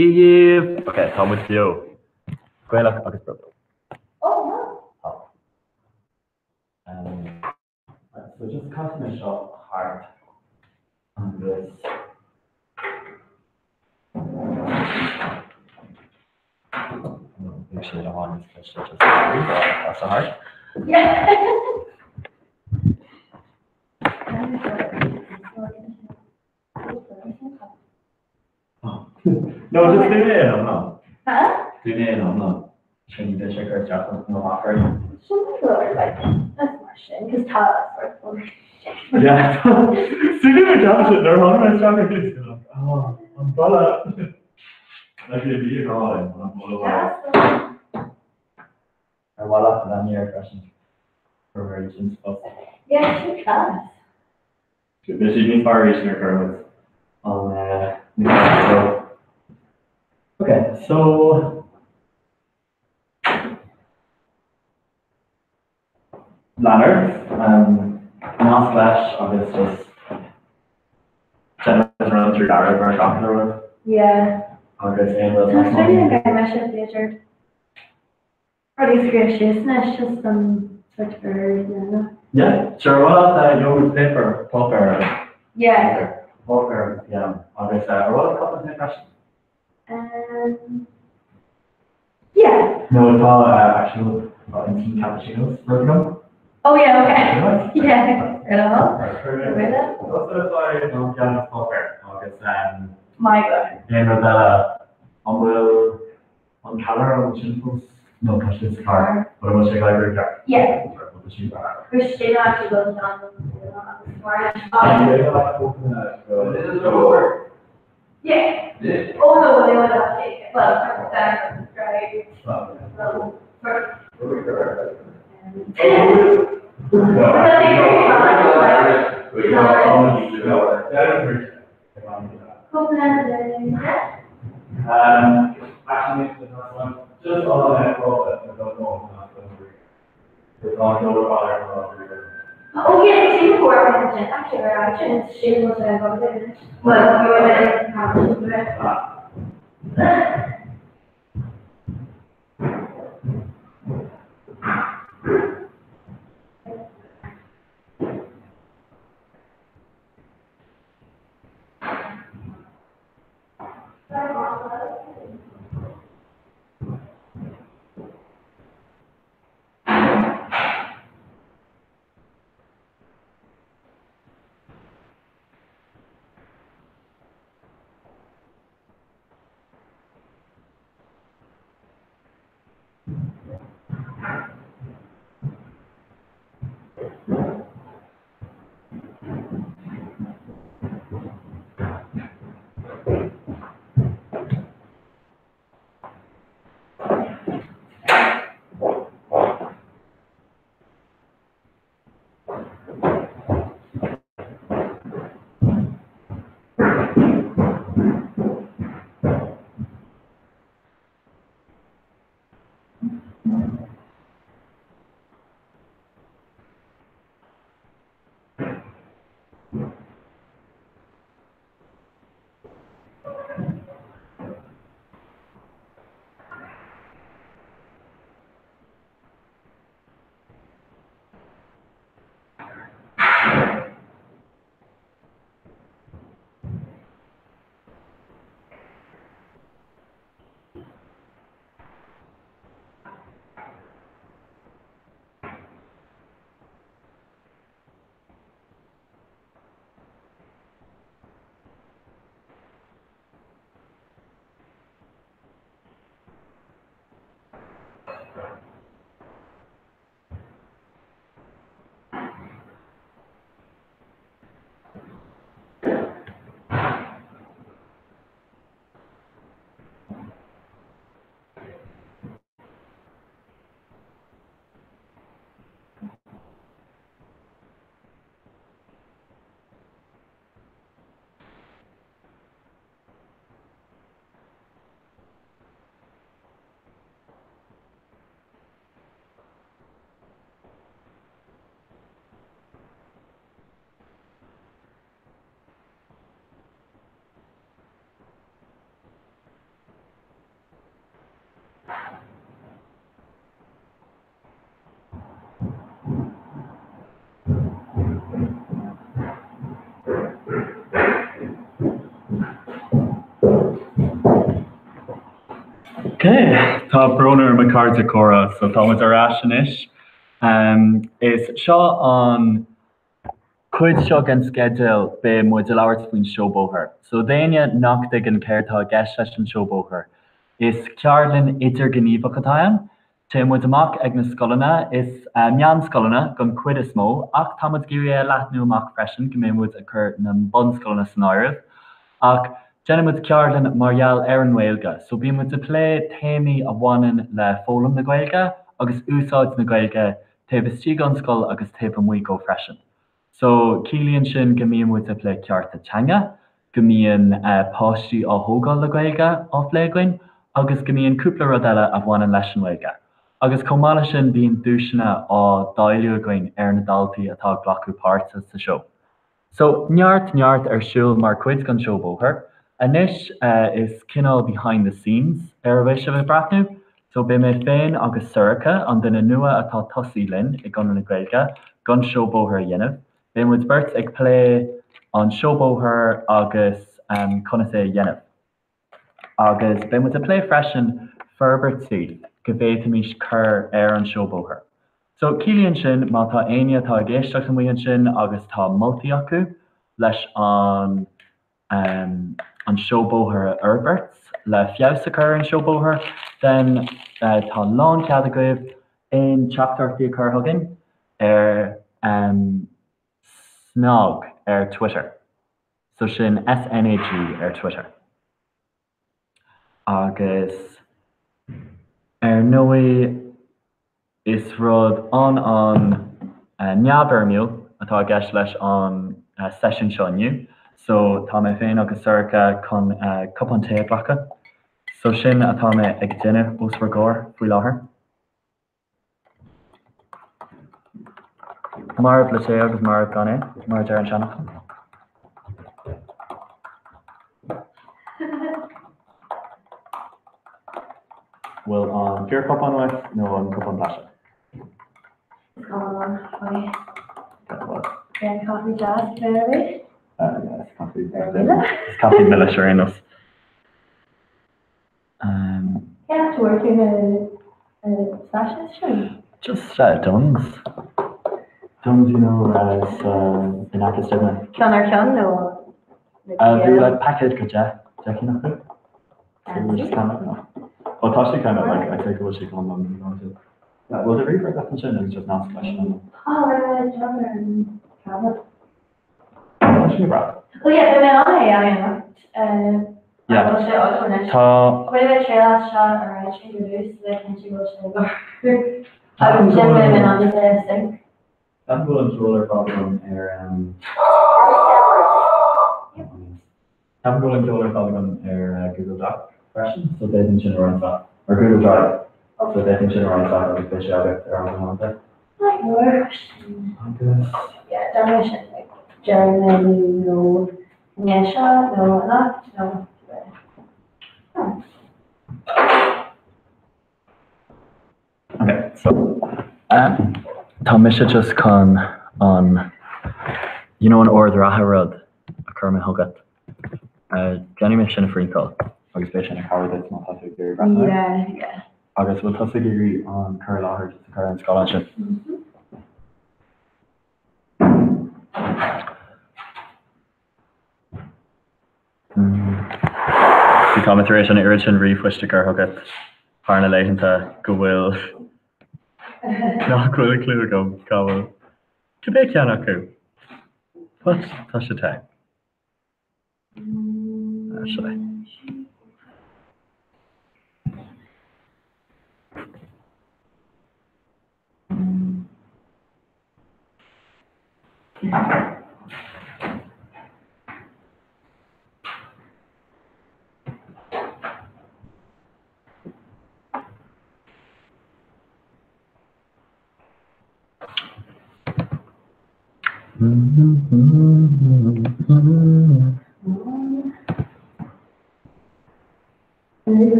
Dia dhaoibh! Ok, tá muid beo. Gaelach agus bródúil. Oh no. Tá. Um, so just caithfidh mé seo thart agus Bhí sé le háin just as a thart. Yeah. No, just do é an ná. Huh? Do é an ná. Sin ní sé chuir teach nó achar. Sin like that's mar sin, cos tá sort of Yeah. Súil go dean sin ar tháinig mé isteach ar dtús, oh, an boladh. Like bhí bhí ag rá an boladh. Ar mhaith leat an air freisin. For sin spot. Yeah, sin class. Beidh siad níos fearr arís nuair a chuireann muid an na Ok, so lean ort, nasc leis agus just déanfaidh run through Gareth mar gach uile rud. Yeah. Agus aon rud Tá súil agam go mbeidh sé b'fhéidir rudaí a scríobh síos anois just an sort of dhéanamh. Yeah, sure, well gheobhaidh muid paper, páipéar agus Yeah. páipéar agus peann agus ar mhaith leat cupán tae freisin? Um, yeah. No, tá actually tá instant cappuccinos rud agam. Oh yeah, okay. Yeah. Ar all? An peann agus páipéar agus um, My God. aon rud eile an bhfuil an ceallra ansin fós? No, tá sé sa charr. But an bhfuil sé ag oibriú ceart? Yeah. Tá sé Gur sin actually go ceann agus mar Yeah. Oh no, they would have taken well, that's right. Well, Um, actually, the first one, just on the profit, I don't know. It's on the Oh yes, Singapore actually right, sin was a Well, you were Tá brón orm a chairde comhrá, so tá muid ar ais anois. Is seo an cuid seo den sceideal, beidh muid ag labhairt faoin seó bóthair. So d'éinne nach dtuigeann céard atá i gceist leis an seó bóthair, is ceardlann idirghníomhach atá ann. Téann muid amach ag na scoileanna, is meánscoileanna don chuid is mó, ach tá muid ag iarraidh é a leathnú amach freisin go mbeidh muid ag cur na bunscoileanna san áireamh. Ach déanann muid ceardlann mar gheall ar an nGaeilge, so bíonn muid ag plé téamaí a bhaineann le foghlaim na Gaeilge agus úsáid na Gaeilge taobh istigh den scoil agus taobh amuigh dhó freisin. So, ciallaíonn sin go mbíonn muid ag plé cearta teanga, go mbíonn páistí á thógáil le Gaeilge á phlé againn agus go mbíonn cúpla rud eile a bhaineann leis an nGaeilge. Agus chomh maith leis sin bíonn duaiseanna á dáileadh againn ar na daltaí atá ag glacadh páirte sa seó. So, neart neart ar siúl mar chuid den seó bóthair. Anois is cineál behind the scenes ar a bheidh sibh ag breathnú. So beidh mé féin agus Sorcha, an duine nua atá tosaí linn i gConradh na Gaeilge, don seó bóthair a dhéanamh. Beidh muid beirt ag plé an seó bóthair agus conas é a dhéanamh. Agus beidh muid ag plé freisin forbairtí go bhféadfaimis cur ar an seó bóthair. So ciallaíonn sin má tá éinne atá ag éisteacht amuigh ansin agus tá moltaí acu leis an an seó bóthair a fhorbairt, le feabhas a chur ar an seó bóthair, then tá lánchead agaibh aon teachtaireachtaí a chur chugainn ar SnaG ar Twitter. So sin SNAG ar Twitter. Agus ar ndóigh is rud an-an-neamhfhoirmiúil atá i gceist leis an seisiún seo inniu. So tá mé féin agus Sorcha chun cupán tae a ghlacadh. So sin atá mé ag déanamh os bhur gcomhair faoi láthair. Marbh le tae agus marbh gan é, mar a deir an seanfhocal. Bhfuil an fíorchupán uait nó an cupán plaisteach? Is cuma liom faoi. An caife deas cibé ar bith? Is caife Is caife milis ar aon nós. Cén áit a bhfuair tú na sachets sin? Just Dunnes. Dunnes you know in aice Sydney. Ceann ar cheann nó? Bhí like paicéad go 10, 10 cinn acu. So just kind of Well tá sé kind of like I'd say go bhfuil sé go hiomlán Yeah, bhfuil do ríomhaire agat ansin agus just nasc leis an. Oh, right, right, right. Tá sé breá. Oh yeah, beidh mé in ann é a dhéanamh. Yeah. Bhfuil sé agam anois. Tá. Bhfuil mé triail as seo ar aghaidh ar dtús le cinntiú go bhfuil sé i gceart. Agus ansin beidh mé in ann é a sync. Ceapaim go bhfuil an ceol ar fad agam ar Ceapaim go bhfuil an ceol ar fad agam ar Google Doc freisin, so d'fhéadfainn sin a roinnt leat, or Google Drive, so d'fhéadfainn sin a roinnt leat agus beidh sé agat ar an gcomputer. Agus. Yeah, déanfaidh mé sin ag deireadh na nó inné seo nó anocht nó cibé. Ok, so tá mise just chun an, you know an ord reatha rud a chuir mé chugat, déanfaidh mé sin a phriontáil agus beidh sé ina chabhair duit má tá tú ag iarraidh breathnú air. Yeah, yeah. Agus bhfuil tusa ag iarraidh an cur i láthair just a chur ar an scáileán sin? Tá mé tar éis an oiread sin ríomhphoist a chur chugat thar na laethanta go bhfuil nach bhfuil clue agam cá bhfuil cibé ceann acu. But tá sé te.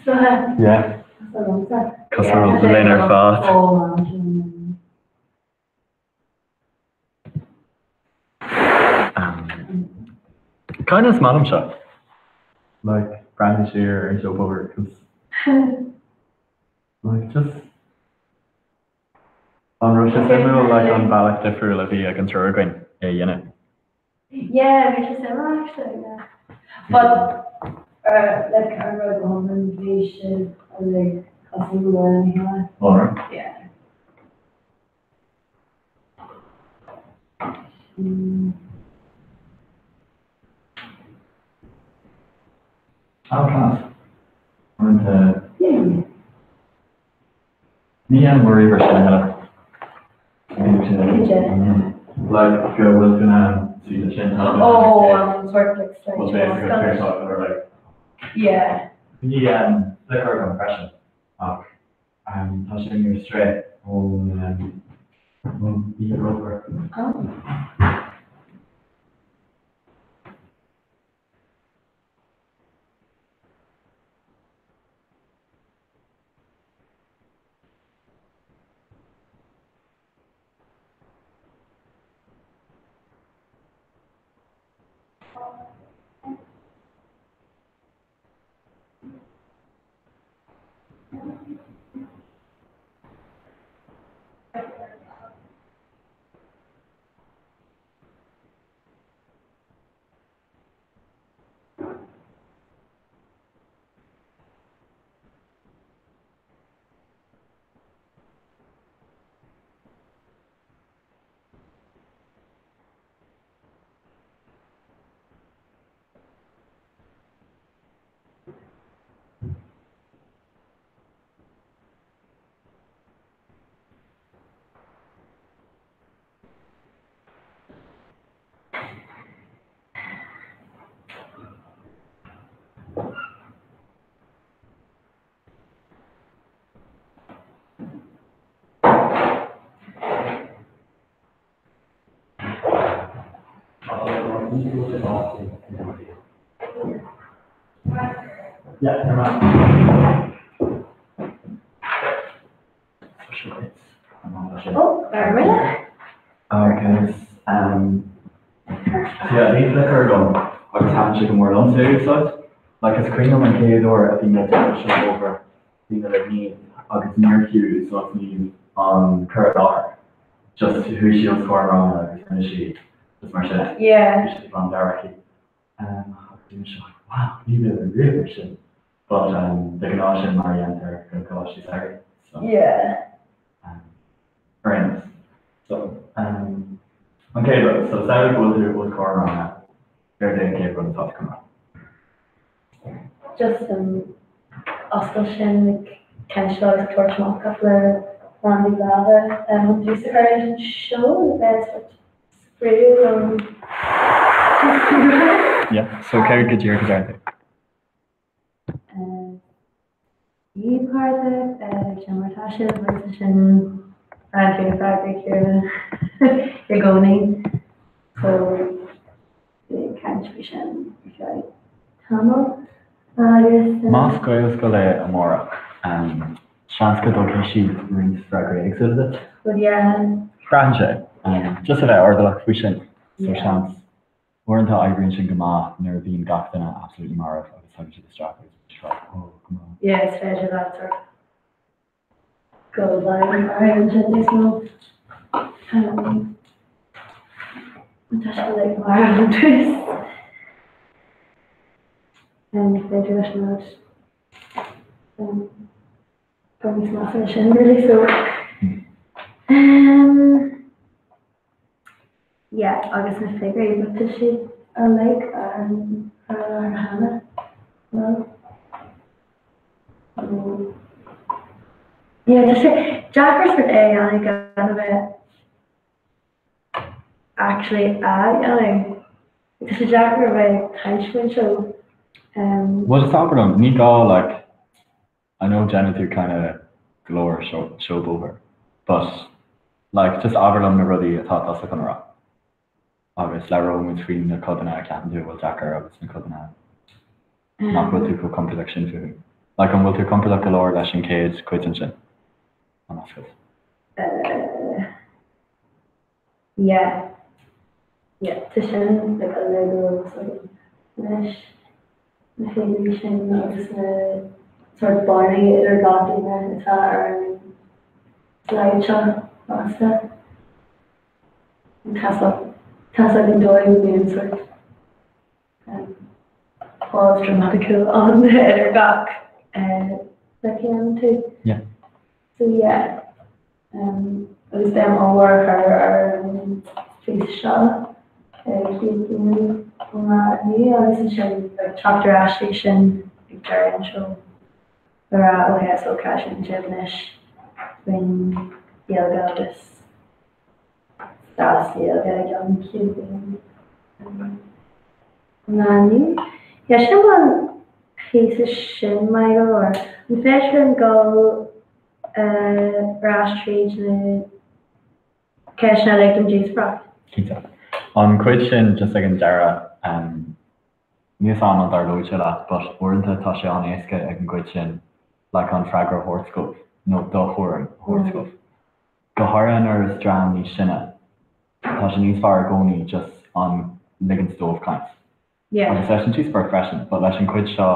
Seo é. Yeah. Cosúil linn ar fad. Kind of is maith liom seo. Like, breathnú siar ar an seó bóthair 'cause like just an raibh sé suimiúil like an bealach difriúil a bhí ag an triúr againn é a dhéanamh? Yeah, bhí sé suimiúil actually, yeah. But uh, like an rud iomlán bhí sibh uilig cosúil lena chéile. Alright. Yeah. Mm. Oh, class. Uaireanta ní dhéanaim riamh ar sin a thuilleadh. Like go bhfuil tú in ann suí ansin tá Oh, um, sort of like Well, basically, or like Yeah. Bhí flicker agam freisin ach tá sé níor strae ón ón obair. Oh. Yeah, never mind. Oh, ar mile? Agus yeah, bhí flicker agam agus thaitin sé go mór liomsa é a úsáid. Like is cuimhin liom an chéad uair a bhí mé ag déanamh seó bóthair, bhí mé le Niamh agus níor fiú úsáid Niamh an cur i láthair. Just chuaigh sí os comhair an ranga agus rinne sí just mar sin. Yeah. Bhí sé glan meabhrach aici. Agus bhí mise like, wow, ní raibh mé riamh mar sin. But de ghnáth sin mar a dhéantar go coláistí samhraidh. So. Yeah. Ar aon nós. So, an chéad rud, so samhlaigh go bhfuil tú os comhair an ranga, céard é an chéad rud atá tú chun rá? Just an oscailt sin ag caint leo agus ag tabhairt amach cúpla plandaí láimhe chun tús a chur leis an seó le bheith sort spraíúil an Yeah, so céard go díreach a deir tú? Dia daoibh a chairde, cad é mar atá sibh agus sin an freagra céanna i gcónaí. So ag caint faoi sin ar feadh tamaill agus. Más Gaelscoil é amárach, seans go dtabharfaidh siad roinnt freagraí éagsúla duit. Well yeah. Braitheann sé. Just a bheith airdeallach faoi sin. So seans. Uaireanta oibríonn sin go maith nuair a bhíonn gach duine absolutely marbh agus tagann siad isteach agus bíonn siad like oh come on. Yeah, is féidir leat sort go bhfeidhm orthu ansin níos mó. Um, tá sé like marbh an tús. Um, is féidir leis an rud um, go níos measa sin really so um, Yeah, agus na figiúirí, but tá siad uilig ar an ar an láthair cheana. Well, so, yeah, tá sé deacair sort é a dhéanamh gan a bheith actually á dhéanamh. Tá sé deacair a bheith ag caint faoin seó. Um, Well, just abair liom, ní gá like I know déanann tú kind of go leor seó bóthair but like just abair liom na rudaí atá tusa chun a rá agus labhróidh muid faoi na codanna a cheapann tú a bhfuil deacair agus na codanna nach bhfuil tú chomh compordach sin fúthu. Like an bhfuil tú compordach go leor leis an chéad chuid ansin? An oscailt? Uh, yeah. Yeah, tá sin like uilig ar eolas agam anois. Na figiúirí sin agus na sórt bearnaí idir gach duine atá ar an slide seo fosta. Tá 's againn dóigh go mbíonn sórt pause dramaticiúil ann idir gach rud a dhéanann tú. So yeah. Agus beidh ábhar a chur ar an phíosa seo chéad bliain ón lá inniu agus ansin ag teacht ar ais chuige sin ag deireadh an seó le rá ok so cad a síleann sibh anois faoin Ghaeilge agus stádas na Gaeilge i gceann 100 bliain ón lá inniu. Yeah, sin an píosa sin maith go leor. An féidir linn dul ar ais tríd na ceisteanna uilig don díospóireacht. Cinnte. An chuid sin just ag an deireadh, níl 's a'm an dtarlóidh sé leat but uaireanta tá sé an-éasca ag an gcuid sin like an freagra a thabhairt dóibh nó do thuairim a thabhairt dóibh. Go háirithe nuair is dream níos sine, tá sé níos fearr i gcónaí just an ligint dóibh caint. Yeah. Agus leis an díospóireacht freisin, but leis an chuid seo,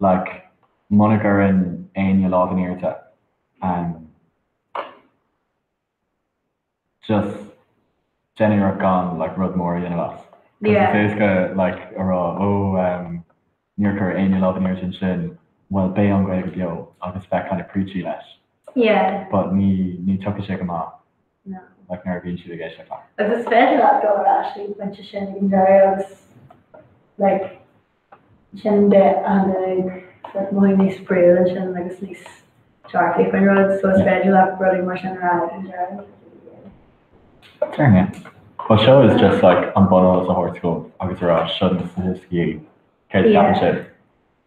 like, muna gcuireann éinne lámh in airde, um, just déan iarracht gan, like, rud mór a dhéanamh as. 'Cause Yeah. is éasca, like, a rá, oh, um, níor chuir éinne lámh in airde ansin, well, beidh an Ghaeilge beo, agus bheith kind of preachy leis. Yeah. But ní, ní tiocfaidh sé go maith. No. Like nuair a bhíonn siad ag éisteacht leat. Agus is féidir leat dul ar ais chuig an bpointe sin ag an deireadh agus like sin de an ag sort mothú níos spraíúil ansin agus níos dearfaí faoin rud so is féidir leat rudaí mar sin a rá ag an deireadh. Fair enough. Well seo is just like an buneolas a thabhairt dóibh agus a rá seo na staitisticí céard a cheapann sibh.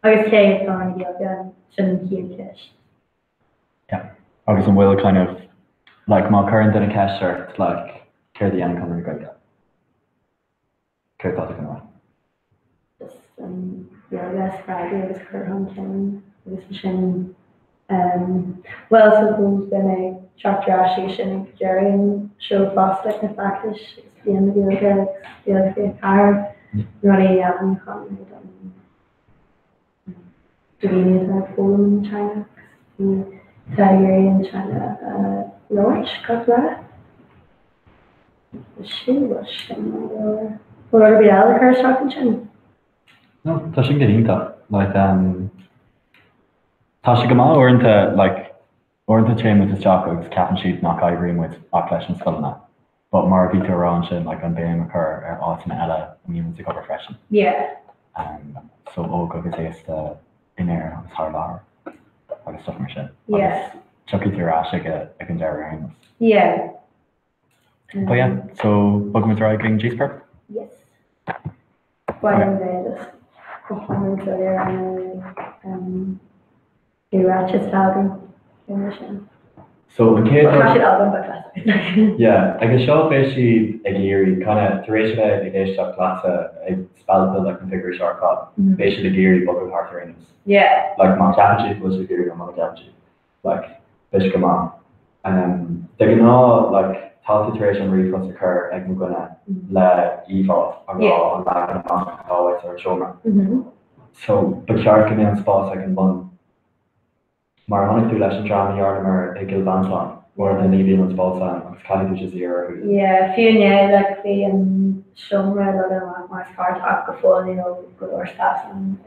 Agus cé hiad Conradh na Gaeilge sin an chéad cheist. Yeah. Agus an bhfuil kind of, like má cuireann duine ceist ort like céard a dhéanann Conradh na Gaeilge? Céard atá tú chun a rá? Just an Ghaeilge a spreagadh agus cur chun cinn agus ansin um well I suppose beidh mé ag teacht ar ais chuige sin ag deireadh an seó fosta like na feachtais agus Bliain na Gaeilge agus Gaeilge 24 rudaí a dhéanann Conradh don do dhaoine atá ag foghlaim an teanga agus daoine atá ag iarraidh an teanga a labhairt gach lá. Sin bhfuil sin mar leor. Bhfuil rud ar bith eile le cur isteach ansin? No, tá sin go hiontach. Like, um, tá sé go maith uaireanta, like, uaireanta téann muid isteach agus ceapann siad nach oibríonn muid ach leis na scoileanna. But mar a bhí tú a rá ansin, like, an béim a chur ar áiteanna eile a mbíonn muid ag obair freisin. Yeah. Um, so óg agus aosta in Éirinn agus thar lear agus stuff mar sin. Yeah. Agus tiocfaidh tú ar ais ag, ag an deireadh ar aon nós. Yeah. But yeah, so bogfaidh muid ar aghaidh chuig an díospóireacht? Yes. Baineann mé just go hiomlán soiléir ar na um, Bhí ráiteas agam faoin sin. So an chéad rud. Tá siad agam but that's Yeah, agus seo beidh siad ag iarraidh kind of tar éis a bheith ag éisteacht leatsa ag spalpadh like na figiúirí seo ar fad, beidh siad ag iarraidh bogadh thart ar aon nós. Yeah. Like má cheapann siad go bhfuil siad ag iarraidh nó muna gceapann siad, like beidh sé go maith. Um, de ghnáth like tá tú tar éis an ríomhphost a chur ag mo dhuine le íomhá a rá an leagan amach atá uait ar an seomra. So ba cheart go mbeadh an spás ag an bun. Mar a chonaic tú leis an dream a dhearnamar i gCill Mhantáin, uaireanta ní bhíonn an spás ann agus caithfidh tú just iarraidh orthu. Yeah, fiú inné, like, bhí an seomra leagtha amach mar is ceart ach go fóill ní raibh go leor spás ann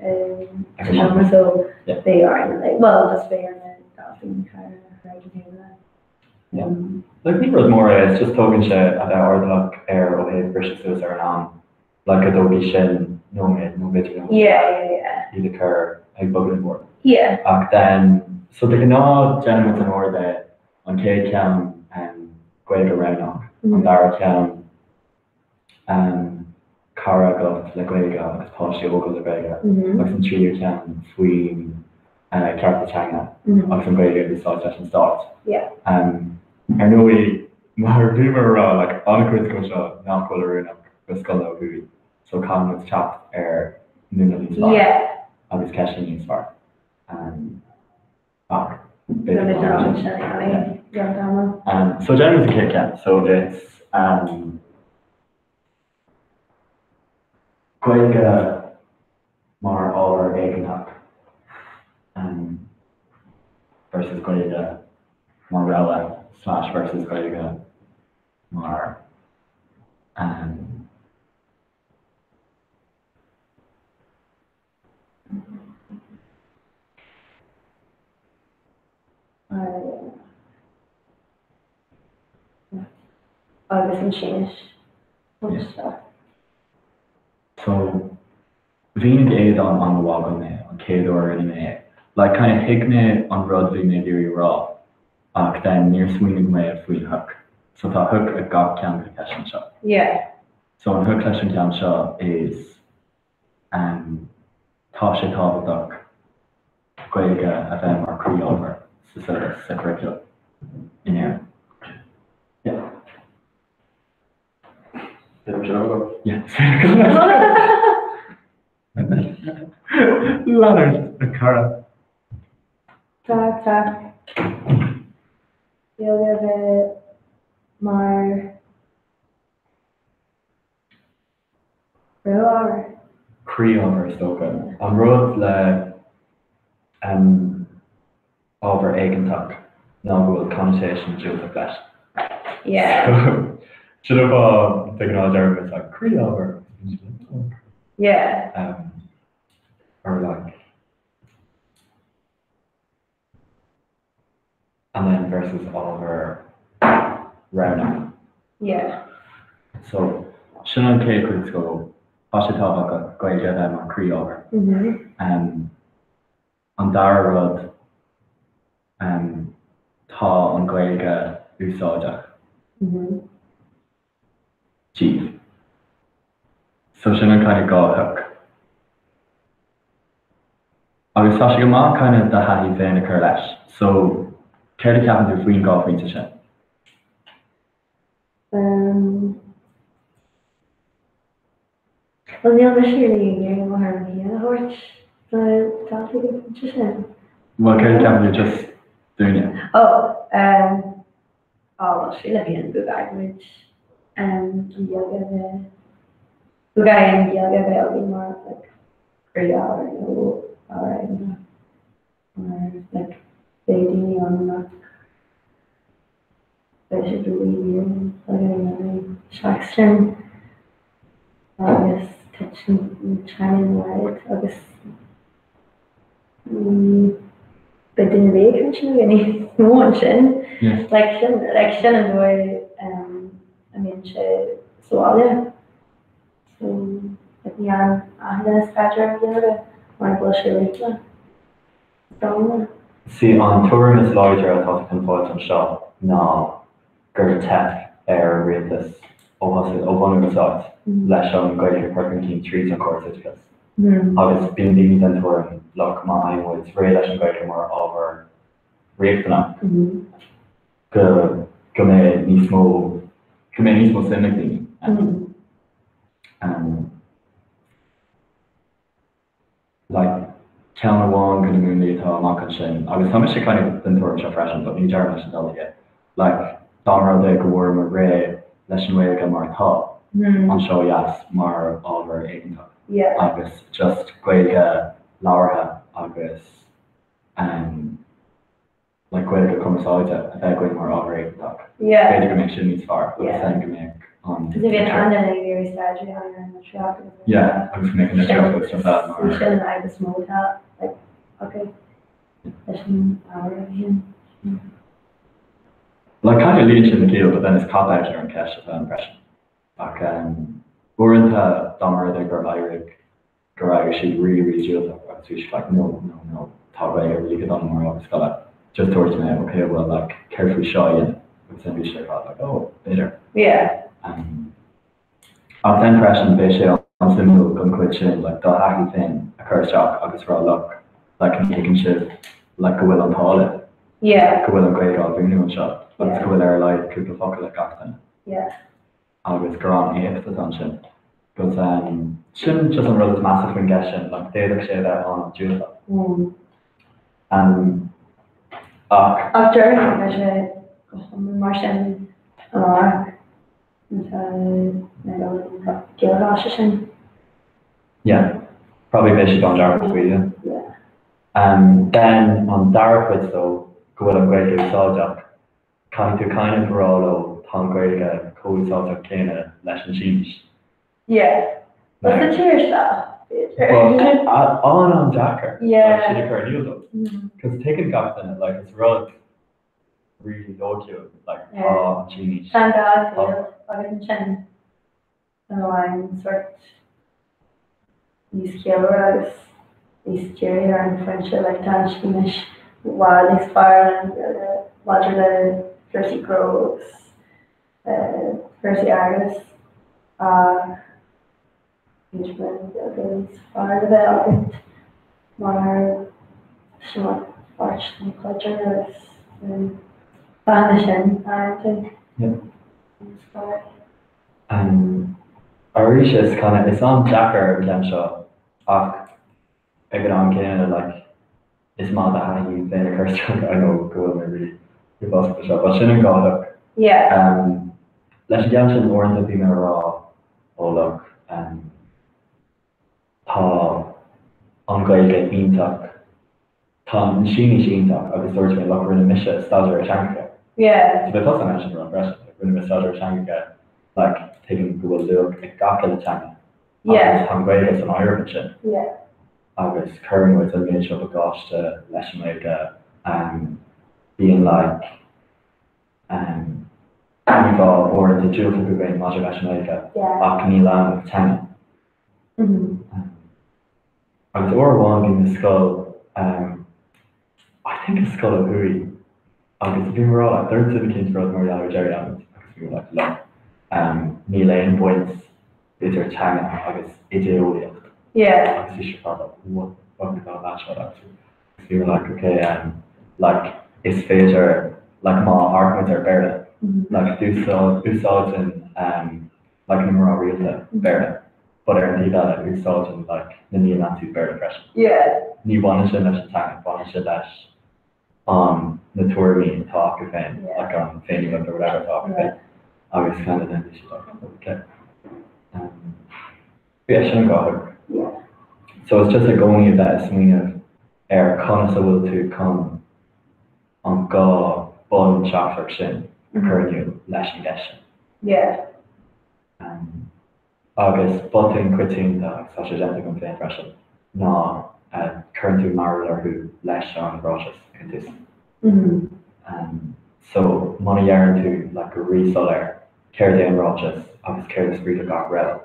sa seomra so bhí orainn, like, well, just bhí ar na daltaí an cathaoir a chur ag an thaobh eile. Yeah. Like, ní rud mór é, it's just tógann sé a bheith airdeallach ar ó thaobh briseadh suas ar an am. like go dtógfaidh sin nóiméad nó b'fhéidir nóiméad Yeah, yeah, yeah. iad a chur ag bogadh an bord. Yeah. Ach then, so de ghnáth déanann muid an ord é, an chéad cheann um, Gaeilge roghnach, an dara ceann um, cara agat le Gaeilge agus páistí óga le Gaeilge, agus an tríú ceann faoin uh, cearta teanga agus an Ghaeilge a úsáid leis an stát. Yeah. Um, ar ndóigh, mar a bhíomar a rá, like, an-chuid acu seo nach bhfuil oiriúnach do scoileanna ó thuaidh, so caithfidh muid teacht ar múnla níos fearr Yeah. agus ceisteanna níos fearr. Um, ach Beidh b'fhéidir muid go ar mbeidh sin sin. anyway, rud ama. Um, so déanfaidh muid an chéad cheann. So it's um, Gaeilge. Mar ábhar éigeantach versus Gaeilge mar rogha slash versus Gaeilge mar. Agus an tSínis isteach. So, mhínigh Aodán an-mhaith dom é an chéad uair a rinne mé é. Like, kind of thuig mé an rud bhí mé ag iarraidh a rá ach then níor smaoinigh mé faoin hook. So tá hook ag gach ceann de na ceisteanna seo. Yeah. So an hook leis an gceann seo is um tá sé tábhachtach Gaeilge a bheith mar chroí-ábhar sa syllabus, sa curriculum in Éirinn. Yeah. Lean ort, a chara. Tá, tá. Gaeilge a bheith mar chroí-ábhar. Croí-ábhar is dócha. An rud le ábhar éigeantach ná go bhfuil connotation diúltach leis. Yeah. Sin an fáth de ghnáth deirim it's like croí-ábhar. Yeah. Or like and then versus ábhar roghnach. Yeah. So sin an chéad chuid so tá sé tábhachtach Gaeilge a bheith mar chroí-ábhar. An dara rud, tá an Ghaeilge úsáideach daoibh. So sin an kind of dá hook. Agus tá sé go maith kind of do thaithí féin a chur leis. So céard a cheapann tú faoin dhá phointe sin? Bhuel, níl mise really ag iarraidh mo thuairim féin a thabhairt do dhaltaí ag an bpointe sin. Bhuel, céard a cheapann tú just dúinne? Ó, ehm, á bhuel, sílim féin go gcaithfidh muid ehm an Ghaeilge a bheith, go gcaithfidh an Ghaeilge a bheith againn mar like croí-ábhar nó ábhar éigeantach mar like beidh daoine ann nach Beidh siad really ag iarraidh a dhéanamh seachas sin agus titeann an teanga ina laghad agus beidh duine ar bith ag caint sin againn níos mó ansin. Like sin like sin an dóigh a mbíonn sé sa bhaile. So like ní dhéanann achan duine staidéar ar an Ghaeilge mar go bhfuil sé riachtanach. Sí an tuairim is láidre atá tú chun fáilt anseo ná gur teip ar an rialtas ó thosaigh, ó bhunú an stáit, leis an Ghaeilge a chur chun cinn tríd an chóras oideachais. Agus bíonn daoine den tuairim, look, má fhaigheann muid réidh leis an Ghaeilge mar ábhar riachtanach, go go mbeidh níos mó, go mbeidh níos mó suim ag daoine ann. Like, ceann amháin de na múnlaí atá amach ansin, agus tá mise kind of den tuairim seo freisin, but ní deirim leis na daltaí é, like, dá mba rud é go bhfuaireamar réidh leis an nGaeilge mar atá anseo ó dheas mar ábhar éigeantach agus just Gaeilge labhartha agus um, like Gaeilge cumarsáide a bheith againn mar ábhar éigeantach. B'fhéidir go mbeadh sin níos fearr agus then go mbeadh an Because bhí an an ag iarraidh staidéar a dhéanamh ar an litríocht agus Yeah, agus go mbeadh an litríocht agus stuff eile mar. Sin an fhadhb is mó atá like acu leis an ábhar a bhíonn. Like kind of luíonn sin le ciall, but then is cop out ar an cheist atá ann freisin. Ach um, uaireanta dá mba rud é gur éirigh gur éirigh siad really really diúltach agus bhí siad like no no no tá Gaeilge really good agam mar ábhar scoile just dúirt mé ok well like céard faoi seo a dhéanamh agus then bhí siad ar fad like oh b'fhéidir. Yeah. Um, ach then freisin bheadh sé an-suimiúil don chuid sin like do thaithí féin a chur isteach agus rá look like ní thuigeann sibh like go bhfuil an t-ádh libh Yeah. go bhfuil an Ghaeilge á mhúineadh anseo agus go bhfuil ar a laghad cúpla focal ag gach duine. Yeah. agus gur an-éacht atá ansin. But um, sin just an rud is measa faoin gceist sin, like d'fhéadfadh sé a bheith an-diúltach. Um, ach. Ach déarfainn go mbeidh sé go hiomlán mar sin amárach nuair atá mé ag dul an Gaelcholáiste sin. Yeah. Probably beidh siad an-dearfach faoi, yeah. Yeah. Um, then an dara cuid so go bhfuil an Ghaeilge úsáideach, caithfidh tú kind of rá leo tá an Ghaeilge chomh úsáideach céanna leis an Sínis. Yeah. Well, sa tír seo, b'fhéidir. But an-an-deacair Yeah. like sin a chur in iúl dóibh. Cos tuigeann gach duine like is rud really loighciúil like tá an tSínis. Tá an dá taobh agus ansin an sórt níos ciallmhaire agus níos dírithe ar an phointe like tá an Sínis i bhfad níos fearr ná an Ghaeilge maidir le cúrsaí gnó agus cúrsaí airgeadais ach b'fhéidir go bhfuil an Ghaeilge níos fearr le bheith agat mar sin mar pháirt den chultúr agus fáthanna sin a aimsiú níos fearr. Arís is kind of is an-deacair an ceann seo ach ag an am céanna like is maith do thaithí féin a chur isteach I know go bhfuil mé really uafásach seo but sin an dhá hook. Yeah. Um, leis an gceann sin uaireanta bím ag rá oh look um, tá an Ghaeilge iontach Tá an Sínis iontach agus dúirt mé look rinne mise staidéar ar teangacha. Yeah. So beidh tusa in ann sin a rá freisin. Like rinne mé staidéar ar teangacha like tuigim go bhfuil luach ag gach uile teanga Yeah. agus tá an Ghaeilge san áireamh ansin. Yeah. Agus cuireann muid an méid seo bagáiste leis an nGaeilge um bíonn like um íomhá uaireanta diúltach againn maidir leis an nGaeilge Yeah. ach níl ann ach teanga. Mm-hmm. Um, Agus uair amháin bhí mé i scoil, I think i scoil ó thuaidh, agus bhí mé ag rá like, dúirt duine eicínt rud mar gheall ar Gerry Adams agus bhí mé like look, níl aon bhaint idir teanga agus idé-eolaíocht. Yeah. Agus bhí siad like what the fuck is that lad seo like agus bhí mé like okay like is féidir like má amharcaimid ar Béarla like úsáideann like na mná rialta Béarla but ar an taobh eile úsáideann like na neo-Nazis Béarla freisin. Yeah. Ní bhaineann sé leis an teanga, baineann sé leis an na tuairimí atá acu féin, Yeah. like an féiniúlacht or whatever atá acu féin. Agus kind of then bhí siad like okay. Um, yeah, sin an dhá hook. Yeah. So it's just i gcónaí a bheith ag smaoineamh ar conas a bhfuil tú chun an dhá bhonn seachtrach sin a chur in iúl leis an gceist sin. Yeah. Um, agus botún coitianta, agus tá sé déanta agam féin freisin, ná uh, cuireann tú mearbhall orthu leis an ráiteas ag an tús. Mm -hmm. Um, so muna ndeireann tú like, go ríshoiléir céard é an ráiteas agus céard is brí le gach rogha,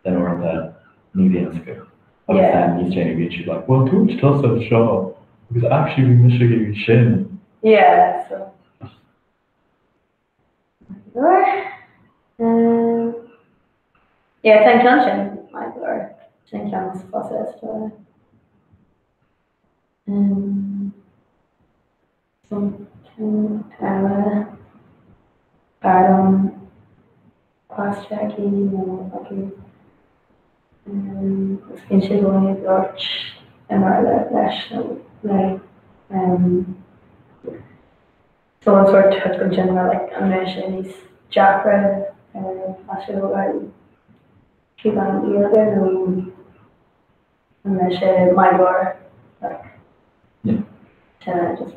then uaireanta ní bhíonn fhios acu. Agus Yeah. then níos déanaí bíonn siad like, well dúirt tusa seo agus actually bhí mise ag iarraidh sin. Yeah, so. Um, yeah, tá an ceann sin maith go leor. Sin an ceann is fusa is dóigh. Um, so ceann eile b'fhearr liom páiste aici nó acu. Um, agus bíonn sé i gcónaí ag labhairt i mBéarla leis nó léi. Um, So an sórt hook ansin ná like an mbeidh sé níos deacra páiste a thógáil trí mheán na Gaeilge nó an mbeidh sé maith go leor like Yeah. to just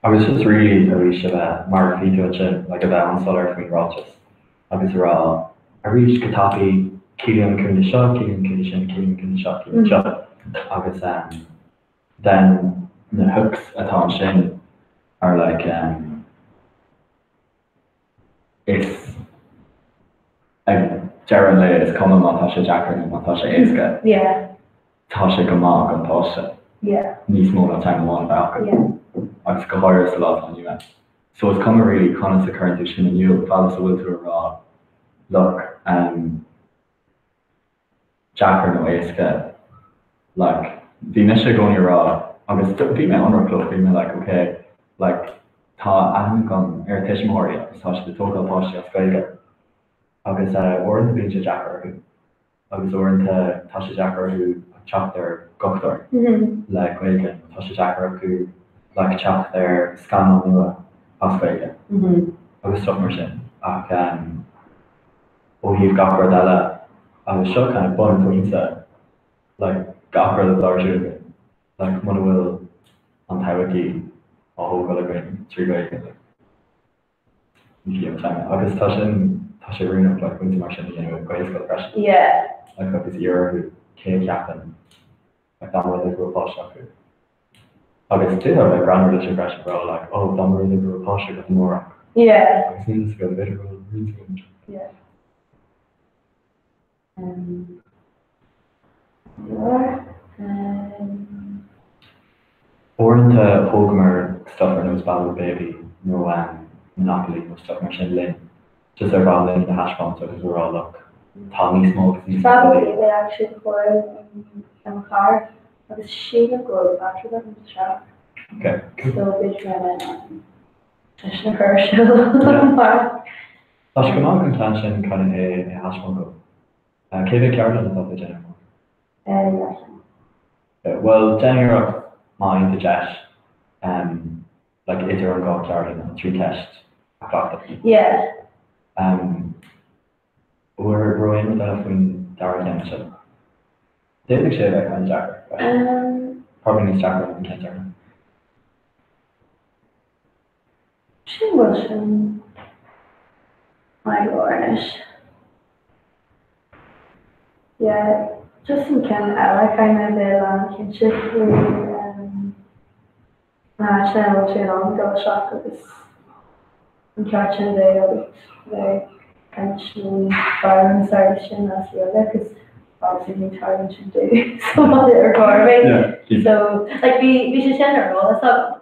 Agus just really arís a bheith mar a bhí tú ansin like a bheith an-soiléir faoin ráiteas agus a rá arís go tapaidh ciallaíonn an cúinne seo, ciallaíonn an cúinne sin, ciallaíonn an cúinne seo, ciallaíonn seo agus um, then na hooks atá ansin are like um, is ag deireadh an lae is cuma má tá sé deacair nó má tá sé éasca, Yeah. tá sé go maith don pháiste Yeah. níos mó ná teanga amháin a bheith acu. Yeah. Agus go háirithe sa lá atá inniu ann. So is cuma really conas a chuireann tú sin in iúl, fad is a bhfuil tú ag rá look um, deacair nó éasca like bhí mise i gcónaí ag rá agus bhí mé ionraic leo bhí mé like ok like tá aithne agam ar tuismitheoirí agus tá siad ag tógáil páistí as Gaeilge agus eh uaireanta bíonn sé deacair orthu agus uaireanta tá sé deacair orthu teacht ar dhochtúir le Gaeilge nó tá sé deacair acu like teacht ar scannán nua as Gaeilge agus stuff mar sin ach um, ó thaobh gach rud eile agus seo kind of bunphointe like. Gach rud atá ar siúl againn, like muna bhfuil an todhchaí á thógáil againn trí Ghaeilge, like ní fiú an teanga. Agus tá sin, tá sé oiriúnach like pointe mar sin a dhéanamh i Gaelscoil freisin. Yeah. Like agus iarraidh orthu cé a cheapann like dá mba rud é go raibh páiste acu. Agus d'fhéadfá a bheith greannmhar leis sin freisin, rá like oh dá mba rud é go raibh páiste agat amárach. Yeah. Agus níl a fhios agam, b'fhéidir go bhfuil roinnt againn. Yeah. Uaireanta thógamar stuff ar nós Babble Baby nó Monopoly nó stuff mar sin linn, just ar mhaith linn a thaispeáint agus a rá look, tá níos mó agus níos mó Babble Baby actually chóir an charr agus sílim go bhfuil battery agam sa teach. Okay, cool. So b'fhéidir go mbeidh mé in ann é sin a chur ar siúl amárach. Tá sé go maith an ceann sin kind of é a thaispeáint dóibh. Cé mhéad ceardlann atá tú ag déanamh amárach? Leathcheann. Bhuel, déan iarracht má fhaigheann tú deis like idir an dhá cheardlann an trí cheist a chleachtadh. Yeah. An raibh aon rud eile faoin dara ceann seo? D'fhéadfadh sé a bheith kind of deacair freisin. Probably níos deacra ná an ceann deireanach. Sin bhfuil sin maith go leor anois. Yeah, just an ceann eile caithfidh mé a bheith lánchinnte faoi na háiteanna a bhfuil tú in ann dul isteach agus an ceart sin a bheith agat bheith ag caint nó foghlaim an saghas sin as Gaeilge cos obviously ní tarlaíonn sin domh so ar chor ar bith. So like bhí bhí sé sin ar eolas agam.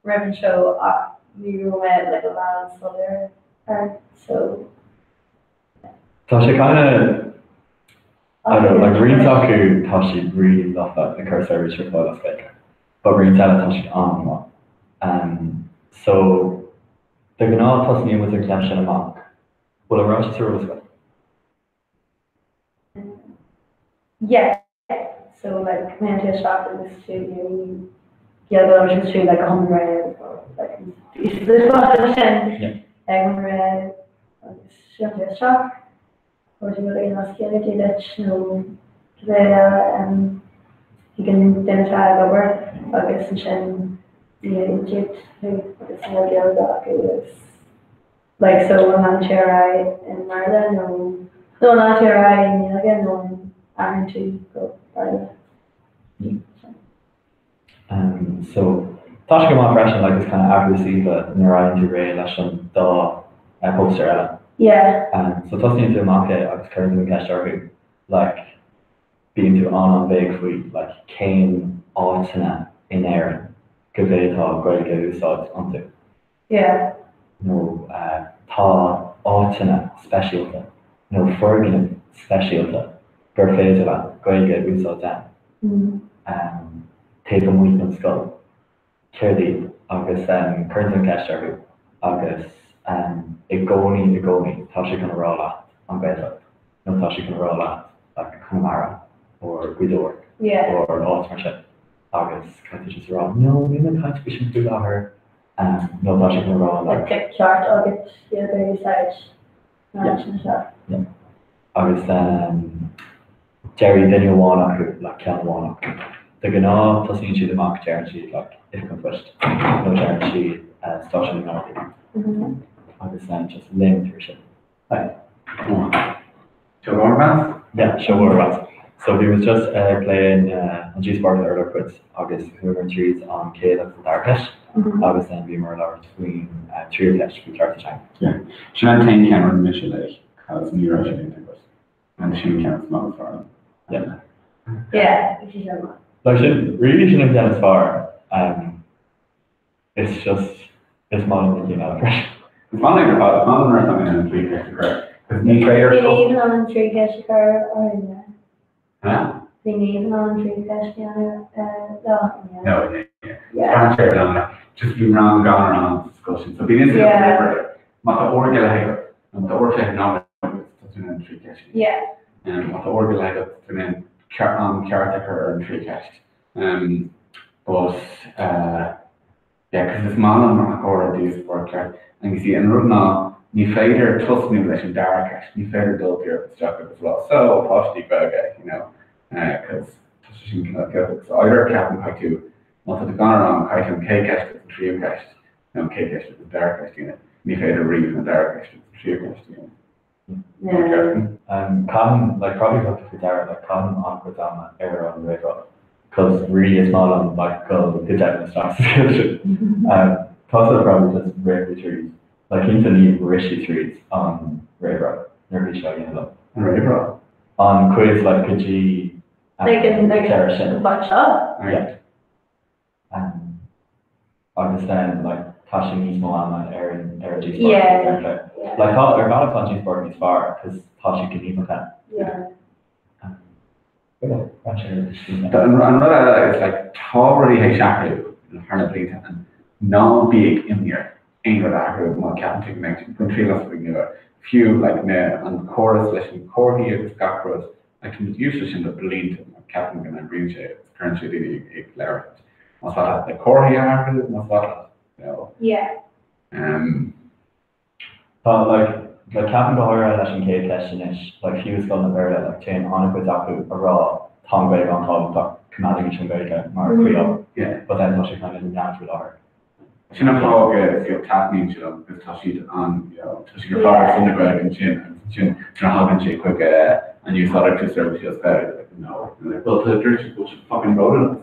roimh an seó ach ní raibh mé like lán soiléir air so. Tá sé kind of, I don't know, like roinnt acu tá siad really lofa ag cur seirbhís ar fáil as Gaeilge, but roinnt eile tá siad an-mhaith. Um, so de ghnáth tosnaíonn muid an ceann sin amach. Bhfuil an ráiteas ar eolas agat? Yeah. So like mé tú isteach agus tú Gaeilge a labhairt agus tú like go hiomlán réidh like sin ag an réidh agus sin tú isteach or tú rud éigin as Gaeilge duit nó cibé ag an duine atá ag obair agus ansin ní fhaigheann siad thú agus níl Gaeilge acu agus Like so an leanann sé ar aghaidh i mBéarla nó nó an leanann sé ar aghaidh i nGaeilge nó an athraíonn tú go Béarla? Um, so tá sé go maith freisin like is kind of athrú suíomh nuair a fhaigheann tú réidh leis an dá uh, póstaer eile. Yeah. Um, so tosnaíonn tú amach é agus cuireann tú an ceist orthu like bíonn tú an-an-vague faoi like cén áiteanna in Éirinn go bhféadfá Gaeilge a úsáid iontu. Yeah. nó tá áiteanna speisialta nó foirgnimh speisialta gur féidir leat Gaeilge a úsáid ann taobh amuigh den scoil. Céard iad? Agus cuireann tú an cheist orthu agus i gcónaí i gcónaí tá sé chun a rá leat an Ghaeltacht nó tá sé chun a rá leat like Conamara or Gaoth Dobhair or áit mar sin agus caithfidh tú just a rá no níl mé ag caint faoi sin faoi láthair. Nó tá sé chun a rá like. Like ceart agat Gaeilge a úsáid na háiteanna seo. Yeah. Agus déarfaidh duine amháin acu like ceann amháin acu. De ghnáth tosaíonn siad amach deireann siad like Oifig an Phoist nó deireann siad Stáisiún na nGardaí. Agus then just léimeann tú ar sin. Seo mhór mheas? Yeah, seo mhór mheas. So bhí muid just ag plé an díospóireacht ar urlár cuid agus chuamar tríd an chéad agus an dara ceist agus then bhíomar ag labhairt faoin tríú ceist faoi cearta teanga. Yeah. Sin an t-aon cheann a rinne mise like cos ní raibh sé déanta agat. And sin an ceann is mó is fearr liom. Yeah. Yeah, bhí sé sin maith. Like sin, really sin an ceann is fearr. Um, It's just, is maith liom na cinn eile freisin. Is maith liom ar fad, is maith liom nuair atá mé in ann an trí cheist a chur, cos ní féidir Bhí Niamh in ann an trí cheist a chur orainn, yeah. Huh? Bhí Niamh in ann an trí cheist a dhéanamh leo, yeah. No, yeah, yeah. Yeah. Braitheann sé ar an just bhí rang gan rang sa scoil sin, so bíonn fhios agat roimh ré. Má tá uair go leith agat, nó má tá uair fiche nóiméad agat, tá tú in ann an trí cheist a dhéanamh. Yeah. Má tá uair go leith agat, tá tú in ann an ceart a chur ar an trí cheist. Um, but, uh, yeah, cos is maith liom a chomhrá díospóireacht ceart. And you see, an rud ná, ní féidir tosnú leis an dara ceist, ní féidir dul díreach isteach agus rá, so, páistí Gaeilge, you know, uh, cos Tá sé sin cineál giota. So either ceapaim caithfidh tú, má tá tú gan ar am, caithfidh tú an chéad cheist agus an tríú ceist nó an chéad cheist agus an dara ceist a dhéanamh. Ní féidir riamh an dara ceist agus an tríú ceist a dhéanamh. Um, caithim, like, probably thug tú faoi deara, like, caithim an-chuid ama ar an réamhrá, cos really is maith liom, like, dul go domhain isteach sa scil sin. Um, tusa probably just rith tríd, like, cinnte ní rith sí tríd an réamhrá nuair a bhí sé á dhéanamh liom. An réamhrá? An cuid, like, go dtí an Like, an, like, deireadh sin. an pháirt seo? Yeah. Um, agus then, like, tá sé níos mó ama ar an ar an díospóireacht Yeah, is ar yeah. Like, tá ar bhealach tá an díospóireacht níos fearr cos tá sé gníomhach ann. Yeah. Um, but yeah, tá sé ar an Tá an an rud eile is like tá rudaí théis athrú thar na blianta and ná bí ag imní ort aon rud a athrú má ceapann tú go mbeidh tú bain triail as rudaí nua. Fiú like na an córas leis na comharthaí agus gach rud like tá muid used to sin le blianta mar ceapaim go n-oibríonn sé agus cuireann sé daoine ag labhairt. Más maith leat na comharthaí a athrú, más maith leat you know. Yeah. Um. Tá like like ceapaim go háirithe leis an chéad cheist anois, like fiú i scoileanna Béarla like téann an-chuid acu a rá tá an Ghaeilge an-tábhachtach, coimeádaigís an Ghaeilge mar chroílár. Yeah. But then tá sé kind of neamh faoi láthair. Sin an fáth go taitníonn sé liom agus tá siad an, you know, tá siad ar fad ar son na Gaeilge ansin agus ansin nuair a thagann sé chuig an úsáideann tú seirbhísí as Gaeilge like no, and like well tá dúirt siad go bhfuil siad fucking ródhanach.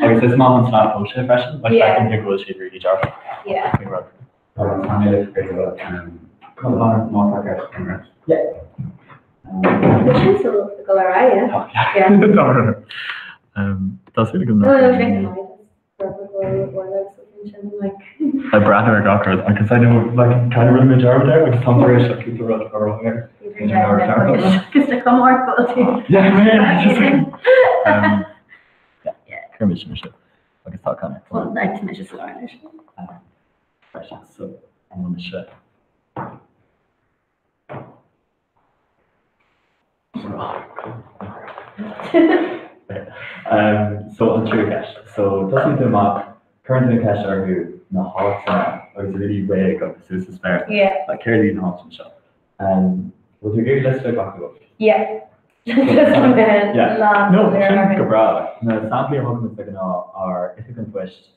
Agus is maith an slat fós sé freisin, like Yeah. feiceann tú go bhfuil siad really dearfach Yeah. faoin rud. Tá an t-ainm ag Come on, má tá ceist agat. Yeah. Sin so go ar aghaidh, Tá. yeah. Tá súil agam No, nach no, bhfuil sin aon- go Ag breathnú ar gach rud agus I know like kind of rinne mé dearmad air agus táim tar éis like cúpla rud a rá air. Yeah, yeah, just like, um, yeah, cuir mise mar sin agus tá kind of freisin so an mise. So an tríú ceist. So tosaíonn tú amach, cuireann duine ceist orthu na háiteanna agus really réidh agus suas sa spéir. Yeah. Like céard iad na háiteanna seo? Um, bhfuil tú ag iarraidh liosta gach acu? Yeah. Yeah. No, sin go breá. Like, na samplaí a thugaimid de ghnáth ar Oifig an Phoist,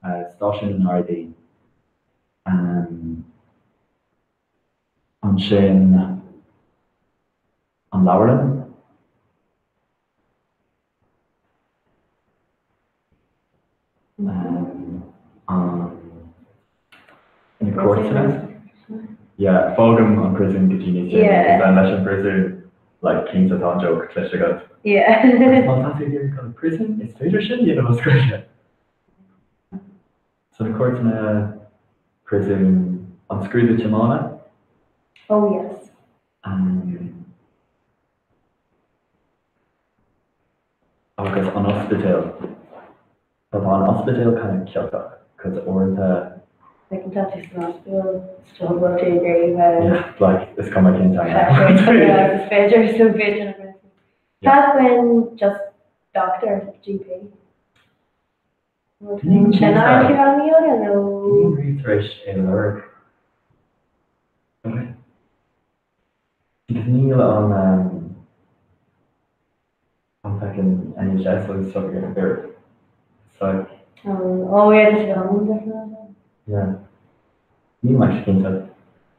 uh, Stáisiún na nGardaí, um, Ansin an leabharlann. An na cúirteanna. Yeah, fágaim an príosún go dtí níos déanaí because then leis an bpríosún like cinnte tá an joke cloiste agat. Yeah. Agus má tá tú ag iarraidh dul prison, is féidir sin a dhéanamh as Gaeilge. So na cúirteanna, príosún, an scrúdú tiomána. Oh yes. Agus an ospidéal. Tá tá an ospidéal kind of ciotach, cos uaireanta. Like an tá tú san ospidéal, still bhfuil tú ag iarraidh bheith. Yeah, like is cuma cén teanga. Is féidir, so b'fhéidir nach mbeidh. Cad faoin just doctor, GP? Níl Sin ar an nGaeilge nó? Níl riamh tar éis é a lorg. Because níl an an fucking NHS agus stuff ag an oiread. So. Oh yeah, tá sé go hiomlán difriúil. Yeah. Níl mé cinnte.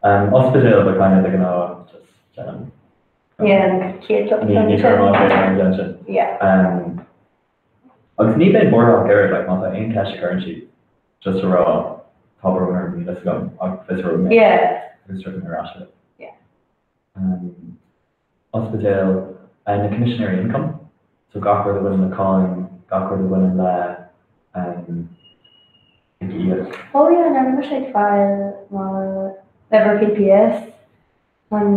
Ospidéal ba kind of de ghnáth just déanaim. Yeah, like céad Ní ní chuir mé ar an gceann sin. Yeah. Agus ní bheinn buartha ach oiread, like, má tá aon cheist a chuireann siad, just a rá, tá brón orm, níl fhios agam, ach fiosróidh mé. Yeah. Agus tiocfaidh mé ar ais leat. Yeah. Ospidéal, na Coimisinéirí Ioncaim, so gach rud a bhaineann le cáin, gach rud a bhaineann le ag íoc. Oh yeah, nuair a bhí mise ag fáil mo uimhir PPS, chun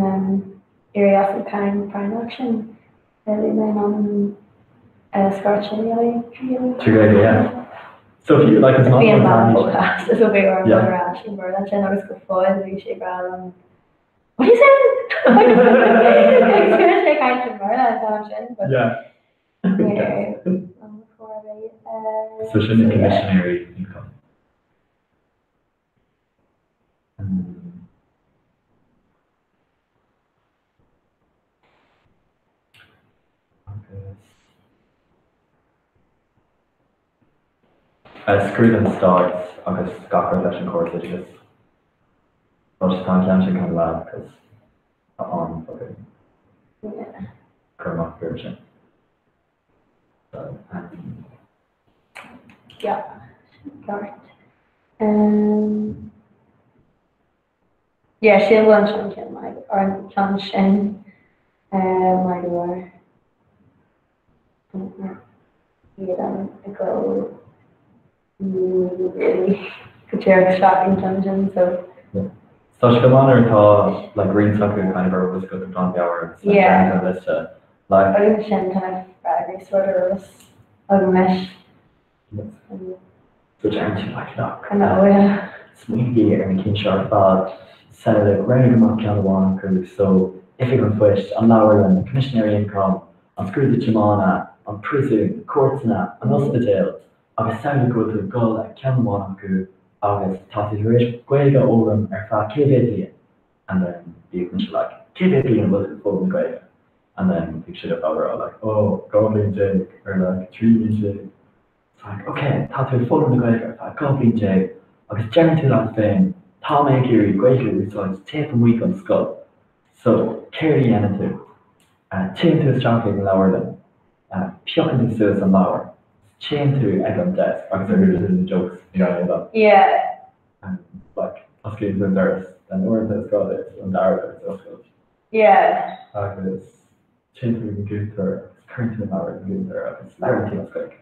éirí as an cháin phráinneach sin, bhí mé in ann an scoirt sin a dhéanamh Trí Ghaeilge, yeah. So if you, like, is maith Bhí an liom bean taithí chomh casta so bhí orm dul ar ais i mBéarla ansin agus go fóill bhí sé ag rá liom What are you saying? Agus chuir sé caint i mBéarla an t-am sin but Yeah. yeah. So sin na Coimisinéirí Ioncaim. Agus. Scrúduithe an Stáit agus gach rud leis an chóras oideachais. Tá sé tá an ceann sin kind of lad cos tá an fucking cur amach fúm sin. So, um. Yeah, ceart. Um, yeah, sin bhfuil an ceann maith ar an ceann sin maith go leor. Iad an ag dul really go díreach isteach an ceann sin so. Tá sé go maith nuair atá like roinnt acu kind of ar eolas agat an plean meabhair agus like Yeah. an liosta like. Agus sin kind of freagraí sort of eolas agam leis. So deireann tú like look. Kind of oh yeah. Smaoinigí ar na cinn seo ar fad, samhlaigh, roghnaigh amach ceann amháin acu, so Oifig an Phoist, an Leabharlann, Coimisinéirí Ioncaim, an scrúdú tiomána, an príosún, cúirteanna, an ospidéal, agus samhlaigh go bhfuil tú ag dul ag ceann amháin acu agus tá tú tar éis Gaeilge a fhoghlaim ar feadh cé mhéad bliain? And then bíodh mise like, cé mhéad bliain a bhfuil tú ag foghlaim na Gaeilge? And then bhí siad ar fad ag rá like, oh, 12 bliain or like 13 bliain. It's like, ok, tá tú ag foghlaim na Gaeilge ar feadh 12 bliain agus deireann tú leat féin, tá mé ag iarraidh Gaeilge a úsáid taobh amuigh den scoil. So, céard a dhéanann tú? Téann tú isteach ag an leabharlann, piocann tú suas an leabhar, téann tú ag an desk agus ar tú na jokes i nGaeilge. Yeah. Like, osclaíonn tú an doras, then uaireanta is gá duit an dara doras a oscailt. Yeah. Agus téann tú ag an gcuntar agus cuireann tú an leabhar ag an gcuntar agus labhraíonn tú as Gaeilge.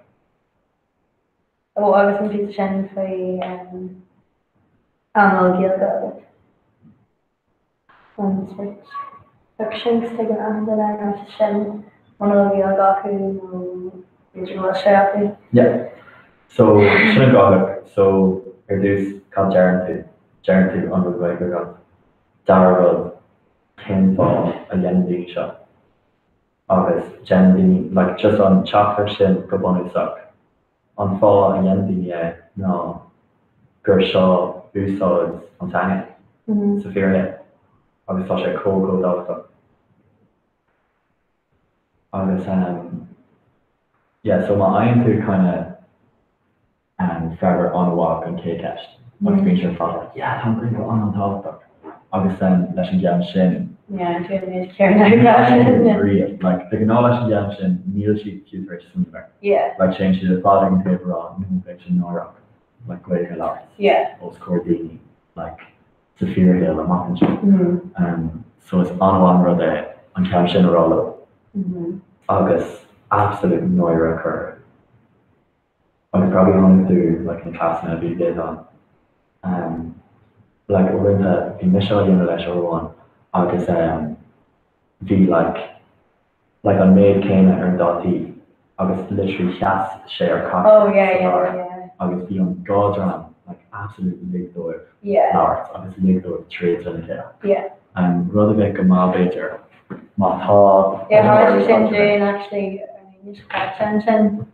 Ó agus an píosa sin faoi an bhfuil Gaeilge agat. An sórt fiction 's tuigeann achan duine an ráiteas sin muna bhfuil Gaeilge acu nó b'fhéidir go bhfuil sé acu. Yeah. So sin an dá hook. So ar dtús cad deireann tú? Deireann tú an bhfuil Gaeilge agat? Dara rud, cén fáth a dhéanann daoine seo? Agus déanann daoine, like just an teachtaireacht sin go bunúsach, an fáth a dhéanann daoine é ná gur seo úsáid an teanga sa fíorshaol agus tá sé chomh chomh tábhachtach. Agus um yeah, so má fhaigheann tú kind of freagra an-mhaith don chéad cheist agus bíonn siad ar fad like yeah tá an Ghaeilge an-an-tábhachtach agus then leis an gceann sin Yeah, an méid céanna riamh like de ghnáth leis an gceann sin níl siad fiú tar éis smaoineamh air. Yeah. Like téann siad ar fad ag an taobh ag rá no beidh sé náireach like Gaeilge a labhairt Yeah. os comhair daoine like sa fíorshaol amach anseo. Um, so is an-mhaith an rud é an ceann sin a rá leo agus absolute náire a chur orthu. Agus probably chonaic tú like na cleasanna a bhí ag Aodán. Um, like uaireanta bhí mise á dhéanamh leis uair amháin agus um, bhí like like an méid céanna ar an dá taobh agus literally sheas sé ar cathaoir Oh yeah yeah yeah. agus bhí an dá dream like absolute lig dóibh Yeah. labhairt agus lig dóibh troid lena chéile. Yeah. Um, rud a bheadh go maith b'fhéidir má tá Yeah, tharla sé sin dúinn actually ar an Aoine seo caite ansin.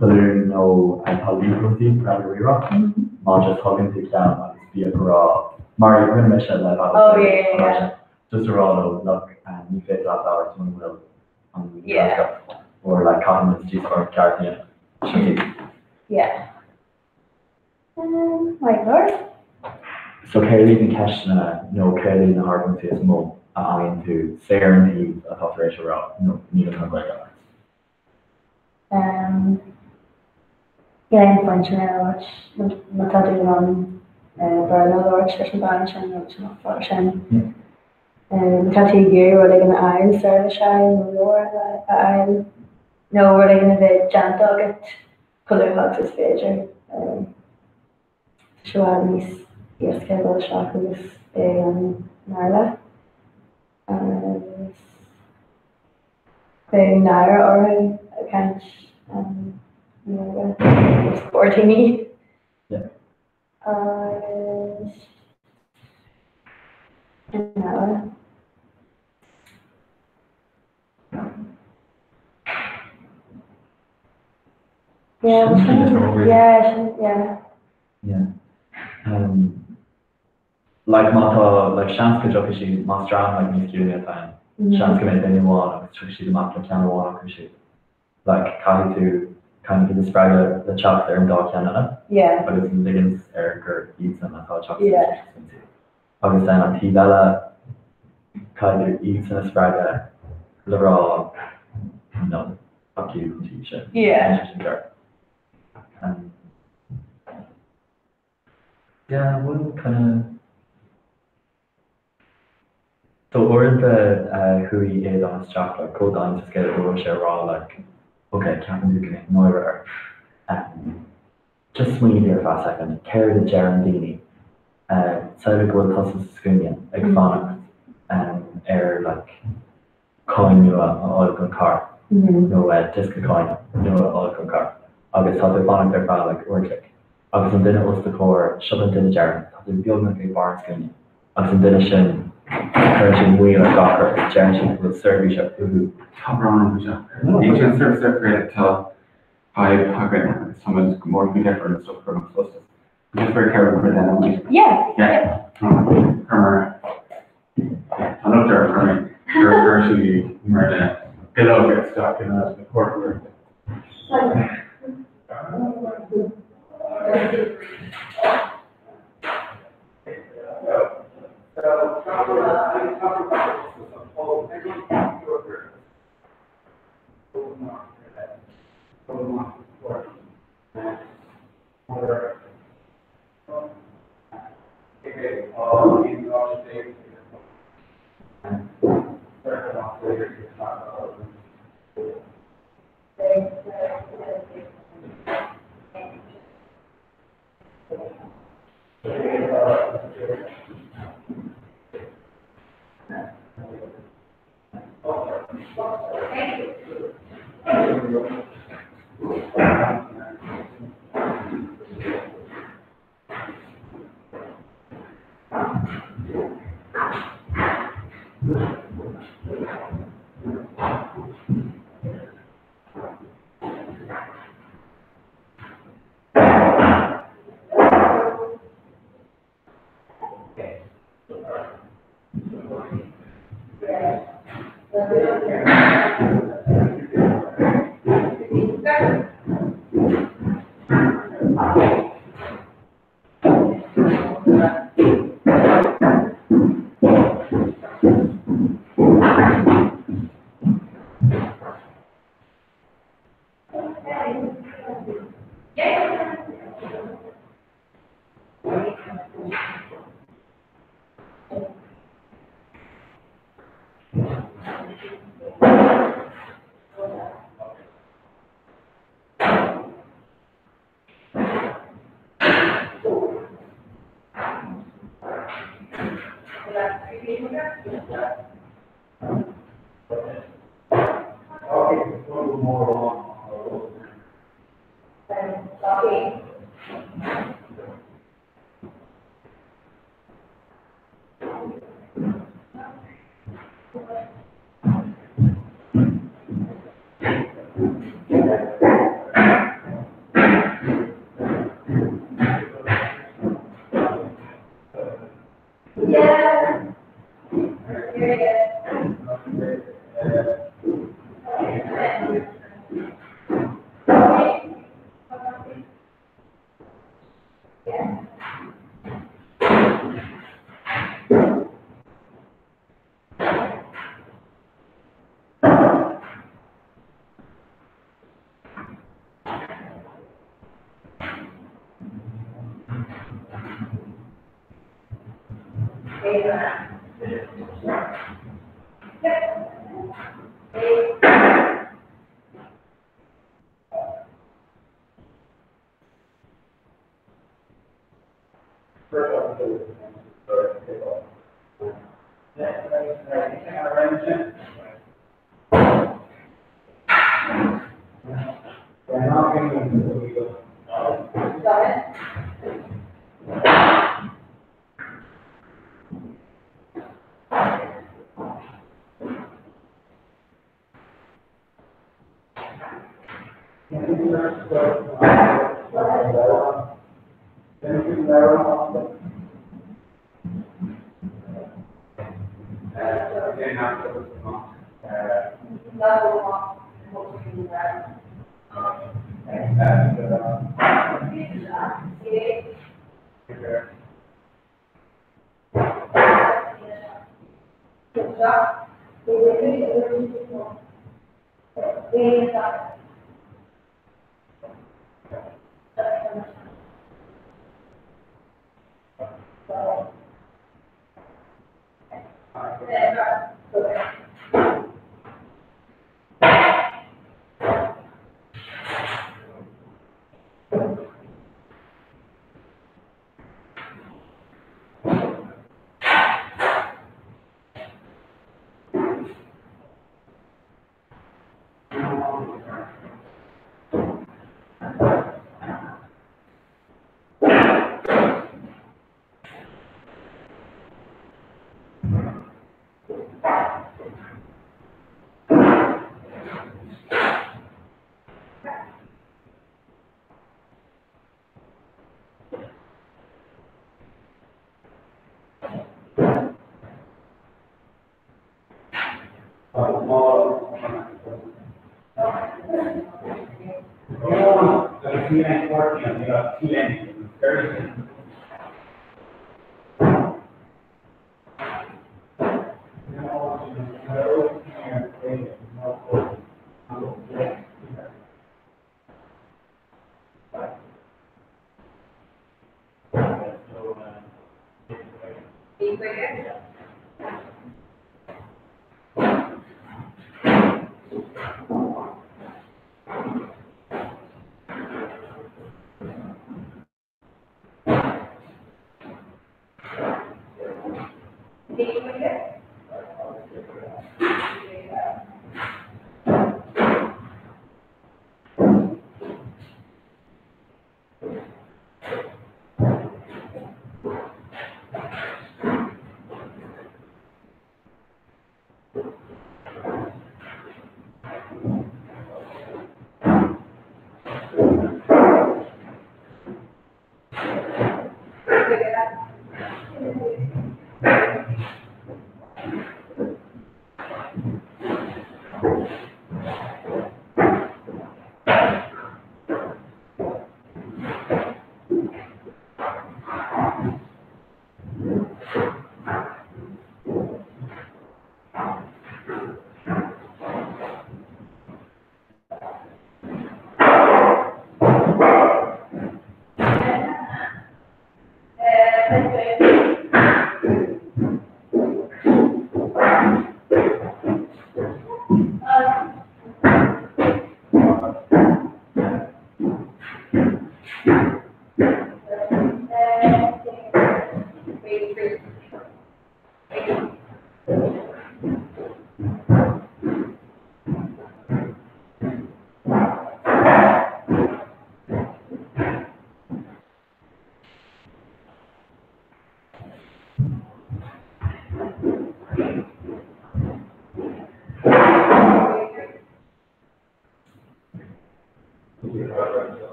Balún nó tá liathróidí breá ríomhaire má just thugann tú ceann agus bí ag rá mar a rinne mise le Oh yeah yeah yeah. Just a rá leo look ní féidir leat labhairt muna bhfuil an Yeah. agat or like caithfidh muid díospóireacht ceart a dhéanamh. Sin é. Yeah. Um, right, Lord. So céard iad na ceisteanna nó céard iad na hargóintí is mó a fhaigheann tú say ar an taobh atá tar éis a rá no níl an Ghaeilge agat? Níl aon phointe in é a labhairt má tá tú in ann Béarla a labhairt leis an bhean sin nó leis an fear sin. Má tá tú ag iarraidh rud éigin a fháil, seirbhís a fháil nó leabhar a fháil nó rud éigin a bheith déanta agat chomh luath agus is féidir. Tá sé i bhfad níos éasca dul isteach agus é i mBéarla. Agus beidh náire orthu ag caint i nGaeilge os comhair daoine. Agus sin eile. Yeah, Sin yeah, sin, yeah. Yeah. Um, Like má tá like seans go dtiocfaidh siad más dream like níos ciúine atá ann, seans go mbeidh duine amháin agus tiocfaidh siad amach le ceann amháin acu siúd. Like caithfidh tú. Kind of iad a spreagadh le teacht ar an dá cheann eile agus ligint air gur iadsan atá ag teacht suas leis na smaointe. Agus then an taobh eile, caithfidh tú iadsan a spreagadh le rá no, fuck you an taobh sin. Níl sé sin ceart. Yeah, bhfuil kind of. So uaireanta chuaigh Aodán isteach like chomh domhain sa scéal go raibh sé ag rá like ok ceapann tú go mbeidh náire ort just smaoinigh ar feadh soicind céard a deireann daoine samhlaigh go bhfuil tusa sa scuaine ag fanacht ar like cáin nua a fháil don charr nó diosca cáine nua a fháil don charr agus tá tú ag fanacht ar feadh like uair an chloig agus an duine os do chomhair, seo an duine deireanach, tá tú beagnach ag barr an scuaine agus an duine sin cuireann siad moill ar gach rud, deireann siad go bhfuil seirbhís uathu. Tá brón orm faoi seo. Níl sé an seirbhís ar craoladh, tá fadhb againn agus tá muid go mór faoi dheifir an stuff a chur amach sa phostas. Just very careful for that only. Yeah. Yeah. Chuir Tá an uachtar ar mé gur chuir sí mar na bileoga isteach in na corporaí.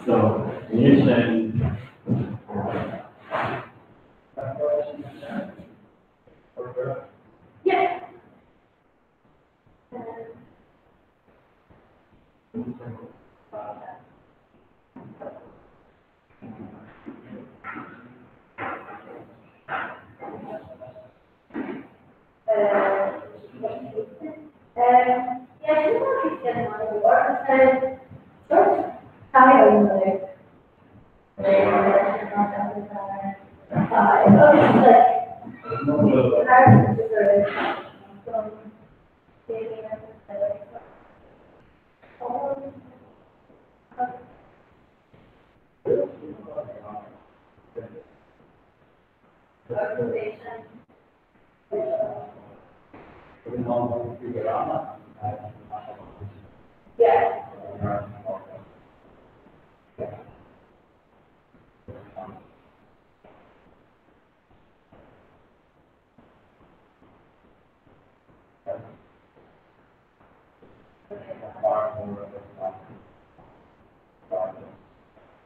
So, níl sin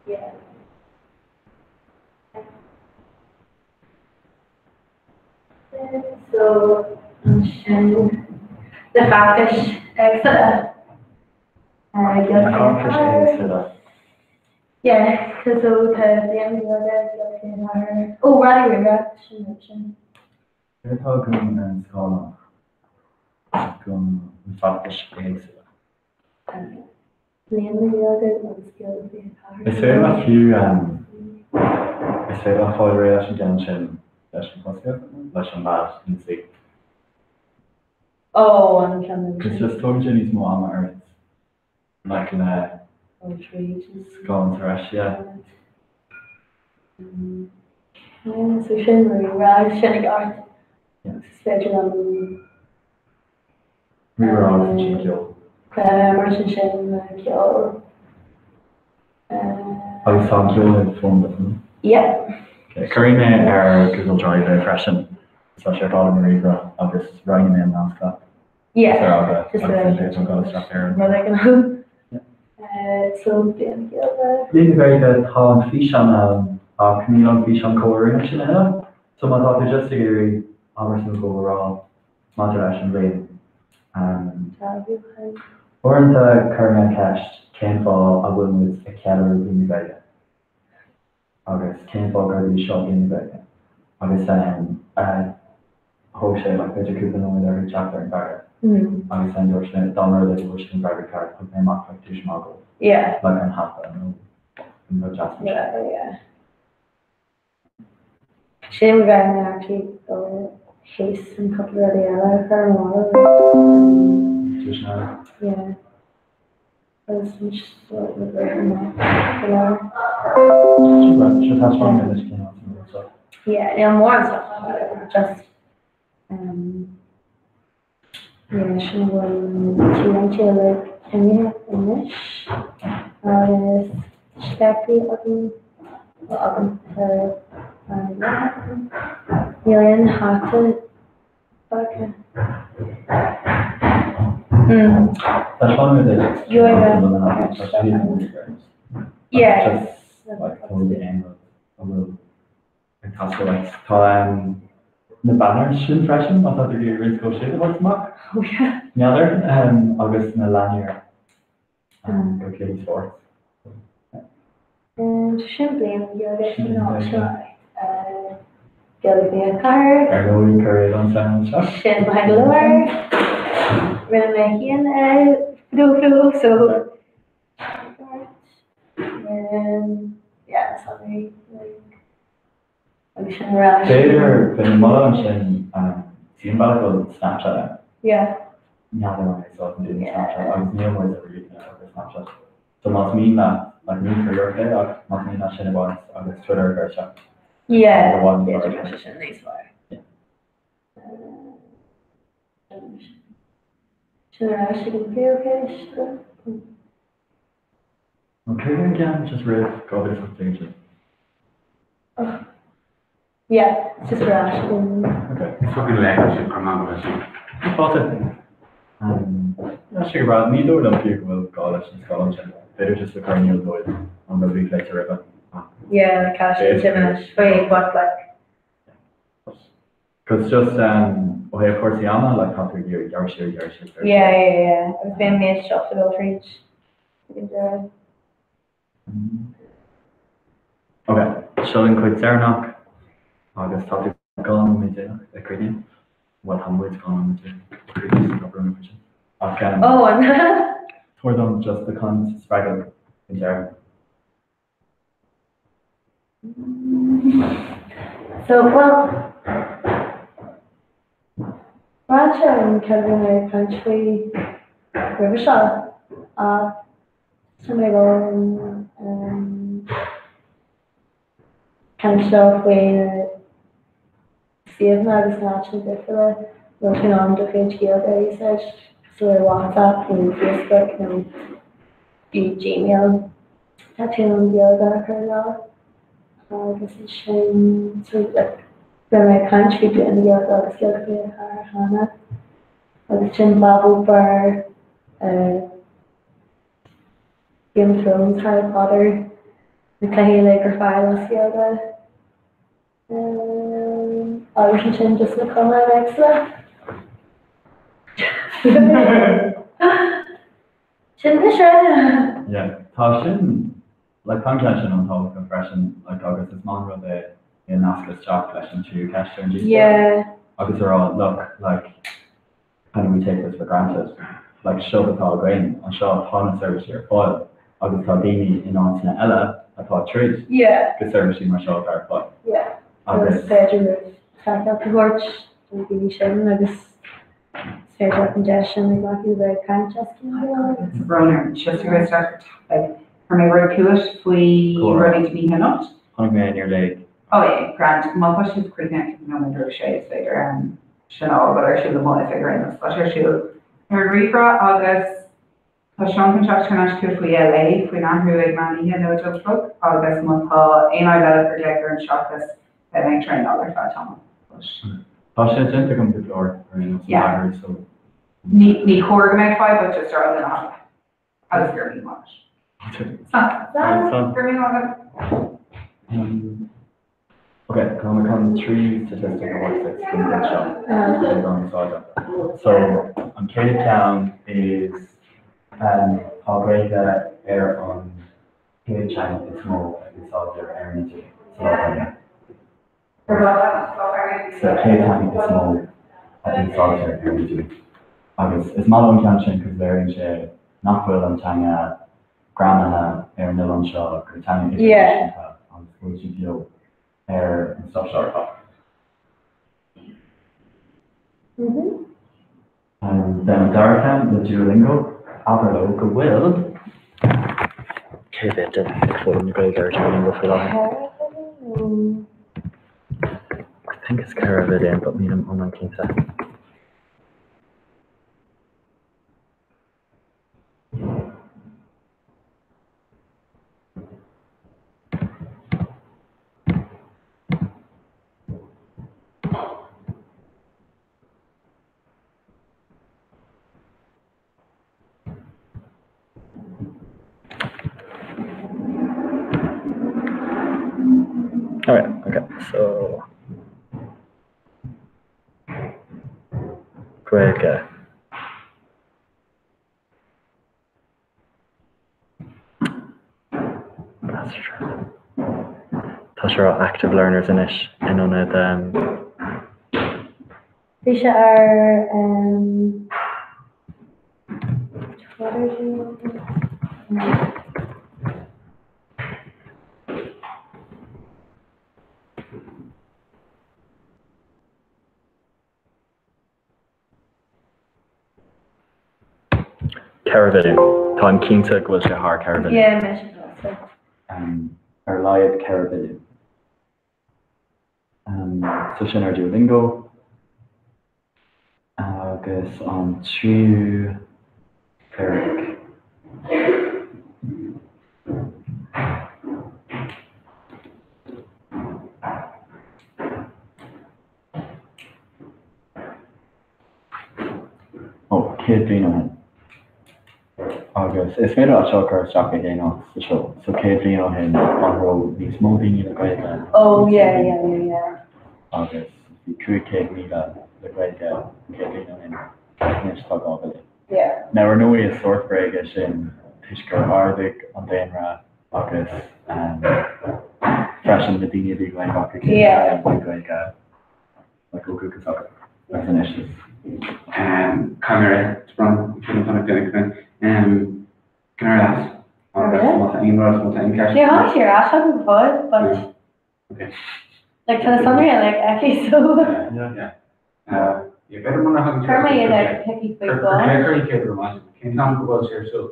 Yeah. So ansin na feachtais éagsúla. Na feachtais éagsúla. Yeah, so tá Bliain na Gaeilge, Gaeilge 24, ó Rally Rí-Rá, sin rud sin. Céard atá againn ar an scáileán do na feachtais éagsúla? Bliain na Gaeilge agus Gaeilge 24. Is féidir leat fiú is féidir leat fáil réidh leis an gceann sin leis an bhosca, leis an leaid ina suí. Ó, an ceann sin. Cos just tógann sé níos mó ama ort like le Ó, tríd. scáileán tar éis, yeah. So sin Rí-Rá, sin ag ort. Is féidir liom Rí-Rá agus ansin ceol. Mar sin sin ceol. Agus tá an ceol ar do fón agat, an? Yeah. Ok, cuirfidh mé ar Google Drive é freisin. Tá sé ar fáil i mo ríomhaire agus roinnfidh mé an nasc leat. Yeah. Ar eagla agus an féidir liom dul isteach ar an. Rud éigin ann. So Bliain na Gaeilge. Bliain na Gaeilge, tá an físeán ann ach níl an físeán chomh oiriúnach sin a thuilleadh. So má tá tú just ag iarraidh abairt nó dhó a rá, maidir leis an bhliain. Uaireanta cuireann mé an cheist cén fáth a bhfuil muid ag ceiliúradh Bliain na Gaeilge? Agus cén fáth gurb í seo Bliain na Gaeilge? Agus then thóg sé like b'fhéidir cúpla nóiméad orthu teacht ar an bhfreagra. Agus then dúirt mé dá mba rud é go bhfuair siad an freagra ceart thug mé amach like duais maith dóibh. Like an hata nó an rud deas mar sin. Sin bheith mé actually dul théis an cúpla rudaí eile a chur an bhaile. Duaiseanna. Yeah. Agus sort na bhfuair amach go leor. Seo taispeáin mé duit cén áit a bhfuil seo. Yeah, níl mórán stuff just Yeah, sin a bhfuil t-léinte uilig imithe anois agus sceiptí agam, well agam, tá agam. Níl aon hata fágtha. Taispeánfaidh mé duit Yeah. Like, tá aon rud a bhfuil ag teastáil uait. Tá na banners sin freisin, má tá tú ag iarraidh roinnt díobh siúd a thabhairt amach. Oh yeah. N'fheadar, agus na lanyards do chluichí spóirt. Sin Bliain na Gaeilge sin áit seo. Gaeilge 24. Ar ndóigh, cuir éadán san anseo. Sin maith go leor. Rinne mé féin é fadó fadó so. Yeah, sorry. Agus sin ar ais. B'fhéidir, bheinn ag moladh ansin, see an bealach go bhfuil Snapchat ann. Yeah. N'fheadar an úsáideann daoine Snapchat agus níl muid ariamh ar Snapchat. So más mian leat, like ní príoracht é ach más mian leat sin a bhaint agus Twitter a chur isteach. Yeah, b'fhéidir go mbeadh sé sin níos fearr. Yeah. Sin ar ais ag an bpríomhcheist. An cé an ceann just roimh 2018 sin? Oh. Yeah, just ar ais ag an. Okay. Fucking leis sin chomh maith leis sin. Fáilte. Tá sé go breá. Ní dóigh liom fiú go bhfuil gá leis an scáileán sin. B'fhéidir just le cur in iúl dóibh an rud a bhí pléite roimhe. Yeah, like cash sin faoi what like. Cos just ó thaobh cúrsaí ama, like tá tú ag iarraidh gearradh siar, gearradh siar, gearradh siar. Yeah, yeah, yeah. Agus bíonn méid seo le dul tríd ag an deireadh. Ok, seo an chuid deireanach agus tá tú 12 nóiméad ag críochnú. Bhuel, tá muid 12 nóiméad ag críochnú so tá brón orm faoi sin. Ach Oh, an tabhair dom just do chaint spreagúil ag an deireadh. So, bhuel, braitheann sé ar an céard a bhí mé ag caint faoi roimhe seo, ach tá mé ag dul caint seo faoi na suíomhanna agus na háiteanna difriúla a bhfuil tú in ann do chuid Gaeilge a úsáid, cosúil le WhatsApp nó Facebook nó fiú Gmail. Tá tú in ann Gaeilge a chur leo agus ansin so like bhí mé ag caint faoi Bliain na Gaeilge agus Gaeilge 24 cheana agus sin BabelBarr. Game of Thrones, Harry Potter, na cluichí uilig ar fáil as Gaeilge. Agus ansin just na cuma éagsúla. Sin mise! Yeah, tá sin, like tá an ceann sin an-tábhachtach freisin, like agus is maith an rud é é a nascadh isteach leis an tríú ceist ar an díospóireacht. Yeah. Agus a rá, look, like, kind of we take this for granted, like seo atá againn anseo, tá na seirbhísí ar fáil agus tá daoine in áiteanna eile atá ag troid Yeah. go seirbhísí mar seo atá ar fáil. Yeah. Agus Agus is féidir libh tacaíocht a thabhairt do na daoine sin agus Is féidir leat an deis sin a ghlacadh bheith ag caint as Gaeilge. Tá brón orm, just go raibh like, chuir mé rud chugat faoi rudaí do mhíche anocht. Tháinig mé in your leg. Oh yeah, grand. Má tá sibh críochnaithe cúpla nóiméad roimh sé is féidir sin a fháil ar siúl amuigh is ag ar aon nós. Tá sé ar siúl ar an ríomhaire agus Tá Seán chun teacht thar n-ais chugat faoi LA faoin athrú ag meán oíche nó 2 a chlog agus má tá aon fhadhb eile cuir glaoch orm seachas beidh mé ag traenáil ar feadh tamaill but. Tá sé déanta agam go leor ar aon nós an Yeah. athrú so. Ní ní chóir go mbeadh fadhb but just ar an duine eile. Agus go raibh míle maith agat. Slán. Slán. Go raibh míle maith agat. Ok, tá mé chun 3 statistic a thabhairt duit don chuid seo beidh an-úsáideach. So, an chéad cheann is tá Gaeilge ar an chéad teanga is mó a úsáidtear ar an idirlíon sa lá atá inniu. Sa chéad teanga is mó a úsáidtear ar an idirlíon. Agus is maith liom an ceann sin cos léiríonn sé nach bhfuil an teanga greamaithe ar an oileán seo gur teanga idirnáisiúnta agus go bhfuil sí beo ar an stuff seo ar fad. Then an dara ceann le Duolingo, abair leo go bhfuil cé mhéad duine ag foghlaim na Gaeilge ar Duolingo faoi láthair? I think it's 4 mhilliún but nílim iomlán cinnte. Alright, okay, so Gaeilge. Tá sé ar active learners anois in ionad. Bhí sé ar Twitter. 4 mhilliún. Táim cinnte go bhfuil sé thar 4 mhilliún. Yeah, mise fosta. Ar a laghad 4 mhilliún. So sin ar Duolingo. Agus an tríú fíric. Ó, 100 bliain ó shin. Agus is féidir leat seo a chur isteach ag aon áit sa seó. So 100 bliain ó shin, an raibh níos mó daoine le Gaeilge ná Oh, níos mó yeah, daoine? yeah, yeah, yeah. Agus bhí 500,000 le Gaeilge 100 bliain ó shin, agus anois tá 2 mhilliún. Yeah. Now ar ndóigh is sórt bréag é sin toisc gur ardaigh an daonra agus freisin na daoine a bhí Gaeilge acu cé Yeah. bhí Gaeilge like ó dhúchas acu agus anois is Caithfidh mé rá, Bron, tá mé déanamh go Go n-éirí leat. Agus má tá aon rud, má tá aon cheist. Níor tháinig sí ar ais agam go fóill, but Okay. like tá na sonraí uilig aici so. Yeah. Yeah. Yeah, b'fhéidir mura thagann Chuir mé iad ar picí faoi dhó. Chuir céad ar maidin. Cén t-am go bhfuil sé ar siúl?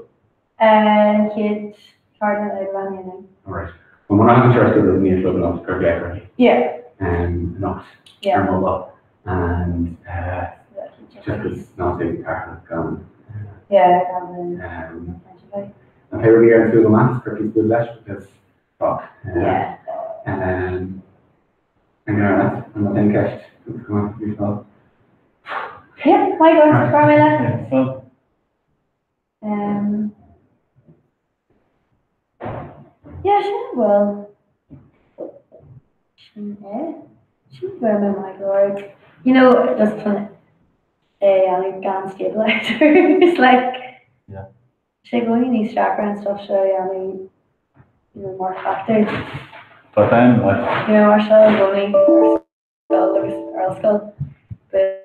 An chéad cheardlann ag leath i ndiaidh a naoi. Alright. Well mura thagann sé ar siúl roimh 9 a chlog anocht, cuir glaoch uirthi. Yeah. Anocht. Yeah. Ar mobile. And uh, just 'cause ná déan carthanach gan. Yeah, gan Um, the. An pé rud ar an Google Maps, cuir píosa beag leis because fuck. Yeah. Um, an gceann eile, an bhfuil aon cheist? Come on, you know. Yeah, my God, chuir mé leis. So, Um, go bhfuil sin é. Sin go bhfuil mé maith go leor. You know, just chun é a dhéanamh gan stabilizer. It's like Yeah. sé i gcónaí níos deacra an stuff seo a dhéanamh you know, mar chleachtadh. But then, like, You know, mar seo i gcónaí ar scoil agus ar ollscoil. But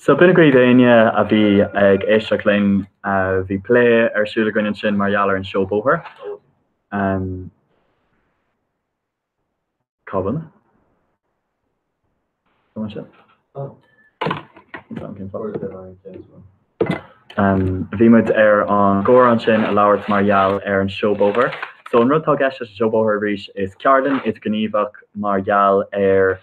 So b'in agaibh éinne a bhí ag éisteacht linn, bhí plé ar siúl againn ansin mar gheall ar an seó bóthair. Cá bhfuil mé? Bhí muid ar an gcomhrá ansin a labhairt mar gheall ar an seó bóthair. So an rud atá i gceist leis an seó bóthair arís is ceardlann idirghníomhach mar gheall ar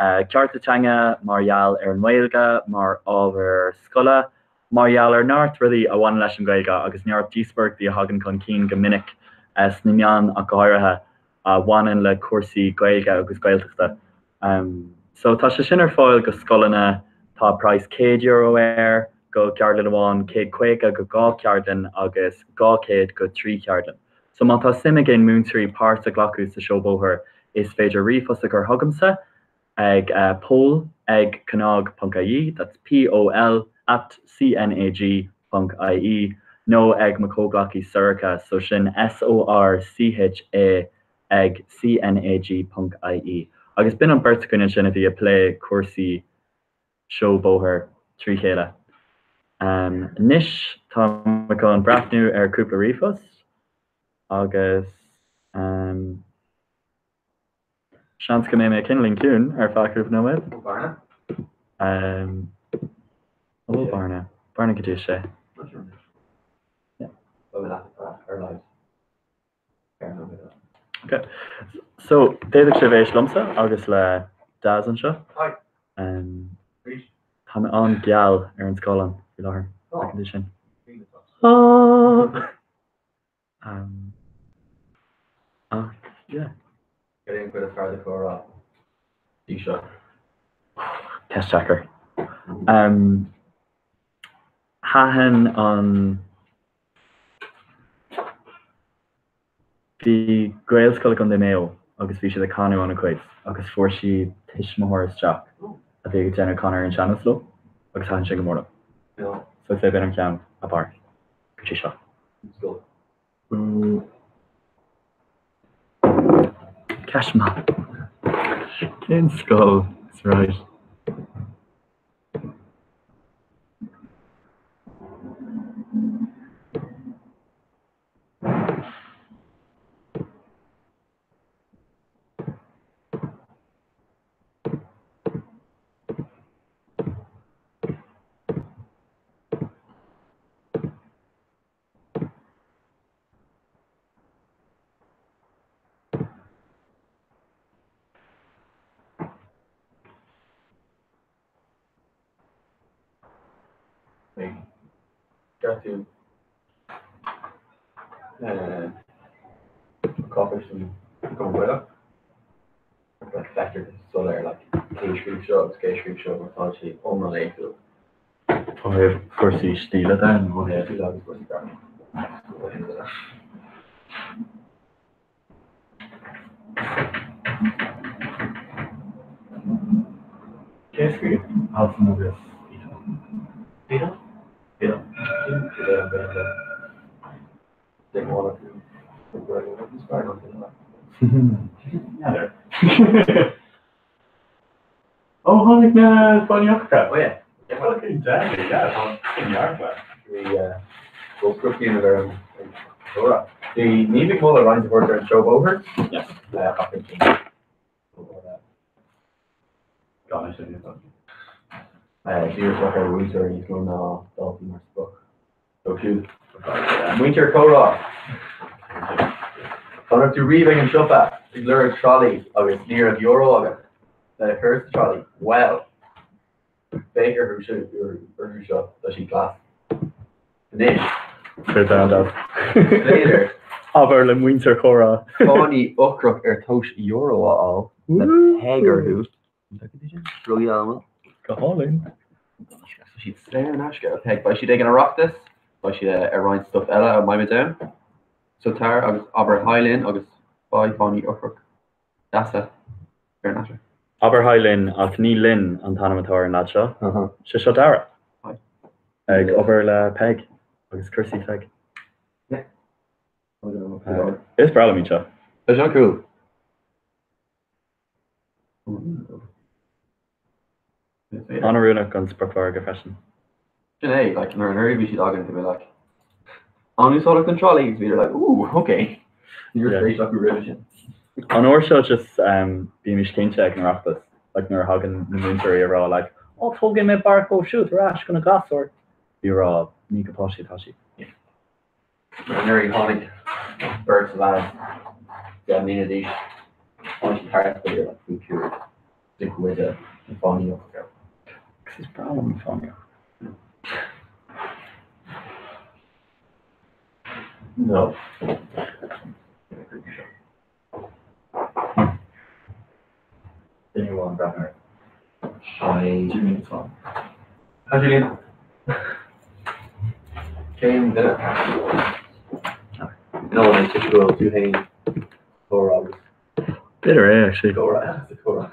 cearta teanga, mar gheall ar an nGaeilge mar ábhar scoile, mar gheall ar neart rudaí a bhaineann leis an Ghaeilge agus neart díospóireachtaí a thagann chun cinn go minic sna meáin ach go háirithe. a bhaineann le cúrsaí Gaeilge agus Gaeltachta. So tá sé sin ar fáil go scoileanna, tá praghas €100 air go ceardlann amháin, 150 go 2 cheardlann agus 200 go 3 cheardlann. So má tá suim ag aon múinteoirí páirt a ghlacadh sa seó bóthair is féidir ríomhphost a chur chugamsa ag pol ag cnag ponc ie, that's P-O-L at C-N-A-G ponc I-E, nó ag mo chomhghleacaí Sorcha, so sin S-O-R-C-H-A ag C-N-A-G ponc I-E. Agus b'in an bheirt againn ansin a bhí ag plé cúrsaí seó bóthair trí chéile. Anois tá mé chun breathnú ar cúpla ríomhphost agus. Seans go mbeidh mé cineáilín ciúin ar feadh cúpla nóiméad. Ó Bearna? An bhfuil Bearna? Bearna go dtí a sé. Not sure. Yeah. Beidh mé leat ar aghaidh. Ceithre nóiméad eile. Ok. So, d'fhéadfadh sibh éist liomsa agus le Daz anseo. Hi. Um, tá mé an-gheal ar an scáileán faoi láthair. Oh. Feiceann tú sin. Ah. Um, Yeah. Cad é an chuid is fearr de Comhrá go dtí seo? Ceist deacair. Thaitin an. Bhí Gaelscoil i gContae Maigh Eo agus bhí siad ag canadh an-chuid agus fuair siad tuismitheoir isteach a bhí ag déanamh canadh ar an sean-nós leo agus thaitin sé go mór liom. So I'd say b'in an ceann ab fhearr go dtí seo. Ceist maith. Cén scoil is right? Ceartú cáipéis den Chumann Gaelach. Like feictear go soiléir like cé a scríobh seo agus cé a scríobh seo mar tá sé iomlán éagsúil. Ó thaobh cúrsaí stíle de nó? Ó thaobh stíle agus cúrsaí gramadaí. Cé a scríobh Altan agus Ethan? Ethan? Ethan. N'fheadar. Ó tháinig na Fáinní Ocra. Oh yeah. Fucking deadly, yeah. Sin neart Bhí sprioc dhéanamh ar an gcomhrá. Bhí Niamh ag moladh roinnt a thabhairt ar an seó bóthair. Yes. Ach Gan sin. D'iarr ar mhúinteoir níos mó ná daltaí mar sprioc. So cute. Muintir Comhrá. An raibh tú riamh ag an siopa ag lorg trolley agus ní raibh euro agat le cur sa trolley? Bhuel, féach orthu orthu seo, tá siad class. Anois. Cuir down dad. B'fhéidir. Abair le muintir Chomhrá. Fáinní eochrach ar tomhas euro a fháil le Peig orthu. Drugaí almond. Go hálainn. Tá siad saor in aisce ó Peig. Beidh siad ag an Oireachtas, beidh siad ar roinnt stuff eile a mbeidh muid ann. So tar agus abair hi linn agus faigh fáinní eochrach deasa saor in aisce. Abair hi linn ach ní Linn an t-ainm atá ar an leaid seo. Sé seo Dara. Hi. Ag obair le Peig agus cúrsaí Pheig. Yeah. Is breá liom iad seo. Tá sé cool. An-oiriúnach don spriocmhargadh freisin. Sin é, like, nuair a bhí siad againn, bhí mé like, an-úsáideach don trolley agus bhíodar like, ooh, okay. Ní raibh spéis acu roimhe sin. An uair seo just bímis cinnte ag an Oireachtas, like nuair a thagann na múinteoirí a rá like, oh tógfaidh mé beart dóibh siúd ar ais go na gasúir, bí ag rá ní go páistí atá siad. Anuraidh tháinig beirt leaid 10 mbliana d'aois, tháinig siad thart b'fhéidir like faoi chúig de goide na fáinní eochrach. Agus is breá liom na fáinní eochrach. No. Duine amháin breathnú air. Hi. Julian atá. Hi Julian. Cén duine? No, an é go bhfuil tú féin comhrá agus. B'fhéidir é actually. Comhrá sa chomhrá.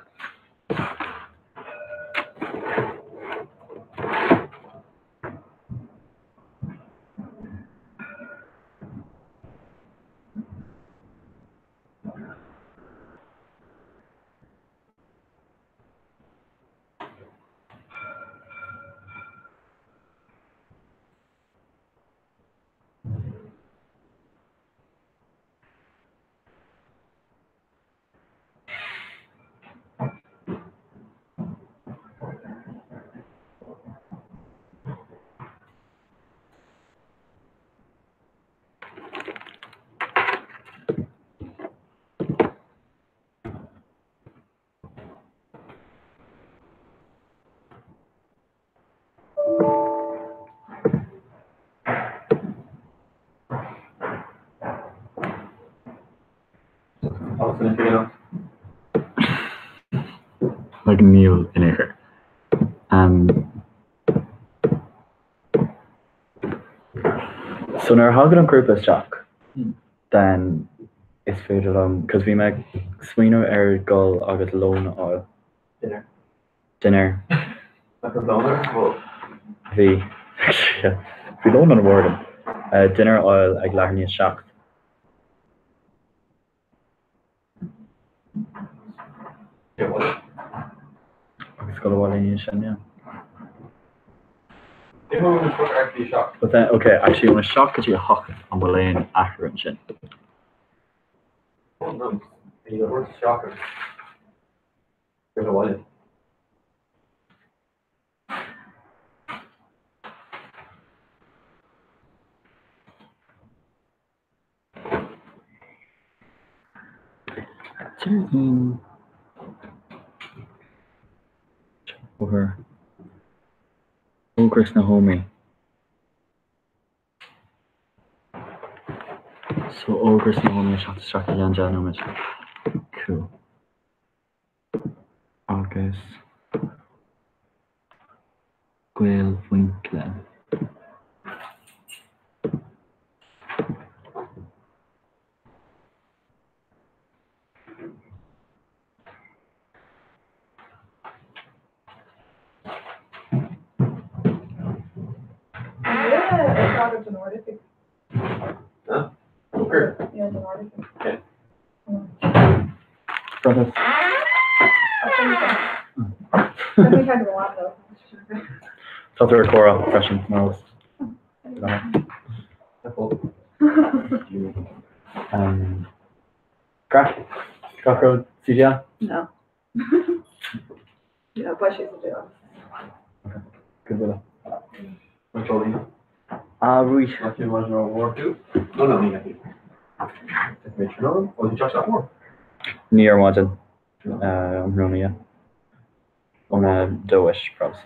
Like níl in aon chor. Um, so nuair a thagann an grúpa isteach, then is féidir liom, cos bhí mé ag smaoineamh ar dhul agus lón a fháil. Dinner. Dinner. Nach raibh lón ar an bhord? Bhí. Bhí lón ar an bhord agam. Uh, dinner a fháil ag leathuair i ndiaidh 7. Agus dul abhaile ina dhiaidh sin, yeah. But then, okay, actually óna 7 go dtí 8 an bhfuil aon athrú ansin? Déardaoin Bóthar Ógra sna hÓmaí. So Ógra sna hÓmaí ag teacht isteach i gceann 10 nóiméad. Cool. Agus Gael Mhuincle. Tá tú ar comhrá freisin mar eolas. Craic? Gach rud CGL? No. Yeah, beidh sé sa deireadh. Good bhuile. Ah, right. Ní ar maidin. Um thráthnóna, yeah. Óna dó-ish, probs.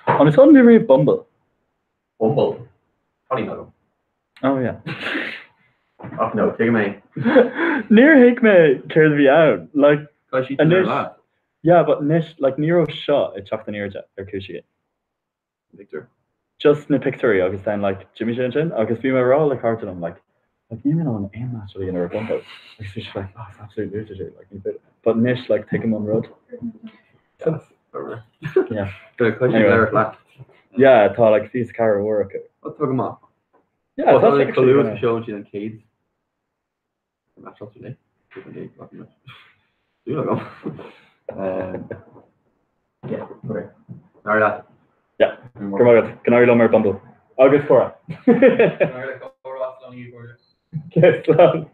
An úsáideann tú riamh Bumble? Bumble? Tá níl agam. Oh yeah. Ach no, tuigim é. Níor thuig mé céard a bhí ann. Like, Tá sí anois. Leat. Yeah, but anois, like, ní raibh seo ag teacht in airde ar chúis éigin. Pictiúr. Just na pictiúirí agus then like, d'imigh sé ansin agus bhí mé ag rá le cairde liom like, like níl mé in ann aon match a dhéanamh ar Bumble. Agus bhí siad like, oh, it's absolute nudity, like, ní féidir. But anois, like, tuigim an rud. Yes. Yeah. Anyway. Yeah, tá like 24 uair acu. Ó tá go maith. Yeah, Tá tá sé sé go luath actually, seolann siad an chéad match sin é. Dúil agam. Yeah, okay. Go n-éirí leat. Yeah, go raibh maith agat. Go n-éirí liom ar Bumble. Agus Cora. Okay, slán.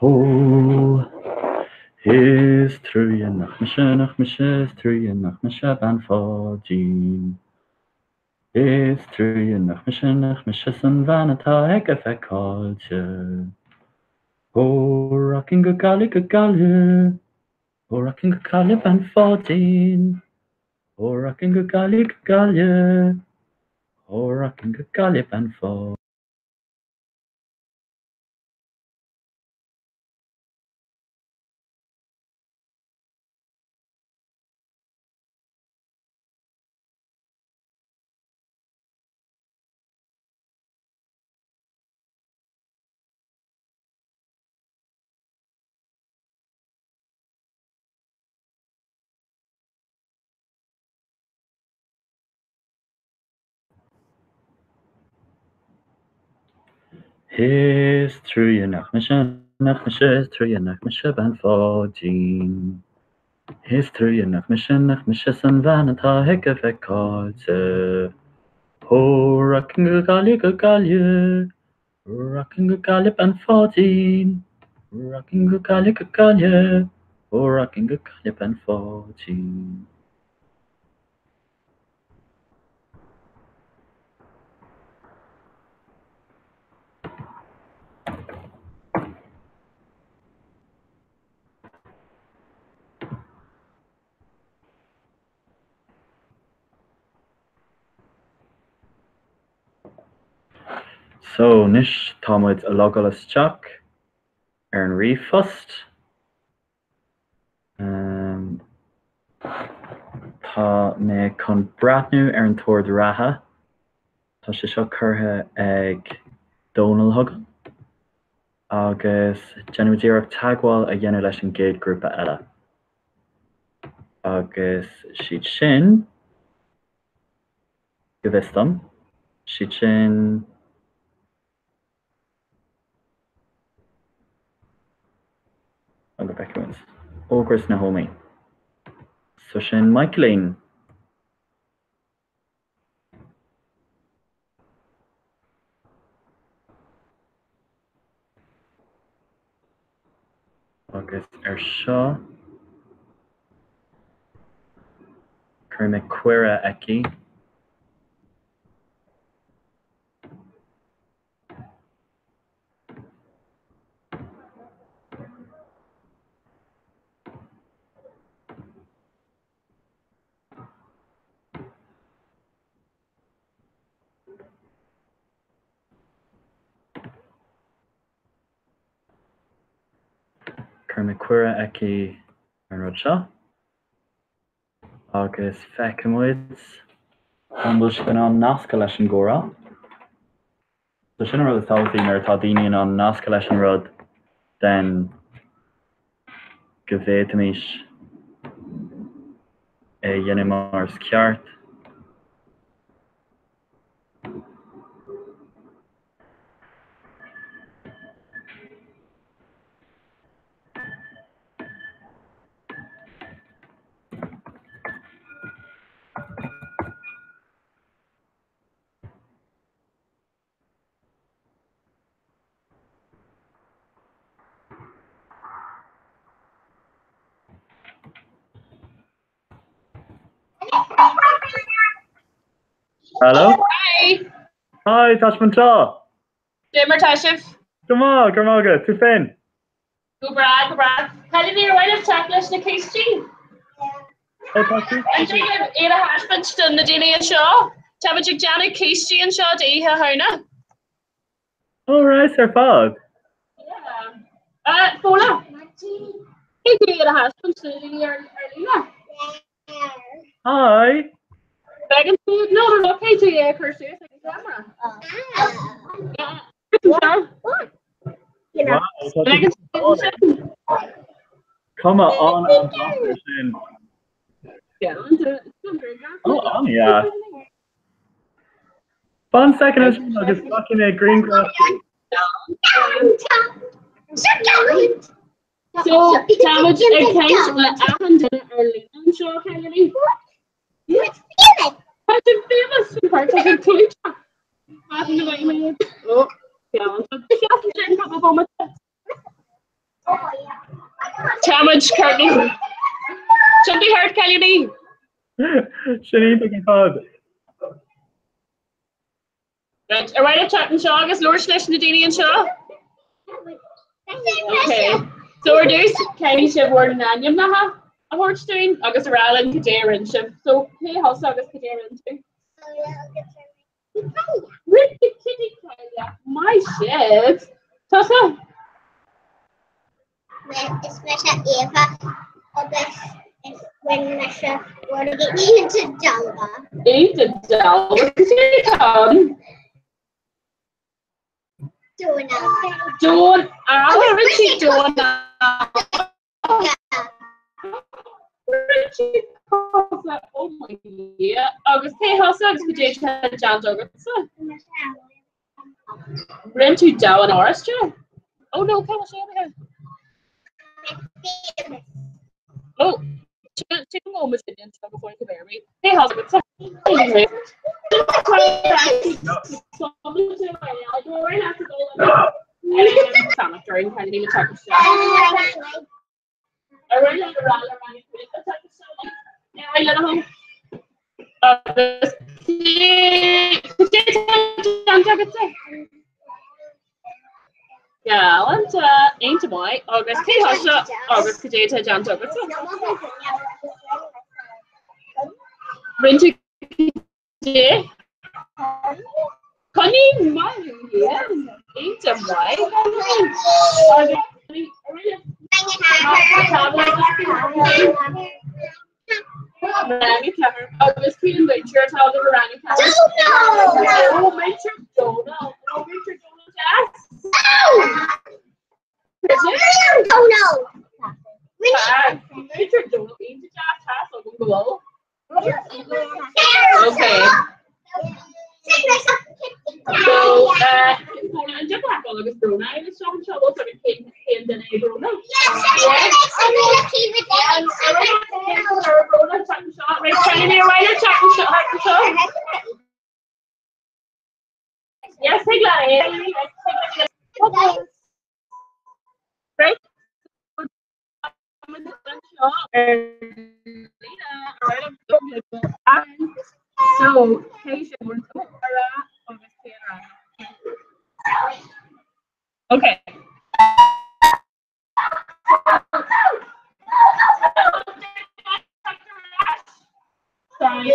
Ó, is truaighe nach mise, nach mise, is truaighe nach mise bean Pháidín. Is truaighe nach mise, nach mise 's an bhean atá aige bheith caillte. Ó rachainn go Gaillimh go Gaillimh Ó rachainn go Gaillimh bean Pháidín Ó rachainn go Gaillimh go Gaillimh Ó rachainn go Gaillimh bean Pháidín. Is truaighe nach mise, nach mise, is truaighe nach mise bean Pháidín. Is truaighe nach mise, nach mise 's an bhean atá ag a bheith caillte. Ó rachainn go Gaillimh go Gaillimh, rachainn go Gaillimh bean Pháidín, rachainn go Gaillimh go Gaillimh, ó rachainn go Gaillimh bean Pháidín. So, anois tá muid ag logáil isteach ar an ríomhphost. Tá mé chun breathnú ar an t-ord reatha. Tá sé seo curtha ag Dónal chugam agus déanfaimid iarracht teagmháil a dhéanamh leis an gcéad grúpa eile. Agus siad sin, go bhfios dom, siad sin. Go bhfeicfimid. Ógras na hÓmaí. So sin Michaelín. Agus ar seo cuirfidh mé cuireadh aici. Cuirfidh mé cuireadh aici ar an rud seo agus feicfidh muid an bhfuil siad in ann nascadh leis an gcomhrá. So sin an rud is tábhachtaí nuair atá daoine in ann nascadh leis an rud then go bhféadfaimis é a dhéanamh mar is ceart. Hello? Hi! Hi, tá sibh anseo! Cé mar tá sibh? Go maith, go raibh maith agat, tú féin? Go breá, go breá. Cailíní, ar mhaith libh teacht leis na cístí? Ó, tá sí. An dtig libh iad a thaispeáint do na daoine anseo? Táimid ag déanamh cístí anseo d'Oíche Shamhna. Ó, right, ar fad. Yeah. Uh, Fóla? Thig iad a thaispeáint do na daoine ar ar líne? Hi! Beidh an no, no, no, cé tú é a chur suas ag an camera? Yeah. Wow, tá Beidh an sin. Cuma an-an sin. Yeah. Ó, an-deas. Fan soicind ansin agus glacfaidh mé grianghraf. So, táimid ag caint le achan duine ar líne anseo, a chailíní. Tá sibh famous in part tá sibh clúiteach. Measann go mbeidh mé Ó, Seasann sin cúpla bomaite. Táimid curtly. Tiontaigh thart, cailíní. Sin iontach ar fad. Right, ar mhaith libh teacht anseo agus labhairt leis na daoine anseo? Okay. So ar dtús, caithfidh sibh bhur n-ainmneacha a thabhairt dúinn agus a rá linn cad é a rinne sibh. So cé thusa agus cad é a rinne tú? Rinne tú ciotaí caille. Maith sibh. Tusa? Is mise Éabha agus is rinne mise rudaí iontach dealbha. Iontach dealbha. Cad é atá ann? Dónal. Dónal. Rinne sí Dónal. Rinne sí cosa. Oh my Dhia. Agus cé thusa agus cad é atá déanta agatsa? Rinne tú damhán oráiste? Oh no, cá bhfuil sé imithe? Oh, sin go bhfuil muid anseo go fóill go béarmaí. Cé thusa? Galánta, iontach maith agus cé thusa agus cad é atá déanta agatsa? Rinne tú cad é? Coinín maith thú féin, iontach maith. Rang a 4 agus cén múinteoir atá agat i rang a 4? Dónal! Ó, múinteoir Dónal! Ó, múinteoir Dónal deas! Dónal! Múinteoir Dónal iontach deas, tá a fhios agam go bhfuil. Okay. So, Bróna an dtiocfadh leat dul agus Bróna a isteach anseo, bhfuil a fhios agat cén cén duine é Bróna? Bróna isteach anseo, right, trying to right isteach anseo, anseo. Yes, thig leat é. Right? So cé sin bhur a rá agus cén rang? Okay. Sorry.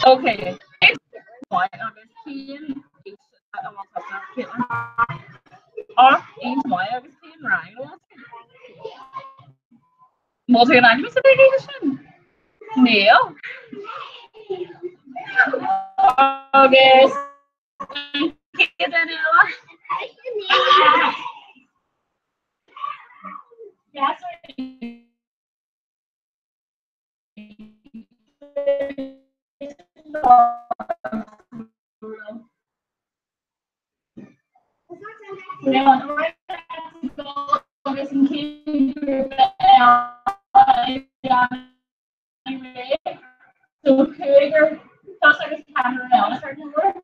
Okay. Agus cén Ach aon mhaith agus cén rang a bhfuil tú? Bhfuil tú in ainm is a bheith aige sin? Níl. Agus an chéad duine eile? Yes. Agus an chéad grúpa eile So cúigear tusa agus ceathrar eile ceart go leor.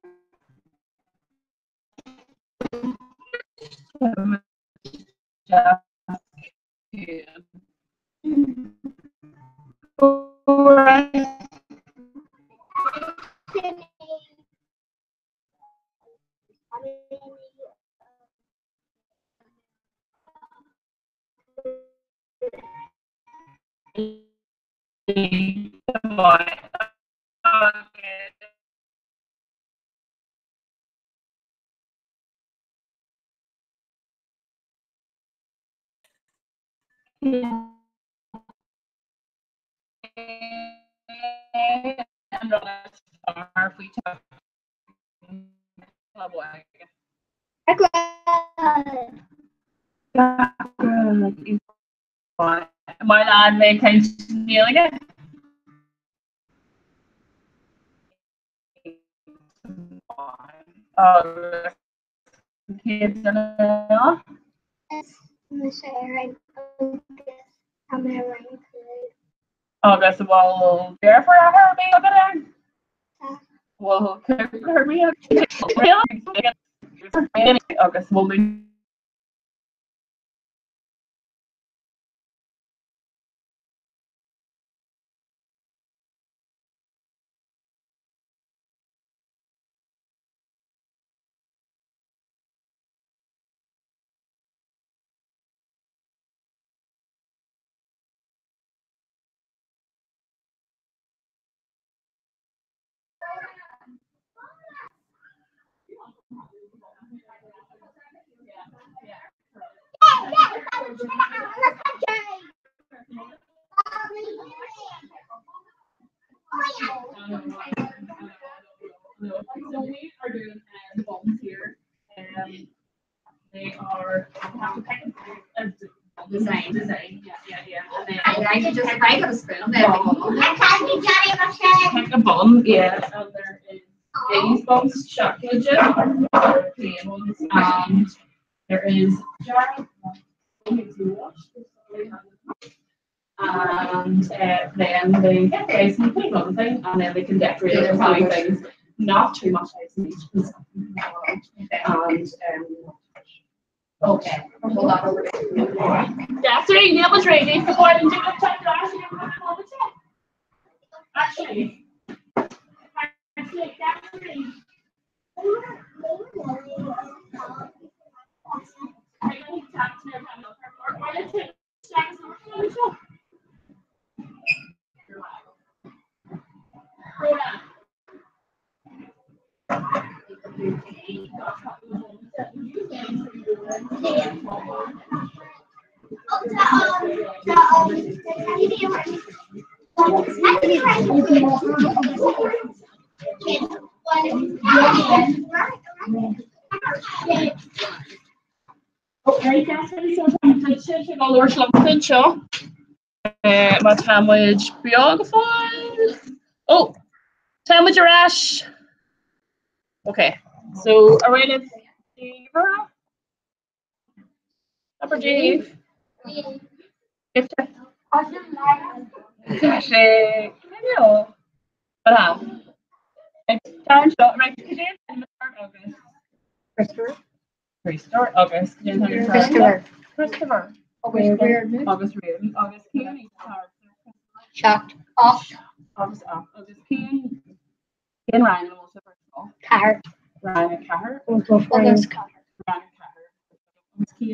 An rud is fearr faoi Mar lean mé caint Gaeilge. Agus an chéad duine eile? Is mise Erin agus tá mé i rang a 5. Agus an bhfuil deirfiúr athair ar bith agat Erin? Tá. Bhfuil cúpla ar bith agat? Agus bhfuil mé So we are doing buns here. They are you have to pick a Design. Design, yeah, yeah, yeah. And then I like it just if I got a spoon on there. pick a bun, yeah. And there is these buns, chocolate chip, plain ones, and there is jam. And then they get the icing, put it on the thing, and then they can decorate it with funny things. Not too much icing each, because and Okay. Hold on over there. That's right, that was ready for boy and do the check Actually, actually, actually, Okay, seo Má támuid beo go fóill. Ó támuid ar ais. Okay, so ar mhaith libh Dave? Abair Dave. Tá sé beo. Breá. Tá seo right, cad é an agus Christopher. Christopher agus Christopher. Christopher. Agus Agus Rian agus cén Seacht. 8. Agus 8 agus cén cén rang an bhfuil sibh ar scoil? Ceathair. Rang a ceathair. Agus ceathair. Rang a ceathair.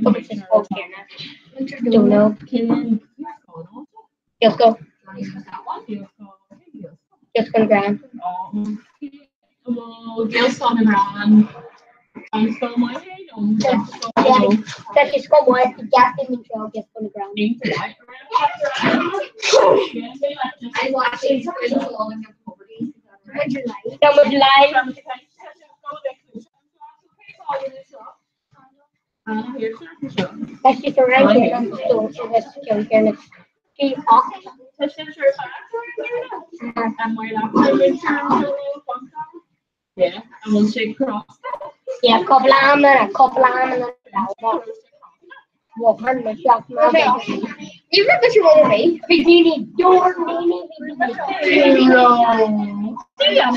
Agus cén Agus Don't know. Cén Gaelscoil. Gaelscoil. Gaelscoil na Gréine. Bhfuil Gaelscoil na Gréine an scoil maith é nó Yeah. Tá sé scoil mhaith i gceapaim an seo Gaelscoil na Gréine. I watched it for so long and Tá muid live. Tá sé sa rang céanna so agus ceann céanna. Bhí 8. Yeah, and we'll shake cross. Yeah, cúpla amanna, cúpla amanna. Bhí You remember your own me? Bhí daoine dúr daoine bhí daoine. Yeah,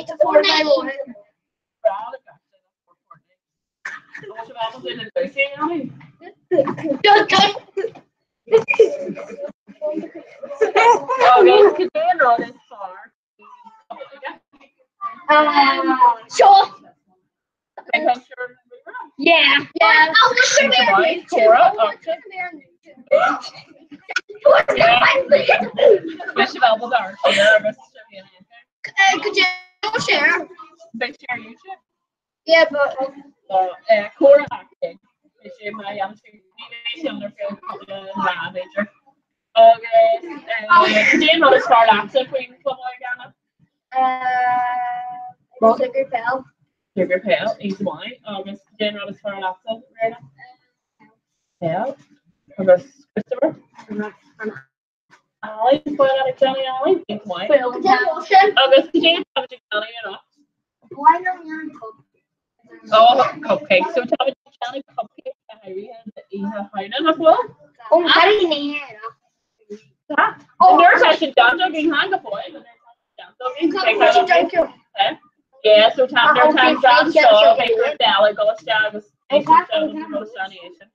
the 491. Dun dun. Sure. Yeah. Yeah. Could you share? Yeah, but What? Sugar Bell. Sugar Pale, is mhaith agus cén rud is fearr leatsa Réna? Yeah. Agus Christopher? Ali, foil ag Johnny Ali? Agus cad é atá ag Johnny anocht? Oh, cupcake. So tá ag Johnny cupcake go háirithe d'Oíche Shamhna, nach bhfuil? Ó, cad é Tá. Nuair atá sé déanta againn, chan go fóill, but nuair atá sé déanta againn, beidh cead againn. Yeah, so tá nuair atá an dream seo, beidh grúpa eile ag dul isteach agus beidh siad ag dul isteach ina dhiaidh sin.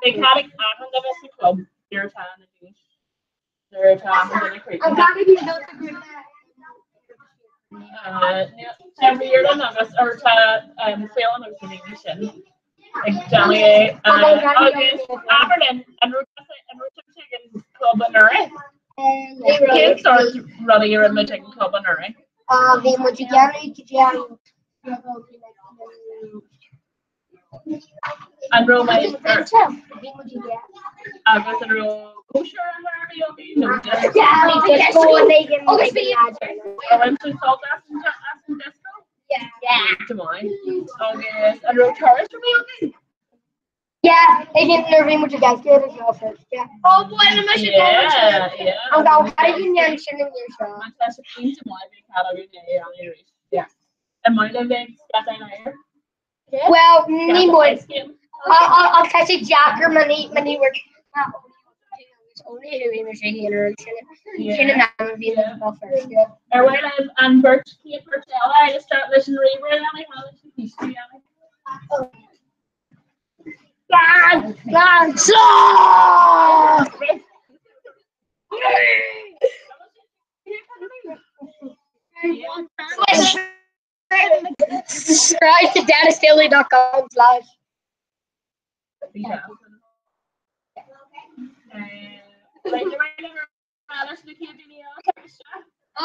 Beidh cead ag achan duine sa chlub nuair atá na daoine nuair atá achan duine críochnaithe. Tá riarann agus or tá Faolan agus na daoine sin ag déanamh é agus abair linn an raibh an raibh sibhse ag an club anuraidh? Cén sórt rudaí a rinne muid ag an club anuraidh? Bhí muid ag déanamh go dtí an An raibh mé agus an raibh cóisir ar bith agaibh nó just Ar bhain tú sult as an disco? Go maith. Agus an raibh turas ar bith agaibh? Yeah, ag an nuair bhí muid ag gailce ar an first, yeah. Oh boy, na me Yeah, yeah. An gabh caithfidh an sin an year seo. Má tá sé iontach maith bhí cead againn é a dhéanamh arís. Yeah. An maith libh bheith ag scaipeadh an aeir? Well, ní muid. Ach tá sé deacair mar ní mar ní bhfuair only who bhí sé héin ar sin sin an am a bhí na first, yeah. Ar mhaith libh an beirt chéad beirt eile a isteach leis an ríomhaire a dhéanamh, leis na cístí a dhéanamh? Slán! Slán! Slán! Subscribe to dennisdaly.com slash. Yeah.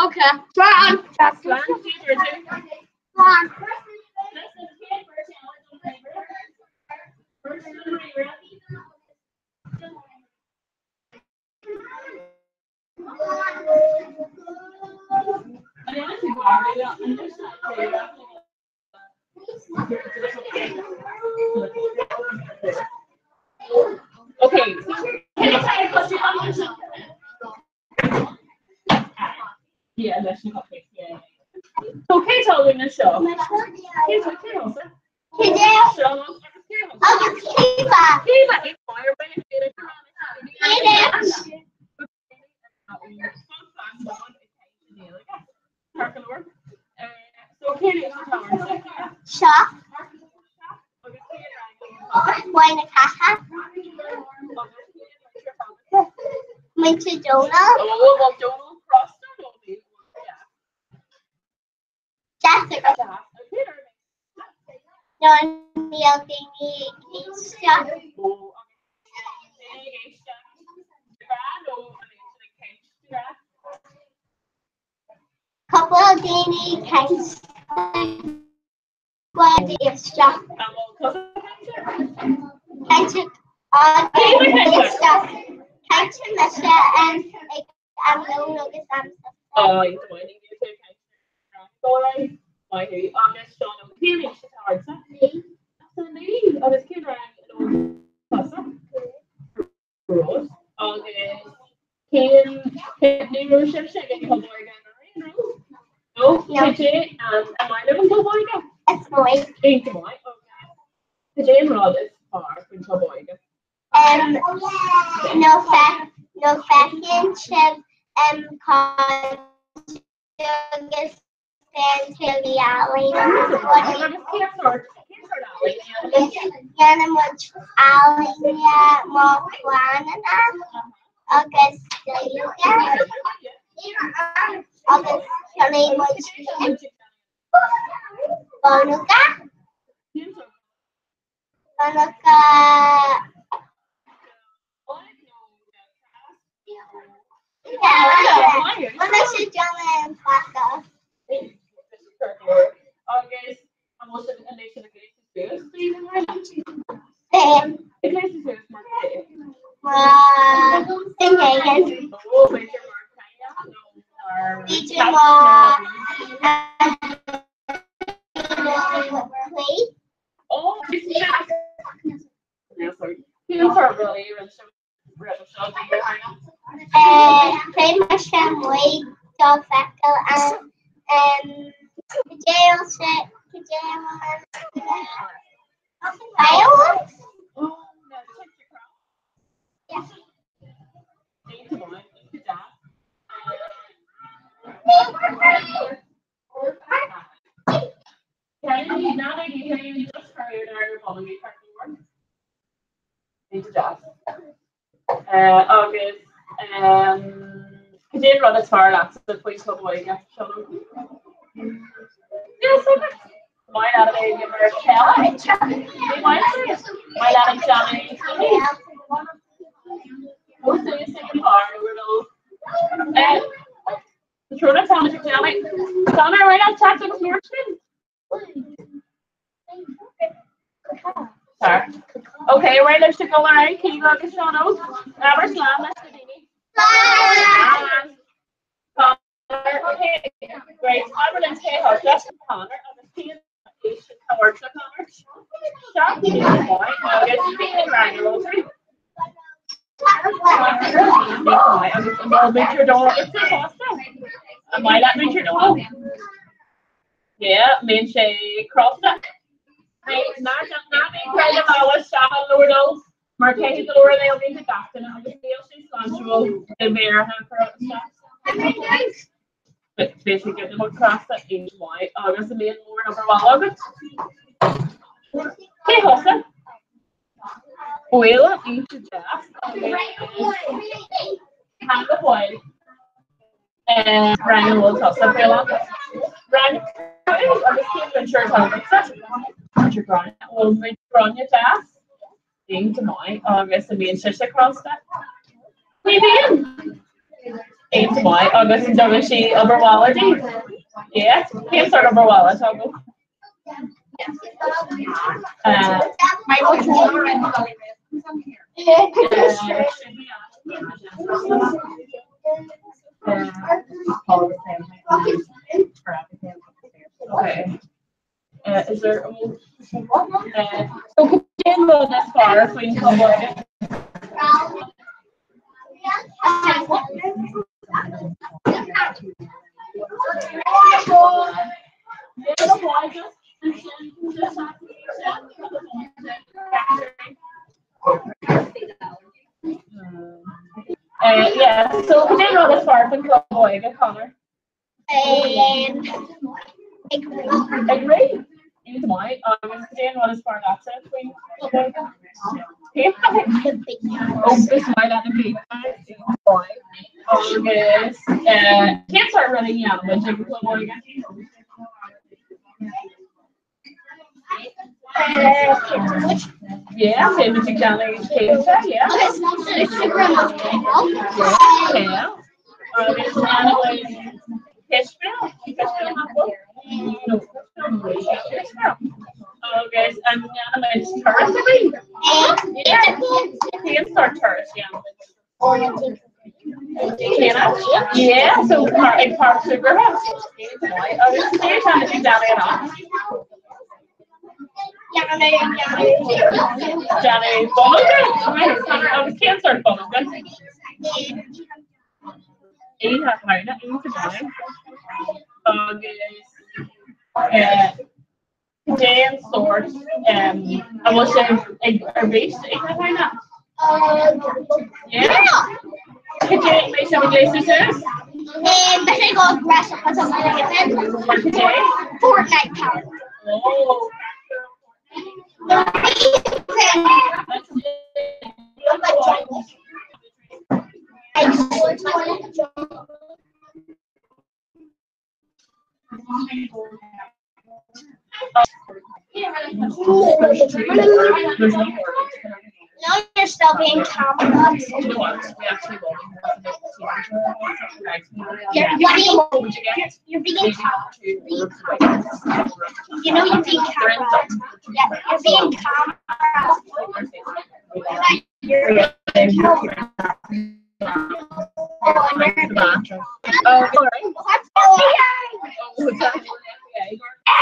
Okay. Slán! Slán! Okay. Yeah, leis na cupcakes, yeah. So cé tá againn anseo? Cé tá cé thusa? Seo agus cé thusa? Agus Caoimhe. Caoimhe is fire by Seo. Wine Catha. Muintir Donald. Jessica. No, níl daoine ag éisteacht. Cúpla daoine ag caint éisteacht. Caint éisteacht. Caint mise ag am lón agus am Is maith. Nó feiceann sibh agus Déanann muid ealaíne mar phleananna agus duilleoga agus cheannaigh muid bonnóga bonnóga Bhí sé déanamh an phaca. B'fhéidir mar Beidh mise amuigh do feiceáil an cad é sé cad é an Agus cad é an rud is fearr leatsa faoin Chlub Óige, Seán? Maith leat a bheith ag imirt peile? Ní maith leat? Maith leat ag déanamh cluichí? Ó suas ag an bharr nó Trona tá ag déanamh. Tá mé réidh leat teacht agus labhairt linn. Sorry. Okay, right leis go ar aghaidh, Caoimhe agus Seán Óg. Abair slán leis na daoine. Slán. Okay, great. Abair linn cé thá Justin Connor agus Cian Éistean Cairde Connor. Seach agus Cian Ryan Rotary. Agus an bhfuil muintir dó agatsa fosta? An maith leat muintir dó? Yeah, mbíonn sé crosta. Ná bí creid a isteach an leabhar dó, mar caithfidh go leor a bheith ag gach duine agus níl sé sláintiúil i bhféartha a chur isteach. Beidh sé go mór crosta aon mhaith agus a mbíonn mór obair mhaith agat. Cé thusa? Buaile iontach deas agus teanga bhuail rang a bhfuil tusa faoi Rang agus cén múinteoir atá agatsa? Múinteoir Gráinne. Bhfuil múinteoir Gráinne deas? Iontach maith agus an mbíonn sise crosta? Ní bhíonn! Iontach maith agus an dtugann sí obair bhaile daoibh? Yeah? Cén sórt obair bhaile atá agat? Okay. Is there so cén rud is fearr faoin Chlub Óige? Yeah, so cad é an rud is fearr faoin Chlub Óige, Conor? Ag rith. Iontach maith. Agus cad é an rud is fearr leatsa faoin Chlub Óige? Ó, is maith leat na bia. Iontach maith. Agus cén sórt rud a dhéanann muid ag an Chlub Óige? Yeah, bíonn muid ag déanamh péinte, yeah. Yeah. Agus déanann muid cispheil, cispheil nach bhfuil? No, cispheil. Agus an ndéanann muid turas ar bith? Yeah. Cén sórt turas a dhéanann muid? Yeah, so ag páirc súgartha. Agus cad é atá muid ag déanamh anocht? Déanamh bonnóga? Agus cén sórt bonnóga? Oíche Shamhna, iontach maith. Agus Cad é an sórt a bhfuil sibh ag ar bís Oíche Shamhna? Yeah? Cad é beidh sibh ag gléasadh suas? Beidh sé go dress up as a Mar cad é? Fortnite character. Oh. Now you're still being camera. You're being, you're being camera. You know you're being camera. Yeah, you're being camera. You're being camera. Oh, sorry.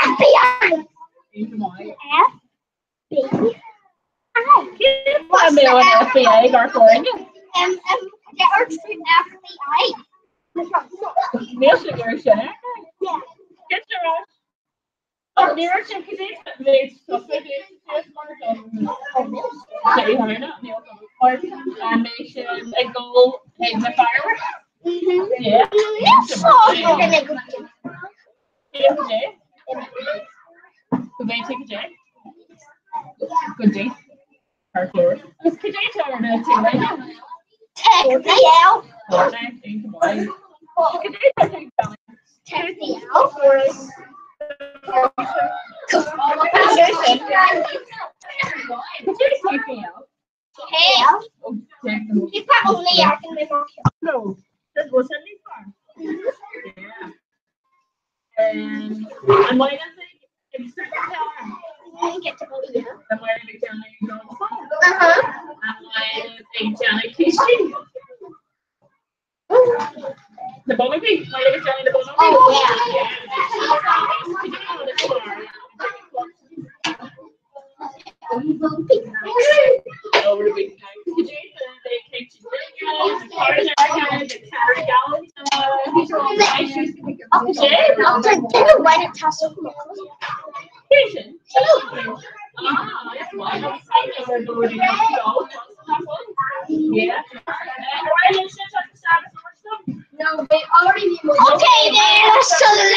FBI! FBI. FBI! What's the FBI gar foreign? Níl sé gur sin é. Get your ass. Oh, ní raibh sin cad é méid mé sin ag dul ag na fireworks. Yeah. Go mbeidh tú go dé? Go dtí. Thar clár. Agus cad é tá ar na tí Tech the L. Cad é tá tú ag Tech the L. Cad é tá tú ag Hell. You probably are gonna be more. No. That was a new farm. Yeah. And why does it it's Get to go here. And why did it go Uh-huh. And why did it go The Bumblebee? Why did it go the Bumblebee? Oh, yeah. Over the big Yeah. No, they already need more. Okay, there, Solan.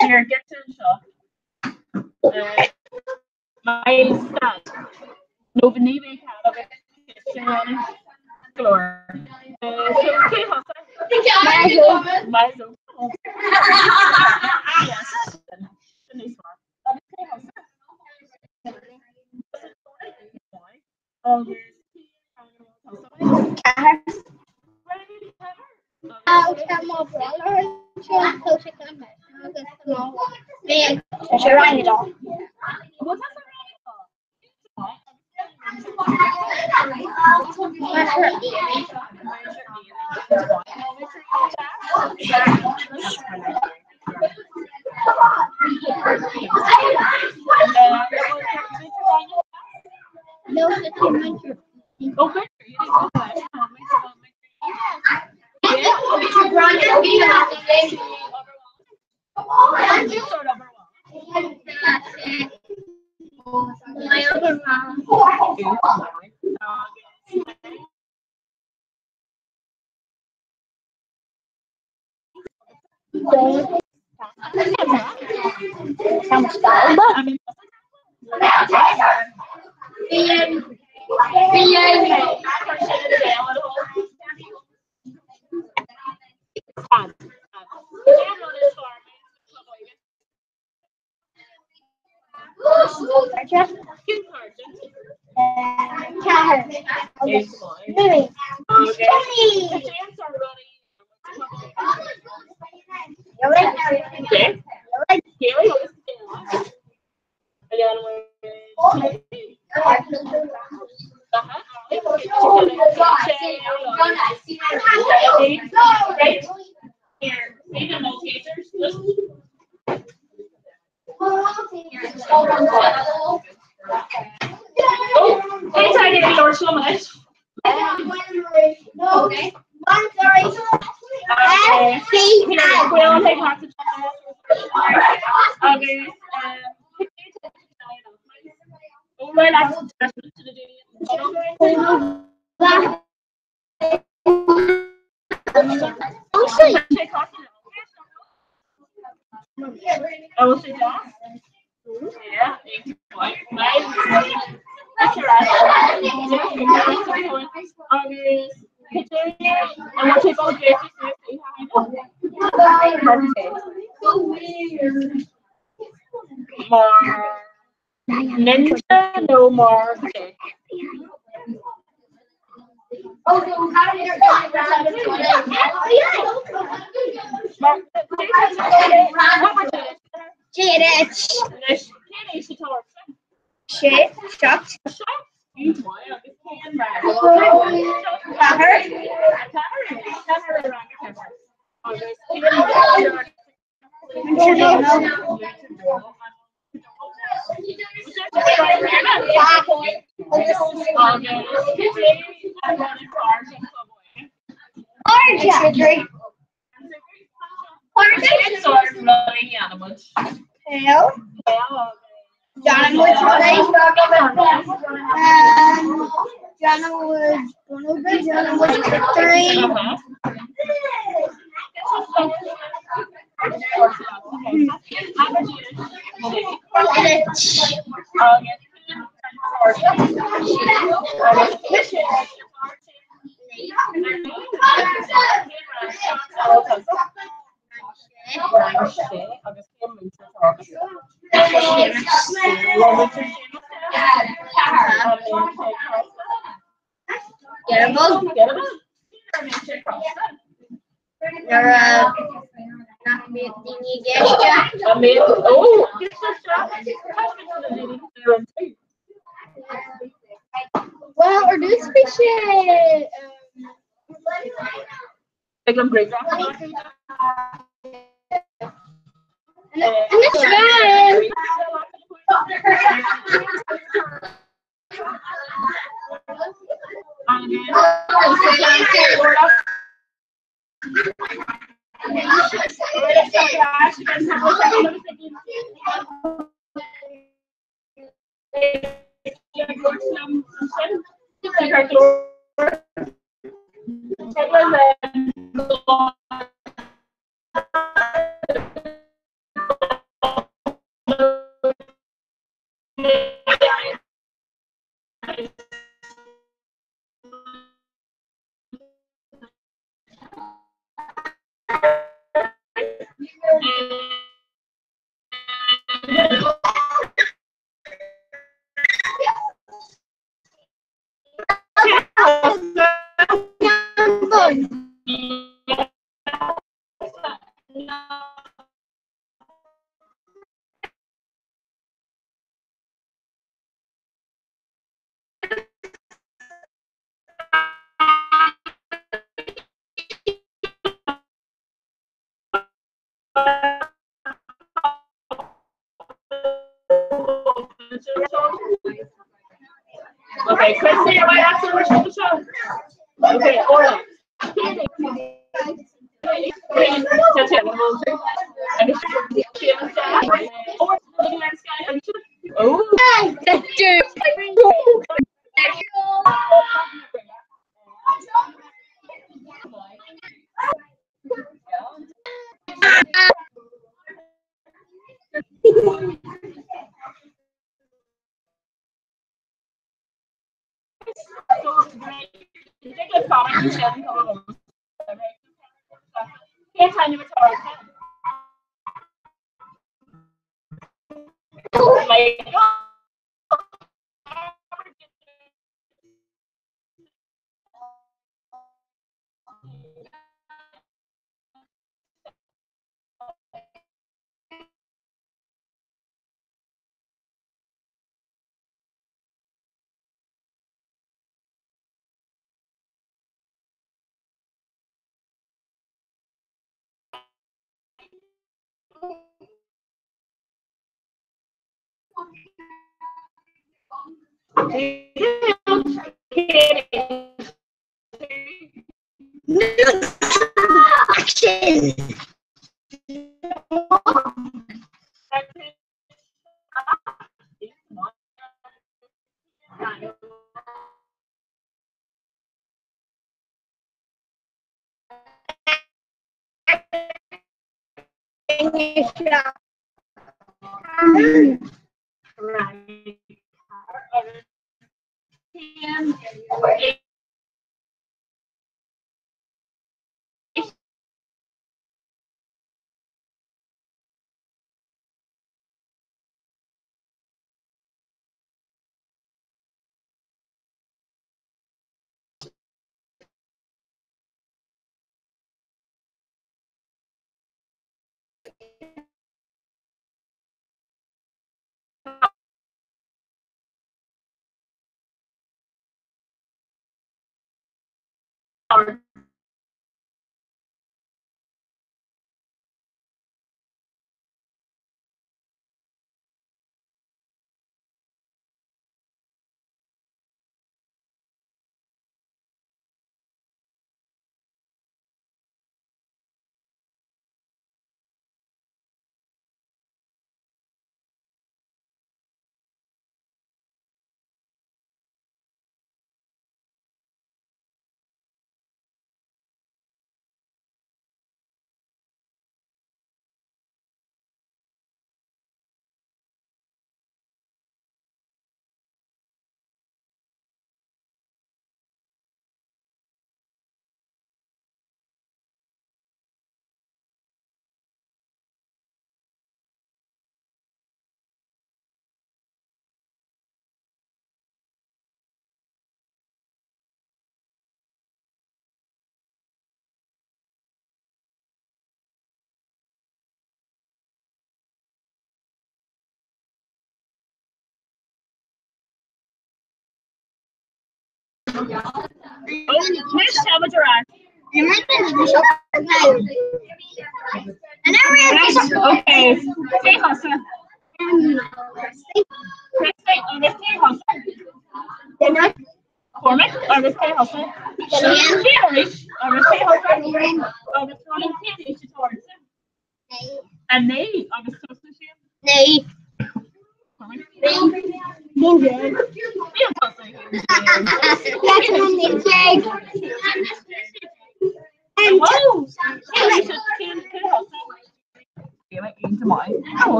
Here, get to the shop. My stad. No, ní bheidh glór. Mar ninja nó mar Sé, 7. Well, ar dtús bhí sé Okay, Christy, am I asking which one to show? Okay, Orla. Oh. Action!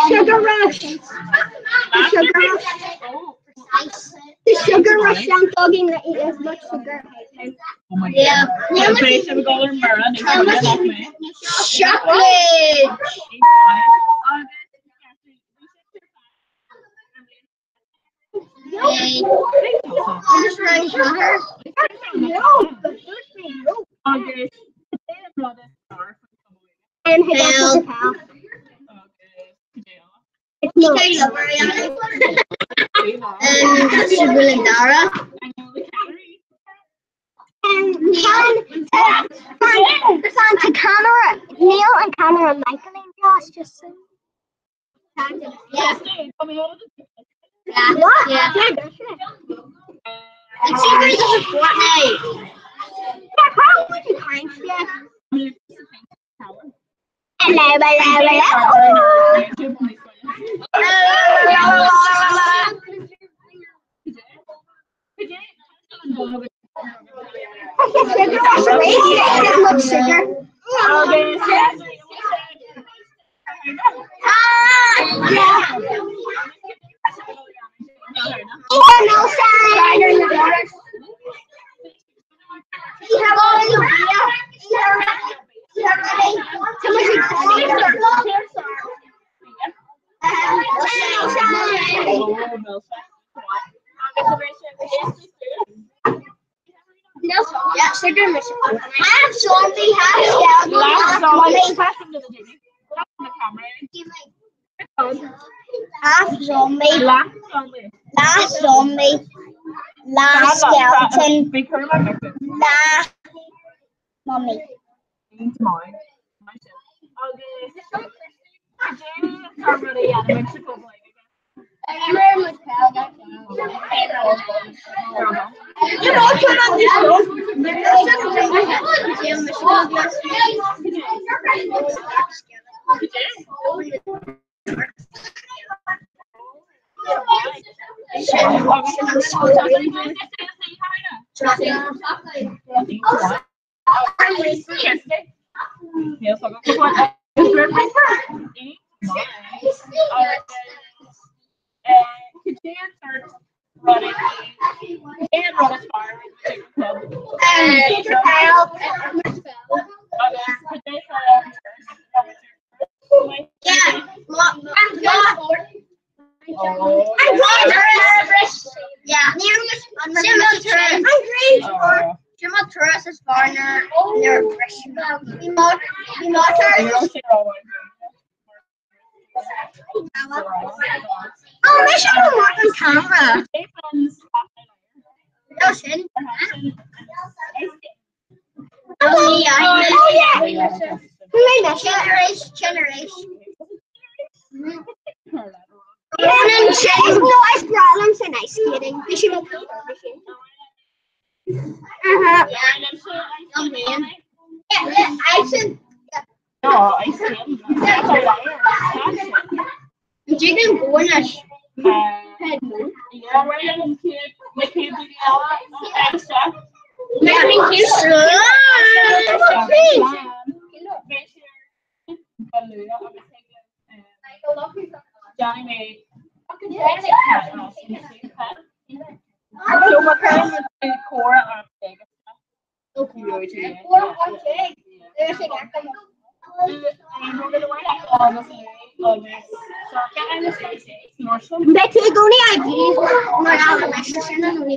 Sugar rush. The sugar rush. The sugar rush and dogging that eat as much sugar. Yeah. Chocolate. And Hell. It's not. Dara. And to Connor, Neil and Connor and Michael and Josh just so. Yeah. Yeah. Yeah. It's either a Fortnite. Yeah, probably the kind, yeah. Hello, hello, hello. Sugar sugar. Ah, yeah. No, yeah, sugar Half zombie, half skeleton, half mummy. Half zombie, last zombie, last skeleton, last mummy. Oh, mise amach an camera. No sin. Oh yeah. Generation, generation. No, is breá liom san ice skating. Bhí sé mo Uh-huh. Yeah, yeah, I said. No, ice skating. Jigan Gornish. Beidh tú i gcónaí ag mar leis sin an uí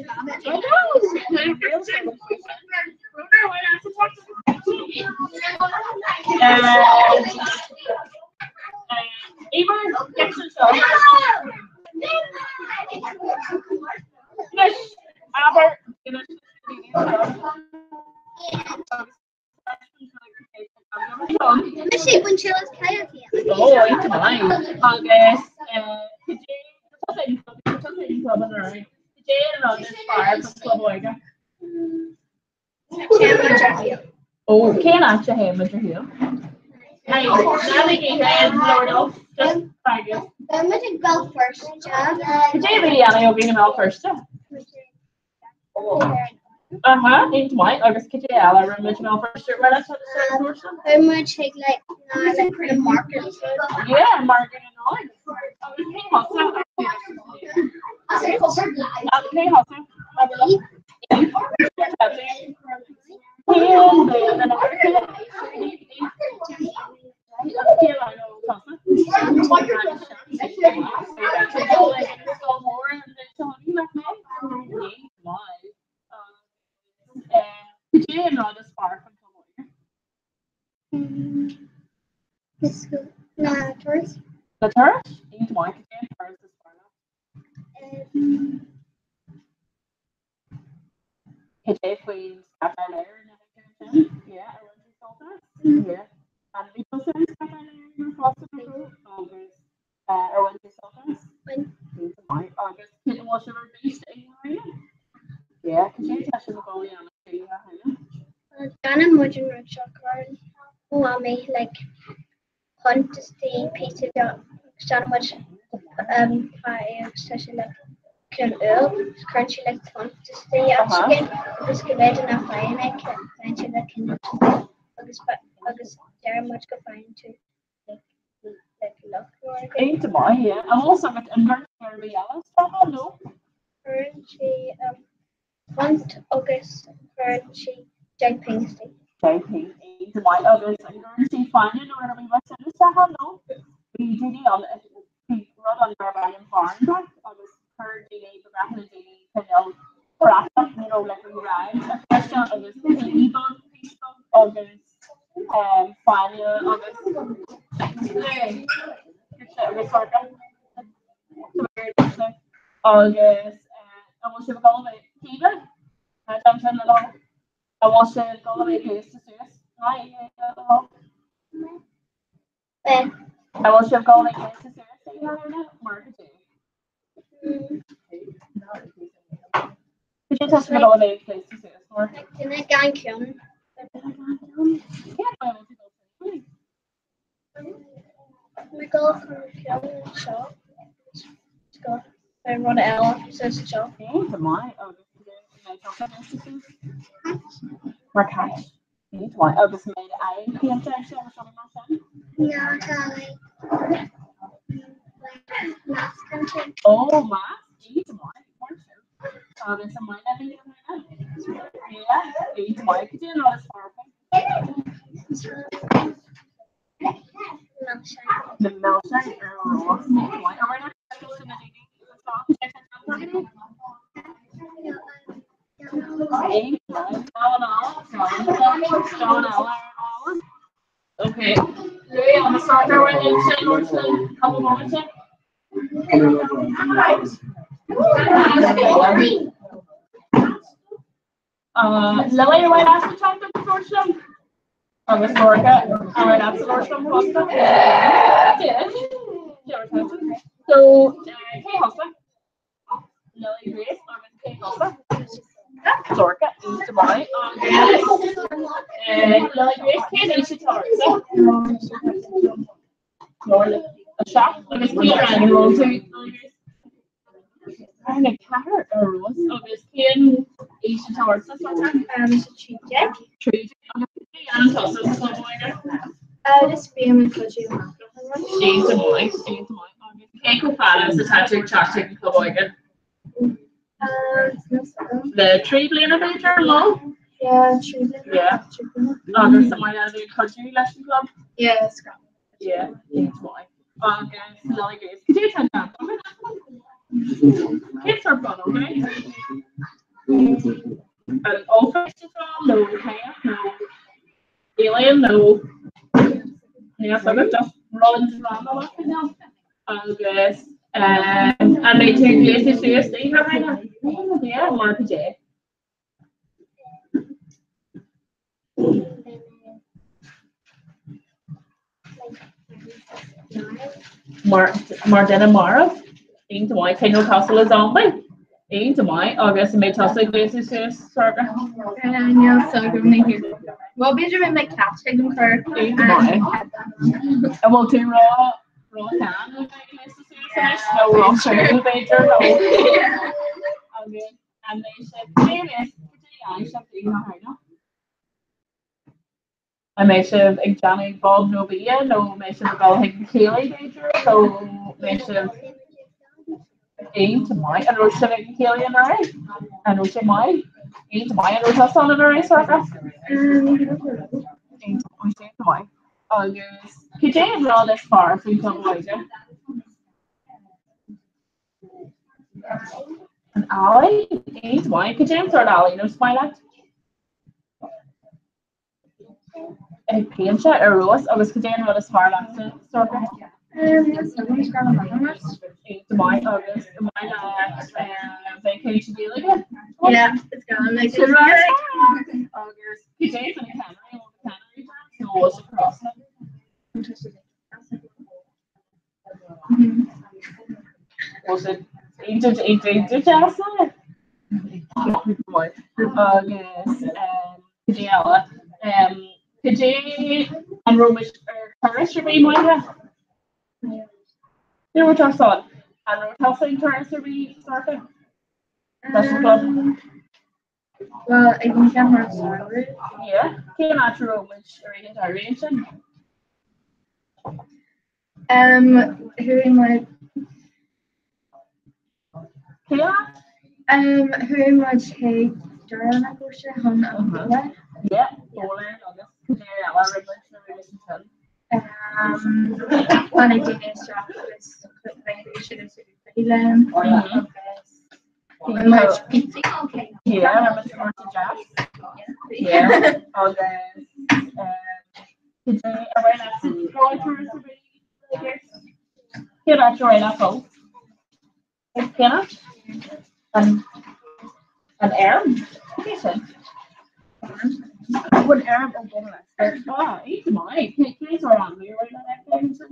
Mise bain siúl coyote. Agus Ó cén áit a théann muid ar shiúl? Beimid ag Béal Feirste. Cad é a bhí ann ó bhí na Béal Feirste? Aha, iontach maith agus cad é eile a rinne muid i mBéal Feirste mar leis an Feirste? Beidh muid ag like na market. Yeah, margadh na Nollag. Agus cé thusa? Cé thusa? Na tourists. Na turais? Iontach maith, cad é an turas is fearr leat? Cad é faoin Scat Thar Lear na sin? Yeah, ar bhain tú sult as? Yeah. And bhí tusa ar Scat Thar Lear nuair fosta nach raibh? Agus ar bhain tú sult as? Bhain. Iontach maith. Agus cé an bhfuil sibh ar bís ag an Marina? Yeah, cad é tá sibh ag dul a dhéanamh faoi cheana? Déanann muid an rud seo cuireann ó mamaí like punt istigh píosa de agus déanann muid pie agus tá sé like cineál úll agus cuireann sí like punt istigh ansin agus go mb'fhéidir nach bhfaigheann é faigheann sé like cineál agus agus deireann muid go bhfaigheann tú like like luck nó rud éigin. Iontach maith, yeah. An bhfuil fhios agat an gcuireann sí ar bith eile isteach ann, no? Cuireann sí punt agus cuireann sí 10 pingin istigh. 10 pingin, iontach maith. Agus an gcuireann sí fáinne nó rud ar bith mar sin isteach ann, no? Bhí daoine ann, bhí rud ann darb ainm barnjack agus chuir daoine, ba bhreá le daoine cineál bratach, you know, like a rag a chur isteach agus pingin beag, píosa beag agus fáinne agus agus sorcha. Agus an bhfuil sibh ag dul a bheith Caoimhe? Tá sin le dul. An bhfuil sibh ag dul a bheith gléasta suas? An bhfuil sibh ag dul a bheith gléasta suas mar cad é? Cad é tá sibh ag dul a bheith gléasta suas mar? Duine gan ceann. Cén fáth a bhfuil tú ag dul suas? Mé dul chun ceann seo go an rud eile sa seo. Mar cat. Iontach maith. Agus an mbeidh d'aghaidh péinte air seo agus rudaí mar sin? No, tá like masc ansin. Ó, masc, iontach maith. Mar sin. Agus an maith leat a bheith ag déanamh? Yeah, iontach maith. Cad é an rud is fearr faoi? Na milseáin ar rós. Iontach maith. An bhfuil na daoine anseo? Okay. Louis, I'm sorry when you said couple moments. Lily, ar mhaith leat teacht an sórt sin? Agus Sorcha, ar mhaith leat labhairt liom fosta? So, cé thosaigh? Lily Grace agus cé thosaigh? Sorcha, iontach maith agus Lily Grace, cén aois atá ortsa? 7 agus cén rang a bhfuil tú, Lily Grace? Rang 4 ar fheabhas agus cén aois atá ortsa, Sorcha? 13. 13 agus cé a dhéanann tusa sa chlub óige? Just bím ag cuidiú amach le an rud. Iontach maith, iontach maith. Agus cé chomh fada is atá tú ag teacht chuig an chlub óige? Le 3 bliana b'fhéidir, nó? Yeah, 3 bliana. Yeah. Agus an maith leat a bheith ag cuidiú leis an gclub? Yeah, it's great. Yeah, iontach maith. Agus Lily Grace, cad é atá déanta agat? Cén sórt rannóg é? An ollpheist atá ann nó cailleach nó alien nó níl fhios agat, just rud randamach cineál. Agus an mbeidh tú ag gléasadh suas d'Oíche Shamhna? Yeah, mar cad é? Mar mar duine marbh, iontach maith, cineál cosúil le zombie. Iontach maith agus an mbeidh tusa ag gléasadh suas, Sorcha? Níl fhios agam ní hé. Well b'fhéidir mbeidh mé ceart ag an chur. Iontach maith. An bhfuil tú ró ró shean le bheith ag gléasadh suas anois nó ró shuimiúil b'fhéidir nó agus an mbeidh sibh cén is cad é a dhéanfaidh sibh d'Oíche Shamhna? An mbeidh sibh ag déanamh bob nó bia nó an mbeidh sibh ag dul chuig an chéilí b'fhéidir nó mbeidh sibh Iontach maith. An raibh sibh ag an chéilí anuraidh? An raibh sé maith? Iontach maith. An raibh tusa ann anuraidh, Sorcha? Iontach maith. Agus cad é an rud is fearr faoin Chlub Óige? An ealaín? Iontach maith. Cad é an sórt ealaíne is maith leat? Ag péinteadh ar fheabhas agus cad é an rud is fearr leatsa, Sorcha? Iontach maith agus an maith leat bheith ag caint i Gaeilge? Yeah, it's gone. Like, Sin rud is fearr. Agus cad é faoi na ceannairí, an bhfuil na ceannairí deas nó bhfuil siad crosta? Bhfuil siad iontach iontach iontach deas le? Agus cad é eile? Cad é an raibh muid ar turas ar bith maithe? Ní raibh turas ann. An raibh tusa ag turas ar bith, Sorcha? Leis an gclub? Well, ag an cheann samhradh. Yeah. Cén áit a raibh muid i rith an tsamhraidh ansin? Chuaigh muid. Cén áit? Chuaigh muid chuig Doire na Cóiste chun an bhóla. Yeah, bóla agus cad é eile a rinne muid nuair a bhí muid ansin? Tháinig daoine isteach agus chuaigh siad linn agus Rinne muid pizza. Yeah, rinne muid cúrsa deas. Yeah, agus cad é ar mhaith leat dul ar turas ar bith? Cén áit ar mhaith leat dul? Cén áit? An an fheirm? Cad é sin? An fheirm ó Bhun Ah, iontach maith. Cén sórt ainmhí ar mhaith leat a fheiceáil ansin?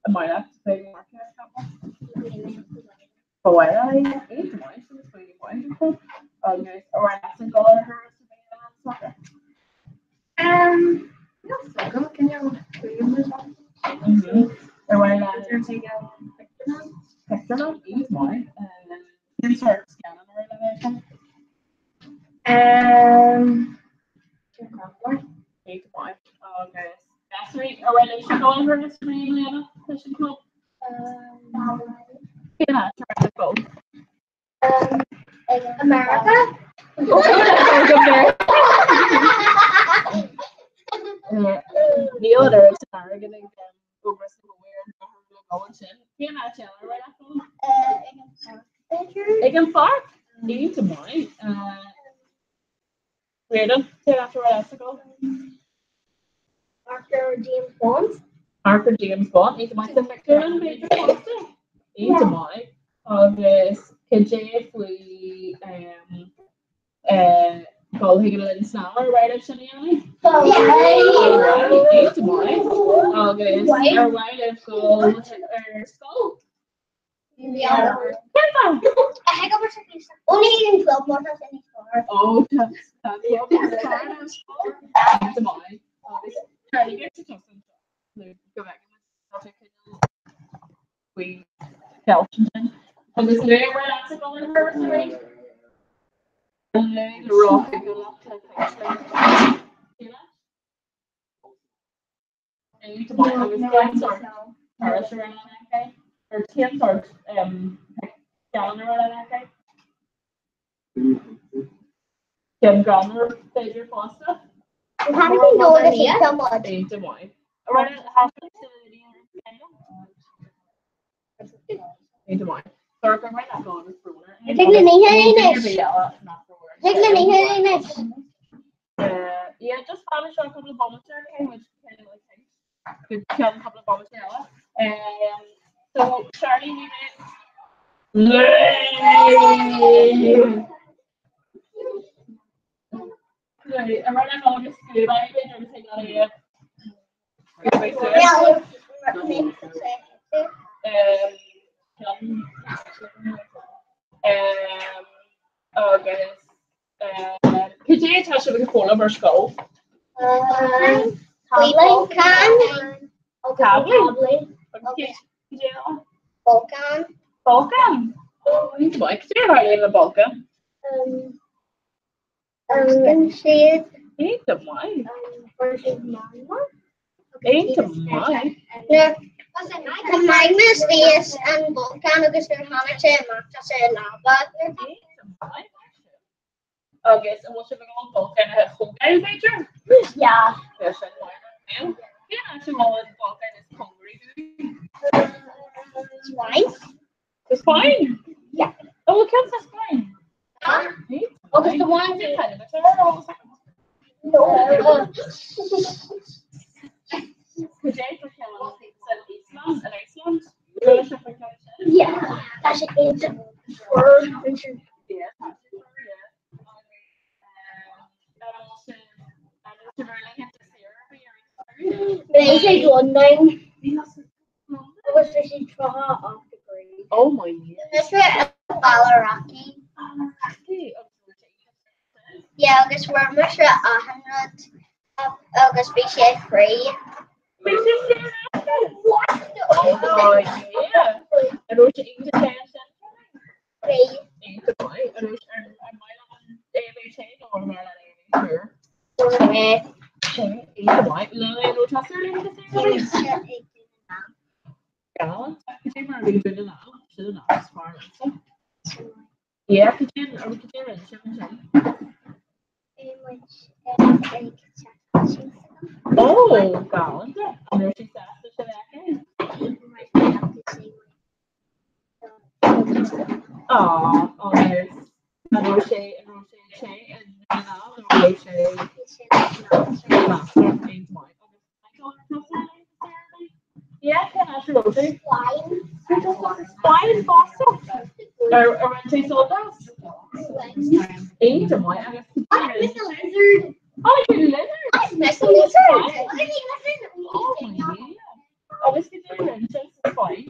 An maith leat bheith ag amharc ar capall? Ba mhaith leat é? Iontach maith, sin is faoi mhaith agus ar mhaith leatsa dul ar thuras ar bith eile Sorcha? Níl fhios agam, cineál Ar mhaith leat pictiúrlann? Iontach maith. Cén sórt scannán ar mhaith leat a fheiceáil? Um, Agus ar mhaith libhse dul ar thuras i mbliana leis an club? Cén áit ar mhaith libh dul? America? Níl an oiread sin airgid ag Ógras na bhFómhair an bhóthar le dul ansin. Cén áit eile ar mhaith leat dul? Ag an pháirc? Iontach maith. Ríordan, cén áit ar mhaith leatsa dul? Amharc ar James Bond. Amharc ar James Bond, iontach maith sa phictiúrlann b'fhéidir fosta. Iontach maith. Agus cad é faoi dul chuig an linn snámha ar mhaith libh sin a dhéanamh? Iontach maith. Agus ar mhaith libh dul ar scoil? Cén greannmhar b'fhéidir fosta? Yeah, just fan anseo cúpla bomaite cé muid go ceann cúpla bomaite eile. So Charlie ní mé Ar mhaith leat agus scuab b'fhéidir agus ag Agus cad é atá sibh ag foghlaim ar scoil? Bolcán. Táblaí? Agus cad é eile? Bolcán. Bolcán? Iontach maith. Cad é a tharlaíonn le bolcán? Pléascann siad. Iontach maith. Iontach maith. Tá magma istigh san bolcán agus nuair a tháinig sé amach tá sé i láva. Iontach maith. Agus an bhfuil sibh ag dul bolcán a thógáil b'fhéidir? Yeah. Tá sin maith. Cén áit a bhfuil an bolcán is cóngaraí dúinn? Spáinn. Sa Spáinn? Yeah. Oh, bhfuil ceann sa Spáinn? Agus the one No. Cad é faoi cheann san Íoslann, in Iceland? Bhfuil sibh faoi cheann sin? Yeah. Tá sé iontach fuar ansin. Yeah, tá sé fuar, yeah. Agus, an bhfuil sibh, an bhfuil sibh ar laethanta saoire ar bith ar an samhradh? Bhí sé Londain. Agus bhí sé 38 degrees. Oh my God. Is é Faliraki. Faliraki agus bhí sé Yeah, agus fuair mise achan rud agus bhí sé free. Bhí sé saor in aisce? What? Oh yeah. An raibh sé iontach te ansin? Bhí. Iontach maith. An raibh sé ar an mbaile an é a bhí te nó ar an mbaile é a bhí fuar? Te. Te. Iontach maith. Le an raibh tusa ar laethanta saoire? Bhí sé ag Dún na nGall. Cad é mar a bhí Dún na nGall? Sin an áit is fearr liomsa. Yeah, cad é an cad é a rinne sibh ansin? Bhí muid ag teacht síos agam. Oh, galánta. An raibh sí sásta sibh a fheiceáil? Aw, agus an raibh sé an raibh sé te i nDún na nGall nó an raibh sé measartha iontach maith? Agus Michael, an raibh tusa ar laethanta saoire ar bith? Yeah, cén áit a raibh tú? Spáinn. Bhí tú sa Spáinn fosta? Ar ar bhain tú sult as? Iontach maith agus I miss a lizard. Chonaic tú lizard? I miss a lizard. Oh my God. Agus cad é a rinne sibh sa Spáinn?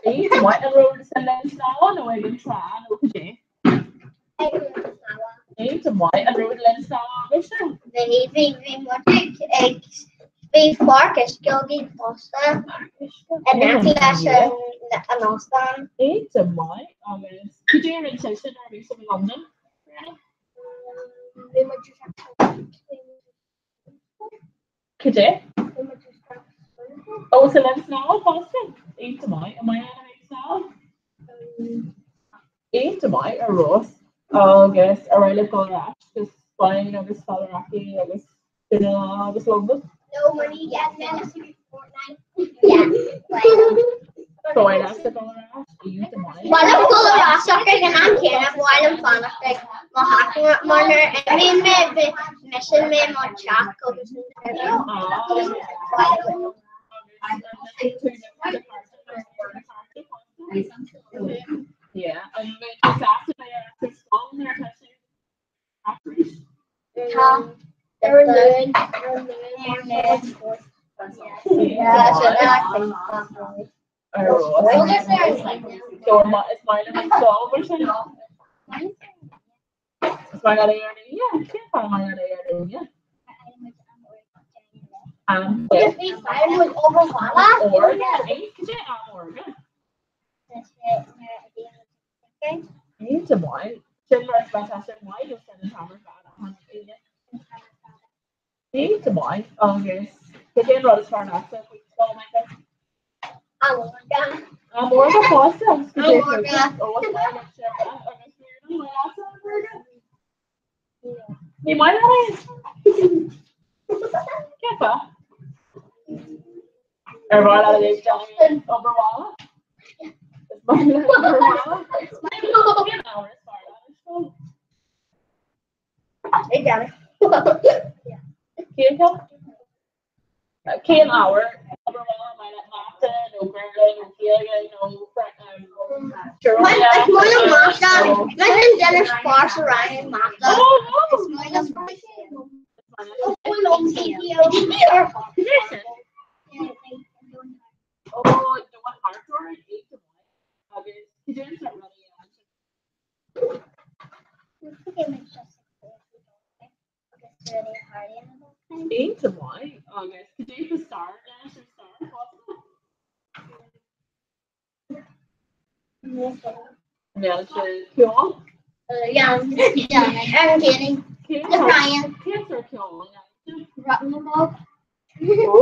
Iontach maith. An raibh sa linn snámha nó ag an trá nó cad é? Iontach maith. An raibh linn snámha agaibhse? Bhí bhí bhí muid ag bhí páirc uisce againn fosta in aice leis an an óstán. Iontach maith agus cad é a rinne sibhse nuair a bhí sibh i Londain? Bhí muid Cad é? Ó sa linn snámh fosta? Iontach maith. An maith leat a bheith ag snámh? Iontach maith ar fheabhas agus ar mhaith libh dul ar ais go Spainn agus Faliraki agus Dinala agus Londain? No money yet, then it's Fortnite. Ba mhaith leatsa dul ar ais? Iontach maith. Ba mhaith liom dul ar ais ach ag an am céanna ba mhaith liom fanacht ag mo theach mar nuair a imíonn mé milleann mé mo theach agus Yeah, an mbeidh tú sásta bheith ar ais ar scoil nuair atá sé arís? Tá ar an Luan ar an Luan ar an Ar fheabhas. So is maith liom an scoil mar sin? Is maith leat é ar líne? Cén fáth maith leat é ar líne? Am órga? Cad é am órga? Iontach maith. Sin mar is tá sin maith nó sin an t-am ar fad achan Aoine. Iontach maith agus cad é an rud is fearr leatsa faoin scoil, Michael? Am órga. Am órga fosta. Am órga. Ó, is maith leat sin agus an maith leatsa am órga? Ní maith leat é? Cén fáth? Ar mhaith leat a bheith ag déanamh obair bhaile? Is maith leat obair bhaile? Cén ábhar is fearr leat ar scoil? Ag déanamh. Cén ceacht? Cén ábhar? Obair bhaile, maith leat mata nó Béarla nó Gaeilge nó Is maith liom mata. Maith liom déanamh spáis a rang mata. Is maith liom. Iontach maith agus cad é faoi stair leis ar stair fosta? Níl sé ceol? Cén sórt ceoil a dhéanann tú? Ó!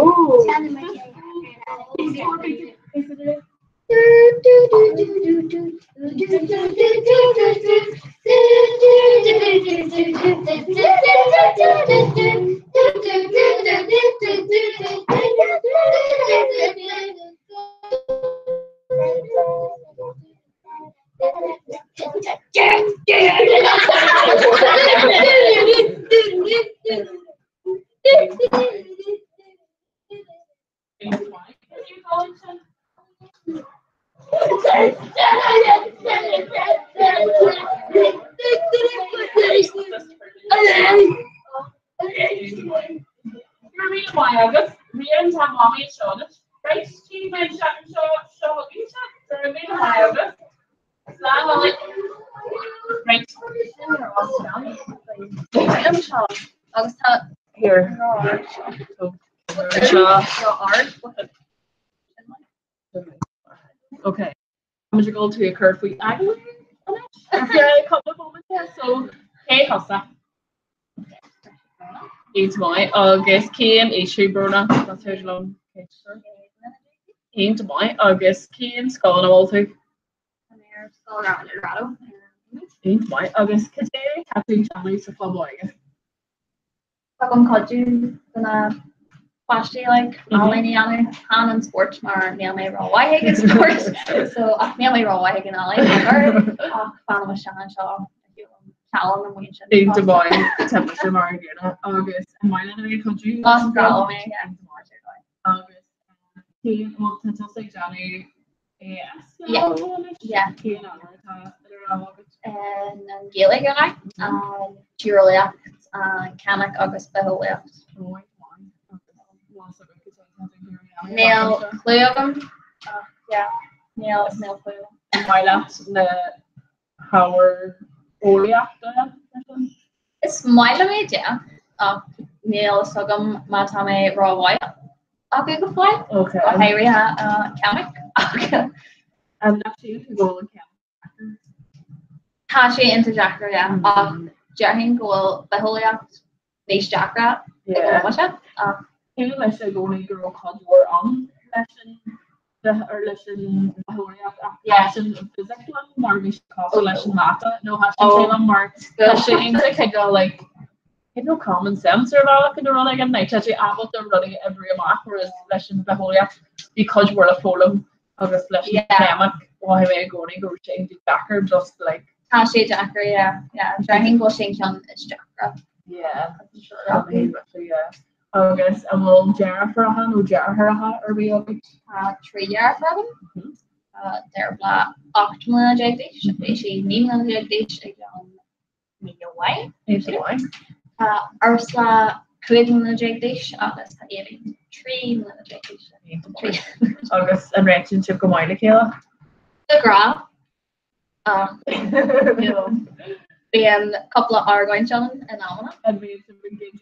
Agus tá Here. Okay. Tá muid ag dul tú a chur faoi agallamh anois? Ar feadh cúpla bomaite, so cé thusa? Iontach maith. Agus cén aois thú, Bróna? Más féidir liom ceist a chur. Iontach maith. Agus cén scoil ina bhfuil tú? Tá mé ar Scoil Ráth Eldorado. Iontach maith. Agus cad é atá tú ag déanamh sa chlub óige? Tugaim cuidiú do na páistí like ealaín a dhéanamh, chan an spórt mar níl mé rómhaith ag an spórt so ach níl mé rómhaith ag an ealaín ach fanaim isteach anseo ceal na mbuíon sin. Iontach maith tá mise mar an gcéanna agus an maith leat a bheith ag cuidiú? Is breá liom é, yeah. Agus cén bhfuil tá tusa ag déanamh AS? Yeah. Yeah. Cén ábhar atá idir lámha agat? An Ghaeilge an tíreolaíocht, an ceimic agus bitheolaíocht. Níl clue agam ach yeah, níl níl clue agam. An maith leat na hábhair eolaíochta mar sin? Is maith liom iad, yeah, ach níl fhios agam má tá mé rómhaith acu go fóill. Okay. Go háirithe ceimic ach Nach síleann tú go bhfuil an ceann deacair? Tá sé iontach deacair, yeah, ach déarfainn go bhfuil bitheolaíocht níos deacra i gcónaí, ach. Shíl mise i gcónaí go raibh cuid mhór ann leis an ar leis an bhitheolaíocht ach thaitin an fisic liom mar bhí sé cosúil leis an mata nó thaitin sé liom mar tá sé iontach cineál like cineál common sense ar bhealach nó rud éigin like tá sé ábalta rudaí a oibriú amach whereas leis an bhitheolaíocht bhí cuid mhór le foghlaim agus leis an cheimic mhothaigh mé i gcónaí go raibh sé iontach deacair just like Tá sé deacair yeah yeah déarfainn go bhfuil sé an ceann is deacra. Yeah yeah. Agus an bhfuil deirfiúracha nó deartháireacha ar bith agat? Tá 3 dheirfiúr agam. Tá Dearbhla 18 mbliana d'aois, beidh sí 19 mbliana d'aois i gceann mí amháin. Tá Ursula 15 mbliana d'aois agus tá Aoibhinn 13 mbliana d'aois. Agus an réitíonn sibh go maith le chéile? De ghnáth. Ach bíonn cúpla argóint ann in amanna. An mbíonn sibh ag goid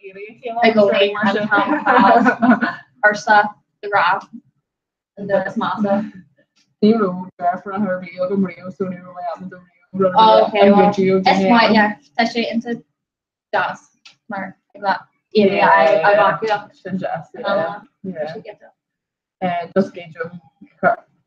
éadaí a chéile? I gcónaí an t-am ar fad. Ursula de ghnáth an duine is measa. Ní raibh deirfiúracha ar bith agam riamh so ní raibh mé ábalta riamh rud ar bith a ghoid ó Is dhuine maith eile. yeah tá sé iontach deas mar ag leat éadaí a ghlacadh ach Sin deas in yeah amanna tá yeah. sé giota. Just goidim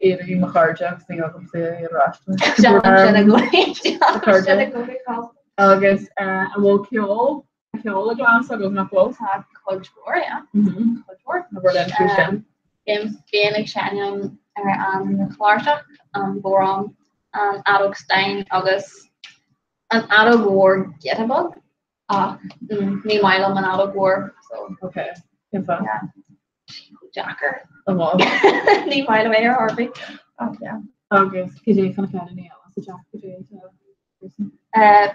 éadaí mo chairde agus ní thugaimse iad ar ais dóibh. Déanaim sin i gcónaí. Déanaim sin i gcónaí fosta. Agus an bhfuil ceol, ceol i gclann s'agaibh nach bhfuil? Tá cuid mhór, yeah. Cuid mhór. Abair linn faoi sin. Bím féin ag seinm ar an chláirseach, an bodhrán, an fheadóg stáin agus an fheadóg mhór giota beag ach ní maith liom an fheadóg mhór so. Ok, cén fáth? Yeah. Deacair. An bhfuil? Ní maith liom é ar chor ar bith. Ach yeah. Agus cad é chun na daoine eile sa teach cad é atá freisin?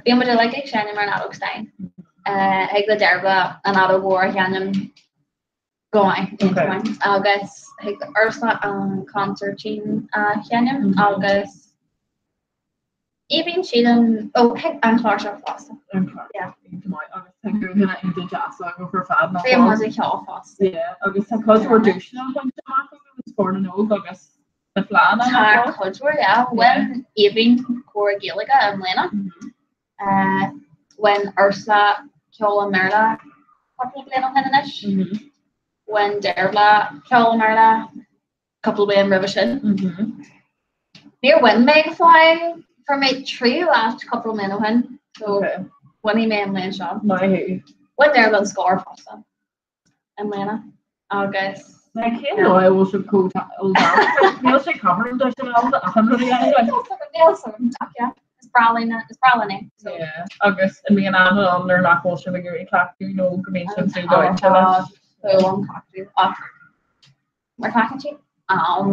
Bíonn muid uilig ag seinm ar an fheadóg stáin. Thig le Dearbhla an fheadóg mhór a sheinm go maith, iontach maith. Agus thig le Ursula an consairtín a sheinm agus Aoibhinn sílim, ó thig an chláirseach fosta. An chlár. Yeah. Iontach maith agus tá guthanna iontach deasa agaibh ar fad nach Bíonn bhfuil? muid ag ceol fosta. Yeah, agus tá cuid mhór duaiseanna bainte amach agaibh i Scór na nÓg agus na Fleánna, Tá nach bhfuil? cuid mhór, yeah. Bhain Aoibhinn Cór Gaeilge i mbliana. Bhain Ursula ceol i mBéarla cúpla bliain ó shin anois. Bhain Dearbhla ceol i mBéarla cúpla bliain roimhe sin. Níor bhain mé go fóill, fuair mé tríú áit cúpla bliain ó shin, so bainfidh mé an bhliain seo. Maith thú. Bhain Dearbhla an scór fosta i mbliana agus. Cén dóigh a bhfuil sibh chomh talented? Níl sé cothrom duit in ann achan rud a dhéanamh. Níl 's agam, ach yeah, is breá linn is breá linn é. So. Yeah, agus an mbíonn am ann nuair nach bhfuil sibh ag iarraidh cleachtadh nó go mbíonn sibh dúdóite leis? Tá an cleachtadh ach Mar cleachtann siad am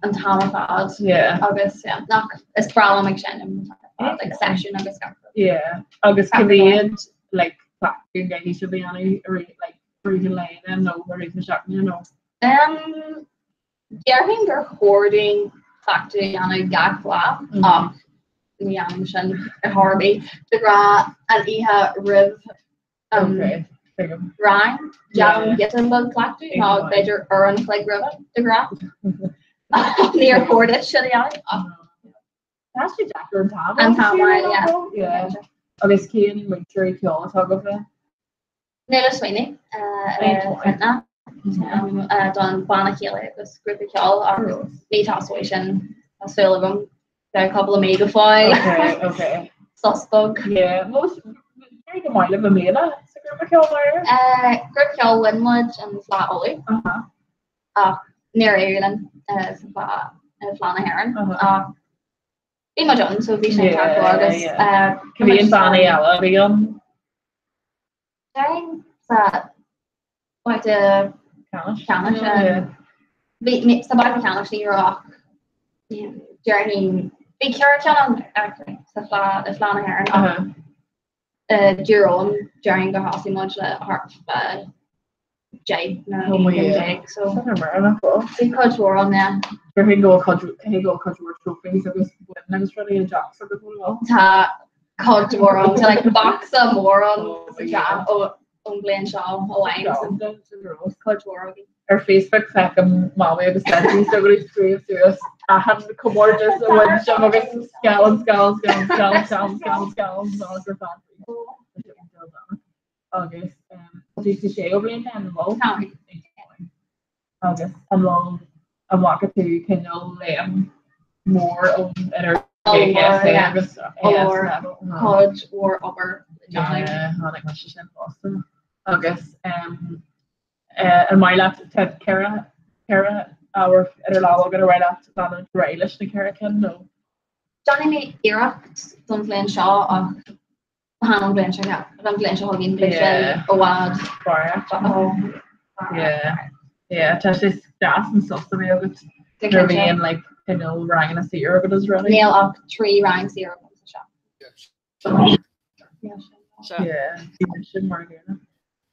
an t-am ar fad agus yeah, nach is breá liom ag seinm an t-am ar fad, like seisiún agus gach rud. Yeah, agus cé mhéad like cleachtadh a gcaithfidh sibh a dhéanamh i rith like i rith an lae then nó i rith na seachtaine nó? Um, déarfainn gur chóir dúinn cleachtadh a dhéanamh gach lá ach ní dhéanaim sin ar chor ar bith. De ghnáth an oíche roimh Okay, tuigim. Rang, déanaim giota beag cleachtadh nó b'fhéidir uair an chloig roimhe, de ghnáth. Níor chóir duit sin a dhéanamh ach. Tá sé deacair an t-am. An t-am, yeah. Yeah. Agus cén múinteoirí ceoil atá agaibh? Nuala Sweeney, Fintona, don banna céilí agus grúpa ceoil ach ní tosóidh sin, tá súil agam. Beidh cúpla mí go fóill. Okay, okay. Sos beag. Yeah, most go maith libh i mbliana sa grúpa ceoil mar? Grúpa ceoil bhain muid an Fleadh Uladh. Ach níor éirigh linn sa Fleadh Fleadh na hÉireann. Ach bhí muid ann, so bhí sin ceart go leor agus Cé bhí an bannaí eile a bhí ann? Déarfainn sa babhta ceannais. Bhí sa babhta ceannais ní raibh ach déarfainn bhí ceithre cheann ann actually sa Fleadh i Fleadh na hÉireann ach Tír Eoghain déarfainn gur thosaigh muid le thart fá 10 nó 11 so bhí cuid mhór ann yeah. Déarfainn go bhfuil cuid go bhfuil cuid mhór trophies agus boinn agus rudaí i dteach s'agaibh an bhfuil? Tá cuid mhór ann, tá like bocsa mór ann sa teach ón bhliain seo amháin so cuid mhór againn. Ar Facebook feicim mamaí agus daidí s'agaibh ag scríobh suas. Achan comórtas a bhain sibh agus scáileán scáileán scáileán scáileán scáileán scáileán scáileán ná gur fan agus tá tú sa séú bliain féin an bhfuil? Tá. Agus an bhfuil an bhfaca tú cineál léim mór ón idir JSA agus AS level? Cuid mhór obair le déanamh. Yeah, chonaic mise sin fosta. Agus an maith leat tá ceithre ceithre ábhar idir lámha agat ar mhaith leat leanúint ar aghaidh leis na ceithre cinn nó? Déanfaidh mé iarracht don bhliain seo ach chan an bhliain seo an bhliain seo chugainn beidh sé i bhfad. Yeah. Yeah, tá sé deas an sos a bheith agat nuair a bhíonn like cineál ranganna saor agat is rudaí. Níl ach trí rang saor agam sa seo. Yeah, sin mar gcéanna.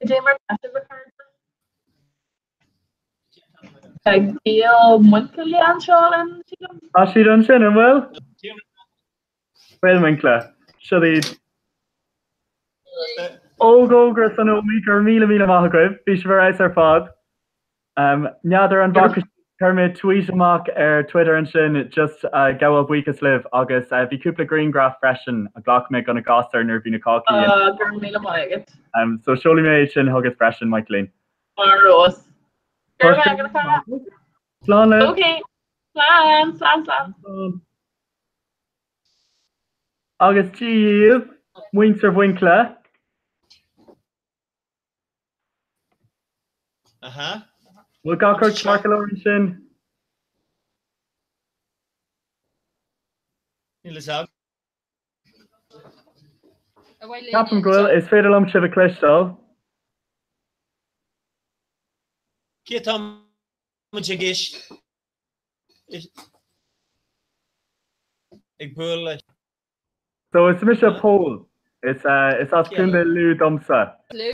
Cad é mar tá sibh a chairde? Tá Gael Muinchille anseo linn, sílim. Tá siad ansin, an bhfuil? Gael Muinchille. Seo iad. Óg Ógras an Ómaigh, go raibh míle míle maith agaibh. Bhí sibh ar fheabhas ar fad. N'fheadar an bhfaca sibh, chuir mé tweet amach ar Twitter ansin just ag gabháil buíochas libh agus bhí cúpla grianghraf freisin a ghlac mé do na gasúir nuair a bhí na cácaí in. Go raibh míle maith agat. So seolfaidh mé iad sin chugat freisin, Michaeline. Ar fheabhas. Go raibh maith agat a chara. Slán libh. Ok. Slán, slán, slán. Agus Dia dhaoibh, muintir Mhuinchille. Aha. Bhfuil gach rud ceart go leor ansin? Níl fhios agam. Ceapaim go bhfuil. Is féidir liom sibh a chloisteáil. Cé atá muid ag éis ag bualadh leis? So is mise Pól. Is is as Contae Lú domsa. Lú.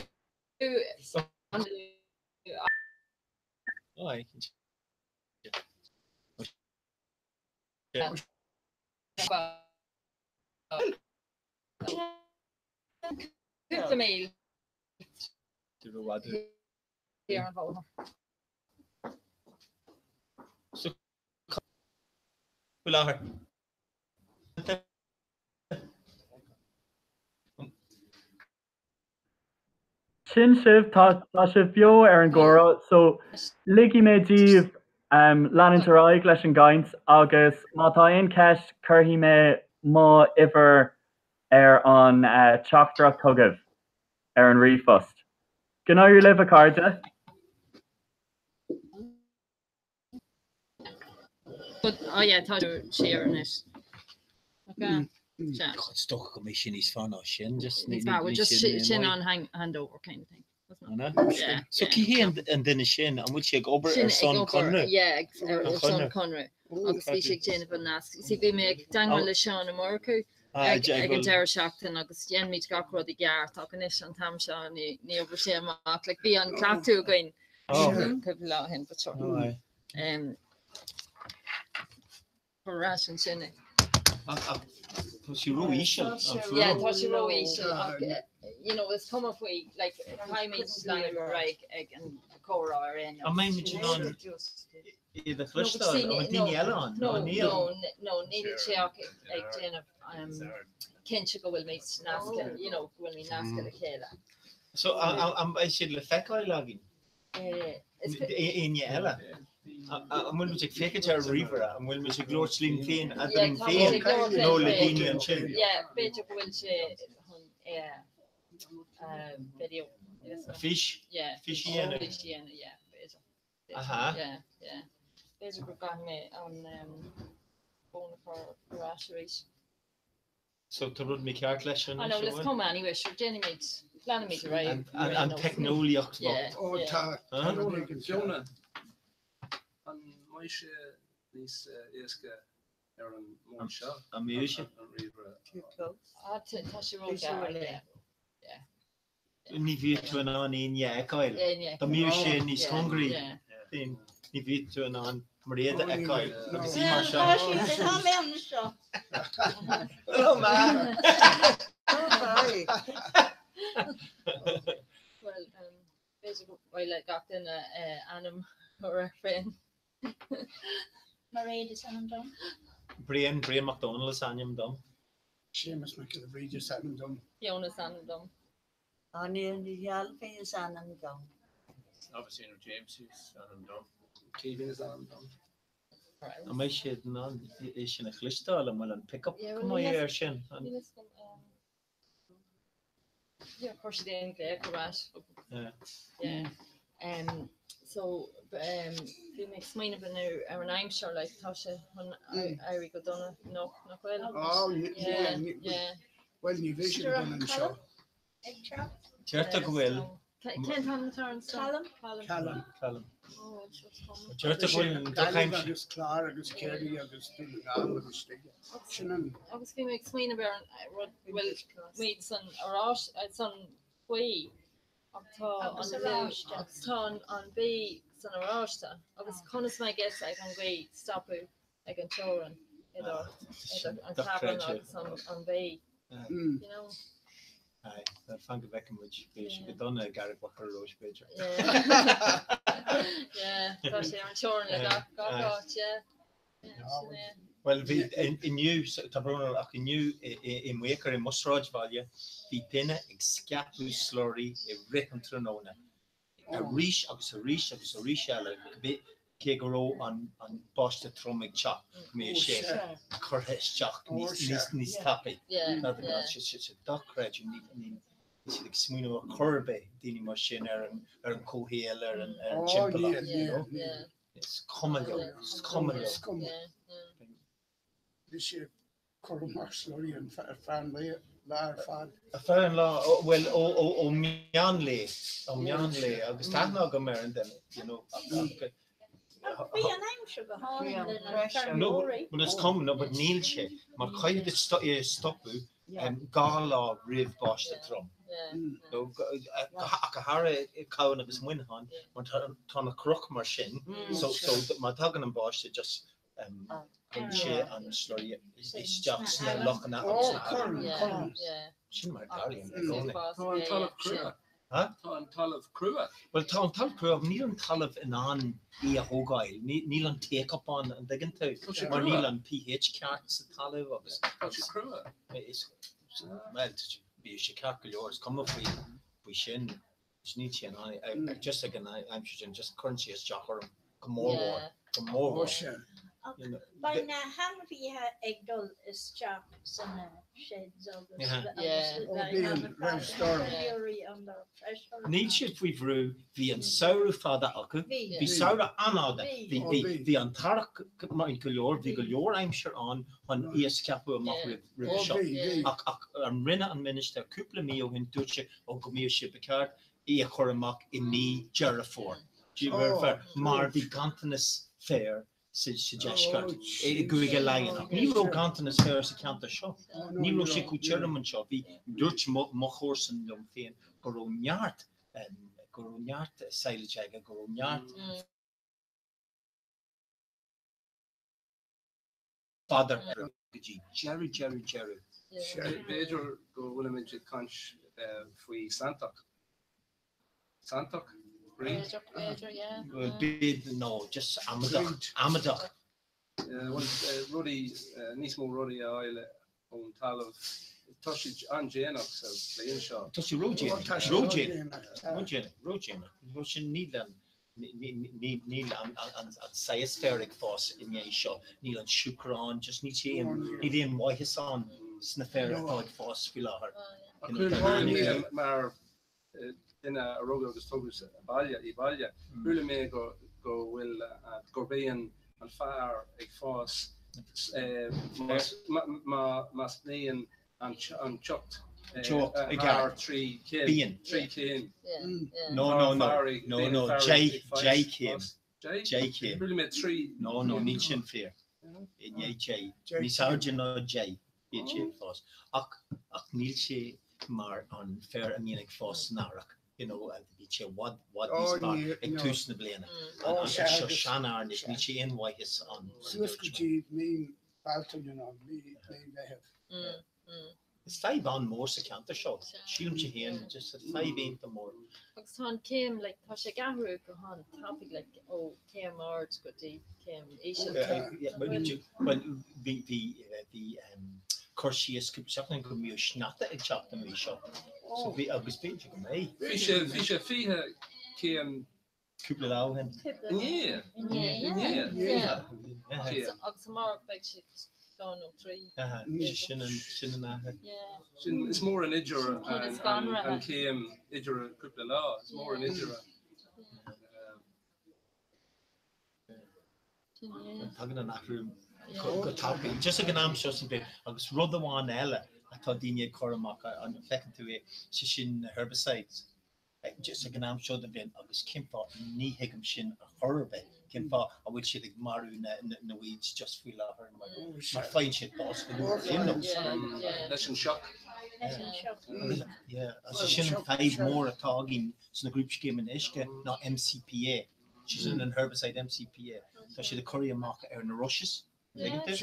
Cúpla míle. Ar an bhóthar. So faoi láthair. Sin sibh, tá sibh beo ar an gcomhrá, so ligfidh mé daoibh leanúint ar aghaidh leis an gcaint agus má tá aon cheist cuirfidh mé m'uimhir ar an teachtaireacht chugaibh ar an ríomhphost. Go n-éirí libh a chairde! But, oh yeah, tá siar anois. Okay. Sea. Is dócha go mbeidh sé níos fearr ná sin, just Níos fearr, well just sin an handover kind of thing. An ea? Yeah. So cé hé an duine sin? An bhfuil sé ag obair ar son Conradh? Yeah, ar son Conradh. Agus bhí sé ag déanamh an nasc. See, bhí mé ag teagmháil le Seán Ó Murchú ag an deireadh seachtaine agus dhéanaimid gach rud i gceart ach anois an t-am seo ní oibreoidh sé amach. Like, bhí an cleachtadh againn cúpla lá ó shin, but sure. Ar ais ansin é. Ach tá sé ró-íseal, an fuaim. Yeah, tá sé ró-íseal ach you know, is cuma faoi, like, caithfimid leanúint ar aghaidh ag an comhrá ar aon An mbeidh muid in ann iad a chloisteáil? An bhfuil daoine eile ann? No, Nó níl? no, no, níl sé ach ag déanamh cinnte go bhfuilimid nasctha, you know, go bhfuilimid nasctha le chéile. So, an mbeidh siad le feiceáil againn? Éinne eile? An bhfuil muid ag féachaint ar an ríomhaire? An bhfuil muid ag labhairt linn féin, eadrainn féin, nó le daoine ansin? Yeah, b'fhéidir go bhfuil sé chun video. Fís? Yeah. Fís a dhéanamh? Fís a dhéanamh, yeah, b'fhéidir. Aha. Yeah, yeah. B'fhéidir go gcaithfidh mé an fón a chur ar ais arís. So tá rud mícheart leis an. I know, is cuma anyway, sure, déanfaimid, leanfaimid ar aghaidh. An teicneolaíocht bhocht. Ó tá, tá rud éigin. Fiona, an mbeidh sé níos éasca ar an mód seo? An mbeidh sé? An ríomhaire. Ah, tá sé róghearr, yeah. Yeah. Ní bhíodh tú in ann éinne a fheiceáil. Dá mbíodh sé níos cóngaraí, ní bhíodh tú in ann Mairéad a fheiceáil agus í mar seo. Tá mé anseo. Hello, Ma! Well, b'fhéidir go mbeidh le gach duine ainm a rá féin. Mairéad is ainm dom. Brian, Brian Mac Dónaill is ainm dom. Séamus Mac Giolla Bhríde is ainm dom. Fiona is ainm dom. Áine Ní Ghealbhaigh is ainm dom. Obviously nó James is ainm dom. Kevin is ainm dom. An mbeidh siad in ann é sin a chloisteáil? An bhfuil an pick-up go maith air sin? Yeah, chuir siad aon ghlaoch ar ais. Yeah. Um, so um, bhí mé ag smaoineamh inniu ar an aimsir, like, tá sé chun éirí go dona nach nach bhfuil? Oh, Yeah, yeah. Bhuel, ní bheidh sé go dona anseo. Ag teacht. Deirtear go bhfuil. Cén t-ainm atá ar an Calum. Calum. Calum. Oh, seo Calum. Deirtear go bhfuil an Gaillimh drochaimsir. agus Clár agus Ciarraí agus Dún na nGall agus Sligeach. Sin an. Agus bhí mé ag smaoineamh ar an rud go bhfuil muid san oráiste, san ghaoth ach tá Agus an oráiste. agus tá an an bia san oráiste agus conas mbeidh fhios ag an ghaoth stopadh ag an teorainn idir idir an Cabhán agus an an bhia, you know? Aye, well, fan go bhfeicfidh muid. Beidh sé go dona i gCarraig Mhachaire Rois, b'fhéidir. Yeah, tá sé ar an teorainn le gach gach áit, yeah. Yeah, sin é. Bhuel, bhí inniu, tá brón orm, ach inniu i Maigh Eochair, i mo shráidbhaile, bhí duine ag scaipeadh slurry i rith an tráthnóna. Arís agus arís agus arís eile, cé go raibh an báisteach trom ag teacht, go mbeadh sé curtha isteach níos tapaí. Tá sé dochreidte, níl siad ag smaoineamh ar chor ar bith, daoine mar sin, ar an chomhshaol, ar an timpeallacht, you know. Is cuma leo, is cuma leo. Bhí sé ag cur amach slurry ar feadh an lae, lá ar fad. Ar feadh an lá, bhuel, ó meán lae, ó meán lae, agus tá aithne agam ar an duine, you know, ach. Bhí an aimsir go hálainn le na feirmeoirí. Bhuel, is cuma, no, but níl sé, mar caithfidh duit é a stopadh 2 lá roimh báisteach trom. Ach go háirithe i Cabhán agus Muineachán, mar tá na cnoic mar sin, so má tagann an báisteach just Cuireann sé an slurry isteach sna lochanna agus na habhantraí. Sin mar a tharlaíonn i gcónaí. Tá an talamh crua. Tá an talamh crua. Bhuel, tá an talamh crua, níl an talamh in ann í a thógáil. Níl an take-up ann, an dtuigeann tú? Mar níl an pH ceart sa talamh agus. Tá sé crua. Bhuel, bíodh sé ceart go leor, is cuma faoi sin. Níl sé in ann, just ag an aimsir sin, just cuireann sé isteach orm go mórmhór, go mórmhór. Beidh na hainmhithe ag dul isteach sna sheds agus Níl siad faoi bhrú, bhí an samhradh fada acu, bhí samhradh an-fhada, bhí an t-earrach maith go leor, bhí go leor aimsir ann chun í a scaipeadh amach roimhe seo. Ach rinne an minister cúpla mí ó shin, dúirt sé, ó go mbíodh sé ba cheart í a chur amach i mí Deireadh Fómhair mar bhí ganntanas féir sa deisceart i gCúige Laighean. Ach ní raibh ganntanas féir sa cheantar seo. Ní raibh sé chomh tirim anseo. Bhí, dúirt mo chomharsan liom féin go raibh neart, go raibh neart silage aige, go raibh neart fada go dtí deireadh, deireadh, deireadh. B'fhéidir go bhfuilimid ag caint faoi santach. Santach? Bríd? B'fhéidir, yeah. Bíd, no, just amadach, amadach. Bhuel, rudaí, níos mó rudaí a fháil ón talamh. Tá sé an-déanach sa bhliain seo. Tá sé ródhéanach, ródhéanach, ródhéanach, ródhéanach. Sin níl an, Níl an saghas féir ag fás i ndiaidh seo, níl an siúcra ann, just níl sé aon, níl aon mhaitheas ann sna féir atá ag fás faoi láthair. Chuala mé mar duine a rugadh agus tógadh sa baile, i baile, chuala mé go go bhfuil gurb é an an féar ag fás má más mbíonn an teocht Teocht i thar gceart. 3 céim. Bíonn. 3 céim. No, no, no. No, no, 10, 10 céim. 10 céim. Chuala mé 3. No, no, níl sin fíor. I ndiaidh 10. Níos airde ná 10 bíonn sé ag fás. Ach, ach níl sé mar an féar a mbíonn ag fás san earrach. You know, bíonn sé i bhfad, bhfad níos Oh, fearr ní, ag no. tús na bliana. Oh, An, an, sea, seo agus- seanfhear anois, níl sé aon mhaitheas ann. Suas go dtí mí Bealtaine nó mí Mheitheamh. Is fadhb an-mhór sa cheantar seo, sílimse féin, just fadhb iontach mór. Agus tá an céim, like, tá sé ag athrú go han-tapaidh, like, ó céim ard go dtí céim íseal. Bhuel, bhí, bhí, bhí cur síos cúpla seachtain go mbíodh sneachta ag teacht an mhí seo. So bhí, agus b'fhéidir go mbeidh. Bhí sé, bhí sé 20 céim Cúpla lá ó shin. Inné. Inné. Agus amárach beidh sé lá nó trí. Sin an sin an athrú. Sin is mór an idir an céim idir cúpla lá, is mór an idir. Tagann an athrú go tapaidh. Just ag an am seo sa bhliain agus rud amháin eile atá daoine ag cur amach an bhfeiceann tú é, sé sin na herbicides. Just ag an am seo den bhliain agus cén fáth, ní thuigim sin ar chor ar bith, cén fáth a bhfuil siad ag marú na weeds just faoi láthair mar faigheann siad bás go luath ar aon nós. Leis an sioc. Yeah, agus sin an fadhb mór atá againn sna grúpscéimeanna uisce ná MCPA, sé sin an herbicide MCPA, tá siad ag cur í amach ar na rushes, tuigeann tú,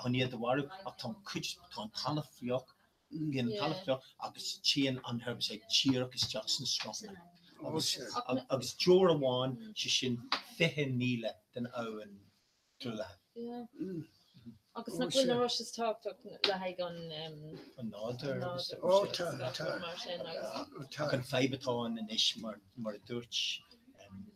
chun iad a mharú ach tá an cuid, tá an talamh fliuch Bíonn an talamh fliuch agus téann an herbicide díreach isteach sna sruthanna. Agus agus deoir amháin, sé sin 20,000 den abhainn truaillithe. Agus nach bhfuil na rushes tábhachtach le haghaidh an. An nádúr agus Ó tá, tá. Mar sin agus. Ach an fadhb atá ann anois mar mar a dúirt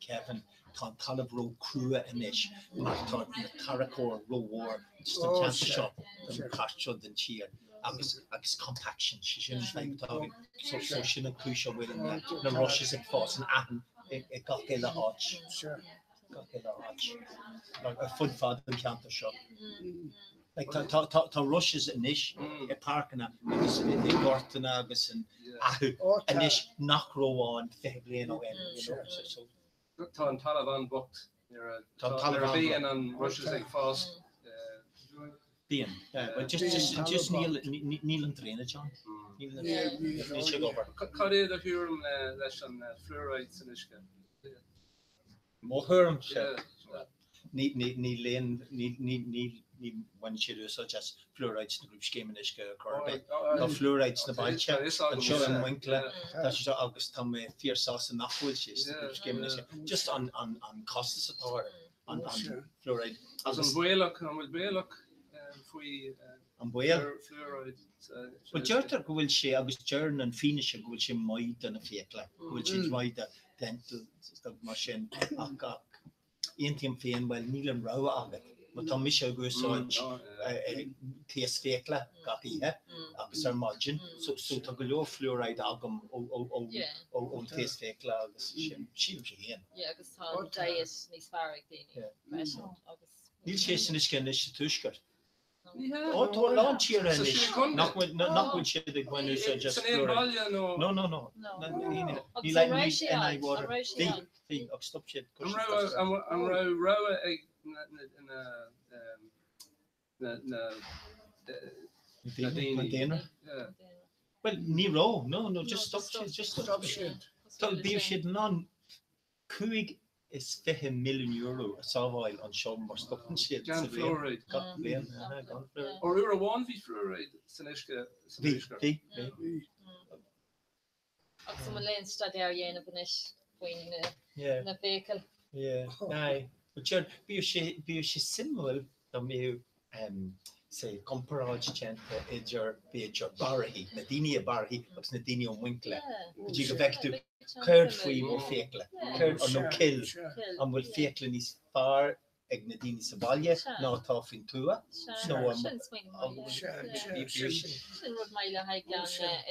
Kevin, tá an talamh ró-chrua anois mar tá na tarracóir rómhór sna ceantair seo, don páirt seo den tír agus agus compaction, sé sin an fadhb atá againn. So so sin an cúis a bhfuil na na rushes ag fás in achan i i gach uile áit. Gach uile áit. Ar fud fad an cheantair seo. Like tá tá tá tá rushes anois i páirceanna agus i i ngortanna agus in Achadh anois nach raibh ann 20 bliain ó shin, you know, so so. Tá an talamh an-bhocht nuair a Tá an talamh nuair a bhíonn an-bhocht. an rushes ag fás. Bíonn, yeah, but just just just níl níl an drainage ann. Níl níl sé ag obair. Cad é do thuairim leis an fluoride san uisce? Mo thuairimse, níl aon, ní bhaineann siad úsáid as fluoride sna grúpscéimeanna uisce ar chor ar bith. Tá fluoride sna bailte, anseo i Muincle, tá sé seo agus tá mé fíor sásta nach bhfuil sé sna grúpscéimeanna uisce. Just an costas atá ar an fluoride. Agus an baolach, an bhfuil baolach faoi An baol? fluoride sa Bhuel, deirtear go bhfuil sé, agus deireann an fianaise go bhfuil sé maith do na fiacla, go bhfuil sé maith do dental stuff mar sin, ach ach aontaím féin, bhuel, níl an rogha agat. Má tá mise ag úsáid taos fiacla gach oíche agus ar maidin, so so tá go leor fluoride agam ó ó ó ó ón taos fiacla agus sin, sílimse féin. Yeah, agus tá an diet níos fearr ag daoine freisin agus. Níl sé san uisce anois sa tuaisceart. Ní hea. Ó, tá a lán tíortha Sa anois sé chontae. nach bhfuil nach bhfuil siad ag baint úsáid as San aon fluoride. bhaile nó? No, no, no. No. Níl Agus níl an raibh sé NI ann? An water. raibh sé Bhí, ann? bhí, ach stop siad. An raibh an raibh rogha ag na na na na na Na daoine, an daonra? Yeah. Well, ní raibh, no, no, just stop siad, just stop siad. Tá, bhí siad in ann €25 milliún a sábháil anseo mar stopann siad Gan sa bhliain. fluoride. Gach bliain, aha, gan fluoride. Or uair amháin bhí fluoride san uisce sa Bhí, tuaisceart. bhí, bhí. Agus an bhfuil aon staidéar á dhéanamh anois faoin Yeah. na fiacail? Yeah, aye. But sure, bíodh sé, bíodh sé suimiúil dá mbeadh, em, say, comparáid déanta idir, b'fhéidir, Barraigh, na daoine i Barraigh agus na daoine ó Mhuincle, go dtí go bhfeicfidh tú céard faoi mo fiacla, céard, nó cill, an bhfuil fiacla níos fearr ag na daoine sa bhaile ná atá faoin tuath nó an Sin rud maith le haghaidh an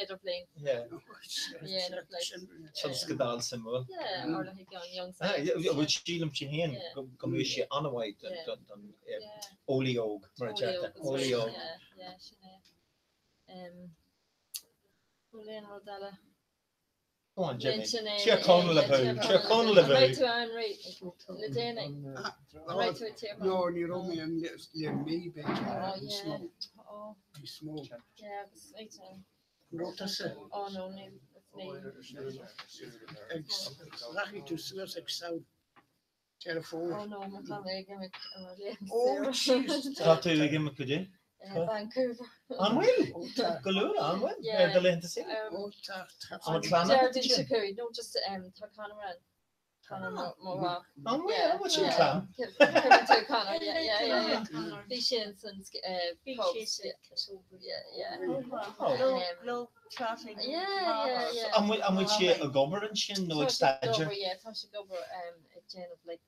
idirbhliain. Tionscadal suimiúil. Or le haghaidh an Young Scientist. Bhuel sílimse féin go mbeadh sé an-mhaith don eolaí óg, mar a deirtear. Eolaí óg. Sin é. Bhfuil aon rud eile? Go on, Jimmy. Tír Chonaill abú. Tír Chonaill abú. An raibh tú ann le déanaí? An raibh tú i Tír Chonaill? No, ní raibh mé ann le mí b'fhéidir níos mó. Níos mó. Yeah, agus ag an. An raibh tusa? Oh no, ní. Ag rachaidh tú suas ag Samhain. Deireadh Fómhair. Oh no, má tá mé ag imeacht ar mo Oh, Jesus. Tá tú ag imeacht go dtí? Vancouver. An bhfuil? Go luath, an bhfuil? Ar do laethanta saoire? An bhfuil clann agat Déardaoin ansin? seo chugainn, no just tá Conor ann. Conor mo mhac. An bhfuil? An bhfuil sin clann? Cuireann tú Conor, yeah, yeah, yeah, yeah. Bhí sé in san Bhí pub. sé sa Yeah, yeah. Globe, globe trotting. Yeah, yeah, yeah. An bhfuil an bhfuil sé ag obair ansin nó ag Tá sé ag staidéar? obair, yeah, tá sé ag obair ag déanamh like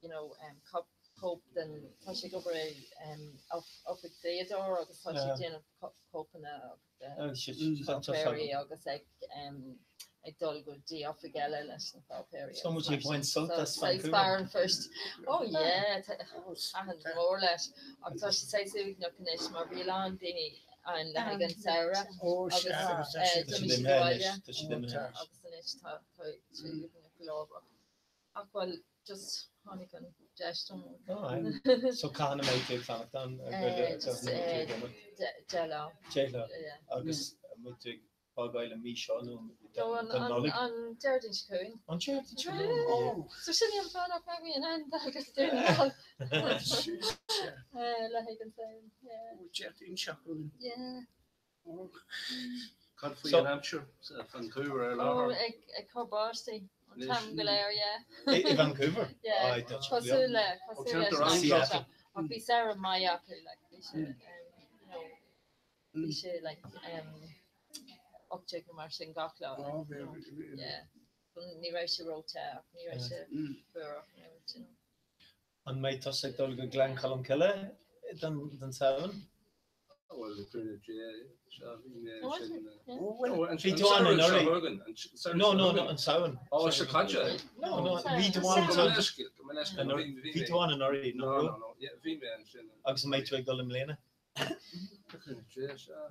you know, cóip den, tá sé ag obair i oifig dlíodóir agus tá sé ag déanamh cóipeanna de pháipéirí agus ag ag dul go dtí oifig eile leis na páipéirí. So muid ag baint sult as Vancouver. Fear an phoist. Oh yeah, thaitin go mór leis. Ach tá sé saghas uaigneach anois mar bhí a lán daoine ann le haghaidh an samhradh agus d'imigh siad abhaile agus anois tá sé uaigneach go leor. Ach bhuel, just tháinig an deis dom. Alright. So cathain a mbeidh tú ag fanacht ann? Just 10 lá. 10 lá. Agus an mbeidh tú ag fágáil an mí seo nó don Nollaig? An Déardaoin seo chugainn. An Déardaoin seo chugainn. So sin é an fáth nach mbeidh mé in ann dul go Dún na nGall le haghaidh an Samhain. Déardaoin seo chugainn. Yeah. Cad faoi an aimsir sa Vancouver ar Oh, láthair? ag cur báistí an t-am go léir, yeah. I Vancouver? Yeah, cosúil le, cosúil leis an aimsir seo. Ach bhí samhradh maith acu, like, bhí sé, you know, bhí sé, like, 18 nó mar sin gach lá, like, you know, yeah. Ní raibh sé ró-te ach ní raibh sé fuar ach an oiread, you know. An mbeidh tusa ag dul go Gleann Cholm Cille don Samhain? Bhuel, le cúnamh Dé, sea, bhí mé ansin. Bhí tú ann anuraidh. No, no, no, an Samhain. Ó, seo caite. No, no, bhí tú ann anuraidh. Bhí tú ann anuraidh, No, no, no, yeah, bhí mé ansin. Agus an mbeidh tú ag dul i mbliana? Le cúnamh Dé, sea,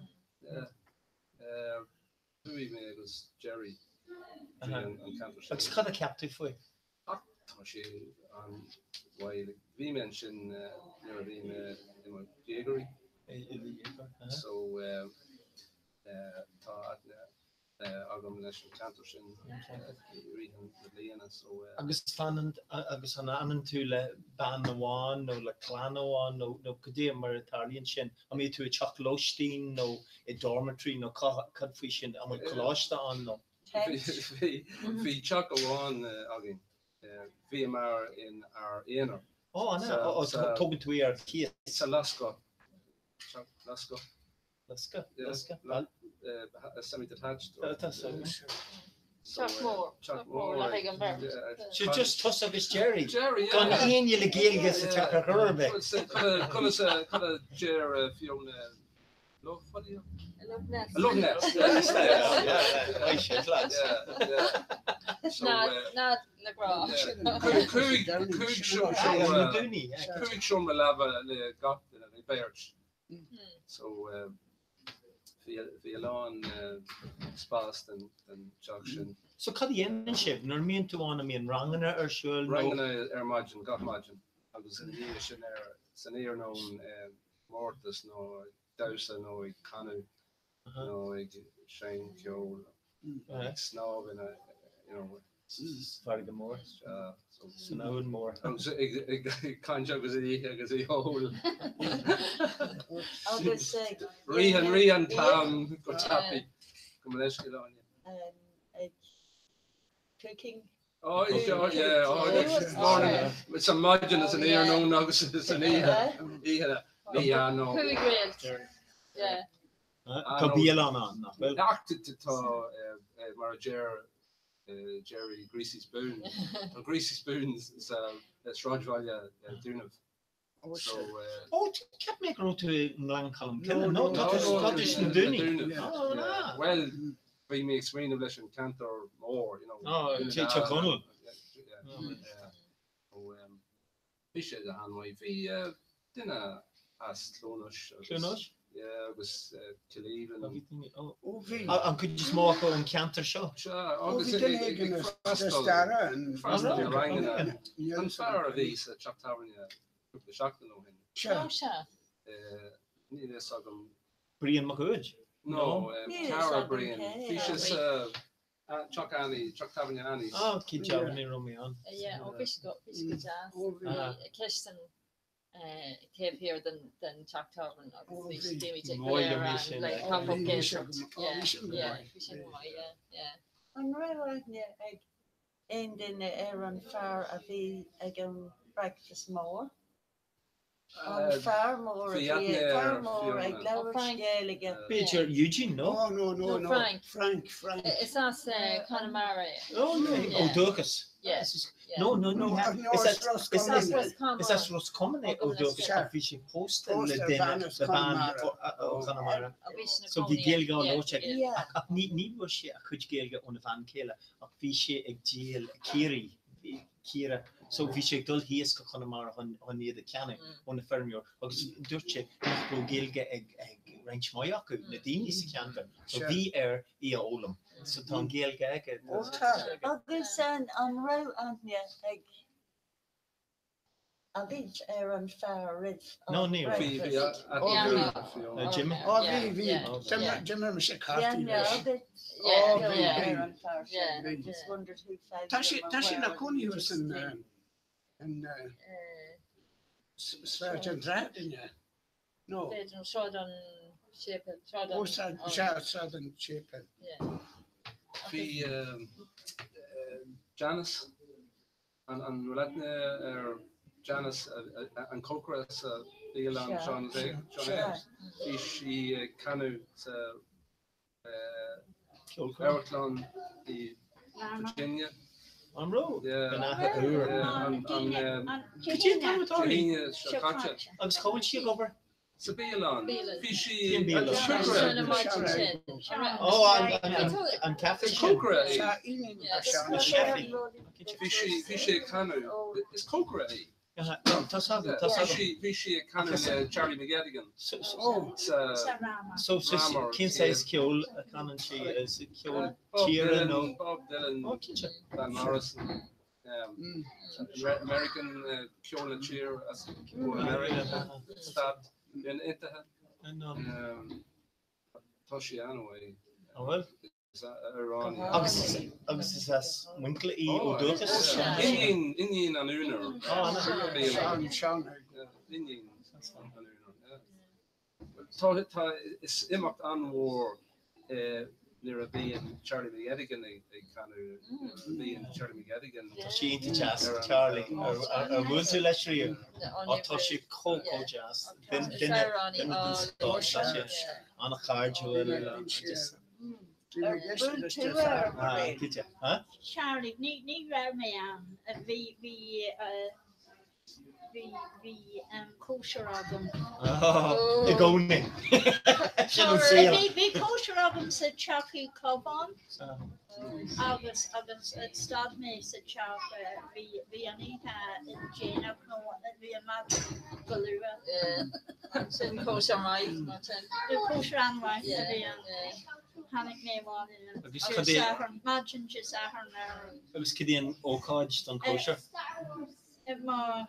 yeah. Chuaigh mé agus Jerry go dtí an ceantar sin. Agus cad a cheap tú faoi? Ach tá sé an-mhaith. Bhí mé ansin nuair a bhí mé i mo dhéagóirí. So tá aithne agam leis an ceantar sin i rith na bliana. So. Agus fanann, agus an fhanann tú le bean amháin nó le clann amháin nó nó cad é mar a tarlaíonn sin? An mbíonn tú i dteach lóistín nó i dormitory nó cad faoi sin? An bhfuil coláiste ann nó? Bhí teach amháin againn. Bhíomar inár aonar. Ó, an ea? Ó, tógann tú é ar cíos? Sa Lasco. Lasco. Lasca? Lasca? Semi-detached. Tá so. Teach mór. Teach mór le haghaidh an bheirt. So just tusa agus Jerry. Jerry, yeah. Gan éinne le Gaeilge sa teach ar chor ar bith. Conas a deir Fiona Love, what do you? Love nest. Love nest. Yeah, yeah, yeah. Shit, lads. Yeah, yeah. So, Ná le grá. 5 seomra leaba le gach duine, le beirt. So bhí a lán spás den teach sin. So cad a dhéanann sibh nuair a mbíonn tú ann, an mbíonn ranganna ar siúl nó? Ranganna ar maidin, gach maidin, agus ina dhiaidh sin ar san iarnóin comórtas nó damhsa nó ag canadh nó ag seinm ceoil, ag snámh ina, you know. Farraige mór. San abhainn mór. Agus ag caint agus ag ithe agus ag ól. Agus ag. Rith rith an t-am go tapaidh. Gabh mo leithscéal Áine. Ag cooking. Oh yeah, oh morning. It's an maidin is an iarnóin agus is an oíche. Oíche. Ní hea no. Cúig réalt. Yeah. Tá bialann ann, nach bhfuil? Ach tá mar a deir Jerry Greasy Spoon. Tá Greasy Spoon sa sráidbhaile Dúnaibh. So Ó, cheap mé go raibh tú i nGleann Cholm Cille. No, tá tú sna Dúnaibh. Ó, ná. Bhuel, bhí mé ag smaoineamh leis an ceantar mór, you know. Ó, Tír Chonaill. Bhí sé go han-mhaith. Bhí duine as Clonus agus. Clonus? Yeah, agus Cill Aoibhinn. Bhí daoine, ó. Ó bhí. An cuid is mó acu ón cheantar seo? Sea, agus ag freastal, freastal ar ranganna. An fear a bhí sa teach tábhairne cúpla seachtain ó shin. Sea. Ó sea. Níl a fhios agam. Brian Mac Uaid? No, cara Brian. Bhí sé sa Teach Annie, Teach Tábhairne Annie's. Ah, cinnte, ní raibh mé ann. Yeah, ó bhí sé go, bhí sé go deas. Bhí cistin. taobh thiar den den teach tábhairne agus bhí bhí bhímid ag go léir ann le pop-up Gaeltacht. Yeah, yeah, bhí sin go maith, yeah, yeah. An raibh aithne ag aon duine ar an fear a bhí ag an breakfast mór? An fear mór a bhí fear mór ag labhairt Gaeilge. B'fhéidir Eugene, no? Oh, no, no, No, no. Frank. Frank, Frank. Is as Conamara é. Oh, no, ó dúchas. Yeah, yeah. No, no, no. No, no, Is it's Roscommon. Is Roscommon. is as Roscommon é ó dúchas ach bhí sé pósta Pósta le ar duine bhean as le bean Conamara. ó Chonamara. A bhí sé ina So bhí cónaí Gaeilge á yeah, labhairt aige. yeah. Ach ach ní ní bhfuair sé a chuid Gaeilge óna bhean chéile ach bhí sé ag díol caoirigh, caora. So bhí sé ag dul thíos go Conamara chun chun iad a cheannach ó na feirmeoir agus dúirt sé nach raibh Gaeilge ag ag roinnt mhaith acu, na daoine sa cheantar. So bhí air í a fhoghlaim. So tá an Ghaeilge aige. Ó tá. Agus an an raibh aithne ag agaibh ar an fear roimh No, an ní raibh. Bhí, bhí, breakfast? Ó bhí. bhí. Jimmy. Ó bhí, bhí. D'imir mise Bhí cártaí aithne leis. agat Ó bhí, ar bhí. an fear sin. I just wondered who found Tá sé him tá and sé where ina and cónaí just thuas in think. in Sráid an Droichid, an ea? No. B'fhéidir Sráid an Séipéil, Sráid Ó an. Sráid, sea, Sráid an Tséipéil. Yeah. Bhí Janice, an bhfuil aithne ar Janice, an cócaire sa bhialann Sean Ayres? Bhí sí ag canadh sa Amharclann i Virginia. An raibh? Yeah. An athair úr. Dé hAoine seo caite. Agus cá bhfuil sí ag obair? Sa bialann. Bhí sí Cén bialann? Cócaire. Ó, an caife Is sin. cócaire í. An chef í. Bhí sí bhí sí ag canadh. Is cócaire í. Tá agam, tá agam. Bhí sí ag canadh le Charlie McGettigan. Sa So cén saghas ceoil a chanann sí? Is ceol tíre nó? Bob Dylan, Ó, cinnte. Van Morrison, American ceol na tíre as America, Stát Aontaithe. Tá sí an-mhaith. An bhfuil? Is amhránaí. Agus agus is as Muincle í ó dúchas? Iníon iníon an úinéir. Sean, Sean. Iníon an úinéir. Tá tá is imeacht an-mhór nuair a bhíonn Charlie McGettigan ag canadh nuair a bhíonn Charlie McGettigan. Tá sé iontach deas, Charlie. Ar bhuail tú leis riamh? Ó tá sé chomh chomh deas. Duine duine den scoth. Tá sé an-chairdiúil. Just Charlie, ní ní raibh mé ann. Bhí bhí bhí bhí cóisir agam. I gcónaí. Sin an saol. Bhí bhí cóisir agam sa teach Uí Chabháin agus agus stad mé sa teach bhí bhí an oíche déanach nó bhí an maidin go luath. Sin cóisir maith, nó sin. Cóisir an-mhaith a bhí ann. Tháinig mé abhaile Agus Dé cad é- Sathairn, maidin Dé Sathairn ar Agus cad é an ócáid don chóisir? Mo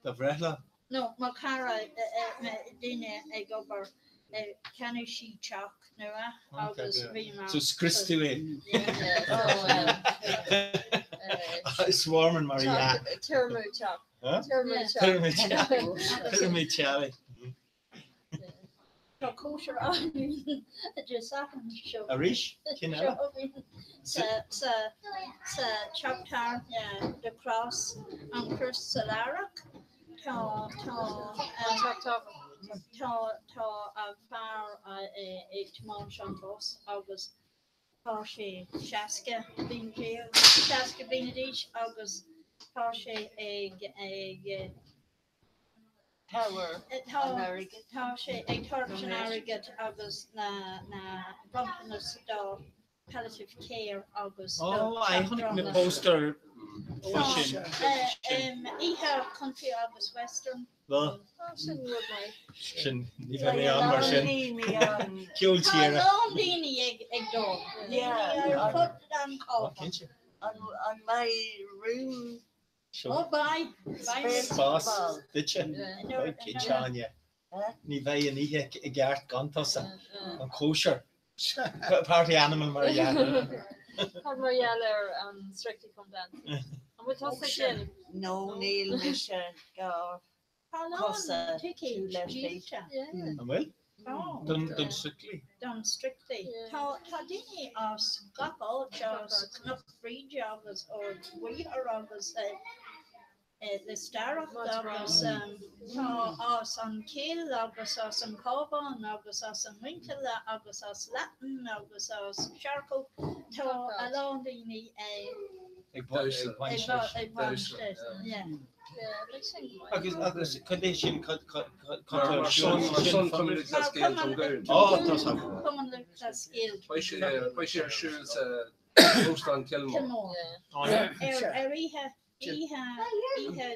Do bhreithlá? No, mo chara, duine ag obair, cheannaigh sí teach nua agus bhí mé. So scrios tú é? Swarming mar dhea. Tirimiú teach. Tirimiú teach. Tirimiú teach. Tá cóisir ann Dé Sathairn seo. Arís? Cén eile? Sa sa teach tábhairne The Cross, an Chros sa Laireach. Tá tá tá tá a fear ag tiomáint an bus agus tá sé 60 bliain déag, 60 bliain d'aois agus tá sé ag ag Tabhair an airgead. Tá sé ag tabhairt an airgead agus na bronntanas do palliative care agus do Ó, aye, chonaic mé póstaer faoi sin. Oíche Country agus Western. Bhuel, Sin rud maith. sin, ní bheidh mé ann mar sin. Ceol Tá tíre. a lán daoine ag dul. Daoine ar fud an Ó, cinnte. An mbeidh room Ó beidh, beidh. Spás duitse. Beidh cinnte Áine. Ní bheidh an oíche i gceart gan tusa. An cóisir. Party animal mar a dhea. Cad mar gheall ar an Strictly Come Dancing? An bhfuil tusa ag déanamh? No, níl mise. Go. Cosa ticéid díolta. An bhfuil? Don Strictly? Don Strictly. Tá daoine as gach áit, as Cnoc Bhríde agus Ard Mhaothar agus Lios Darach agus tá as an Chill agus as an Chábán agus as an Mhuinchille agus as Latton agus as Searcóg. Tá a lán daoine ag baint leis. Agus agus cad é sin cad cad Mar son mar son Cumann Lúthchleas Gael Dún Gabhann. Á tá san. Cumann Lúthchleas Gael. Beidh sé beidh sé ar siúl sa Óstán Kilmore. Ar ar oíche oíche oíche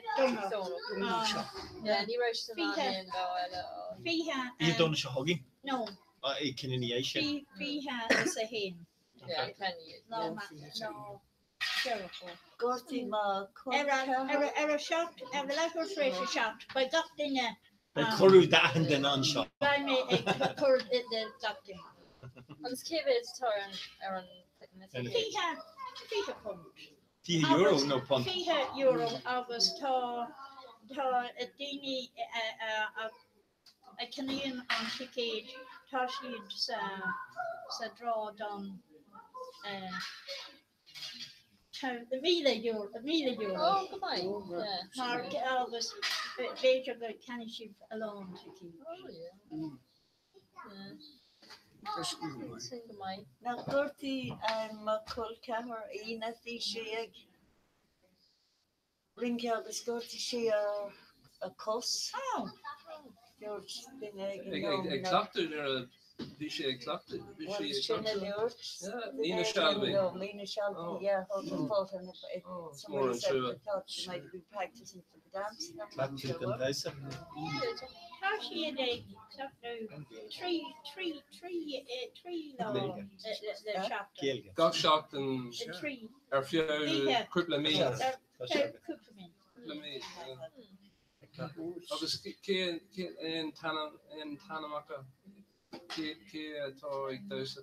Domhnach. Ní raibh sin ann aon lá eile. 20 Oíche Domhnach seo chugainn? No. Cinn ina dhiaidh sin. 21. Lá lá Gortaigh mo Ar a 7, ar a leathuair tar éis a 7, beidh gach duine Beidh cuireadh d'achan duine anseo. Beidh mé ag cur de gach duine. Agus cé mhéad atá ar an ticéad? £20. €20 nó punt? €20 agus tá tá daoine a a cheannaíonn an ticéad, tá siad sa draw don €1,000. Oh, go maith, yeah. Mar agus b'fhéidir go gceannóidh sibh a lán ticéad. Oh, yeah. Yeah. Sin go maith. Ná gortaigh mo chol ceathar Aoine, bhí sé ag rince agus ghortaigh sí a cos. Dúirt duine éigin liom Ag cleachtadh nuair a bhí sé ag cleachtadh. Bhí sí ag Sin a cleachtadh. dúirt Yeah, duine Nina éigin Shelby. liom, Nina Shelby, yeah, thought I thought and if if Mór somebody an said trua. they thought she might have been practicing for the dance. and I'm not Cleachtadh don sure. damhsa. Tá siad ag cleachtadh 3 lá le seachtain. Gach seachtain 3. ar feadh cúpla mí. Cúpla mí. Cúpla mí, yeah. Agus cé aon t-ainm acu? Cé atá ag damhsa?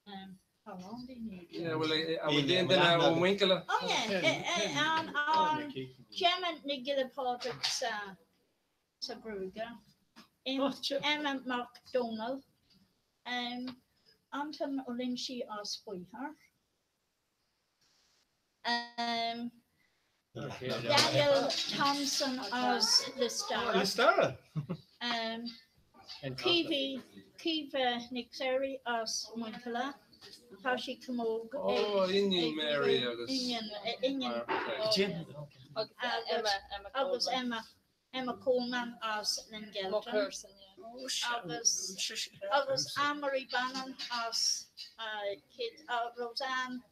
Tá a lán daoine ag Yeah, bhfuil an bhfuil aon duine ó Mhuinchille? Oh yeah, an Gemma Nic Giolla Phádraig sa sa Ghruaige, Emma Mac Dónaill, Anton Ó Loinsigh as Baothar. Daniel Thompson as Lios Dara. Caoimhe Caoimhe Nic Cléirigh as Muinchille. Tá sí chomh óg Ó, iníon Mary agus iníon agus Emma Emma Coleman as Linn Gealtain agus agus Anne-Marie Bannon as Roseanne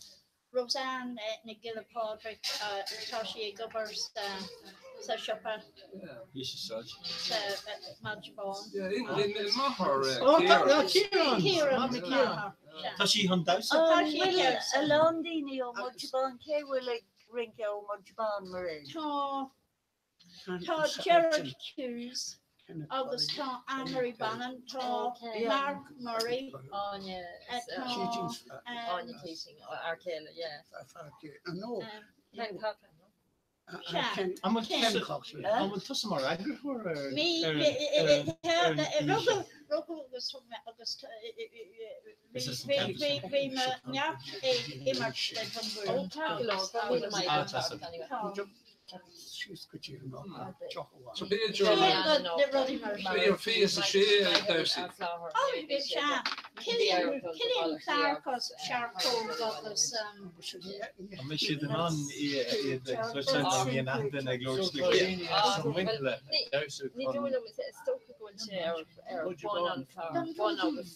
Roseanne Nic Giolla Phádraig tá sí ag obair sa sa siopa sa Maide Bán. Ciarán. Tá sí chun damhsa. An bhfuil a lán daoine ó Mhaide Bán, cé bhfuil ag rince ó Mhaide Bán, Mairéad? Tá Tá Gerard Hughes agus tá Anne-Marie Bannon, tá Mark Murray, Áine tá Áine Keating, fhear céile, yeah. Ken Coughlin, no? An bhfuil tusa mar eagarthóir ar Mi, ar an rugadh rugadh agus thug mé agus bhí bhí mo neacht ag imirt le Dún Garbhán agus tá Síos go dtí an teach amháin. So b'fhéidir 26 ag damhsa. Oh, bhí sé. Cillian, Cillian Clarke as Searcóg agus. An mbeidh siad in ann iad a chloisteáil má bhíonn achan duine ag labhairt le chéile as an Mhuinchille ag damhsa Ní chun dóigh liom, is dócha go bhfuil sé ar bun an chlár, bun agus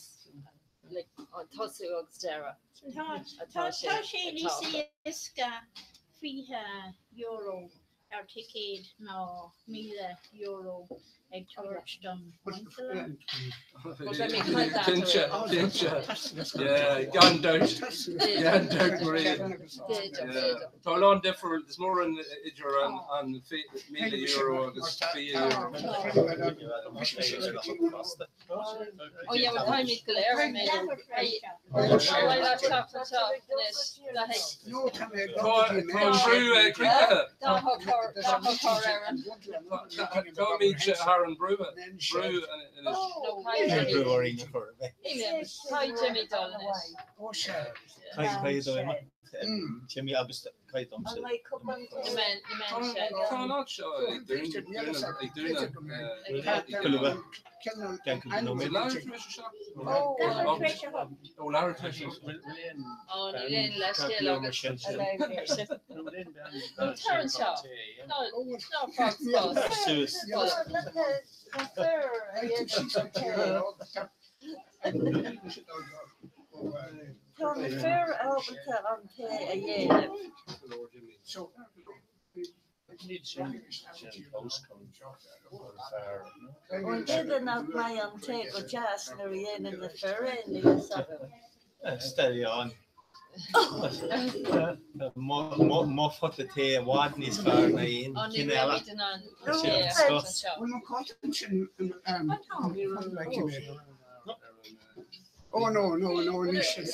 like, an tosú agus deireadh. Tá tá sé níos éasca €20 ar ticéad ná €1,000 ag tabhairt don Mhuinchille. Cinnte, cinnte. Yeah, gan dabht. Gan dabht, Mairéad. Yeah. Tá a lán difear, is mór an idir an €1,000 agus €20. Ó yeah, well táimid go léir ar mé. Ar mhaith leat teacht anseo anois le haghaidh. Tá an brú críochnaithe. Tá, tá. Táimid thar an brú brú anois. Níl brú orainn ar chor ar bith. Caithfidh Jimmy dul anois. Caithfidh dul amach. Jimmy agus caithfidh domsa. Tá an áit seo ag dúnadh ag dúnadh. Go luath. Déan cúpla nóiméad. Leathuair tar éis a 7. Ó leathuair tar éis a 8. Ó níl aon leithscéal agat. Nó tar anseo. Ná fág spás. Tá na fir ábalta an tae a dhéanamh. An b'fhéidir nach mbeidh an tae go deas nuair a dhéanann na fir é, níl a fhios agam. Steady on. Mo phota tae i bhfad níos fearr ná aon cheann eile. Sin an scoth. Oh no, no, no, ní sin.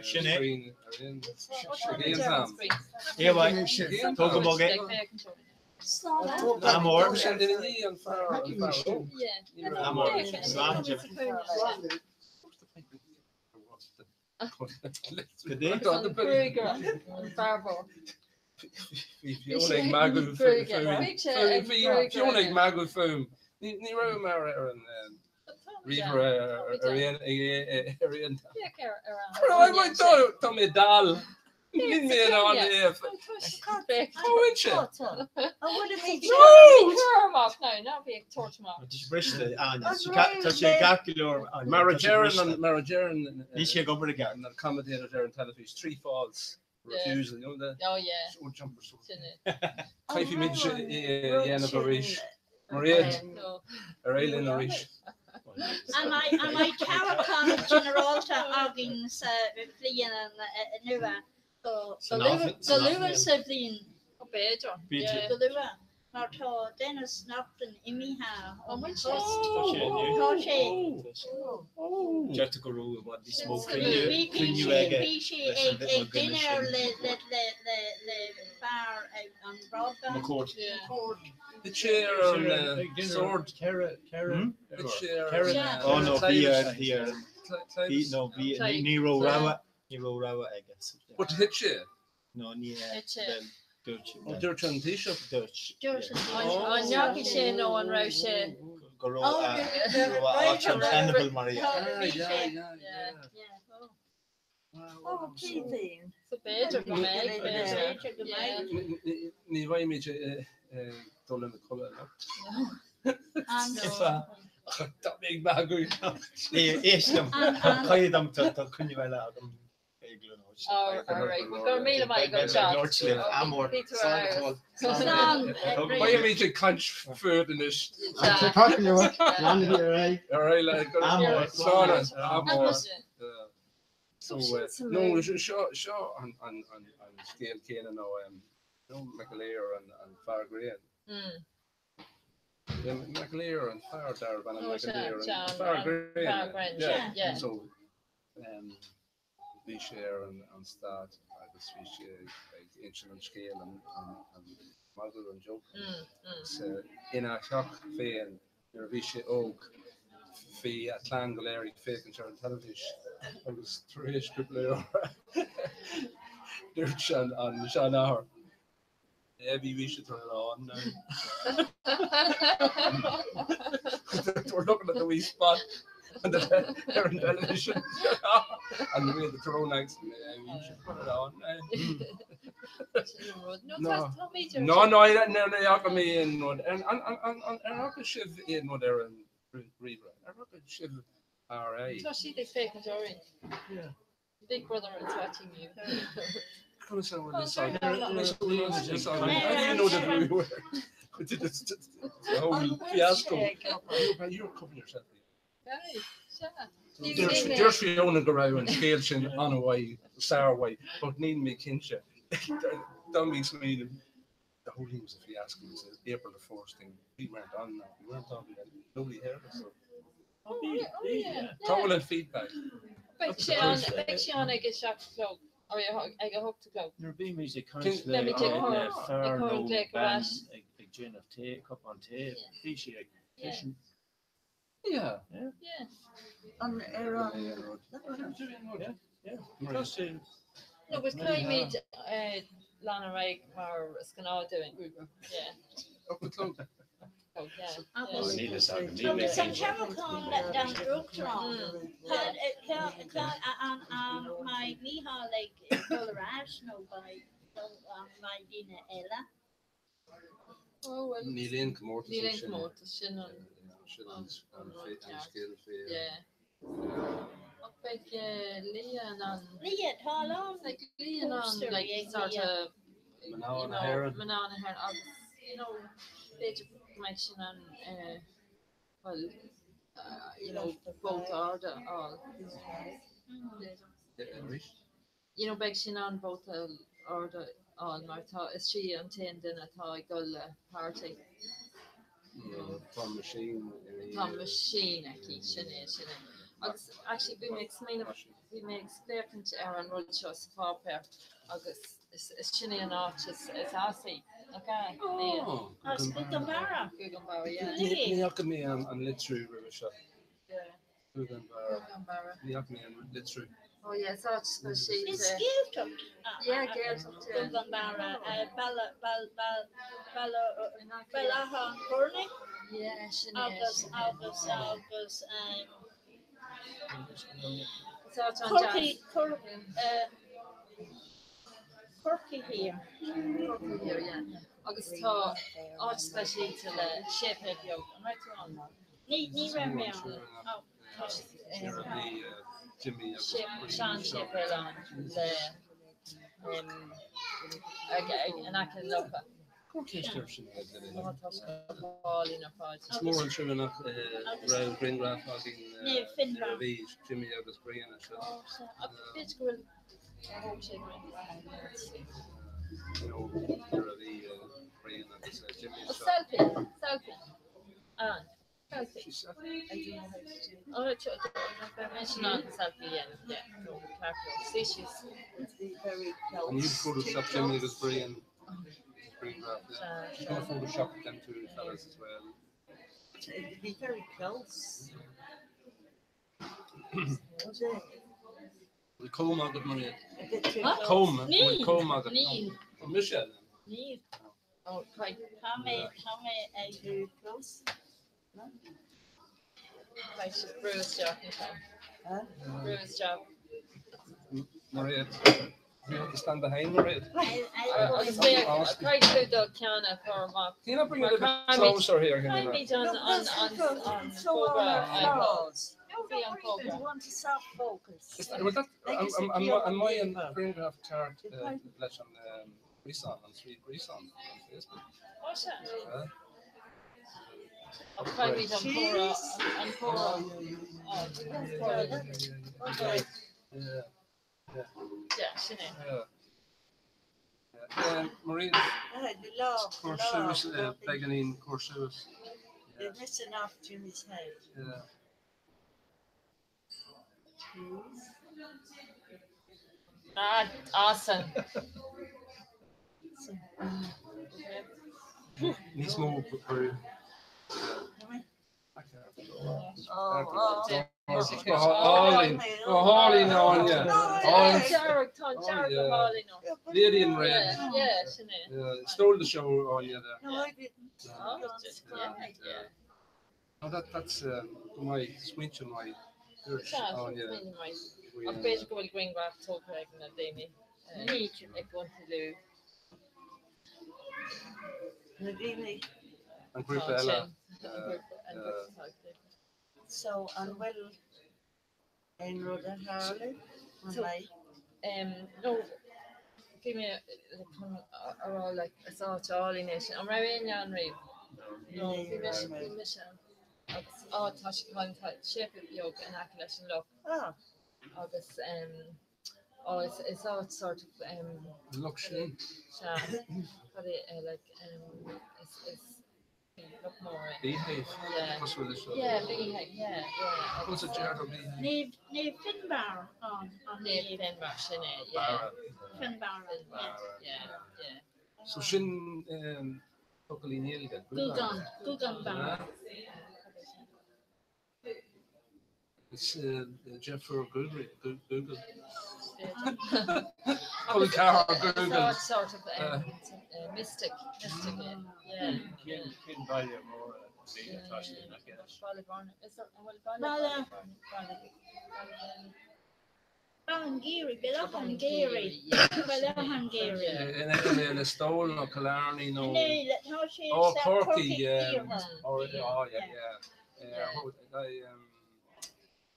Sin é. Tóg go bog é. Ádh mór. Ádh mór. Slán, Jim. Go dtí. Bhí Fiona ag magadh fúm. Bhí Fiona ag magadh fúm. Ní raibh mé ar an ríomhaire ar aon ar aon Tá mé dall. Níl mé in ann é a Bhfuil sé? Briste, Áine. Tá sé ceart go leor, Áine. Mar a deireann mar a deireann Níl sé ag obair i gceart. na commentators ar an teilifís, 3 false refusal, you know the Oh yeah. Oh, jumper so. Sin é. Caithfimid é a dhéanamh arís. Mairéad, ar aghaidh linn arís. An mbeidh toghchán ginearálta againn sa bhliain nua? Go luath sa bhliain. B'fhéidir. Go luath. Mar tá Denis Naughten imithe ón bpost. Tá sé. Deirtear go raibh i bhfad níos mó cruinniú aige Bhí sé leis an ag dhuine dinnéar sin. le fear an broadband. McCourt. The chair on the sword. The chair. Oh no, bhí ar bhí ar bhí no bhí ní raibh rogha ní raibh rogha aige. But thit sé? No ní hea. Thit sé. Dúirt Ó dúirt an Taoiseach. Dúirt. An ndeachaigh sé nó an raibh sé? Go raibh a go raibh a áit untenable mar a Yeah, yeah. Oh, Keating. So b'fhéidir go mbeidh, b'fhéidir go mbeidh. Ní bheimid ag dul ina codladh anocht. Tá mé ag magadh. Éist liom, caithfidh dom tá coinne eile agam ag Alright, well go raibh míle maith agat Seán. Ádh mór. Bhí tú ar fheabhas. Beimid ag caint fút anois. Tá go leor. Leanfaidh ar aghaidh. Ar aghaidh le Ádh mór. Slán. Ádh mór. So So, sin no, seo seo an an an an scéal céanna nó nó McAleer an an fear grinn. Yeah, McAleer an fear darb ainm Oh, sea, McAleer an John, fear an grinn. fear grinn, Yeah. yeah. So um, bhí sé ar an an stáitse agus bhí sé ag insint an scéal an an an magadh an joke. So, ina theach féin nuair a bhí sé óg bhí a chlann go léir ag féachaint ar an teilifís agus tar éis cúpla uair dúirt an an seanathair Yeah, bhí bhí sé turn it on now. We're looking at the wee spot on the ar an television and we had the Tyrone accent. Yeah, you should put it on now. No, tá tá méid No, no, no, no, fhaca mé aon rud. An an an an an ar fhaca sibh aon rud ar an ríomhaire? Ar fhaca sibh RA? Tá siad ag féachaint orainn. Big Brother is watching you. Conas a bhfuil fhios agam? I didn't even know that we were. The whole fiasco. You're covering yourself. Hey, sea. Deir Fiona go raibh an scéal sin an-mhaith, sármhaith, but níl mé cinnte. Dá mí smaoineamh, the whole thing was a fiasco. It was an April the 4th thing. We weren't on that. We weren't on. Nobody heard us. So. Oh yeah. Cá bhfuil an feedback? Beidh sé ann, beidh sé ann ag a 7 a chlog, or ag a 8 a chlog. Nuair a bímid ag caint le Beimid ag cur, le ag fear cur nó an glaoch ar bean ais. ag ag déanamh tae, cupán tae, bhí sí ag Yeah. Yeah. Yeah. An ar an Yeah, yeah. Tá sé. No, but caithfimid lean ar aghaidh mar is gnáth dúinn. Yeah. 8 a chlog. Oh, yeah. Agus Níl fhios agam, níl mé agus an cinnte. ceapachán don Uachtarán, an mbeidh Mícheál ag dul ar ais nó beidh an mbeidh daoine eile? Oh, well. Níl aon comórtas Níl aon ansin. comórtas, sin an Sin an an an rud an ceart. scéal faoi. Yeah. Ach beidh Leah in ann. Leah, tá a lán Like Leah in ann póstaerí like ag sort Leah. of Mná you na know, hÉireann. mná na hÉireann agus you know b'fhéidir go mbeidh sin ann eh, well uh, you know vóta ard a fháil. B'fhéidir. Arís? You know beidh sin ann vóta ard a fháil mar tá is sí an t-aon duine atá ag dul le páirtí. Tá machine ina Tá machine aici, sin é, sin é. Agus actually bhí mé ag smaoineamh, bhí mé ag spléachaint ar an rud seo sa pháipéar agus is is sin é an áit is is as í, nach ea? Liam? Oh, As Gougane Barra. Gougane Barra, yeah. Ní fhaca mé an litriú roimhe seo. Yeah. Gougane Barra. Gougane Barra. Ní fhaca mé an litriú. Oh yeah, is áit speisialta. Is Gaeltacht Yeah, Gaeltacht, yeah. Gougane Barra, Baile Baile Baile Baile Baile Átha an Chóirnigh Yeah, sin é, agus sin é. agus agus Is áit Corcaigh an-deas. Cor Corcaigh Thiar. Corcaigh Thiar, yeah. Agus tá áit speisialta le séipéal beag. An raibh tú ann? Ní ní raibh mé ann. Oh. Tá Nuair a bhí Jimmy agus Brian sean-séipéal ann le ag in aice locha. Ceist air sin a Lily. Ó tá sé go hálainn ar fad. Is mór an trua nach raibh grianghraf againn nuair a bhí Jimmy agus Brian anseo. Ach b'fhéidir go bhfuil thóg sé grianghraf. You know, nuair a bhí Brian agus Jimmy Oh, anseo. selfie, selfie. Ann. Selfie. Oh, beidh mise in ann selfie a dhéanamh, yeah. No, ceart go leor. See she's Very And you Photoshop Jimmy agus Brian grianghraf, yeah. She's going to Photoshop them two fellas as well. It'd be very close. Was it? Bhfuil comb agat Maria? A bit too Huh? close. Comb, Níl. bhfuil comb agat? Níl. Oh, Michelle. Níl. Oh, right. Tá mé tá mé ag Too close. Right, she's brú isteach anseo. Huh? Brú isteach. Maria, do you have to stand behind Maria? Agus mé caithfidh tú do cheann a chur amach. Can you not bring it a bit closer here? Can you not? Caithfimid an No, an that's an because an it's so fógra on our a flaws. No, Bhí an don't worry, fógra. we want to soft focus. Is that, well, that, Like am, it's a am, am, pure am I an paper. grianghraf ceart leis an Gríosán, an trí Gríosán on Facebook? Ó se. Huh? Ach caithfimid an fógra an fógra. Oh, Yeah, yeah, yeah. Yeah, sin é. Yeah. Yeah. Maria, Ah, the law, the cuir law. suas, beagáinín cuir suas. They're missing off Jimmy's head. Yeah. Ah, awesome. Níos mó brú. Oh, oh. Go hálainn, go hálainn Áine. Áine. Dearg, tá dearg go hálainn. Lady in red. Yeah, yeah, sin é. Yeah, stole the show Áine there. No, I didn't. Oh, yeah, yeah. No, that, that's go maith, smaointe maith. Dúirt Sea, Áine. smaointe maith. faoi, Ach b'fhéidir go bhfuil grianghraf tógtha ag na daoine ag gContae Lú. Na daoine. An grúpa Tá eile. sin. An grúpa an grúpa atá ag plé. So, an bhfuil aon rud a tharla? An So, mbeidh? no, bhí mé like, chun a rá like, is áit álainn é sin. An raibh éinne ann riamh? No, bhí mise bhí mise ann. Agus á tá sé chun tá séipéal beag in aice leis an loch. Ah. Agus um, á is is áit sort of um, Loch sin. Sea, cad é like um, is is Loch mór é. Beehive? Yeah. Cosúil leis an. Yeah, beehive, yeah, yeah. Conas a deirtear beehive? Naomh Naomh Finbarr ann an Naomh Naomh. Finbarr, sin é, yeah. Barra. Finbarr, yeah. Yeah, yeah. So sin focal i nGaeilge, Gúgán, Gúgán Barra. Is deirfiúr Google. Google. Col ceathrar Google. Sort of mystic, mystic, yeah. Cén baile mór a bhí atá sé in aice leis? Baile Bhúirne, is it, bhfuil Baile Baile. Bhúirne, Baile Bhúirne. Ballingeary, Baile Átha an Ghaorthaidh, Baile Átha an Ghaorthaidh. In aice le Listowel nó Killarney nó. Ní, tá sé Oh, sa Corcaigh, Corcaigh yeah. Iarthar. Oh, yeah,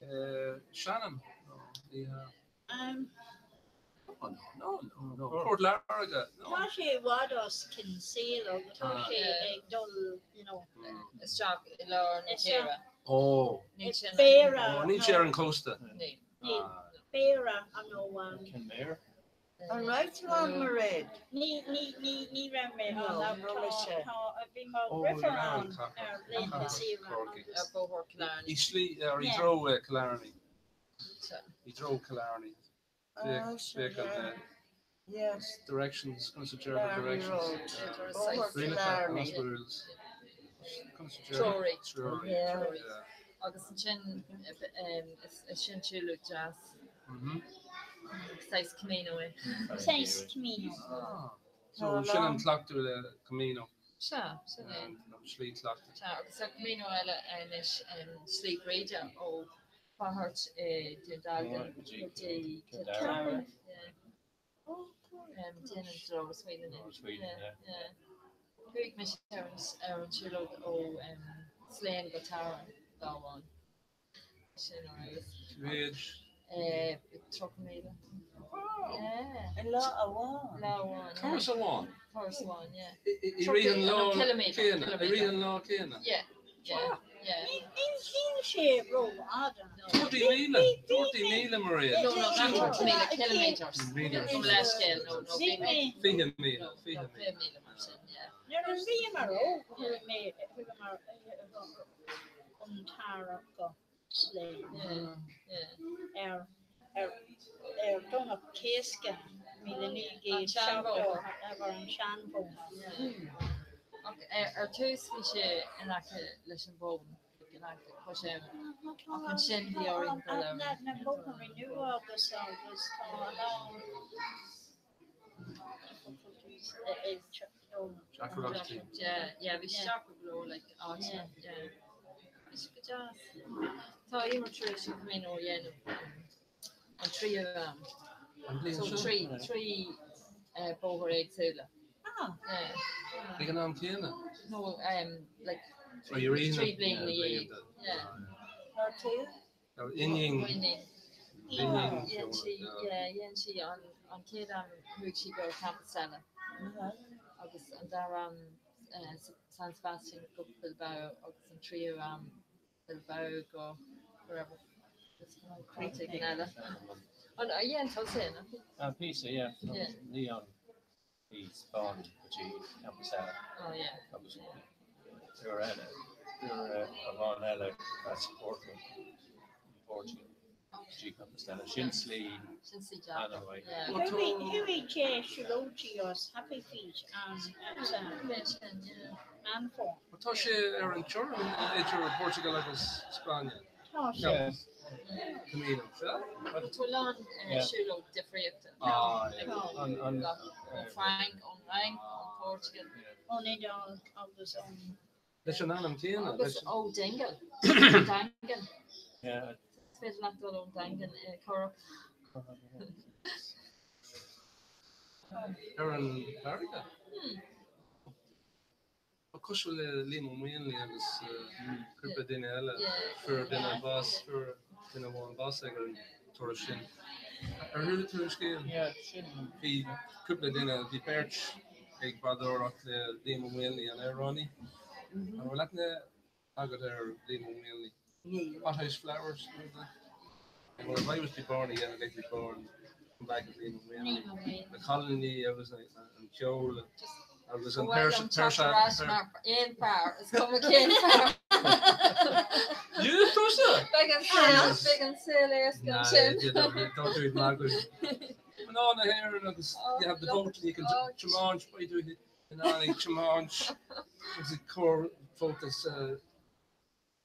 yeah. Shannon? No, ní hea. Oh, no, no, no. Port Láirge, no. Tá sé i bhfad as Kinsale agus tá sé ag dul, you know. Isteach i lár na tíre. Oh. Níl sé in- Béarra. Oh, níl sé ar an cósta. Níl. Níl. Béarra an ó. Kenmare? An raibh tú ann, Mairéad? Ní, ní, ní, ní raibh mé No, ann ach ní raibh tá, mise. tá, bhí mo Oh, dheirfiúr yeah, ann cathair- ar laethanta cathair saoire Corcaigh. agus Ar Bhóthar Killarney. I slí, ar i Yeah. dtreo Killarney. Sea. I dtreo Killarney. Ah, Féach, sure, féach an yeah. Yes. directions, conas a deirtear Killarney directions. Road. Yeah. Bóthar Rialacha, Killarney. rules. Conas a deirtear Treoraí. treoraí. Yeah. Treoraí. Yeah. Agus ansin is sin siúlóid deas. Mhm. Saghas Camino é. Saghas Camino. Ah. So sin an cleachtadh le Camino. Sea, sin é. An slí cleachtaidh. Sea, agus tá Camino eile anois, Slí Bhríde ó Fáthairt i Dún Dealgan go dtí Cill Dara. Déanann Dolores Whelan é. Dolores Whelan, yeah. Yeah. Chuaigh mise ar an ar an siúlóid ó Slane go Tara lá amháin. Sin ar fheabhas. Mhéid? 30,000. Wow! Yeah. Lá amháin? Lá amháin, yeah. Turas amháin? Turas amháin, yeah. I rith an lá céanna? I rith an lá céanna? Yeah, yeah, yeah. Níl sé rófhada. 30,000? 30,000, Mairéad? No, no, not 30,000, kilometres. Míle. Gabh mo leithscéal, no, no, Bhí mé. 20,000, No, no, 20,000. 20,000 mar sin, yeah. Nuair a bhíomar óg, chuaigh mé, chuamar ón Tara go Slane ar ar ar Domhnach Cásca 1970 ar an seanbhóthar. Ach ar tús bhí sé in aice leis an Bhóinn, in aice cois abhann, ach ansin bhí orainn dul ar Na na bóithre nua agus agus tá a lán difficulties ag Deacrachtaí. Yeah, yeah, bhí sé deacair go leor, like, áite, yeah. Bhí sé go deas. Tá Emer tar éis an Camino a dhéanamh an tríú am. An bhliain So seo? trí, trí bóthar éagsúla. Ah. Yeah. Ag an am céanna? No, um, like, Oh, you're in trí it. bliana ina Yeah, dhiaidh. blianta. Yeah. Mar tú? Now, Iníon. Iníon. Iníon. Dhein sí, yeah, dhein sí an, an chéad am chuaigh sí go Compostela. Agus an dara am San Sebastian go Bilbao agus an tríú am Bilbao go wherever. Áit éigin eile. An dhein tusa é, nach? Ah, píosa, yeah. Yeah. Leon i Spáinn go dtí Compostela. Oh, yeah. Agus uair eile, uair amháin eile as Porto, Portugal, go dtí Compostela. Sin slí Sin slí deacair. an-mhaith. Yeah. Chuaigh sé siúlóidí as Happy Feet an Sin, yeah. Meán Fómhair. Tá sé ar an teorainn idir Portugal agus Spáinn. Tá sé. Camino. Sea? Tá a lán siúlóid difríochta. Ah, yeah. An, an, Ón Frainc, ón Fhrainc, ón Portugal. Ón Iodáil agus ón. Leis an ainm céanna. Agus ó Dingle. Daingean. Yeah. Is féidir leat dul ón Daingean i Corrach. Ar an bhfarraige? Tá cosúil le Liam Ó Maonlaí agus cúpla duine eile, fuair duine bás, fuair duine amháin bás ag an turas sin. Ar chuala tú an scéal? Bhí cúpla duine, bhí beirt ag bádóireacht le Liam Ó Maonlaí, an amhránaí. An bhfuil aithne agat ar Liam Ó Maonlaí? Níl. Hothouse Flowers, nó rud Well, if I was to be born again, I'd like to be born come back as Liam Ó Maonlaí. Na cailíní agus an ceol. Agus an Ba mhaith liom teacht ar ais mar aon fear, is cuma cén fear. You tusa? Beidh an saol, beidh an saol éasca ansin. Mná na hÉireann agus you have the vote and you can tiomáint, beidh tú in ann ag tiomáint agus ag cur vóta sa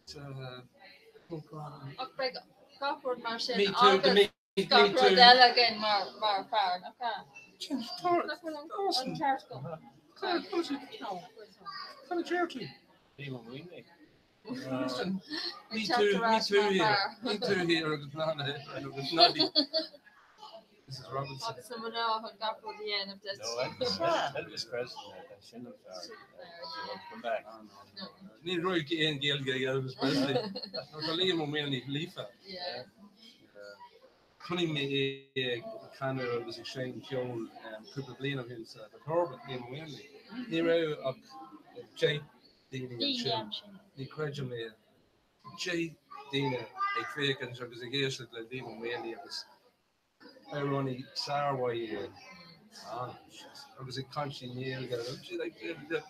sa Ach beidh gach rud mar sin Me too, agus me gach rud eile againn mar mar fear, nach ea? Nach bhfuil an an ceart agam? Cad a deir tú? Bhí mo mhaoin Listen, me too, me too here, me too here agus mná na hÉireann agus ná bí Mrs Robinson. Agus na mná chun gach rud a dhéanamh duit. No, Elvis, Elvis Presley, sin an fear. Come back. Ní raibh aon Ghaeilge ag Elvis Presley. Nó tá Liam Ó Maonlaí líofa. Yeah. Chonaic mé é ag canadh agus ag seinm ceoil cúpla bliain ó shin sa The Corbett, Liam Ó Maonlaí. Ní raibh ach 10 daoine ansin. Ní chreidim é. 10 daoine ag féachaint agus ag éisteacht le Liam Ó Maonlaí agus amhránaí sármhaith é. Agus ag caint i nGaeilge.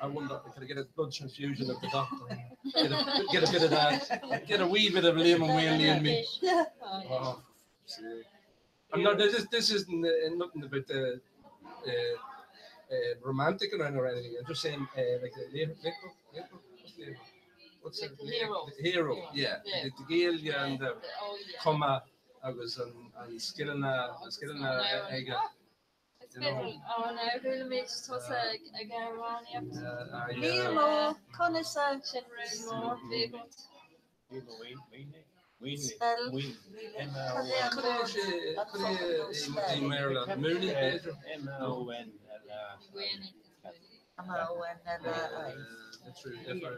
I wonder, can I get a blood transfusion of the doctor? Get a, get a bit of that. Get a wee bit of Liam Ó Maonlaí in me. Oh, see. I'm not, this, this isn't uh, nothing about the uh, uh, romantic or anything. I'm just saying, uh, like the the what's the what's Like the the hero. The hero, yeah. Yeah. The, the Gaeilge and the Oh, yeah. cuma agus an, an scileanna, an scileanna aige. Is féidir ó na chuala mé tusa ag amhránaíocht. Liam Ó, conas a Sin rún mór bhí agat. Spell. Cad é sé, cad é i mBéarla? Mooney, b'fhéidir? M-O-N-L-A. M-O-N-L-A-I. True, F-O.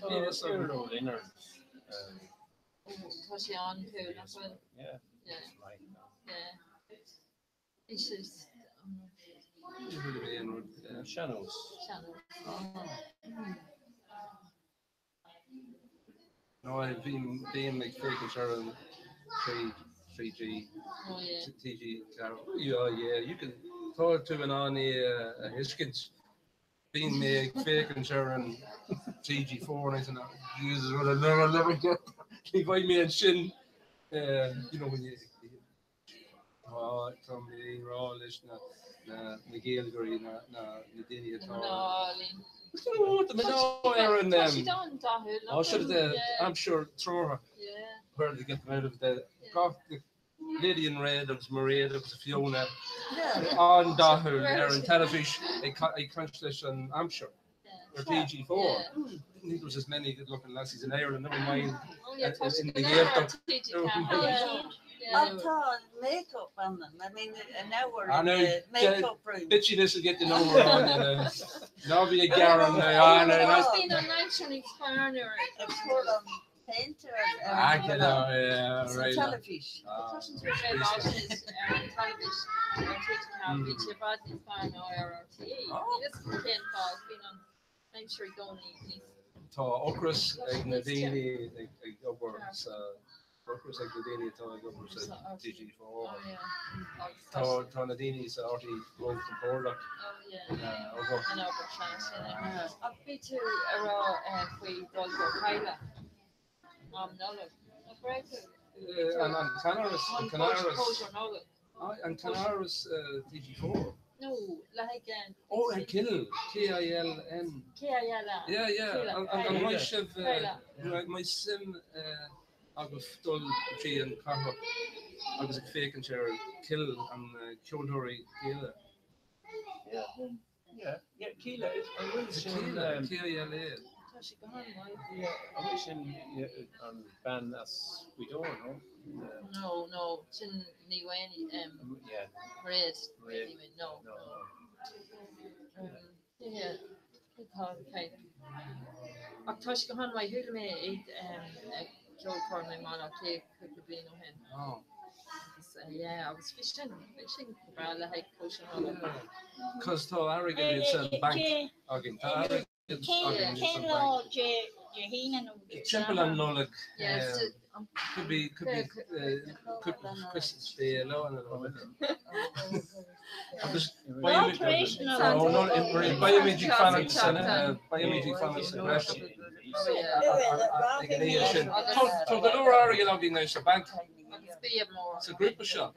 Hero Leonard. Tá sé an-cool nach bhfuil? Yeah. Yeah. Yeah. Bhí sé Sean-nós. Sean-nós. No, bím bím ag féachaint ar an 3 3G Oh, yeah. TG yeah, yeah, you can tá tú in ann é a thuiscint. Bíonn mé ag féachaint ar an TG4 and I said, Jesus, will I never, never get Ní bheidh mé ansin you know, when you tá tá mé ag rá leis na na na Gaeilgeoirí na na na daoine atá Mná The mná ar an Tá siad an-dathúil. Oh, sure, the, I'm sure treortha Yeah. where to get them out of the gach the Lady in Red agus Mairéad agus Fiona an-dathúil ar an teilifís ag ag caint leis an aimsir ar TG4. Didn't think there was as many good looking lassies in Ireland, never mind Oh, yeah, tá in siad the go léir ar Gaeltacht. TG4. Ach tá an make-up on them. I mean, now we're I in know, the make-up room. Bitchiness will get the number on you now. Ná bí ag gearán now, I know, that's- Bíonn an aimsir níos fearr nuair A cur an paint ar Ah, get out, yeah, Sa right. teilifís. Ah. Tá tú réamhaisnéis ar an teilifís ar TG4 bhí sé i bhfad níos fearr ná ar RTÉ. Níl fhios agam cén fáth, bíonn an aimsir i gcónaí níos Tá ocras ag na daoine ag ag obair sa ocras ag na daoine atá ag obair sa TG4. Oh, yeah. Agus Tá tá na daoine sa RTÉ róchompordach Oh, yeah. ina obair. An obair sin sin é. Ach bhí tú ag rá faoi dul go Kayla am Nollag. Nach raibh tú? An an ceannáras an ceannáras Cóisir Nollag. Ah, an ceannáras TG4. No, le haghaidh an Oh, an Cill, K-I-L-N. K-I-L-A. Yeah, yeah. Kayla, An an Kayla. mbeidh sibh Kayla. mbeidh suim agaibh dul go dtí an cathrach agus ag féachaint ar Cill an ceoltóirí Kíla. Yeah. Yeah, yeah, Kíla, is an bhfuil Is it sin Kíla? K-I-L-A. Tá sé go han-mhaith. Yeah, an bhfuil sin yeah, an bean as Gaoth Dobhair, no? No, no, sin ní Mhaonaigh, Yeah. Mairéad, Mairéad. ní Mhaonaigh, no. No, no. Yeah, tá okay. Ach tá sé go han-mhaith, chuala mé iad ag ceolchoirm i mBaile Átha Cliath cúpla bliain ó shin. Oh. Agus, yeah, agus bhí sin, bhí sin go breá le haghaidh cóisir Nollag. Cos tá airgead sa banc againn. Tá airgead Cén againn sa cén lá banc. Dé Dé hAoine nó Dé Timpeall an Sathairn? Nollaig. Yeah, it's Could be, could be, cúpla bhí lá na Agus beimid ag fanacht san beimid ag fanacht sa Ghréin. Ag an oíche sin. Tá go leor airgid againn sa banc sa ghrúpa seo.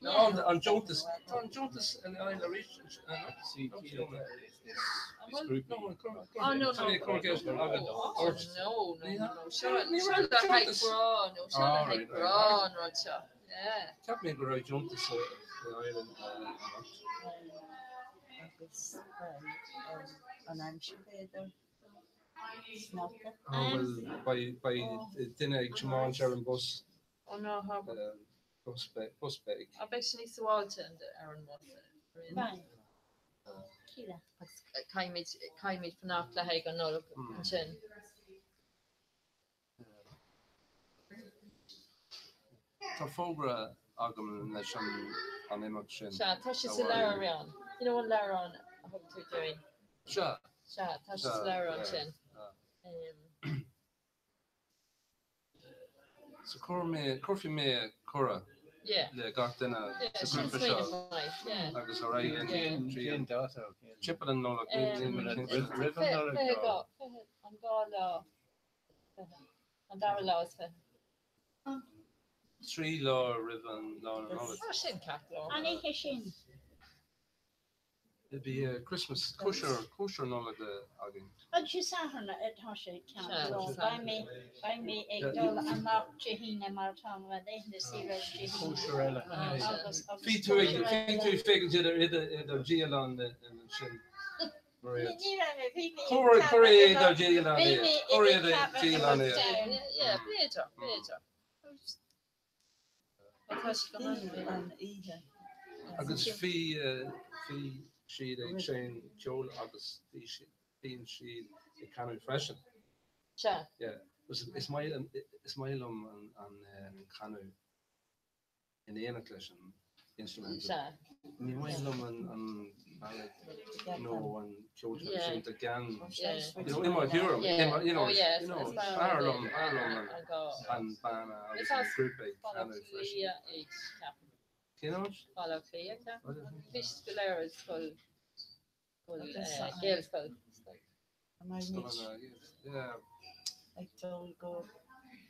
An deontas, tá an deontas in aghaidh arís Cheap mé go raibh deontas in Ireland anocht. Agus an aimsir b'fhéidir sneachta. Bhuel, beidh duine ag tiomáint ar an bus. Ó ná habair. Bus beag. Á beidh sé níos sábháilte ar an mbus. Beidh. Cinnte. Agus caithfimid, caithfimid fanacht le haghaidh an Nollaig ansin. Tá fógra agam leis an imeacht sin. Sea, tá sé sa leabhrán. You know an leabhrán a thug tú dúinn? Sea. Sea, tá sé sa leabhrán sin. So cuirfidh mé cuireadh le gach duine sa ghrúpa seo agus ar aghaidh linn trí timpeall an Nollaig, níl mé cinnte. Roimh an Nollaig nó? An dá lá, an dara lá is 20. 3 lá roimh an lá na Nollag. Sin ceart lá. An oíche sin. Bhí Christmas, cóisir, cóisir Nollag againn. Agus Dé Sathairn atá sé ceann Beidh mé, beidh mé ag dul amach Dé hAoine mar tá mo laethanta saoire Dé hAoine. Cóisir eile. Agus, agus Bhí tú ag, cóisir bhí eile. tú ag féachaint idir, idir, idir dialann ansin, Mairéad. Ní raibh mé, bhí mé ag Cuir, cuir ceapadh idir dialann bhí é, mé cuir ag idir ceapadh dialann é. Yeah, b'fhéidir, b'fhéidir. An oíche. Agus bhí bhí siad ag seinm ceoil agus bhí bíonn siad ag canadh freisin. Sea. Yeah. Is maith is maith liom an an canadh in éineacht leis an instrument. Sea. Ní maith liom an an ballad nó an ceol traidisiúnta gan you know, i mo thuairim, i mo, you know, you know, b'fhearr liom, b'fhearr liom an an banna agus an grúpa ag canadh freisin. Cén áit? Baile Átha Cliath, ceapaim. Bhí siad go léir i scoil, Gaelscoil. Scoileanna, yeah. Ag dul go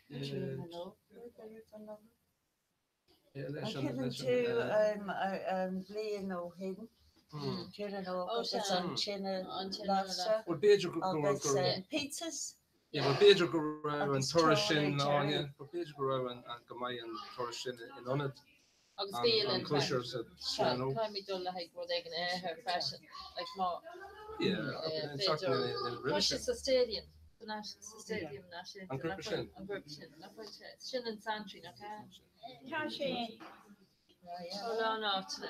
Tír na nÓg roimh an Nollaig. An cuimhin tú an bhliain ó shin, Tír na nÓg agus an tine lasta Bhuel, b'fhéidir go raibh agus pizzas? Yeah, bhuel, b'fhéidir go raibh an turas sin, Áine, b'fhéidir go raibh an, go mbeidh an turas sin in ionad Agus bíonn an cóisir sa Tír na nÓg. Caithfimid dul le haghaidh rud éigin a ithe freisin, like má, Yeah, an tseachtain roimhe Tá sé sin. sa stadium, sa stadium náisiúnta. An grúpa sin? An grúpa sin, nach bhfuil sé, sin an Santry, nach ea? Tá sé. Tá a lán áiteanna.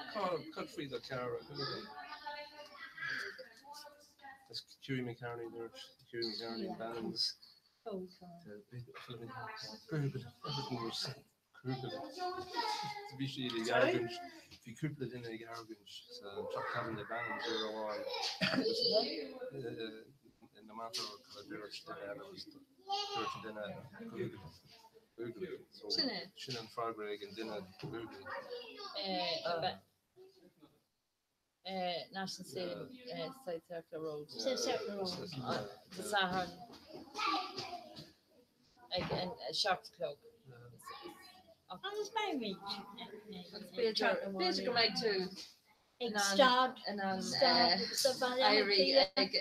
Cad faoi do cheara? Is Hughie McCarney dúirt Hughie McCarney Bannons. Bhí siad ag argóint, bhí cúpla duine ag argóint sa teach tábhairne Bannons uair amháin agus no matter cad a dúirt duine eile dúirt duine Google it. Google it. So Sin é. sin an freagra ag an duine Google it. National Stadium South Circular Road. South Circular Road. Dé Sathairn ag an 7 a chlog. Agus beimid. Agus b'fhéidir go mbeidh tú ag stad in ann stad sa Bhaile Átha éirí Cliath. ag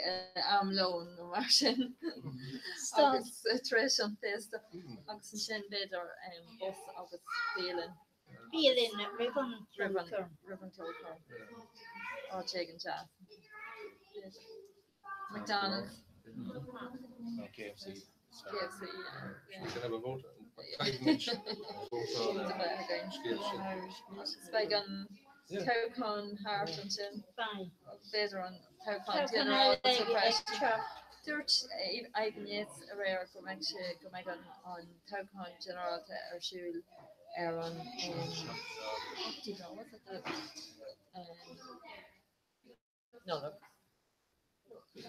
am lóin nó mar sin. Stad. Agus tar éis an féasta agus ansin b'fhéidir bus agus bialann. Bialann roimh an ceolchoirm. Roimh an ceolchoirm. Áit éigin deas. McDonald's. KFC. KFC, yeah. We can have a vote. Caithfimid vótáil ar an scéal sin. Agus beidh an toghchán thart ansin. Beidh. B'fhéidir an toghchán Toghchán ginearálta eile ag freisin. teacht. Dúirt Ivan Yates aréir go mbeidh sé go mbeidh an toghchán ginearálta ar siúl ar an ochtú lá de Nollaig.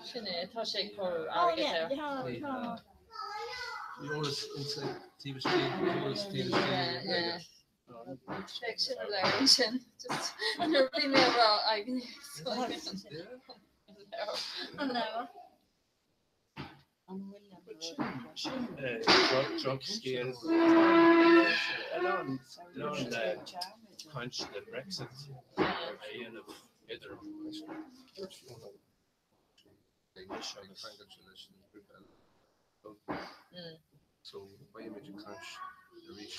Sin é, tá sé ag cur airgead air. Eolas insa taobh istigh, eolas taobh istigh aige. Beidh sin a léir ansin, just nuair a bhí mé a rá An leabhar. Sin drochscéal caint le Brexit a dhéanamh idir So beimid ag caint arís.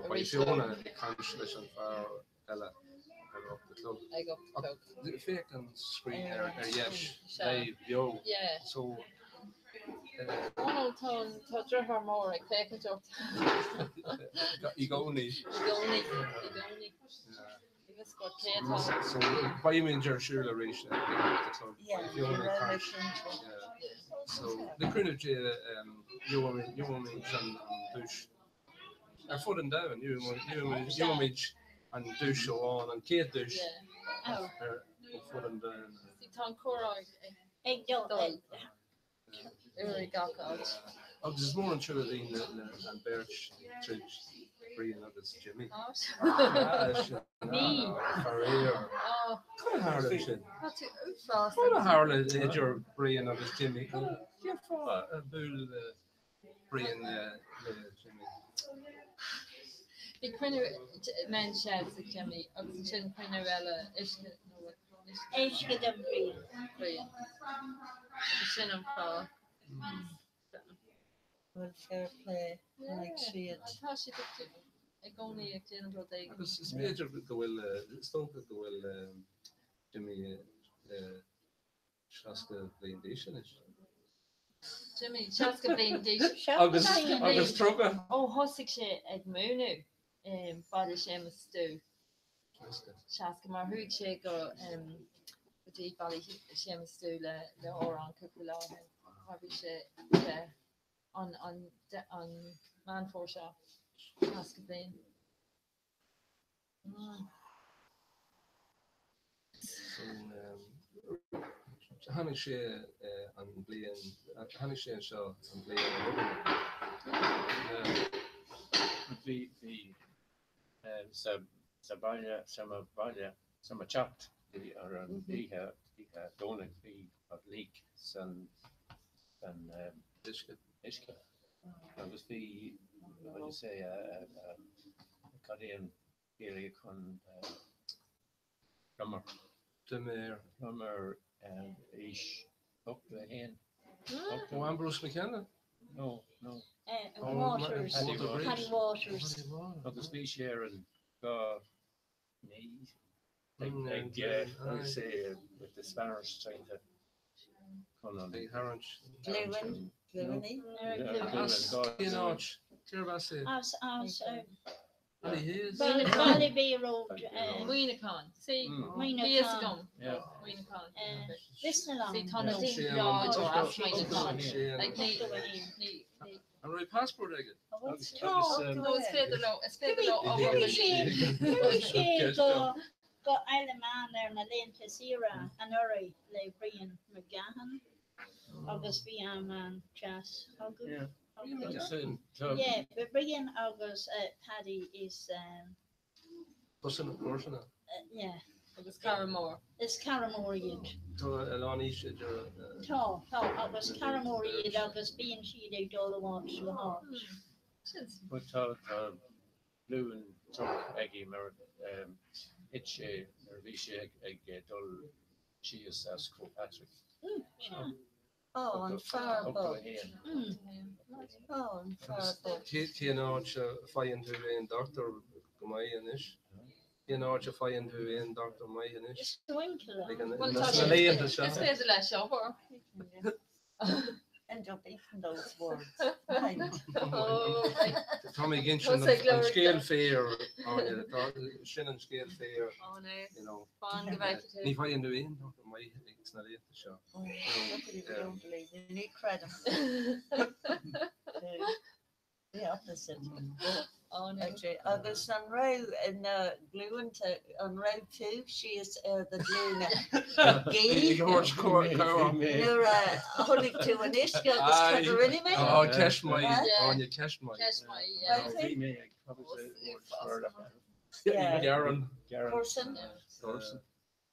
Beidh Fiona ag caint leis an fear eile ag 8 a chlog. Ag 8 a chlog. Féach an screen ar dheis, live, beo. So Oh no, tá tá deartháir mór ag féachaint ort. I gcónaí. I gcónaí, i gcónaí. Agus go cé atá. So beimid ar siúl arís ag 8 a chlog. Beidh Fiona ag caint. So le cúnamh Dé gheobhaimid an duais. Ar fud an domhain, gheobhaimid an duais amháin, an chéad duais ar fud an domhain. Tá an comhrá ag dul ar gach áit. Agus is mór an trua dúinn an bheirt tríd Brian agus Jimmy. Faraor. Cad a tharla sin? Cad a tharla idir Brian agus Jimmy? Cén fáth a bhuail Brian le Jimmy. Bhí cruinniú Men's Sheds ag Jimmy agus ansin cruinniú eile uisce nó Uisce do Brian. Brian. Agus sin an fáth. Bhuel fair play, chonaic siad. Tá siad i gcónaí ag déanamh rud éigin. Agus is b'fhéidir go bhfuil, is dócha go bhfuil Jimmy 60 bliain d'aois anois. Jimmy, 60 bliain d'aois. Agus, agus 30. Ó thosaigh sé ag múineadh i Baile Séamus Dubh. 60. 60, mar chuaigh sé go, go dtí Baile Séamus Dubh le, le amhrán cúpla lá ó shin. Mar bhí sé le an, an, an Meán Fómhair seo, 60 bliain. Tháinig sé an bliain, tháinig sé anseo an bliain roimhe. Bhí, bhí sa, sa baile, sa mo bhaile, sa mo teach, bhí ar an oíche, oíche Domhnaigh, bhí leak san, san uisce. uisce. Agus bhí, how do you say, cad é an Gaeilge chun plumber? Pluiméir. Plumber aois 81. Ó Ambrose McKenna? No, no. Waters. Paddy Waters. Agus bhí sé ar an dá ní ag, how do you say, with the spanners trying to chun an. Ag tharraingt. Glúin, glúiní. Cén áit? Cérbh as é? As, as, Paddy Hayes. Ballybay Road. Muineachán. See, Muineachán. bhí fhios agam. Muineachán. Lisnalong. See, tá na daoine breá as Muineachán. Like, ní, ní, ní. An raibh passport aige? Tá. No, is féidir leo, is féidir leo obair go Chuaigh dtí. sé go go Isle of Man ar na laethanta saoire anuraidh le Brian McGahan agus bhí am an-deas acu. Yeah, but Brian agus Paddy is Tusa na comharsana? Yeah. Agus cara mór. Is cara mór iad. Tá a lán aois idir. Tá, tá, agus cara mór iad agus bíonn siad ag dul ó áit go háit. But tá tá glúin truck aige mar thit sé nuair a bhí sé ag dul síos as Croagh Patrick. Sea. Ó, an fear bocht. Ó, an fear bocht. Cén áit a faigheann tú aon dochtúir go maith anois? Cén áit a faigheann tú aon dochtúir maith anois? Is Winkler. Bhuel, tá Sna laethanta seo. Is féidir leis obair. End up eating those words. Tá mé ag insint an scéal fíor, Áine. Sin an scéal fíor. You know. Fan go bhfeicfidh tú. Ní faigheann tú aon dochtúir maith sna laethanta seo. Don't believe me, ní creidim. The opposite. Agus an raibh na glúnta, an raibh tú síos ar do ghlúine Ag thabhairt cabhair. nuair a chonaic tú an uisce agus cad a rinne mé? Á, ceist mhaith, Áine, ceist mhaith. Ceist mhaith, yeah. Bhí mé ag tabhairt Gearán. Thorson. Thorson.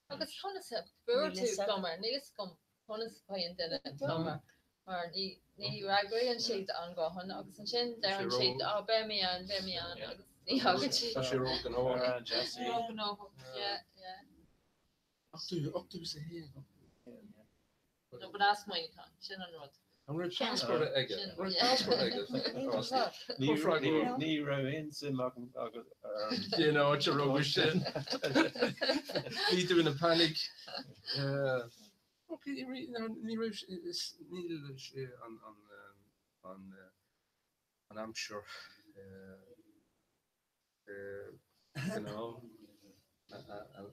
Agus conas a fuair tú plumber? Níl fhios agam conas a fhaigheann duine plumber mar ní ní fhreagraíonn siad an guthán agus ansin deireann siad á beidh mé ann, beidh mé ann agus ní thagann siad. Tá sé ró-ghnóthach. Ró-ghnóthach, yeah, yeah. 81. No, but as Muineachán, sin an rud. An raibh passport aige? An raibh passport aige? Ní raibh aon suim agam ar an. Cén áit a raibh sin? Bhí tú ina panic. Ok, ní raibh, níl sé an an aimsir gnáth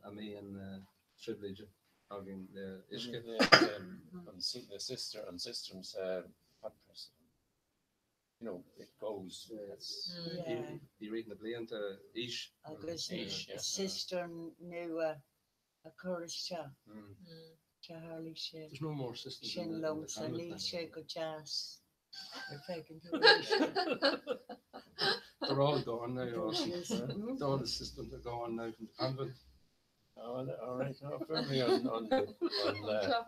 a mbíonn trioblóid againn le uisce. The sister and systems you know, it goes. I rith na blianta aois. Agus cistern nua a chur isteach. Tharlaigh sé There's no more cisterns sin in the liomsa, convent níl now. sé go deas ar feadh an tuairisce. They're all gone now, Austin. All the cisterns are gone now from the convent. Oh, all right, no, firmly on, on, on, uh,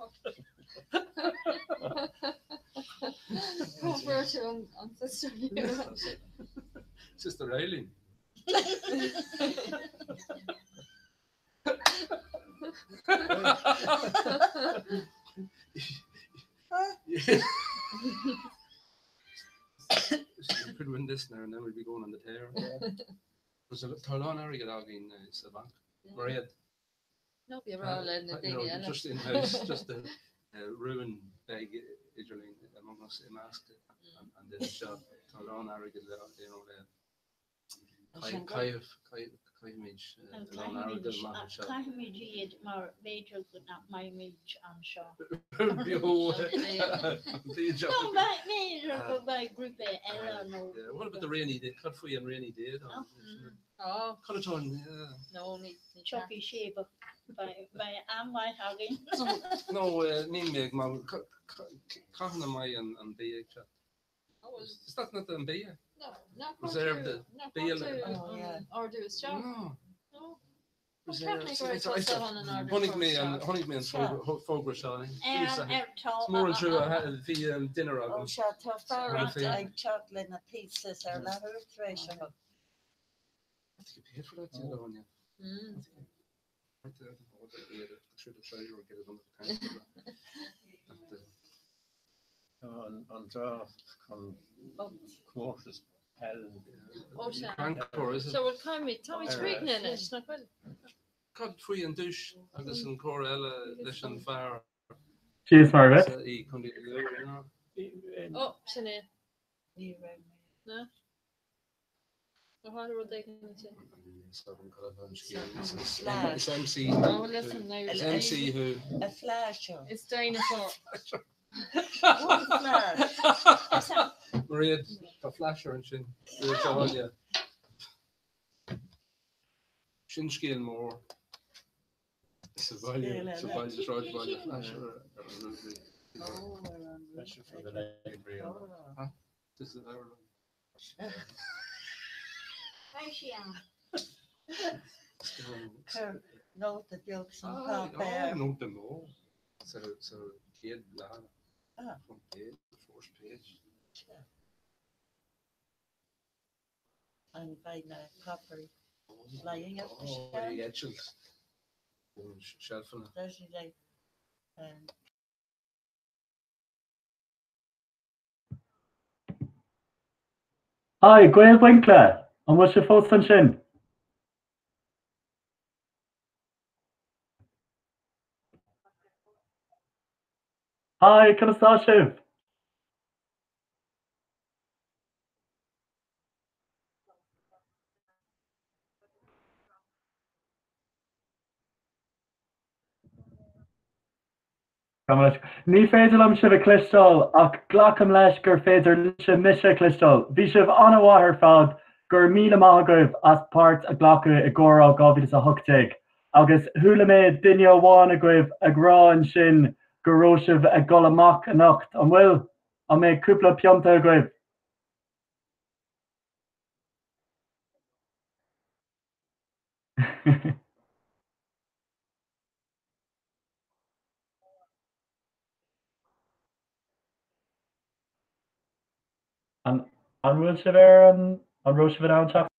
Fuair tú an cistern nua. Sister Eileen. We could win this now and then we'd be going on the tear. There's a tá a lán airgead againn sa bhanc. Mairéad. No, bí rá le na daoine eile. Just in house, just a rún beag idir linn among us i measc an duine seo. Tá a lán airgead le you know, le Caithfimid a lán airgead amach anseo. Caithfimid iad mar b'fhéidir go nach mbeimid anseo. Beo. No, b'fhéidir go mbeidh grúpa eile nó. What about the rainy day? Cad faoi an rainy day? Oh. Cad atá an... No, ní. Tiocfaidh sé, beidh am maith againn. No, níl mé ag magadh. Cathain a mbeidh an bia ag teacht? Is that not an bia? No, nach Reserved bia. Ordú isteach. No. No. Chonaic mé an chonaic mé an fógra seo. Is mór an trua bhí dinnéar agam. Ó sea, tá fear ag teacht le na pizzas ar leathuair tar éis a hocht. I think you paid for that, yeah, Áine. I don't know what they did, through the treasurer get it under the council. An dá chun comórtas peil. Ó sea. Crannchur, is it? So bhfuil caithfimid, táimid críochnaithe anois, nach bhfuil? Cad faoi an duais agus an comhrá eile leis an bhfear Cheers, Margaret. sa i Contae Lú, you know? Ó, sin é. Ní raibh mé. Na? Ó tharla rud éigin ansin. Is MC Oh, listen now. Is MC thú. A flash. It's dinosaur. Flash. Mairéad, tá flasher ansin. Áine. Sin scéal mór. Sa bhaile, sa bhaile, sráidbhaile, flasher ar an rúibrí. Flasher for the library. Huh? This is our Cuir nóta beag san páipéar. Nóta mór sa chéad leathanach. Ah. Front page, first page. An mbeidh na páipéirí flying up the Oh, shelf? ag eitilt. Seilfeanna. Does he like um, Hi, Gaeil Mhuincle! An bhfuil sibh fós ansin? Hi, conas tá sibh? Ní féidir liom sibh a chloisteáil ach glacaim leis gur féidir libhse mise a chloisteáil. Bhí sibh an-mhaith ar fad. Go raibh míle maith agaibh as páirt a ghlacadh i gComhrá 2018. Agus chuala mé duine amháin agaibh ag rá ansin go raibh sibh ag dul amach anocht, an bhfuil? An mbeidh cúpla pionta agaibh? An bhfuil sibh ar an, an raibh sibh in ann teacht?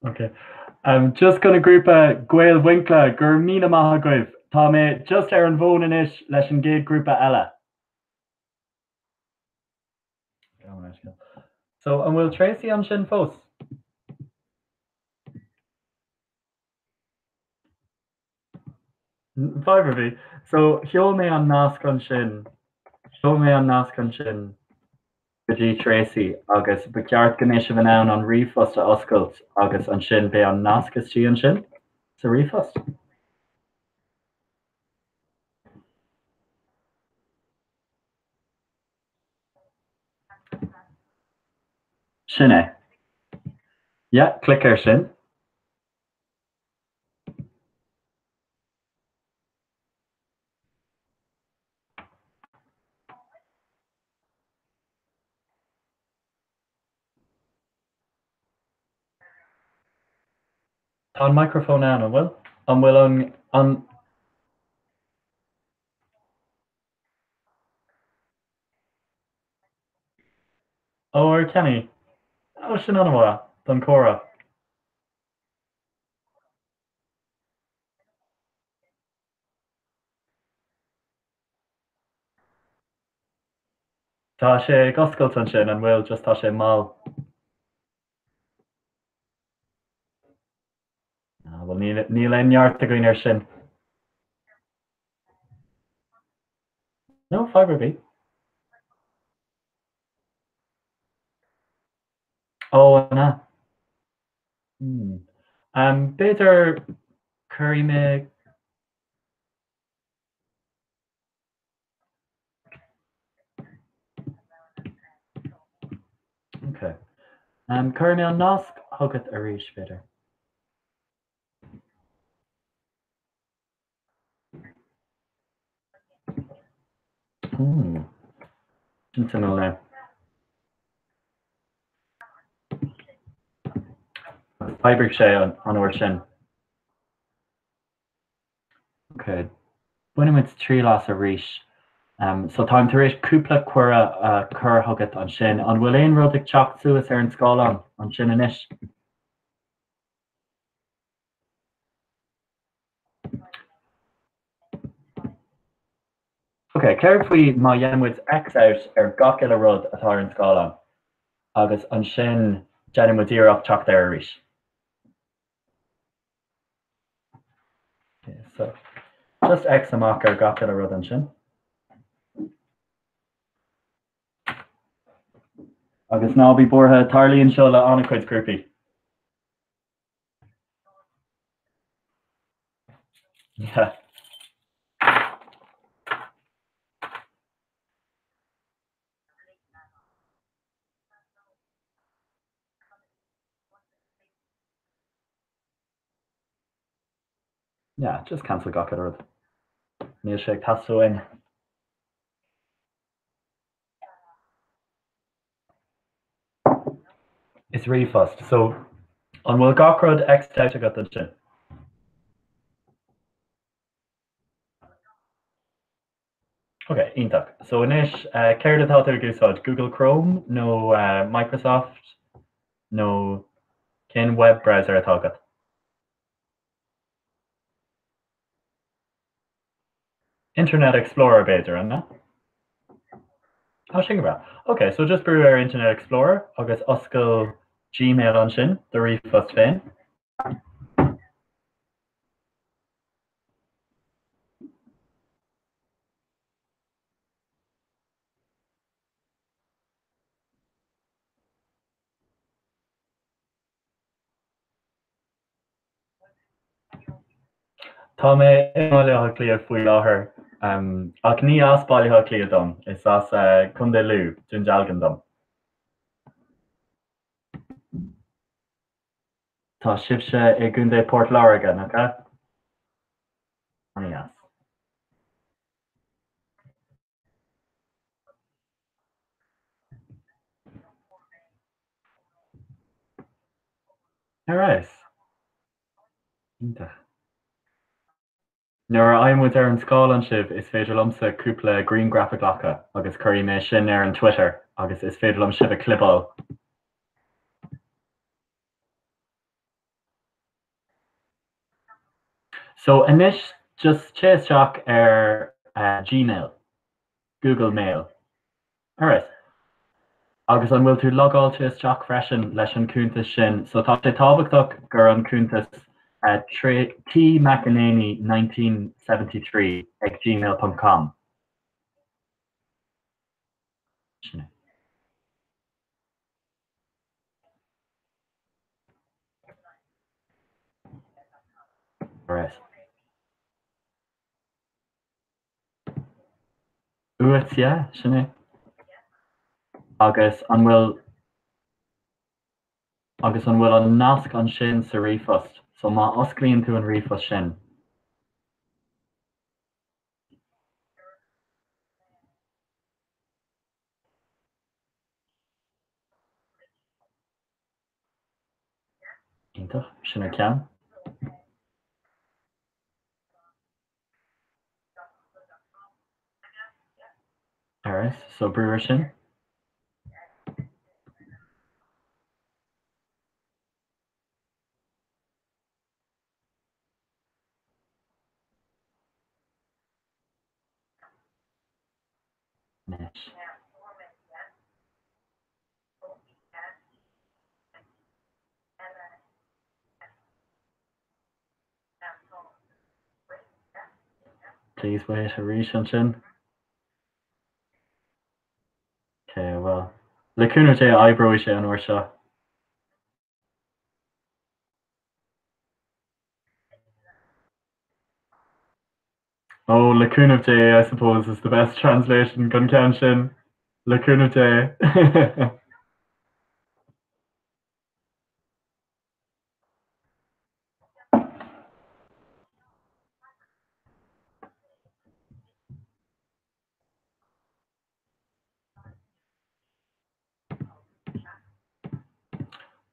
Ok. Um, just chun an grúpa Gaeil Mhuincle, go raibh míle maith agaibh. Tá mé just ar an bhfón anois leis an gcéad grúpa eile. So an bhfuil Tracy ansin fós? Fadhb ar bith. So sheol mé an nasc ansin, sheol mé an nasc ansin go dtí Tracy agus ba cheart go mbeidh sibh in ann an ríomhphost a oscailt agus ansin beidh an nasc istigh ansin sa ríomhphost. Sin é. Yeah, clic air sin. Tá an microphone ann, an bhfuil? An bhfuil an, an. Ó, ar Kenny. Ó, sin an-mhaith don chomhrá. Tá sé ag oscailt ansin, an bhfuil? Just tá sé mall. Ah, bhuel níl, níl aon neart againn ar sin. No, fadhb ar bith. Ó, an ea? Hmm. Um, b'fhéidir. Cuirfidh mé Ok. Cuirfidh mé an nasc chugat arís, b'fhéidir. Hmm. Sin suimiúil now. D'oibrigh sé an uair sin. Ok. Bainfidh muid triail as arís. So táim tar éis cúpla cuireadh a chur chugat ansin. An bhfuil aon rud ag teacht suas ar an scáileán ansin anois? Ok, céard faoi má dhéanann muid X out ar gach uile rud atá ar an scáileán agus ansin déanann muid iarracht teacht air arís? Ok, so just X amach ar gach uile rud ansin. Agus ná bí buartha, tarlaíonn seo le an-chuid grúpaí. Yeah. Yeah, just cancel gach uile rud. Níl sé ag teastáil uainn. Is ríomhphost. So, an bhfuil gach rud X'd out agat ansin? Ok, iontach. So anois, céard atá tú ag úsáid? Google Chrome nó Microsoft nó cén web browser atá agat? Internet Explorer b'fhéidir, an ea? Tá sin go breá. Ok, so just brú ar Internet Explorer agus oscail Gmail ansin, do ríomhphost féin. Tá mé i mBaile Átha Cliath faoi láthair, ach ní as Baile Átha Cliath dom, is as Contae Lú, Dún Dealgan dom. Tá sibhse i gContae Port Láirge, nach ea? An-dheas. Ar fheabhas. Iontach. Nuair a fhaigheann muid ar an scáileán sibh, is féidir liomsa cúpla grianghraf a ghlacadh agus cuirfidh mé sin ar an Twitter agus is féidir liom sibh a chlibeáil. So anois just téigh isteach ar Gmail, Google Mail. Alright. Agus an bhfuil tú logáilte isteach freisin leis an cuntas sin? So tá sé tábhachtach gur an cuntas tmcenaney 1973 ag gmail ponc com. Sin é. Alright. Uait, yeah, sin é. Agus an bhfuil agus an bhfuil an nasc ansin sa ríomhphost? So má osclaíonn tú an ríomhphost sin. Iontach, sin an ceann. Alright, so brú ar sin. Anois. Please wait arís ansin. Ok, bhuel, le cúnamh Dé oibreoidh sé an uair seo. Oh, le cúnamh Dé, I suppose, is the best translation don cheann sin. Le cúnamh Dé.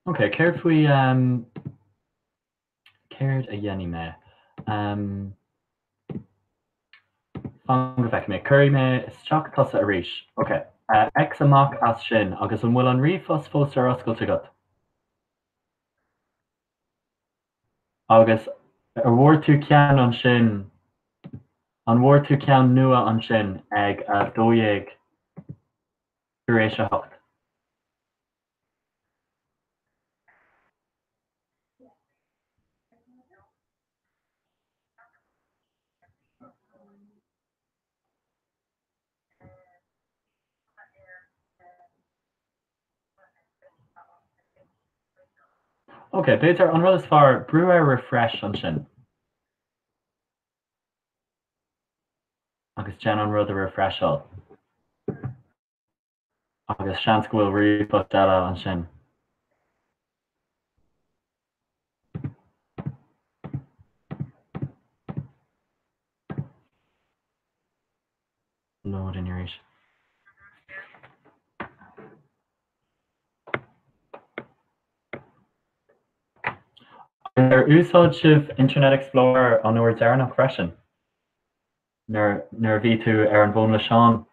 Ok, céard faoi céard a dhéanfaidh mé? Fan go bhfeicfidh mé. Cuirfidh mé isteach tusa arís. Ok, X amach as sin agus an bhfuil an ríomhphost fós ar oscailt agat? Agus an bhfuair tú ceann ansin, an bhfuair tú ceann nua ansin ag a 12 tar éis a 8? Ok, b'fhéidir an rud is fearr, brú ar refresh ansin. Agus déan an rud a refresháil. Agus seans go bhfuil ríomhphost eile ansin. Loading arís. Ar úsáid sibh Internet Explorer an uair deireanach freisin? Nuair a bhí tú ar an bhfón le Seán?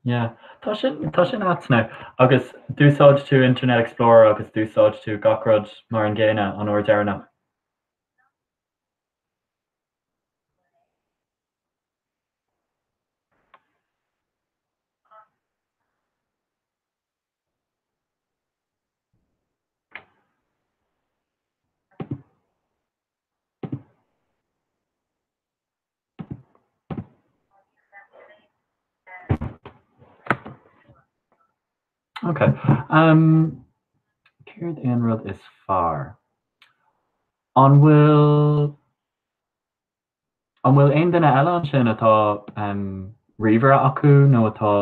Yeah. Tá sin, tá sin ait now. Agus d'úsáid tú Internet Explorer agus d'úsáid tú gach rud mar an gcéanna an uair deireanach. Ok. Um, céard é an rud is fearr? An bhfuil an bhfuil aon duine eile ansin atá um, ríomhaire acu nó atá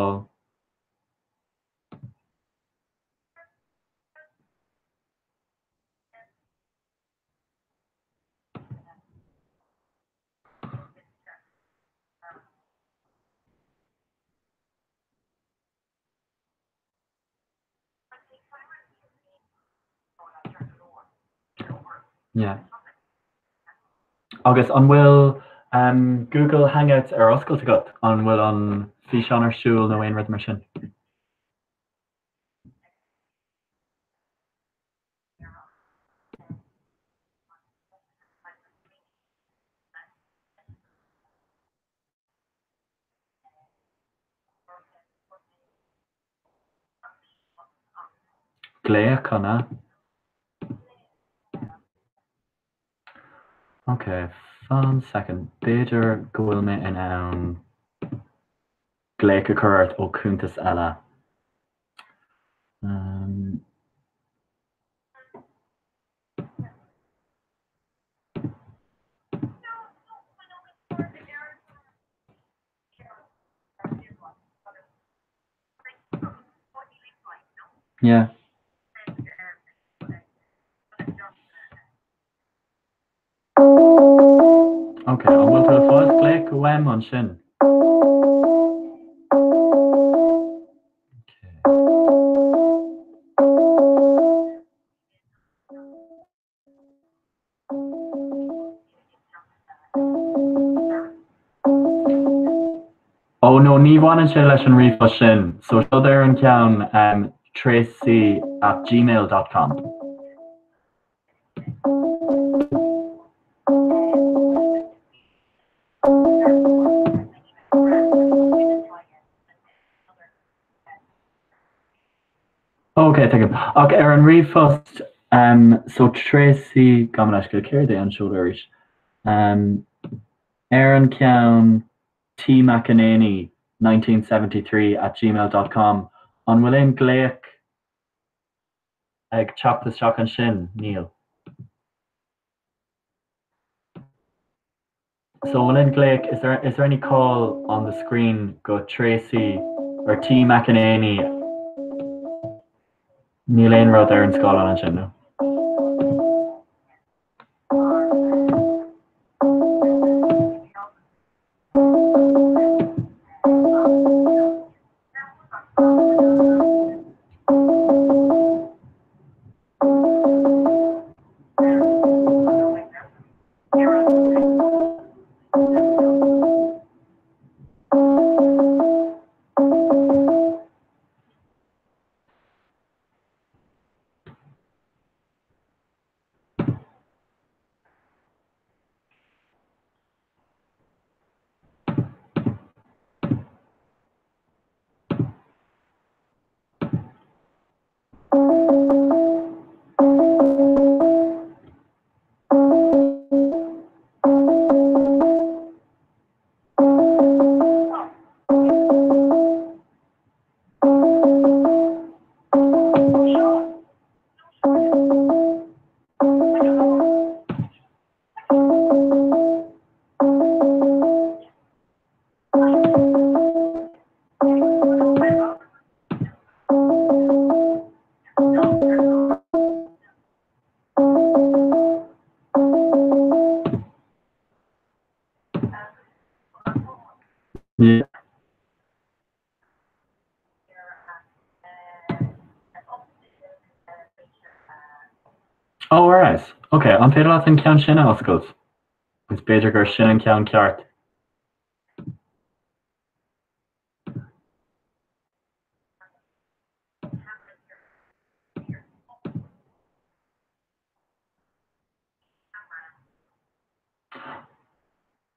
Yeah. Agus an bhfuil um, Google Hangouts ar oscailt agat? An bhfuil an físeán ar siúl nó aon rud mar sin? Glaoch, an ea? Ok, fan soicind. B'fhéidir go bhfuil mé in ann glaoch a chur ort ó chuntas eile. Um, Yeah. Ok, an bhfuil tú ag fáil glaoch uaim ansin? Ó no, ní bhaineann sé leis an ríomhphost sin. So seo ar an ceann um, tracy at gmail dot com. Ok, tuigim. Ach ar an ríomhphost, um, so Tracy, gabh mo leithscéal, céard é an seoladh arís? Um, ar an ceann T McEnany 1973 at gmail dot com. An bhfuil aon glaoch ag teacht isteach ansin? Níl. So an bhfuil aon glaoch, is there, is there any call on the screen go Tracy or T McEnany? Níl aon rud ar an scáileán ansin, no? Yeah. Oh, alright. Ok, an féidir leat an ceann sin a oscailt? Is b'fhéidir gur sin an ceann ceart.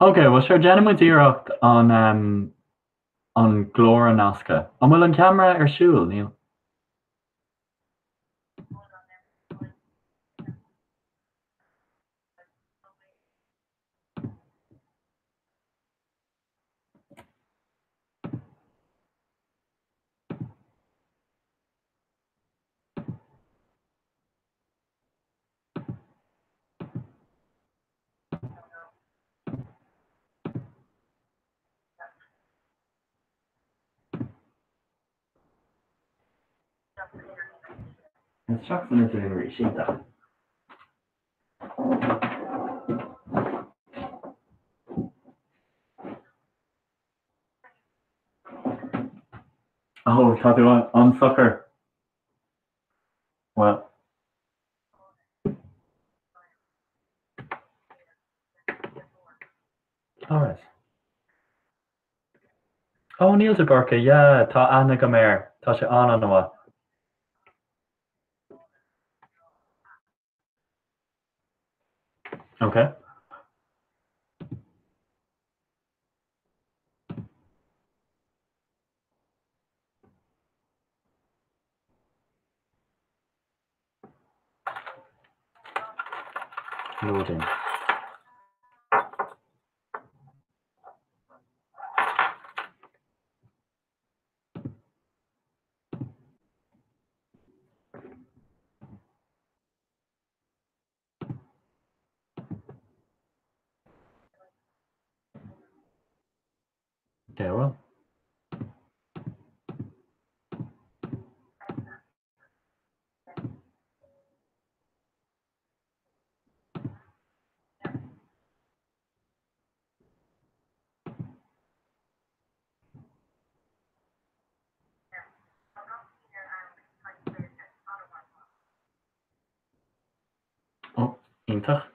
Ok, bhuel sure, déanfaidh muid iarracht an an glór a nascadh. An bhfuil an ceamara ar siúl? Níl. Isteach san idirlíon arís, iontach. Ó, tá tú an-socair. Well. Alright. Ó, Neil de Búrca, yeah, tá aithne agam air. Tá sé an-an-mhaith. Okay. Loading. Okay, well. Ó, iontach.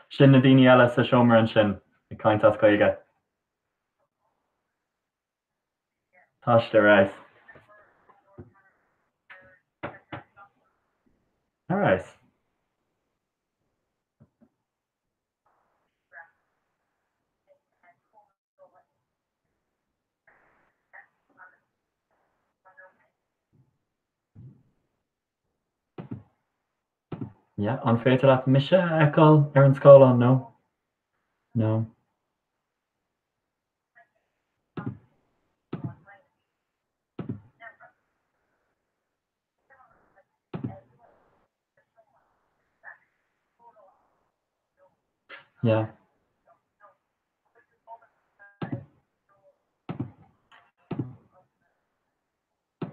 Sin na daoine eile sa seomra ansin ag caint as Gaeilge. Tá siad ar fheabhas. Ar fheabhas. Yeah, an féidir leat mise a fheiceáil ar an scáileán? No? No. Yeah.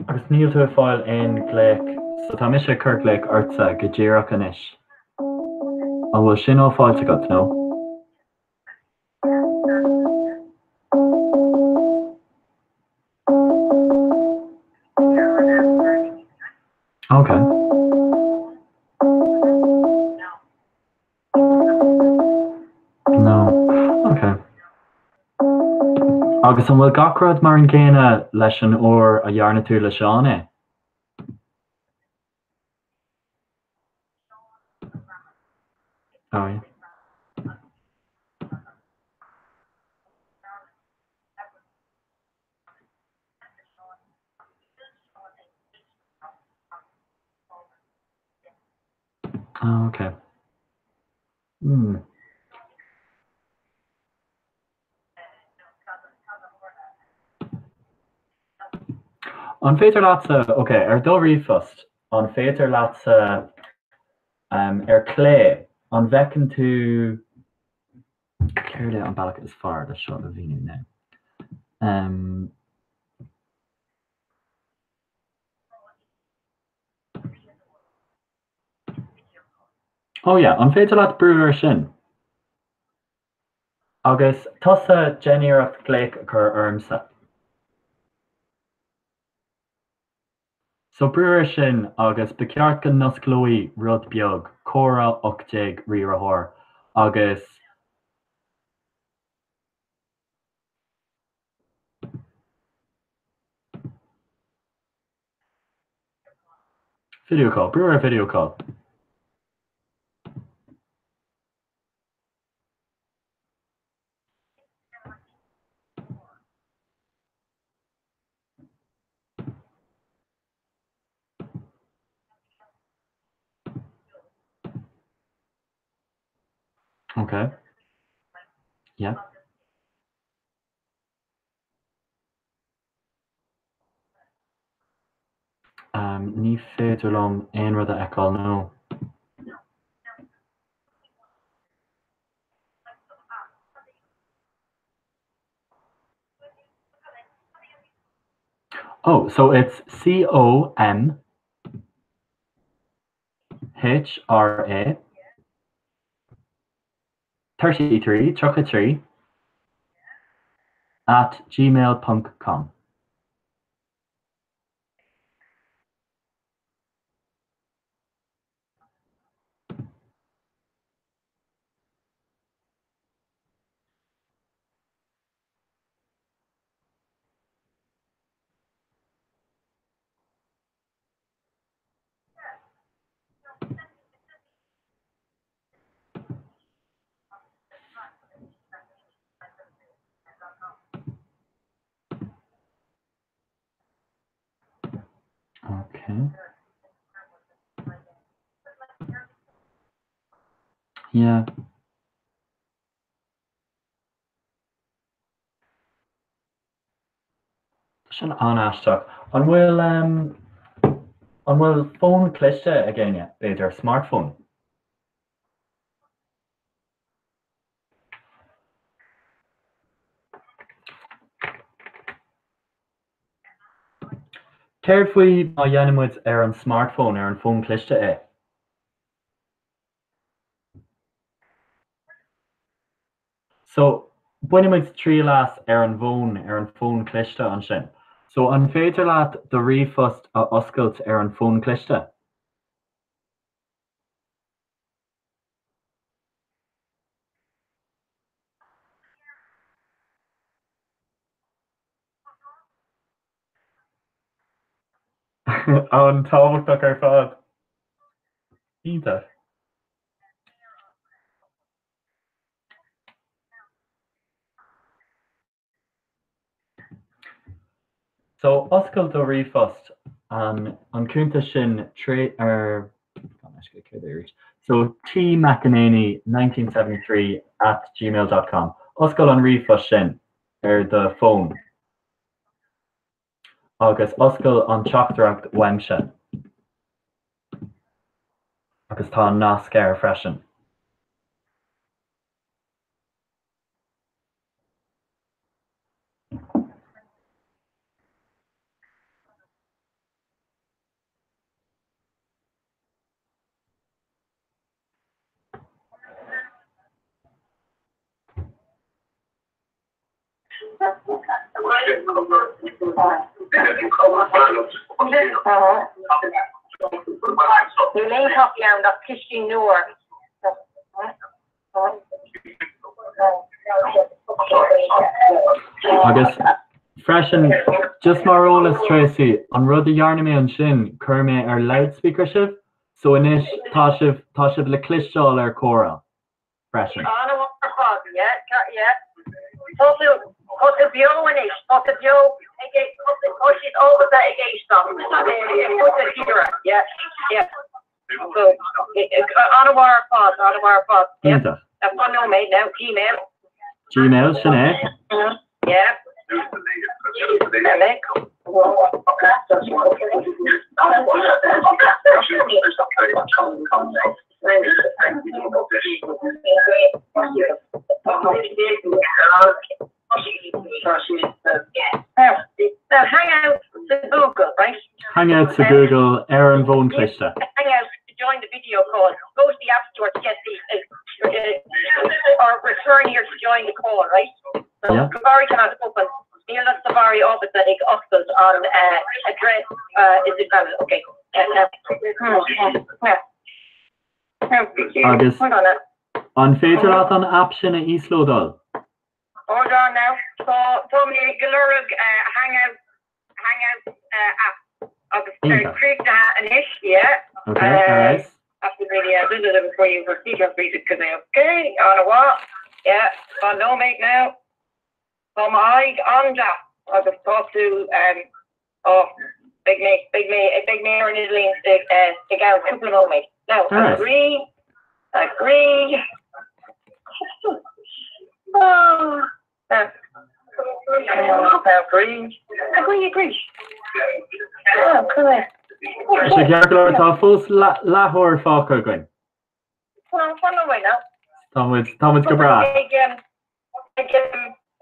Agus níl tú ag fáil aon ghlaoch, so tá mise ag cur glaoch ortsa go díreach anois. An bhfuil sin á fáilt agat, nó? Ok. No. Ok. Agus an bhfuil gach rud mar an gcéanna leis an uair a dhearna tú le Seán é? Oh yeah. Oh, ok. Hmm. An féidir leatsa, ok, ar do ríomhphost, an féidir leatsa um, ar clé, an bhfeiceann tú céard é an bealach is fearr le seo a mhíniú now? Um, Oh yeah, an féidir leat brú ar sin? Agus tusa déan iarracht glaoch a chur ormsa. So brú ar sin agus ba cheart go n-osclóidh rud beag, comhrá 18 riarthóir agus. Video call, brú ar video call. Okay. Yeah. Ní féidir liom aon rud a fheiceáil no. Oh, so it's C O M H R A 33 33 at gmail ponc com. Okay. Yeah. Sin an-aisteach. An bhfuil an bhfuil fón cliste ag éinne, b'fhéidir, smartphone? Céard faoi má dhéanann muid ar an smartphone, ar an bhfón cliste é? So, bainfimid triail as ar an bhfón, ar an bhfón cliste ansin. So, an féidir leat do ríomhphost a oscailt ar an bhfón cliste? An-tábhachtach ar fad. Iontach. So, oscail do ríomhphost, an an cuntas sin tré ar So, tmcenaney 1973 at gmail dot com. Oscail an ríomhphost sin ar do fón agus oscail an teachtaireacht uaimse. Agus tá an nasc air freisin. Níl aon chaife ann ach cistín nua. Agus freisin, just mar eolas Tracy, an rud a dhearna mé ansin, chuir mé ar loudspeaker sibh, so anois tá sibh, tá sibh le cloisteáil ar comhrá freisin. An-mhaith ar fad, yeah, yeah. Tá tú, tá tú beo anois, tá tú beo ag, tá siad ábalta ag éisteacht ar fud na tíre, yeah, yeah. So, an-mhaith ar fad, an-mhaith ar fad, yeah. Iontach. Fan nóiméad now, Gmail. Gmail, sin é. Yeah. Now, Hangouts sa Google, right? Hangouts sa Google ar an bhfón cliste. Hangouts to join the video call. Go to the App Store to get the or return here to join the call, right? So Yeah. Safari cannot open. Níl an Safari ábalta ag oscailt an address is invalid. Okay. Agus Hold on now. an féidir leat an app sin a íoslódáil? Hold on now. Tá tá mé ag lorg Hangouts Hangouts app agus Iontach. críochnaithe anois, yeah. Okay, alright. After the uh, this is before you proceed okay, an-mhaith. Yeah, fan nóiméad now. Tá m'aghaidh an-deas agus tá tú um, oh, beidh mé beidh mé beidh mé ar an idirlíon i gceann cúpla nóiméad. Now, Alright. agree, agree. Oh, uh, agree, agree, agree. Oh, come here. Tá sé ceart go leor, tá fós leathuair fágtha againn. Fan fan nóiméad now. Tá muid, tá muid go breá. Ag ag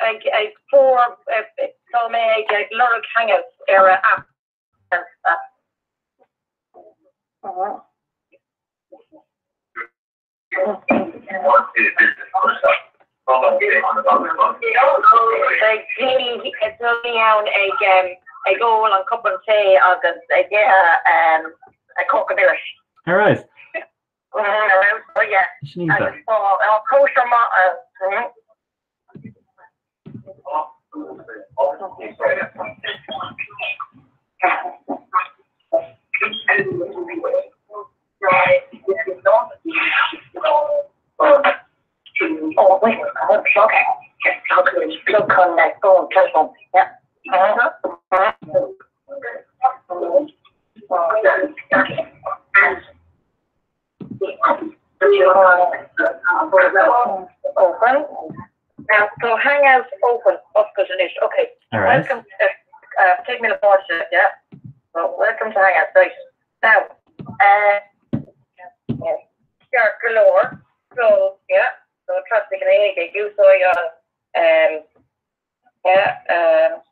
ag ag fuair tá mé ag lorg Hangouts ar a app. Beidh daoine ann ag ag ól an cupán tae agus ag ithe cóca milis. Alright. Yeah. Sin iontach. Agus tá cóisir maith. Oh, wait, oh, okay. Plug chun phone, telephone. Yeah. Open. Now, so Hangouts open, oscailte anois. Okay. All right. Welcome to, uh, take me to yeah. So, welcome to Hangouts. Right. Now, uh, yeah, ceart go leor. So, yeah. So, trust an ag ag úsáid an um, yeah, um,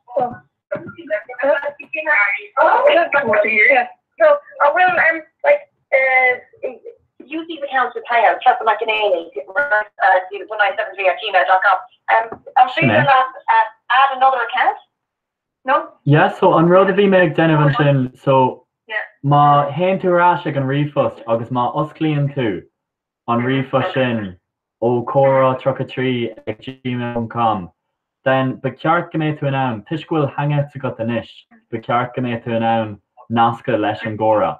yeah. So, I will, um, like, uh, use these accounts with Hangouts, Treasa McEnaney, uh, 1973 at gmail.com. Um, I'm sure Sin é. you'll uh, add another account. No? Yeah, so an rud a bhí mé ag déanamh ansin, so Yeah. má théann tú ar ais ag an ríomhphost agus má osclaíonn tú an ríomhphost sin ó comhrá33 ag gmail.com, then ba cheart go mbeidh tú in ann, toisc go bhfuil Hangouts agat anois, ba cheart go mbeidh tú in ann nascadh leis an gcomhrá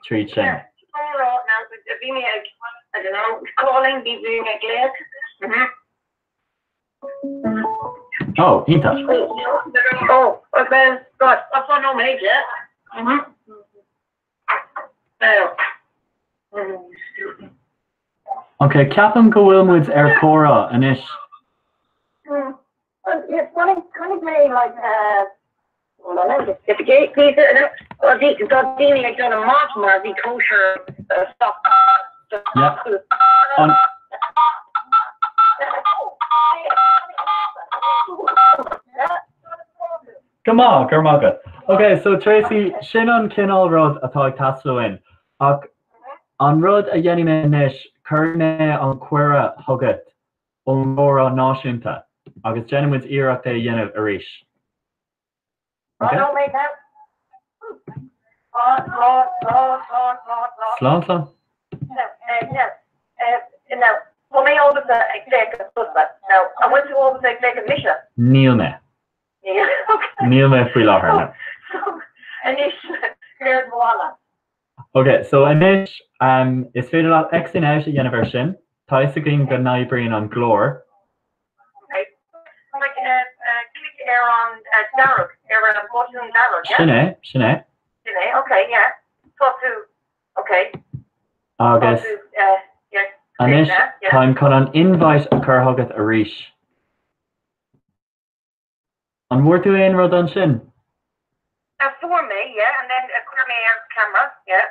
tríd sin. Yeah. Comhrá, now, bhí mé ag, I don't know, calling, bhí mé ag glaoch. Mhm. Oh, iontach. Oh, well, God, that's on no mate, yeah. Mhm. Now. Ok, ceapaim go bhfuil muid ar comhrá anois. Chonaic mé like tá daoine ag dul amach mar bhí cóisir Yeah. An Go maith, go raibh maith agat. Ok, so Tracy, sin an cineál rud atá ag teastáil uainn. Ach an rud a dhéanfaidh mé anois, cuirfidh mé an cuireadh chugat ón gcomhrá náisiúnta. agus déanfaidh muid iarracht é a dhéanamh arís. Ok? Slán, slán. Níl mé. Níl mé faoi láthair, no. Ok, so anois is féidir leat X in out a dhéanamh ar sin. Tá fhios againn go n-oibríonn an glór. Sin é, sin é. Agus anois táim chun an invite a chur chugat arís. An bhfuair tú aon rud ansin? Fuair mé, yeah, and then chuir mé ar camera, yeah.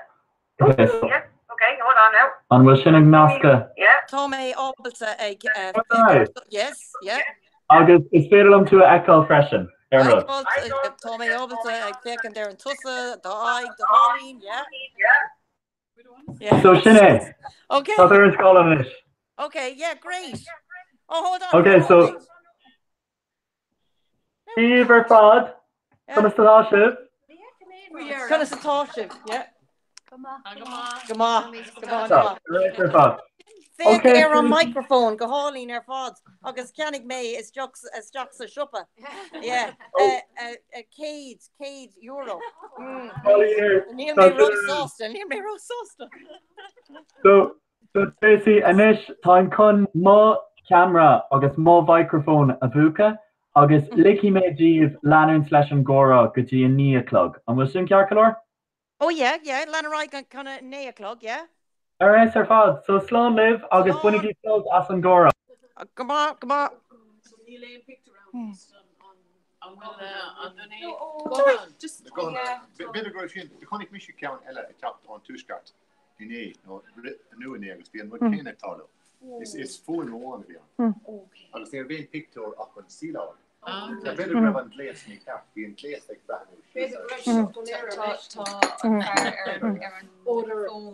Okay, so Yeah, okay, hold on now. an bhfuil sin ag nascadh? Yeah. Tá mé ábalta ag Alright. Yes, yeah. Agus is féidir liom tú a fheiceáil freisin, ar an rud. Tá mé ábalta ag féachaint ar an tusa, do aghaidh, do sháilín, yeah. Yeah. So sin é. Okay. Tá tú ar an scáileán anois. Okay, yeah, great. Oh, hold on. Okay, so Dia daoibh ar fad, conas atá sibh? Conas atá sibh? Yeah. Go maith. Go maith. Go maith. Right ar fad. Féach Okay, ar an so- microphone go hálainn ar fad agus cheannaigh mé isteach isteach sa siopa. Yeah. €100. Mm. Níl mé ró-sásta, níl mé ró-sásta. So, So Tracy, anois táim chun mo cheamara agus mo mhicreafón a mhúchadh agus ligfidh mé daoibh leanúint leis an gcomhrá go dtí a 9 a chlog. An bhfuil sin ceart go leor? Oh yeah, yeah, lean ar aghaidh go a 9 a chlog, yeah. Ar fheabhas ar fad. So slán libh agus bainigí sult as an gcomhrá. Go maith, go maith. So níl aon pictiúr ann an bhfuil an B'fhéidir go raibh sin, chonaic mise ceann eile ag teacht ón tuaisceart. inné, nó nó inné agus bhí an rud céanna ag tarlú. Is fuaim amháin a bhí ann. Agus ní raibh aon pictiúr ach an scáileán. B'fhéidir go raibh an gléas mícheart, bhí an gléas ag breathnú síos air. Tá an fear ar an fón.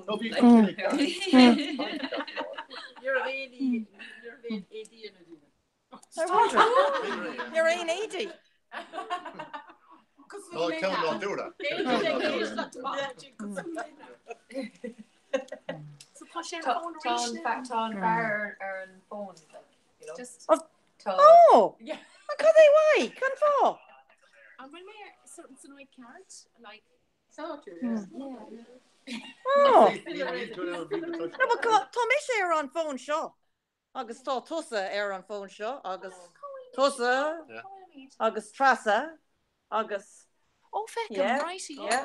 No, bhí an ceart. Ní raibh aon éadaí ar na daoine. Ní raibh aon éadaí. Ná ceann nádúrtha. Tá an fear ar an bhfón. Ó! Cad é uaidh? Cén fáth? An bhfuil mé san áit ceart? Ó! Tá mise ar an bhfón seo. Agus tá tusa ar an bhfón seo agus tusa agus Treasa agus. Ó feicim, right, yeah.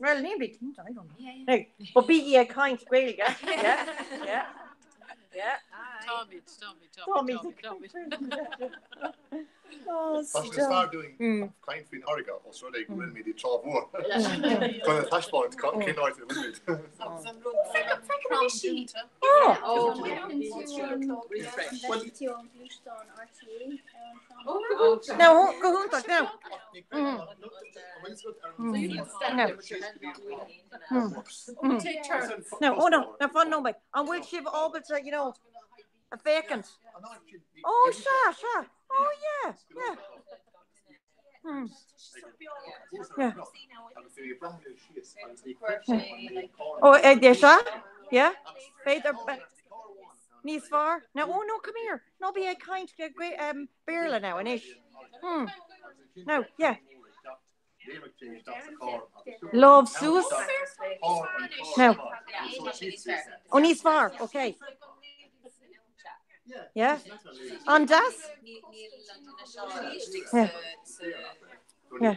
Well, níl mé cinnte, I don't know. Hey, but bígí ag caint Gaeilge, yeah, yeah, yeah. Táimid, táimid, táimid, táimid. Tá sé níos fearr dúinn caint faoin fharraige os rud é go bhfuilimid i dTrá Mhór chun a thaispeáint cén áit a bhfuilimid. Now, go hiontach, now. Now, oh no, now fan nóiméad. An bhfuil sibh ábalta, you know, a féachaint. Ó, sea, sea. Ó, yeah, yeah. Hmm. Yeah. Ó, yeah, sea? Yeah? B'fhéidir, níos fearr? Now, oh no, come here. Ná bí ag caint Béarla now, anois. Hmm. Now, yeah. Lámh suas. Now. Ó níos fearr, ok. Yeah. An deas? Yeah. Yeah.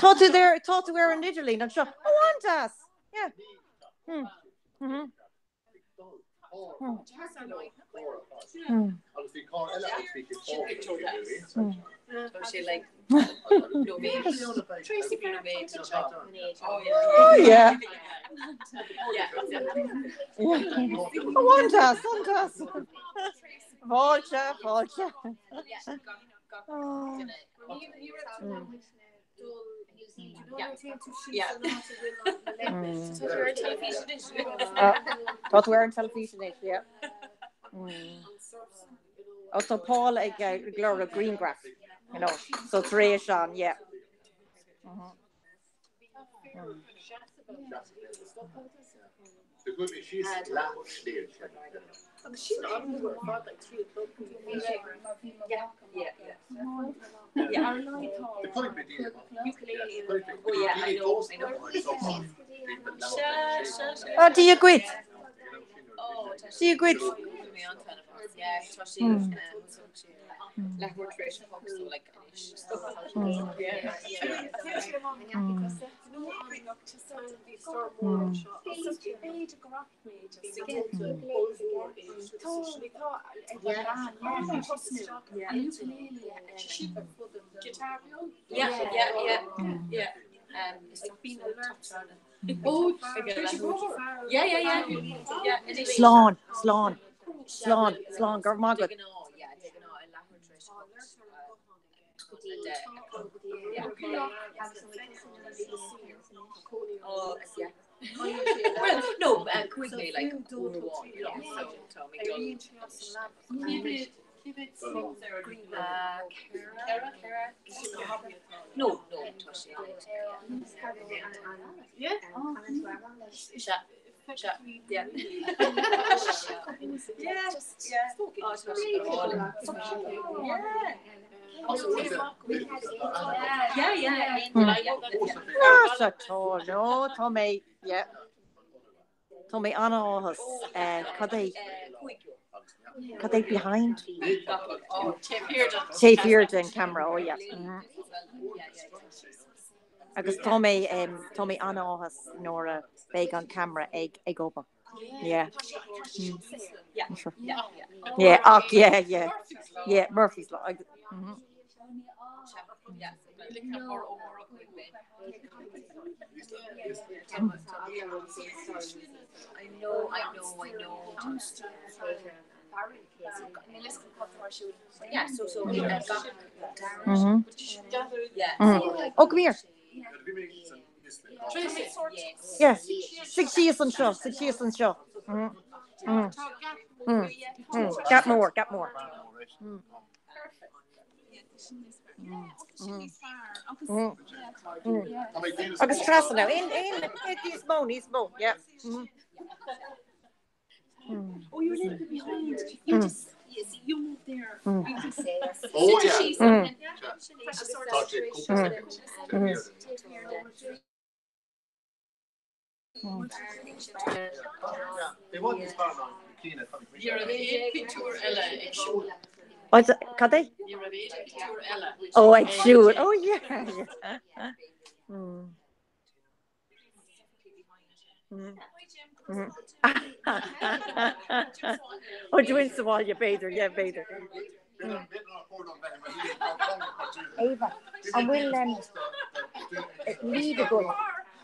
Tá tú there, tá tú ar an idirlíon anseo. Ó an deas! Yeah. Hmm. Mm-hmm. Oh yeah. Oh, an-deas, an-deas. Fáilte, fáilte. Oh. Tá tú ar an teilifís anois, yeah. Oh, so Paul ag lorg grianghraf, you know, so tar éis an, yeah. Oh, Dia dhuit. Dia dhuit. Slán, slán, slán, slán, go raibh maith agat. Sea, tá, no, tá mé, yeah. Tá mé an-áthas. Cad é, cad é behind? Taobh thiar den camera, oh yeah. Agus tá mé, tá mé an-áthas nuair a bheidh an camera ag ag obair. Yeah. Yeah, ach yeah, yeah. Yeah, Murphy's Law. Oh, come here. Yeah. Suigh síos anseo, suigh síos anseo. Gap mór, gap mór. Agus trasna now, in, in, níos mó, níos mó, yeah. Oh, you're a little bit behind. You just, you see, you move there. Oh, yeah. Cad é? Ó, ag siúl. Oh, yeah. Ó, dúinn sa bhaile, b'fhéidir, yeah, b'fhéidir. Ava, an bhfuil lead agat?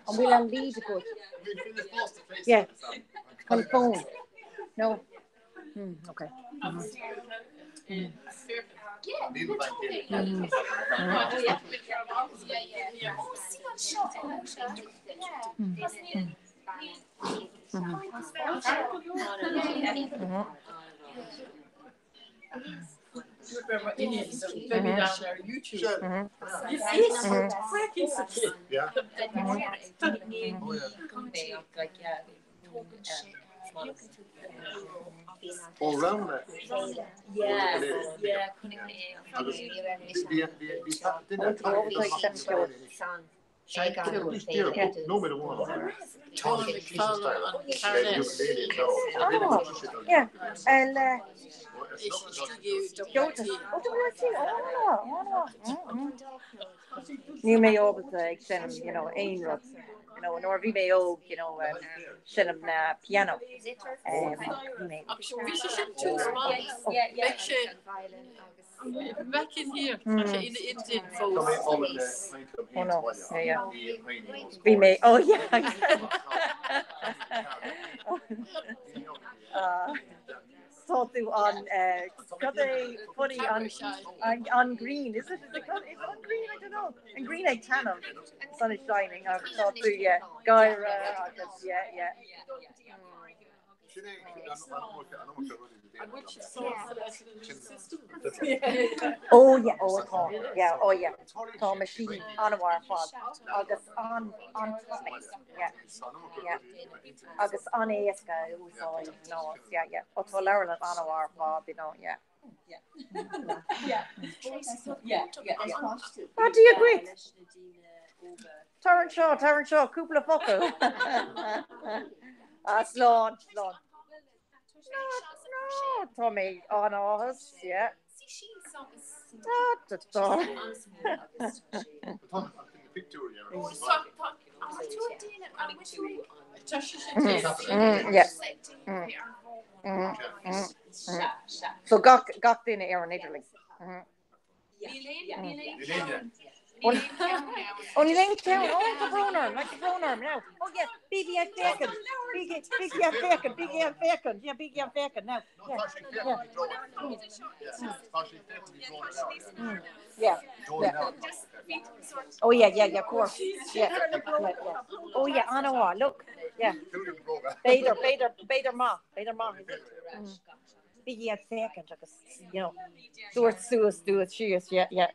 An bhfuil an lead agat? Yeah, an phone. No. Okay. Níl mé ábalta ag seinm you know aon rud you know nuair a bhí mé óg you know seinm na piano bhí mé Bhí sé sin tús maith. Beidh sé Bheith here tá sé ina intinn fós. Oh no, yeah, yeah. Bhí mé oh yeah. Uh, tá tú an cad é funny an an ghrian is it is it is an ghrian I don't know an ghrian ag taitneamh sun is shining agus tá tú yeah gáire agus yeah yeah. Ó yeah ó tá yeah ó yeah tá machine an-mhaith ar fad agus an an yeah yeah agus an-éasca a úsáid you know yeah yeah ó tá leabharlann an-mhaith ar fad you know yeah. Yeah. Yeah. Yeah. Ah, Dia dhuit! Tar anseo, tar anseo, cúpla focal. Ah, slán, slán. No, no, tá mé an-áthas, yeah. Ah, tá, tá. So gach gach duine ar an idirlíon. Ó níl aon cheann ó tá brón orm, like tá brón orm now. Oh yeah, bígí ag féachaint, bígí bígí ag féachaint, bígí ag féachaint, yeah, bígí ag féachaint now. Yeah, yeah. Yeah, yeah. Oh yeah, yeah, yeah, of course. Yeah, yeah, yeah. Oh yeah, an-mhaith, look. Yeah. B'fhéidir, b'fhéidir, b'fhéidir maith, b'fhéidir maith. Mm. Bígí ag féachaint agus, you know, dúirt suas, dúirt síos, yeah, yeah.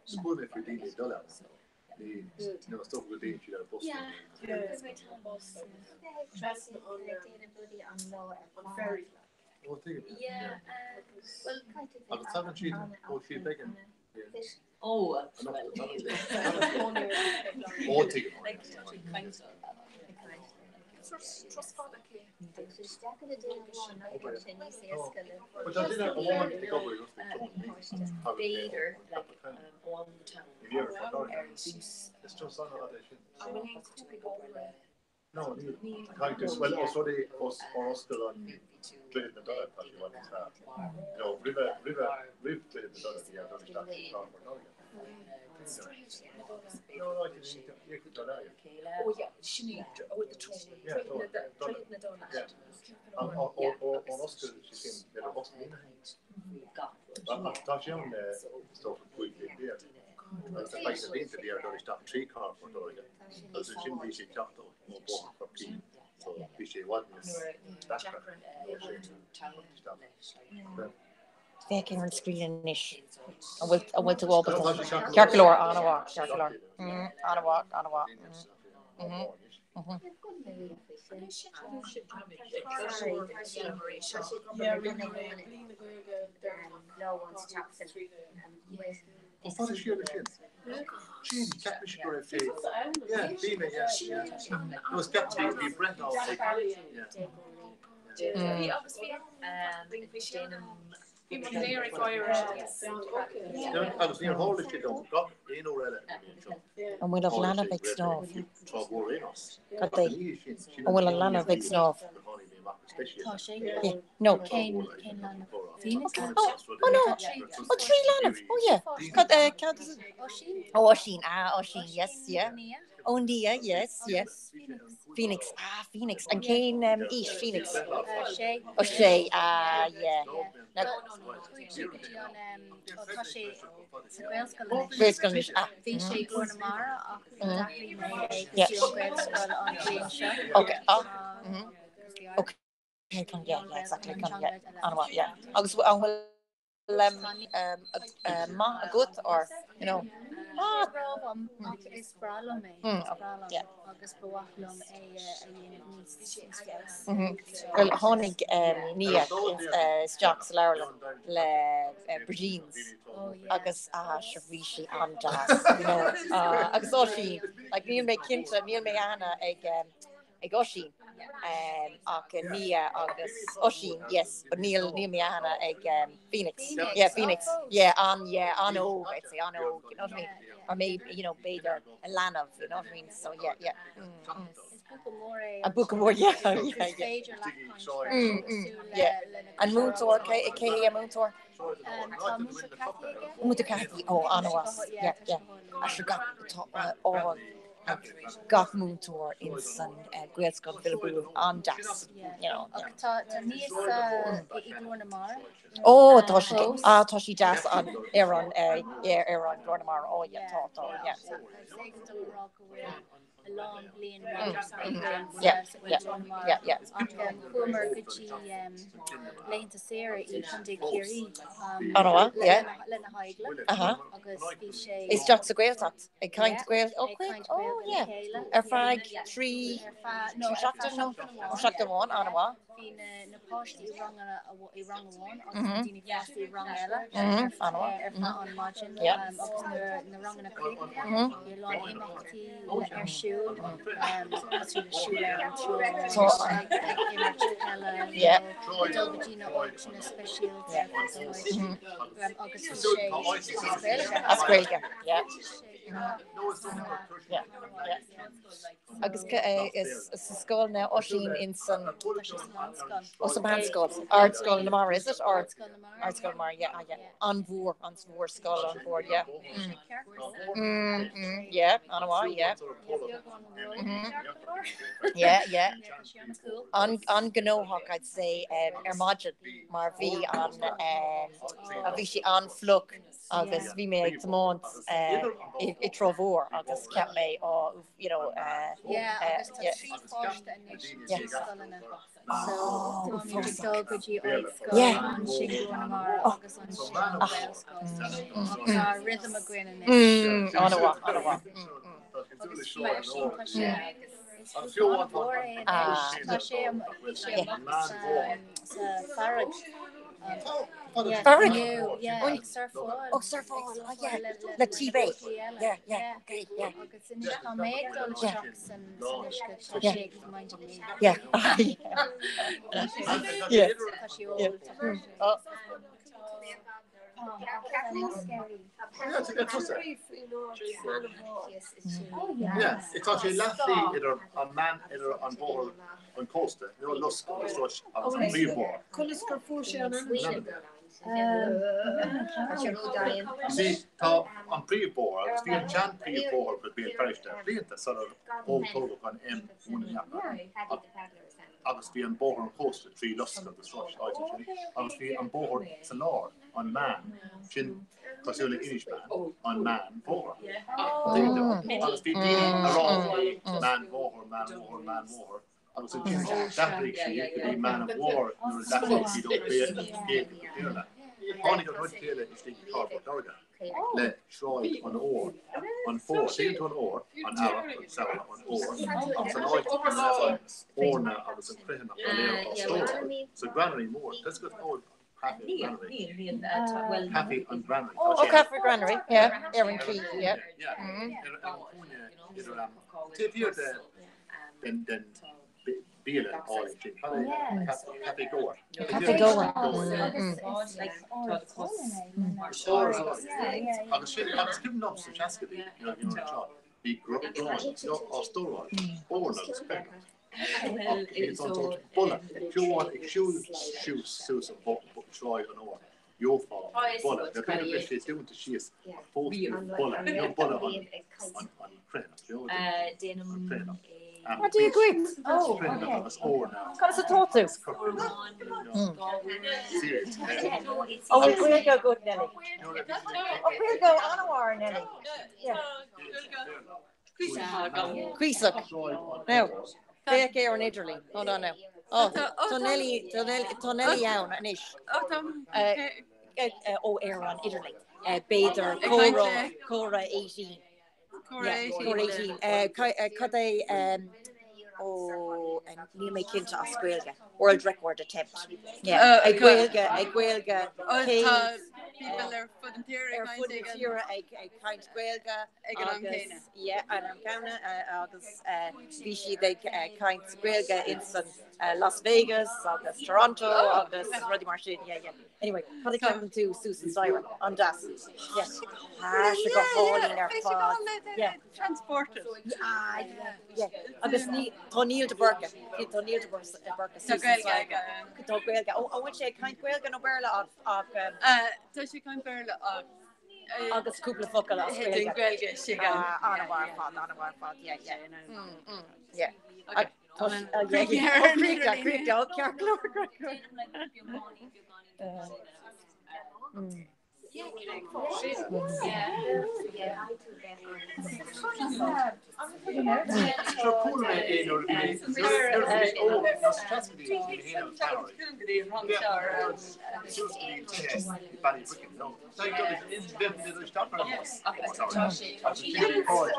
Scuail mé faoi daoine ag dul ann. Ní, nó is dócha go dtéann siad ar bus. Ó, tuigim. Agus tagann siad ó siad ag an Ó, tuigim. Tá sé ann is dócha 15 bliain agus ar feadh na blianta bhí air dul isteach trí chathair Phort Láirge agus ansin bhí sé ag teacht ó Bhóthar Chorcaí so bhí sé i bhfad níos deacra nó sin teacht isteach. Féach ar an screen anois. An bhfuil an bhfuil tú ábalta? Ceart go leor, an-mhaith, ceart go leor. An-mhaith, an-mhaith. Agus níor tharla sé dom gach aon uair eile a bhí anseo. An bhfuil an leanbh ag snámh? Cad é? An bhfuil an leanbh ag snámh? Yeah. No. Oh, oh no. Oh, trí leanbh. Oh yeah. Cad, uh, cad is Oh, Oisín. Ah, Oisín. Yes, yeah. Oh, Nia. Yes, yes. Phoenix. Ah, Phoenix. An cén um, aois Phoenix? Sé. Oh, sé. Ah, yeah. Now, Tá sé sa Ghaelscoil anois. Gaelscoil anois. Ah. Bhí sé i Glór na Mara ach d'athraigh mé é go Yeah. dtí an Ghaelscoil an bhliain seo. Okay. Ah. mhm. Okay. Con, yeah, yeah, exactly. Con, yeah. An-mhaith, yeah. Agus an bhfuil um, um, uh, maith agat or, you know, ah, Ach is breá liom é. Mm, Is breá liom yeah. agus ba mhaith liom é a dhéanamh níos níos feabhas. Mhm. Well, tháinig um, Nia uh, isteach sa leabharlann le uh, Bridíns agus ah, sure bhí sí an-deas, you know, ah, agus Oisín, like, níl mé cinnte, níl mé aithne ag, um, ag Oisín. Ach Nia agus Oisín, yes, but níl níl mé aithne ag Phoenix. Yeah, Phoenix. Yeah, an yeah, an-óg, I'd say an-óg, you know what I mean? Or maybe, you know, b'fhéidir a leanbh, you know what I mean? So yeah, yeah. Mm, mm. An buachaill mór, yeah, yeah, yeah. Mm, mm, yeah. An múinteoir, cé cé hí an múinteoir? Tá múinteoir Cathy aige. Múinteoir Cathy, ó, an-mhaith, yeah, yeah. Actually, gach, tá, ó, gach múinteoir in san Gaelscoil Bhaile Brún an-deas, you know. Ach tá tá Neasa i nGlór na Mara. Ó, tá sí, ah, tá sí deas an, ar an, yeah, ar an Glór na Mara, ó, yeah, tá, tá, yeah. Is éigean dom a rá go bhfuil a lán bliain Yeah, yeah, yeah, yeah. Ach chuamar go dtí laethanta saoire i Contae Chiarraí An-mhaith, yeah. lena theaghlach Aha. agus bhí sé Isteach sa Ghaeltacht, ag caint Gael, oh, ag quick, caint oh, Gaeilge le yeah. chéile. Ar feadh 3 Ar feadh no 3 ar feadh seachtain nó seachtain ó amháin. seachtain amháin, an-mhaith. Bhí na na páistí i ranganna i rang amháin agus na daoine fásta i rang eile An-mhaith. ar feadh an maidin Yeah. agus nuair na ranganna críochnaithe bhí a lán imeachtaí ar siúl cosúil le siúl ar an trá ag ag imirt peile Yeah. nó ag dul go dtí na áiteanna speisialta ar fud na háite agus bhí sé as Gaeilge. As Gaeilge, yeah. Yeah, yeah. Agus is sa scoil now Oisín in san Tá sé sa mheánscoil. Oh, sa mheánscoil. Ardscoil na Mara, is it? Or Ardscoil na Mara. Ardscoil na Mara, yeah, ah, yeah. An-mhór, an-mhór scoil, an-mhór, yeah. Tá sé ceart go leor. Mm, mm, yeah, an-mhaith, yeah. Tá beagán Mhm. ró-cheart go leor. Yeah, yeah. Yeah, tá sé an-cool. An, an-ghnóthach, I'd say, um, ar maidin, mar bhí an, um, bhí sé an-fhliuch agus bhí mé ag tiomáint i Trá Mhór agus cheap mé oh you know Yeah, agus tá 3 pháiste anois sna scoileanna so táimid ag dul go dtí Ardscoil, ansin Glór na Mara agus ansin an Ghaelscoil so tá rhythm againn anois. An-mhaith, an-mhaith. Agus mar sin tá sé is an-mhór é anois, tá sé bhí sé amach sa farraige. Farraige? Yeah, ag surfáil. Oh, surfáil, oh yeah, le TB. Yeah, yeah, okay, yeah. Agus anois tá mé ag dul isteach san uisce, tá sé ag tiomáint mé. Yeah. Yeah. Tá sé ól. Oh. Tá sé leathshlí idir an meán idir an bóthar an cósta nó Lusc agus Rois agus an príomhbhóthar. Conas gur fuair sé an ainm? See, tá an príomhbhóthar agus bhí an sean príomhbhóthar go Béal Feirste blianta sular tógadh an M1 agus bhí an bóthar an chósta trí Lusc agus Rois áit ansin agus bhí an bóthar sa lár, an meán, sin cosúil le Inis Meáin, an Meánbhóthar. Agus bhí daoine a rá é Meánbhóthar, Meánbhóthar, Meánbhóthar agus ansin d'athraigh siad go dtí Meán Mhór nuair a d'athraigh siad ó Ghaeilge go Béarla. Tháinig an rud céanna istigh i gCathair Phort Láirge le Sráid an Óir, an Fómhar, tuigeann tú an Fómhar, an Earrach, an Samhradh, an Fómhar, agus an áit a raibh an eorna agus an cruithneacht go léir á stóráil sa granary mór. That's good old Café Granary. Café an Granary. Oh, Café Granary, yeah, ar an quay, yeah. Yeah, ar an chúinne idir an taobh thiar de den den bialann álainn sin. Café Goa. Café Goa. Agus sin agus cuimhin liom sna seascaidí nuair a bhí mé anseo, bhí gráin á stóráil, eorna agus cruithneacht. Ach bhí an sórt boladh, fiú amháin ag siúl suas an Sráid an Óir, gheofá boladh, nó b'fhéidir go raibh sé dúnta síos ach fós bhí boladh, you know boladh an chruithneacht, you know an chruithneacht. Mar Dia dhuit! Cruithneacht agus eorna. Conas atá tú? Ó bhfuil Gaeilge agat, Nelly? Ó Gaeilge an-mhaith, Nelly. Yeah. Cuíosach. Now, féach ar an idirlíon. Hold on now. Oh, tá Nelly, tá Nelly, tá Nelly ann anois. Ó ar an idirlíon. B'fhéidir comhrá, comhrá 18. Comhrá 18. Comhrá 18. Cad é, ó, níl mé cinnte as Gaeilge. World record attempt. Yeah. Ag Gaeilge, ag Gaeilge. Tá People ar fud an tíre ar fud na tíre ag ag caint Gaeilge Ag an am céanna. Yeah, an am céanna agus bhí siad ag caint Gaeilge insan Las Vegas agus Toronto agus rudaí mar sin. Yeah, yeah. Anyway, cad a cheapann tú suas an staighre? An-deas. Yeah. Tá sé go hálainn ar fad. Yeah. Transported. Ah, yeah, yeah. Agus ní tá Neil de Burca. Tá Neil de Burca Tá suas an Gaeilge staighre. aige. Tá Gaeilge. Ó, an bhfuil sé ag caint Gaeilge nó Béarla ach ach Tá sé ag caint Béarla ach agus cúpla focal as Gaeilge. Gaeilge sé Ah, an-mhaith ar fad, an-mhaith ar fad. Yeah, yeah. Yeah. Okay. Tá yeah, yeah. Oh, críochnaithe, críochnaithe, oh, ceart go leor, ceart go leor. Seo chuala mé é nuair a bhí mé nuair a bhí mé óg nó sa seascaidí bhí mé féin agus m'athair suas go dtí an tithe i Ballybricken nó bheadh mé isteach ar an mbus agus bhí cairde ag m'athair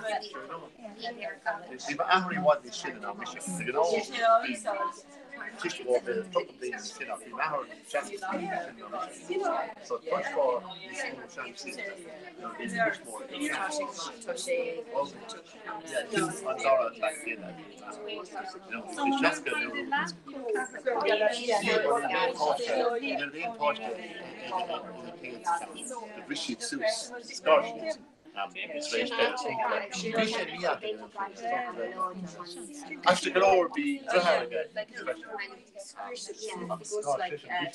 Ballybricken nó Bhí m'athair i bhfad níos sine ná mise de ghnáth bhí tuismitheoir b'fhéidir cúpla bliain níos sine ach bhí m'athair 60 bliain níos sine ná mise so chloisfeá níos mó seanscéalta nuair a bhí tuismitheoir Yeah, sin an dara bean chéile a bhí ag m'athair. You know, bhí 60 nuair a Ní raibh aon páiste, ní raibh aon páiste ina chéad cheann. Do bhris siad suas, scar siad. Tar éis bhí sé mífheadar ar an Aisteach go leor bhí deartháir aige freisin ach scar seisean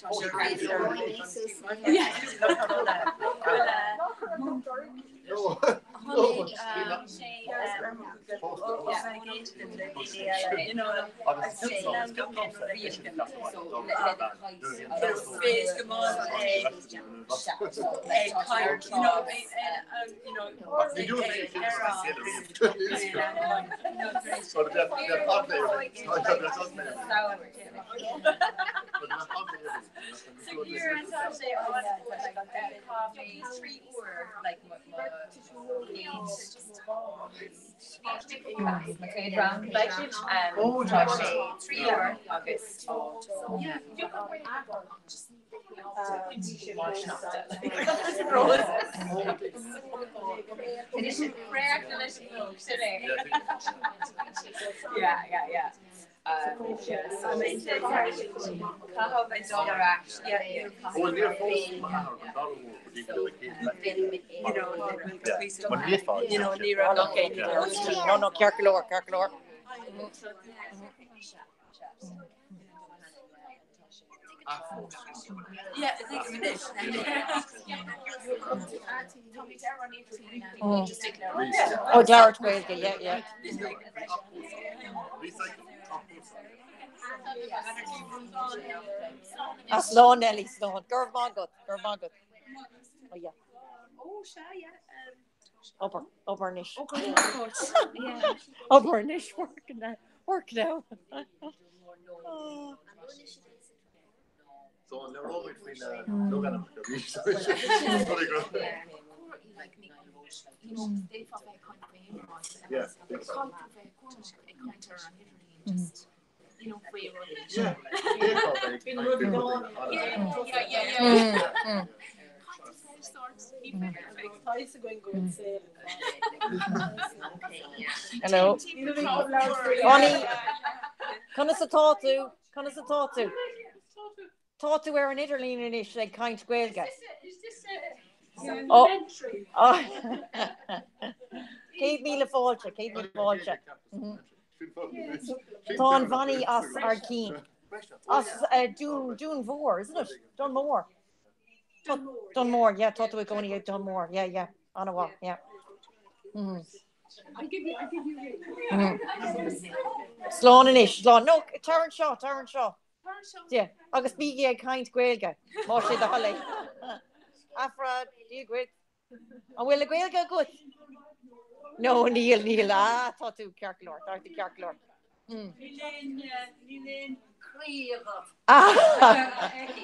No, no, ceart go leor, ceart go leor. Ó labhairt Gaeilge, yeah, yeah. Ah, slán Nelly, slán. Go raibh maith agat, go raibh maith agat. Oh, yeah. Obair, obair anois. Obair anois, work now, work now. So an labhróimid faoi na logainmneacha arís? Yeah, think so. Yeah, Hello. Bonnie, conas atá tú? Conas atá tú? Tá tú ar an idirlíon anois ag caint Gaeilge. Oh. 100,000 fáilte, 100,000 fáilte. Tá an Bhonnie as Ard Cinn. As Dún Dún Mhór, isn't it? Dunmore. Dunmore, yeah, tá tú i gcónaí ag Dunmore, yeah, yeah, an-mhaith, yeah. Mm. Mm. Slán anois, slán. No, tar anseo, tar anseo. Yeah, agus bígí ag caint Gaeilge, más é do thoil é. Afra, Dia dhuit. An bhfuil le Gaeilge agat? No, níl, níl. Ah, tá tú ceart go leor, tá tú ceart go leor. Mm. Níl aon croí agat.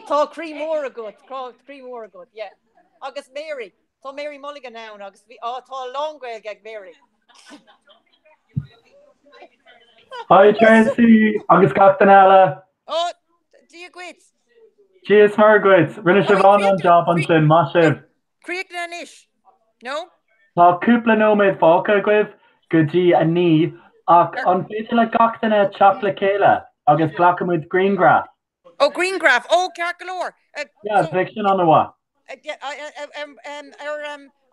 Tá croí mór agat, croí mór agat, yeah. Agus Mary, tá Mary Mulligan ann agus bhí, á, tá a lán Gaeilge ag Mary. Hi Tracy agus gach duine eile. Ó! dhuit. Dia is Muire dhuit. Rinne sibh an-an-jab ansin, maith sibh. Críochnaithe anois, no? Tá cúpla nóiméad fágtha agaibh go dtí 9 ach an féidir le gach duine teacht le chéile agus glacfaidh muid grianghraf? Ó, grianghraf, ó, ceart go leor. Yeah, bheadh sin an-mhaith. Ar,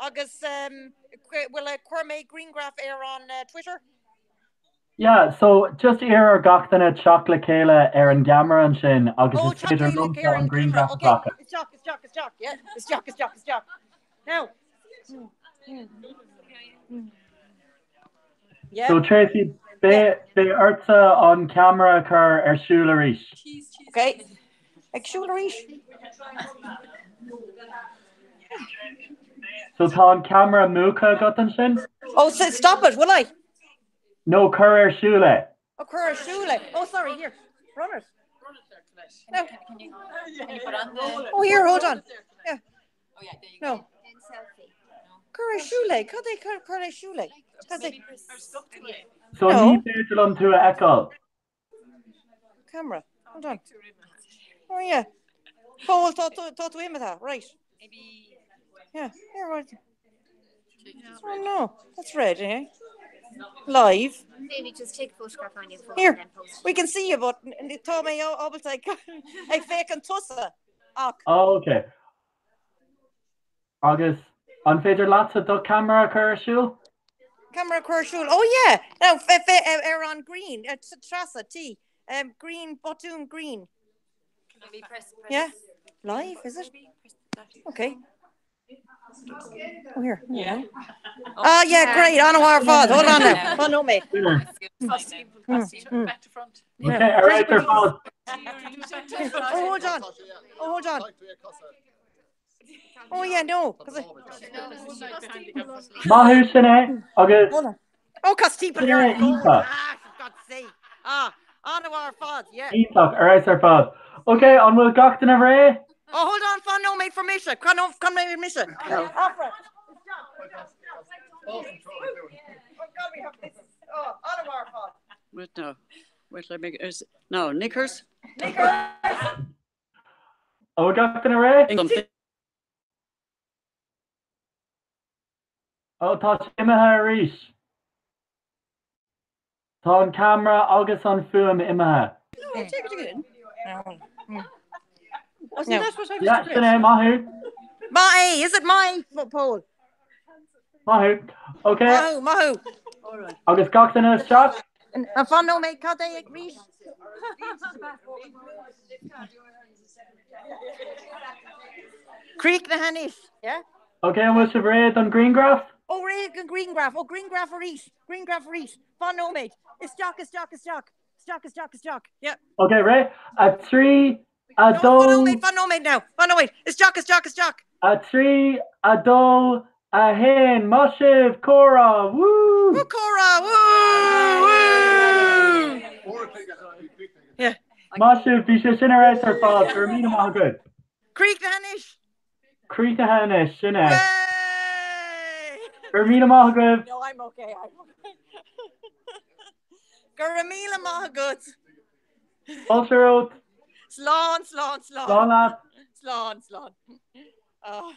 agus bhfuil, cuirfidh mé grianghraf ar an Twitter? Yeah, so just iarr ar gach duine teacht le chéile ar an gceamara ansin agus Oh, is teacht féidir le liomsa ar an an gceamara, grianghraf a okay, ghlacadh. isteach, isteach, isteach, yeah, isteach, isteach, isteach. Now. Yeah. So Tracy, beidh beidh ortsa an ceamara a chur ar siúl arís. Okay. Ag siúl arís. So tá an ceamara múchta agat ansin? Oh, so stop it, will I? No, cuir ar siúl é. Oh, cuir ar siúl é. Oh, sorry, here. Run it. No. Oh, here, hold on. Yeah. No. Cuir ar siúl é. Cad é cuir cuir ar siúl é? Cad é? So No. ní féidir liom tú a fheiceáil. Camera. Hold on. Oh, yeah. Paul, tá tú tá tú imithe, right. Yeah, here, right. Oh no, that's red, eh? Live. Maybe just take a photograph on your phone Here, and then post it. we can see you, but tá mé ábalta ag ag féachaint tusa ach. Oh, ok. Agus an féidir leatsa do cheamara a chur ar siúl? Camera a chur ar siúl. Oh yeah! Now, fe, fe, ar an green, Treasa, T, um, green, botún green. Maybe press, press. Yeah? Live, is it? Okay. Oh, here. Yeah. Ah, yeah, great. An-mhaith ar fad. Hold on now. Oh, no, mate. Back to front. Okay, all right, ar fad. Oh, hold on. Oh, hold on. Oh, yeah, no. 'cause I- Maith thú sin é agus Hold on. Oh, cos timpeall sin é ar iontach. Ah, for God's sake. Ah, an-mhaith ar fad, yeah. Iontach, ar fheabhas ar fad. Ok, an bhfuil gach duine réidh? Oh, hold on, fan nóiméad for mise. Fan nóiméad mise. Afra. Oh, God, we have this. Oh, an-mhaith ar fad. Wait, no. Wait, let me, is, no, knickers? Knickers! An bhfuil gach duine réidh? Something. Ó, tá sé imithe arís. Tá an ceamara agus an fuaim imithe. No, take it again. Wasn't that what I was Yeah, sin é, maith thú. Maith é, is it maith, Paul? Maith thú. Ok. Maith thú, maith thú. Agus gach duine isteach? An fan nóiméad cad é arís? Críochnaithe anois, yeah? Ok, an bhfuil sibh réidh don ghrianghraf? Ó réidh don ghrianghraf, ó grianghraf arís, grianghraf arís, fan nóiméad, isteach, isteach, isteach, isteach, isteach, isteach, yeah. Ok, réidh? 3, 2. Fan nóiméad, fan nóiméad now, fan nóiméad, isteach, isteach, isteach. 3, 2, 1, maith sibh, comhrá, woo! Woo, comhrá, woo, woo! Yeah. Maith sibh, bhí sé sin ar fheabhas ar fad, go raibh míle maith agat. Críochnaithe anois! Críochnaithe anois, sin é. Go raibh míle maith agaibh. No, I'm okay, I'm okay. Go raibh míle maith agat. Fáilte romhat. Slán, slán, slán. Slán leat. Slán, slán. Oh.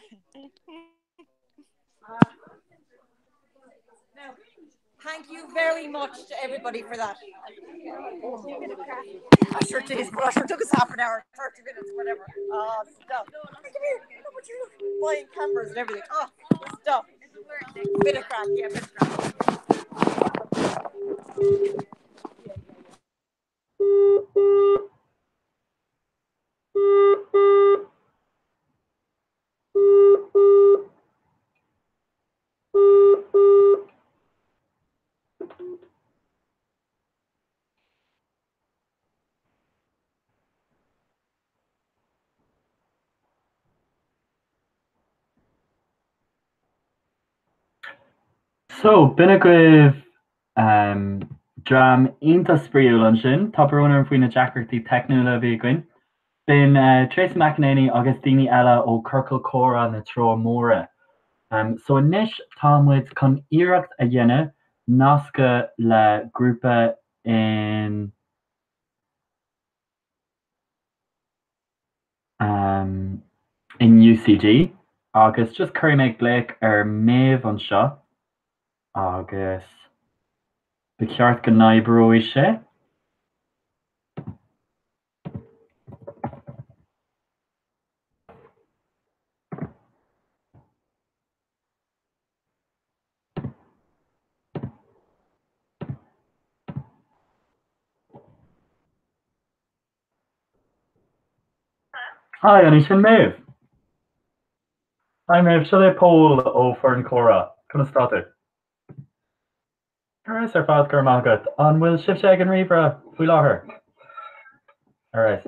Thank you very much to everybody for that. I sure did, but I sure took us half an hour, 30 minutes, whatever. Oh, stop. Come here. Look what you look. Buying cameras and everything. Oh, stop. Bit of crack, yeah, bit of crack. So, b'in agaibh dream iontach spraíúil ansin. Tá brón orm faoi na deacrachtaí teicniúla a bhí againn. B'in Tracey McEnaney agus daoine eile ó Ciorcal Comhrá na Trá Móire. So anois tá muid chun iarracht a dhéanamh nascadh le grúpa in. Um, in UCD agus just cuirfidh mé glaoch ar Méabh anseo agus ba cheart go n-oibreoidh sé. Hi, an í sin Méabh? Hi Méabh, seo é Pól ó Foireann Comhrá. Conas tá tú? Ar fheabhas ar fad, go raibh maith agat. An bhfuil sibhse ag an ríomhaire faoi láthair? Alright.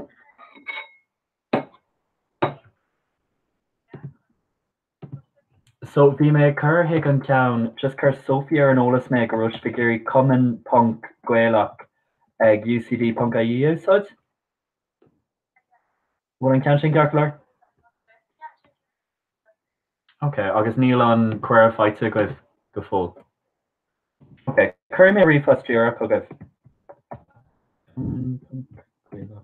So bhí mé ag cur chuig an ceann, just chuir Sophie ar an eolas mé go raibh sibh ag iarraidh cumann ponc Gaelach ag UCD ponc IE a úsáid? Bhfuil an ceann sin ceart go leor? Ok, agus níl an cuireadh faighte agaibh go fóill. Ok, cuirfidh mé ríomhphost díreach chugaibh. Cumann ponc Gaelach.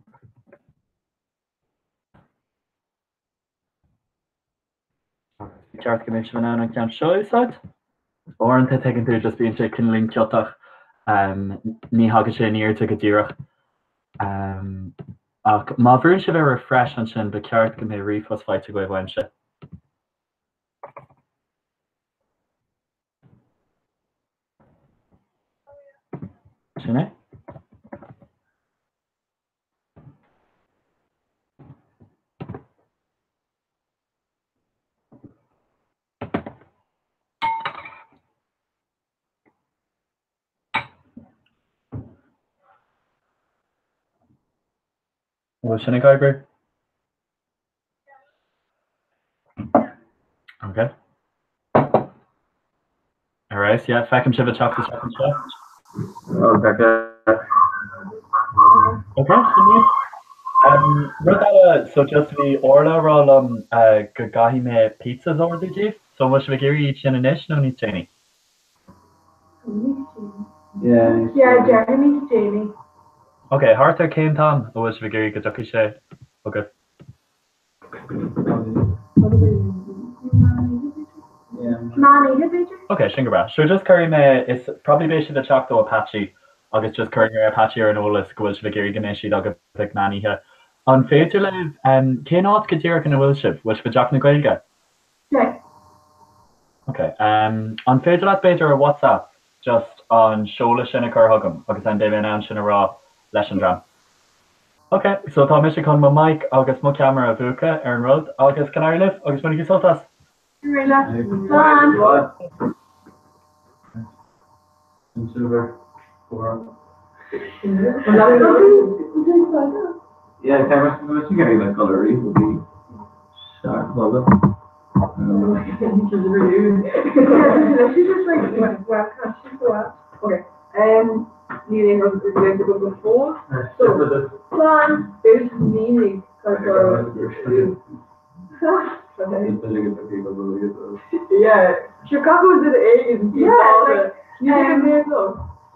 Ceart go mbeidh sibh in ann an ceann seo a úsáid? Uaireanta tuigeann tú just bíonn sé cineáilín ciotach, ní thagann sé in airde go díreach. Ach má bhrúnn sibh ar refresh ansin ba cheart go mbeidh ríomhphost faighte agaibh uaimse. Sin é. An bhfuil sin ag oibriú? Ok. Alright, yeah, feicim sibh ag teacht isteach anseo. Ok, sin iad. Um, rud eile, so just bhí Orla ag rá liom uh, go gcaithfidh mé pizzas a ordú daoibh, so an bhfuil sibh ag iarraidh iad sin anois nó níos déanaí? Yeah, déarfainn níos déanaí. Ok, thart ar cén t-am a bhfuil sibh ag iarraidh go dtiocfaidh sé chugaibh? Meán oíche, b'fhéidir? Ok, sin go breá. Sure, just cuirfidh mé, is probably beidh siad ag teacht ó Apache agus just cuirfidh mé Apache ar an eolas go bhfuil sibh ag iarraidh go mbeidh siad agaibh ag meán oíche. An féidir libh, cén áit go díreach ina bhfuil sibh? Bhfuil sibh i dTeach na Gaeilge? Yeah. Ok, an féidir leat b'fhéidir ar WhatsApp just an seoladh sin a chur chugam agus then beidh mé in ann sin a rá leis an dream. Ok, so tá mise chun mo mic agus mo cheamara a mhúchadh ar an rud agus go n-éirí libh agus bainigí sult as! Go n-éirí leat. Slán!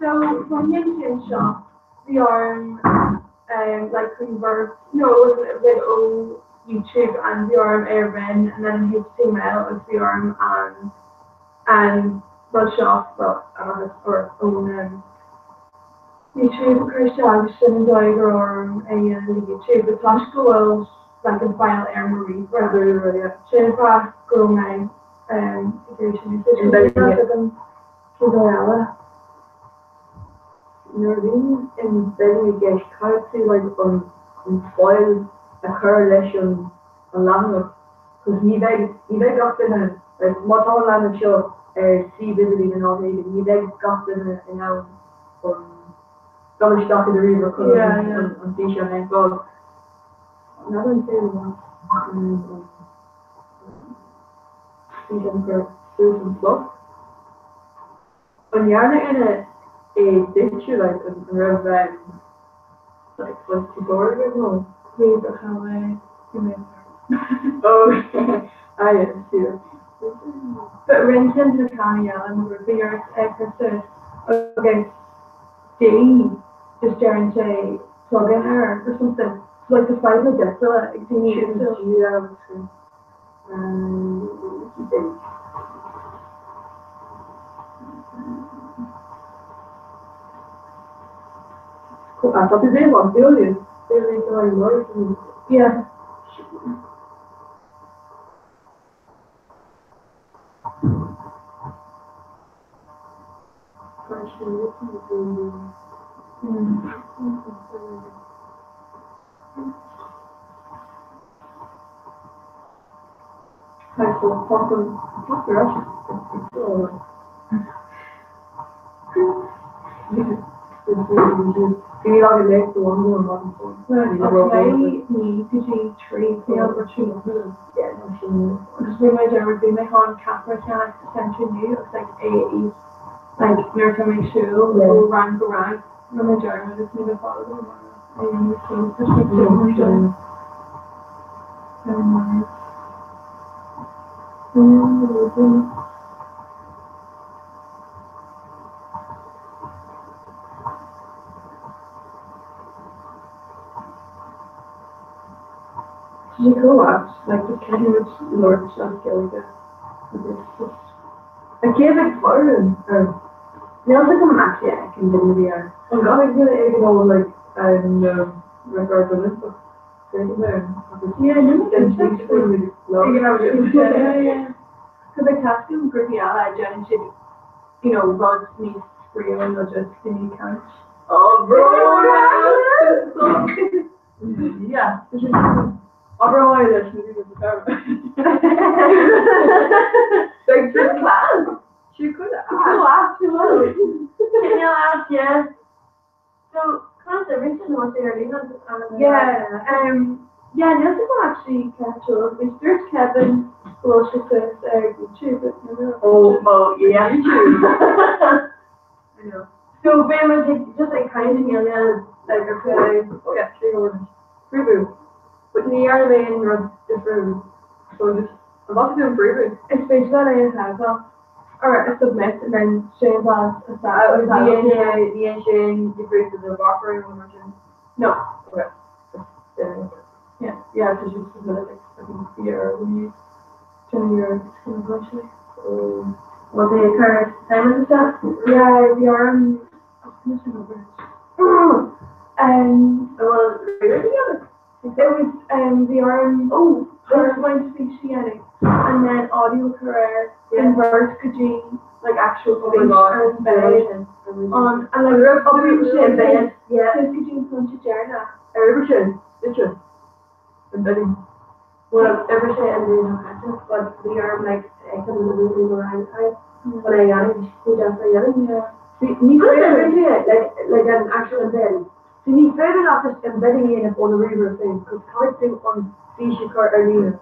So bhaineann sin seo bhí orm um like convert no it wasn't it was like ó YouTube and bhí orm é a roinn and then HTML agus bhí orm an an rud seo well amach or ón um YouTube a chur isteach agus sin an dóigh go raibh orm é a dhéanamh le YouTube but toisc go bhfuil like an file ar mo ríomhaire sin an fáth go raibh mé um ag iarraidh sin a úsáid agam cé dóigh eile. Nuair a bhíonn embedding i gceist, caithfidh tú like an an file a chur leis an an leathanach cos ní bheidh ní bheidh gach duine like má tá an leathanach seo ar suíomh idirlín in áit éigin ní bheidh gach duine in ann an dul isteach i do ríomhaire chun an an an físeán a fheiceáil. N'fheadar an féidir leat an físeán a chur suas an plus. An ndearna éinne é duitse like an raibh like like tutorial agaibh nó? Bhí but chaill mé bhí mé Oh ah yeah sure. But rinne ceann de na ceanna eile mo ghrúpa iarracht é a chur suas agus D just deireann sé plugin error or something. Like tá fadhbanna difriúla ag daoine éagsúla. Yeah. Agus bhí mé dearmad bhí mé chun ceapaire a cheannach sa Centra inniu agus like é a ith like nuair atá mé ag siúl ó rang go rang rinne mé dearmad agus ní raibh fáil agam amárach é a dhéanamh so tá sé ag siúl mar sin. Tá sé chomh ait, like just caithfidh muid labhairt as Gaeilge agus just. Like cé a bheidh toradh air? Níl fhios agam actually a fheiceann duine a bhí air. An gcaithfidh duine éigin ó like an record Olympach féachaint air agus Yeah, no, den tslí go bhfuil muid ag labhairt. Yeah, yeah. Cos like tá fhios agam grúpaí eile a déanann siad you know rud níos spraíúil nó just daoine ag caint. Oh bro! Yeah. Abair haigh leis na daoine sa seomra. Beidh sin class. Sin chuile ait. Cineál ait, yeah. So, conas a rinne sin an ar líne agus an Yeah, um, yeah, níl fhios agam actually cén Bhí dúirt Kevin go bhfuil sé suas ar YouTube but níl mé Oh, well, yeah. YouTube. I know. So beidh muid ag just ag caint i nGaeilge like ar feadh oh yeah, sé go bhfuil Freeboo. But ní dhearna mé aon rud difriúil. So just an bhfaca tú an Freeboo? Is féidir leat é a shábháil or a submit and then sé an bhas a Bhí sé bhí sé aon difriúil do bhacra nó mar sin? No. Okay. Just Yeah, yeah, so just submit it like fucking year when you turn your skin actually. Well, they occur Simon stuff? Yeah, bhí orm Um, Well, really? it was um, bhí orm oh, PowerPoint speech a dhéanamh and then audio career convert go dtí like actual Oh my speech God. ar an bed on and like oibríonn sé Embed, yeah. Suas go dtí an pointe deireanach. Ar sin, literally. Embedding. Well, every sé an duine caite, but bhí orm like ag an bhí go raibh but I dhéanamh ní deas a dhéanamh. Yeah. Ní féidir like like an actual embedding. So ní féidir leat just embedding a dhéanamh ó na ríomhaire féin, cos caithfidh tú an fís a chur ar líne.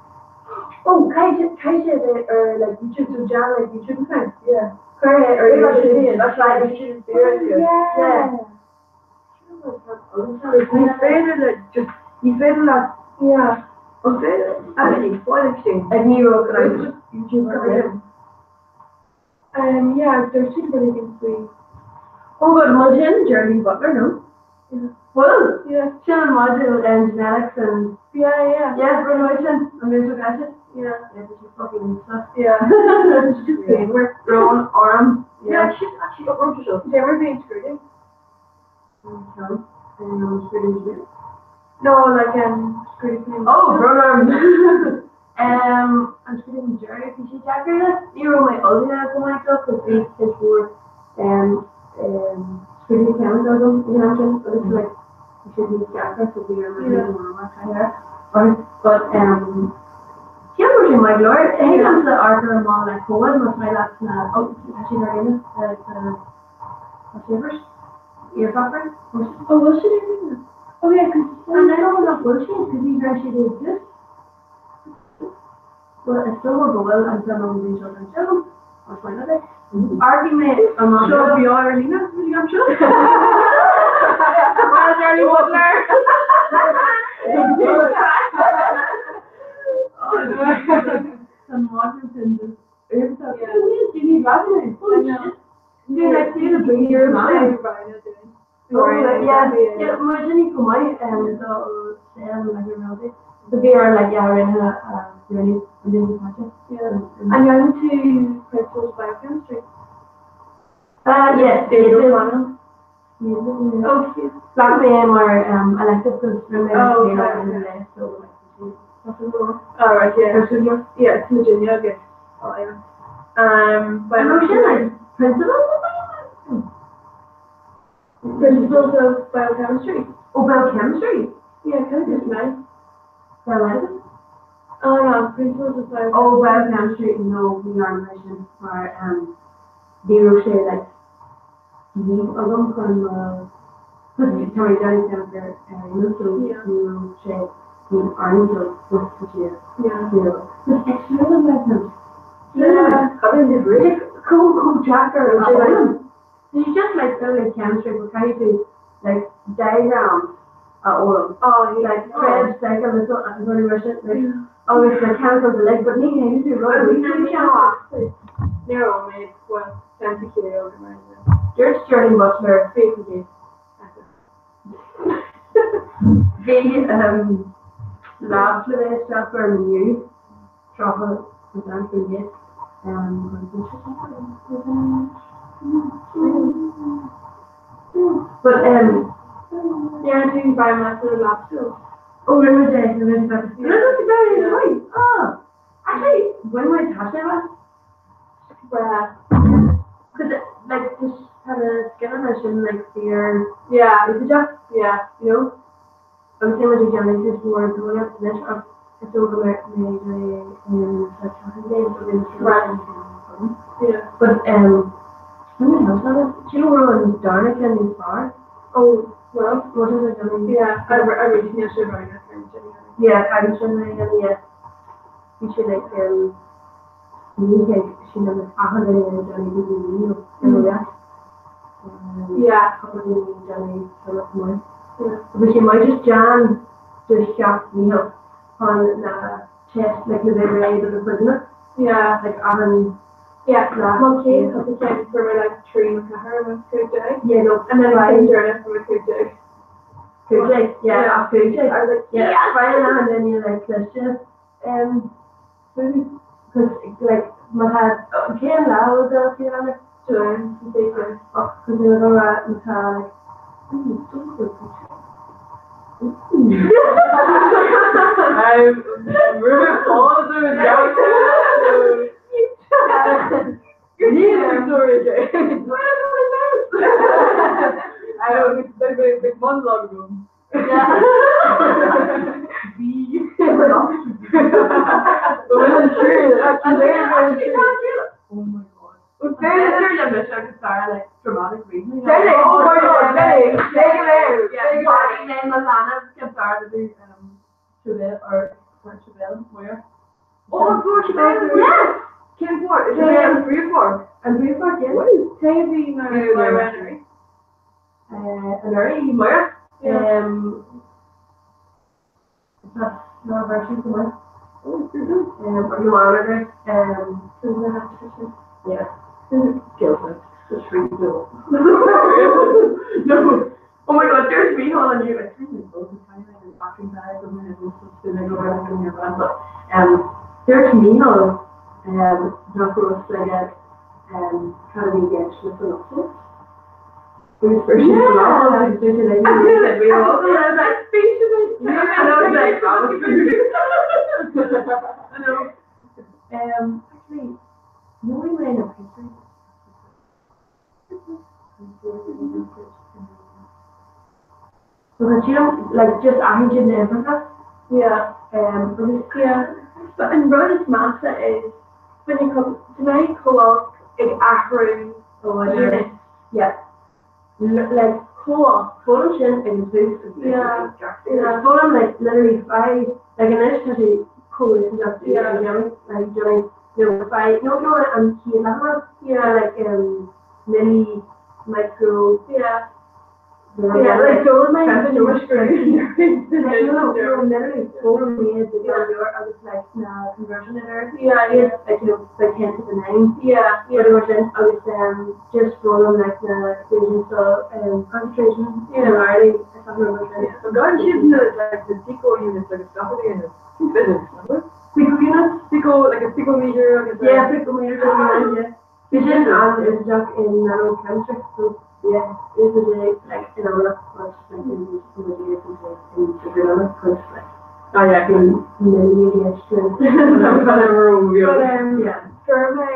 Oh, caithfidh caithfidh sé a bheith ar like YouTube, so déan like YouTube account. Yeah. Cuir é ar YouTube. That's right, YouTube experience. Yeah. Yeah. Ní féidir le just ní féidir leat Yeah. an féidir ní fáil sin. Ag ní raibh YouTube account. Yeah, dúirt siad rud éigin faoi. Oh God, mar sin Geraldine Butler, no? Yeah. Well, Yeah. sin an module and genetics and Yeah, yeah. yeah, run away sin an bhí tú caite? Yeah. Yeah, she's fucking useless. Yeah. It's just Yeah. pain work. Brown arm. Yeah. Yeah, she's actually up herself. They were being screwed. No, like screwed. Oh, brown arm. Um, I'm screwed Jerry. Bhí sé deacair le ní raibh mé ullmhaithe go maith dó cos bhí cuid mhór um, um, scrúdú ceann agam ag an am sin agus like bhí sé níos deacra so bhí orm Yeah. yeah. Agus but um, cén bhfuil sé maith go leor thig liomsa amharc ar an mball le comhad más maith leat na oh tá siad ar líne tá siad iarpháipéar Oh, will she do that? Oh yeah, 'cause And I don't know nach bhfuil siad cos ní raibh siad ag dús. Well, is dócha go bhfuil an t-am bhí seo an seo más maith leat é. Amharcfaidh mé amach Seo bhí ar líne, bhí am seo. Well, Jerry Butler. An modern sin just Do you need revenue? Holy shit. Dude, I see the bring your mind. Yeah, yeah, mar sin chomh maith do saol like a rudaí. So bhí ar like yeah rinne rinne an duine caite. An ndearna tú Principles of Biochemistry? Yes, David O'Connell. Ghlac mé é mar elective cos rinne mé an so Oh right, yeah. Yeah, it's Virginia, okay. Oh yeah. An raibh sin like Principles of Biochemistry? Principles of Biochemistry. Oh, Biochemistry? Yeah, kind of just nice. Biomedicine? Oh no, Principles of Biochemistry. Oh, Biochemistry, no, ní dhearna mé sin mar ní raibh sé like ní agam chun mo tá mé ag déanamh ceantar ar aon so ní raibh sé ní arna so yeah you know but it's really biochemistry. Yeah. I mean, it's really cool, cool deacair a fhoghlaim. It's just like learning chemistry but caithfidh tú like diagrams a fhoghlaim. Oh, yeah. Like Krebs cycle is is only mar sin like agus na chemicals uilig but ní théann tú rud ar bith faoi sin. Ní raibh mé well sense chéile go mar Dúirt Stirling Butler Bhí lab le bheith isteach orm inniu, 30%. But Dhearna tú biomolecular lab school? Oh, rinne muid é, rinne muid é. Rinne muid é, oh! Actually, bhain muid taitneamh as. Breá. Cos like tá na scileanna sin like fíor Yeah. úsáideach, Yeah. you know? Agus tá muid ag déanamh cuid mhór eolaíocht anois ach is dóigh go mbeidh mé sa teach again so Right. Yeah. But when the hell's that? Do you know where an darna ceann níos fearr? Oh, well, What is it doing? yeah, I I recently should write that kind of Yeah, caithfidh sin é dhéanamh, yeah. Bhí sé like ní thuig sin an achan duine ag déanamh DVE nó eolaíocht. Yeah. Cúpla daoine ag déanamh ceannach maith. Yeah. Bhí sé maith just déan do cheacht Mícheál chun na test like na bheith réidh do na quizeanna. Yeah. Like achan Yeah, lá. Well, céad cúpla ceann fuair mé like 3 nó 4 nó 15. Yeah, no, And then Right. I deireanach fuair mé 15. 15, yeah, Yeah. ach 15. I was like, Yeah, yeah. Brian and then you like cliste because like má tá cén lá do cén July, basically. Ach cos nuair a rá má tá like I'm really positive Big monologue agam. Oh my god. B'fhéidir le mise agus Sarah like dramatic reading. Oh my god, léigh, léigh, léigh, léigh. Léigh mo leanbh cén fear a bhí Siobhán or Siobhán Moir. Oh, an fuair Siobhán? Yes! Cén fuair? Is é An Brúfort. An Brúfort, yes. Cé a bhí mar mar anuraidh? Anuraidh, Moira. Yeah. That's not a version go maith. Or you want it, yeah. Guilty. Just read no. No. Oh my god, there's me on you. I kind of both kind of like an acting side of my head and stuff, so they go around in your band, but there's me on nach raibh like kind of engaged with the muscles. It was first Yeah. Yeah. We all I was like, And I was like, I know. Actually, you only made a picture. Because you don't like just aithint na uimhreacha. Yeah. Because Yeah. But an rud is measa is when you come to my co-op ag athrú oh, I don't yeah. Like co-op. Foghlaim sin ag an tús agus Yeah. Yeah. Foghlaim like literally five like anois tá sé chomh Yeah. like doing no five no no an chéad leathanach Yeah. like mini micro Yeah. Yeah, like d'fhoghlaim mé No, no, literally d'fhoghlaim mé de leor agus like na conversion error. Yeah. Like you know, by 10 to the 9. Yeah. Whatever sin agus um, just foghlaim like na equations so um, concentration molarity is something like that. Gan siad na like the pico units agus gach rud units physics, no? Pico units? Pico, like a picometer agus a Yeah, picometer, yeah. Bhí sin an-úsáideach in nanochemistry so yeah, úsáid é like in amanna but like in in trigonometry cos like Ah yeah, bhí mini i gceist But um, Yeah. fuair mé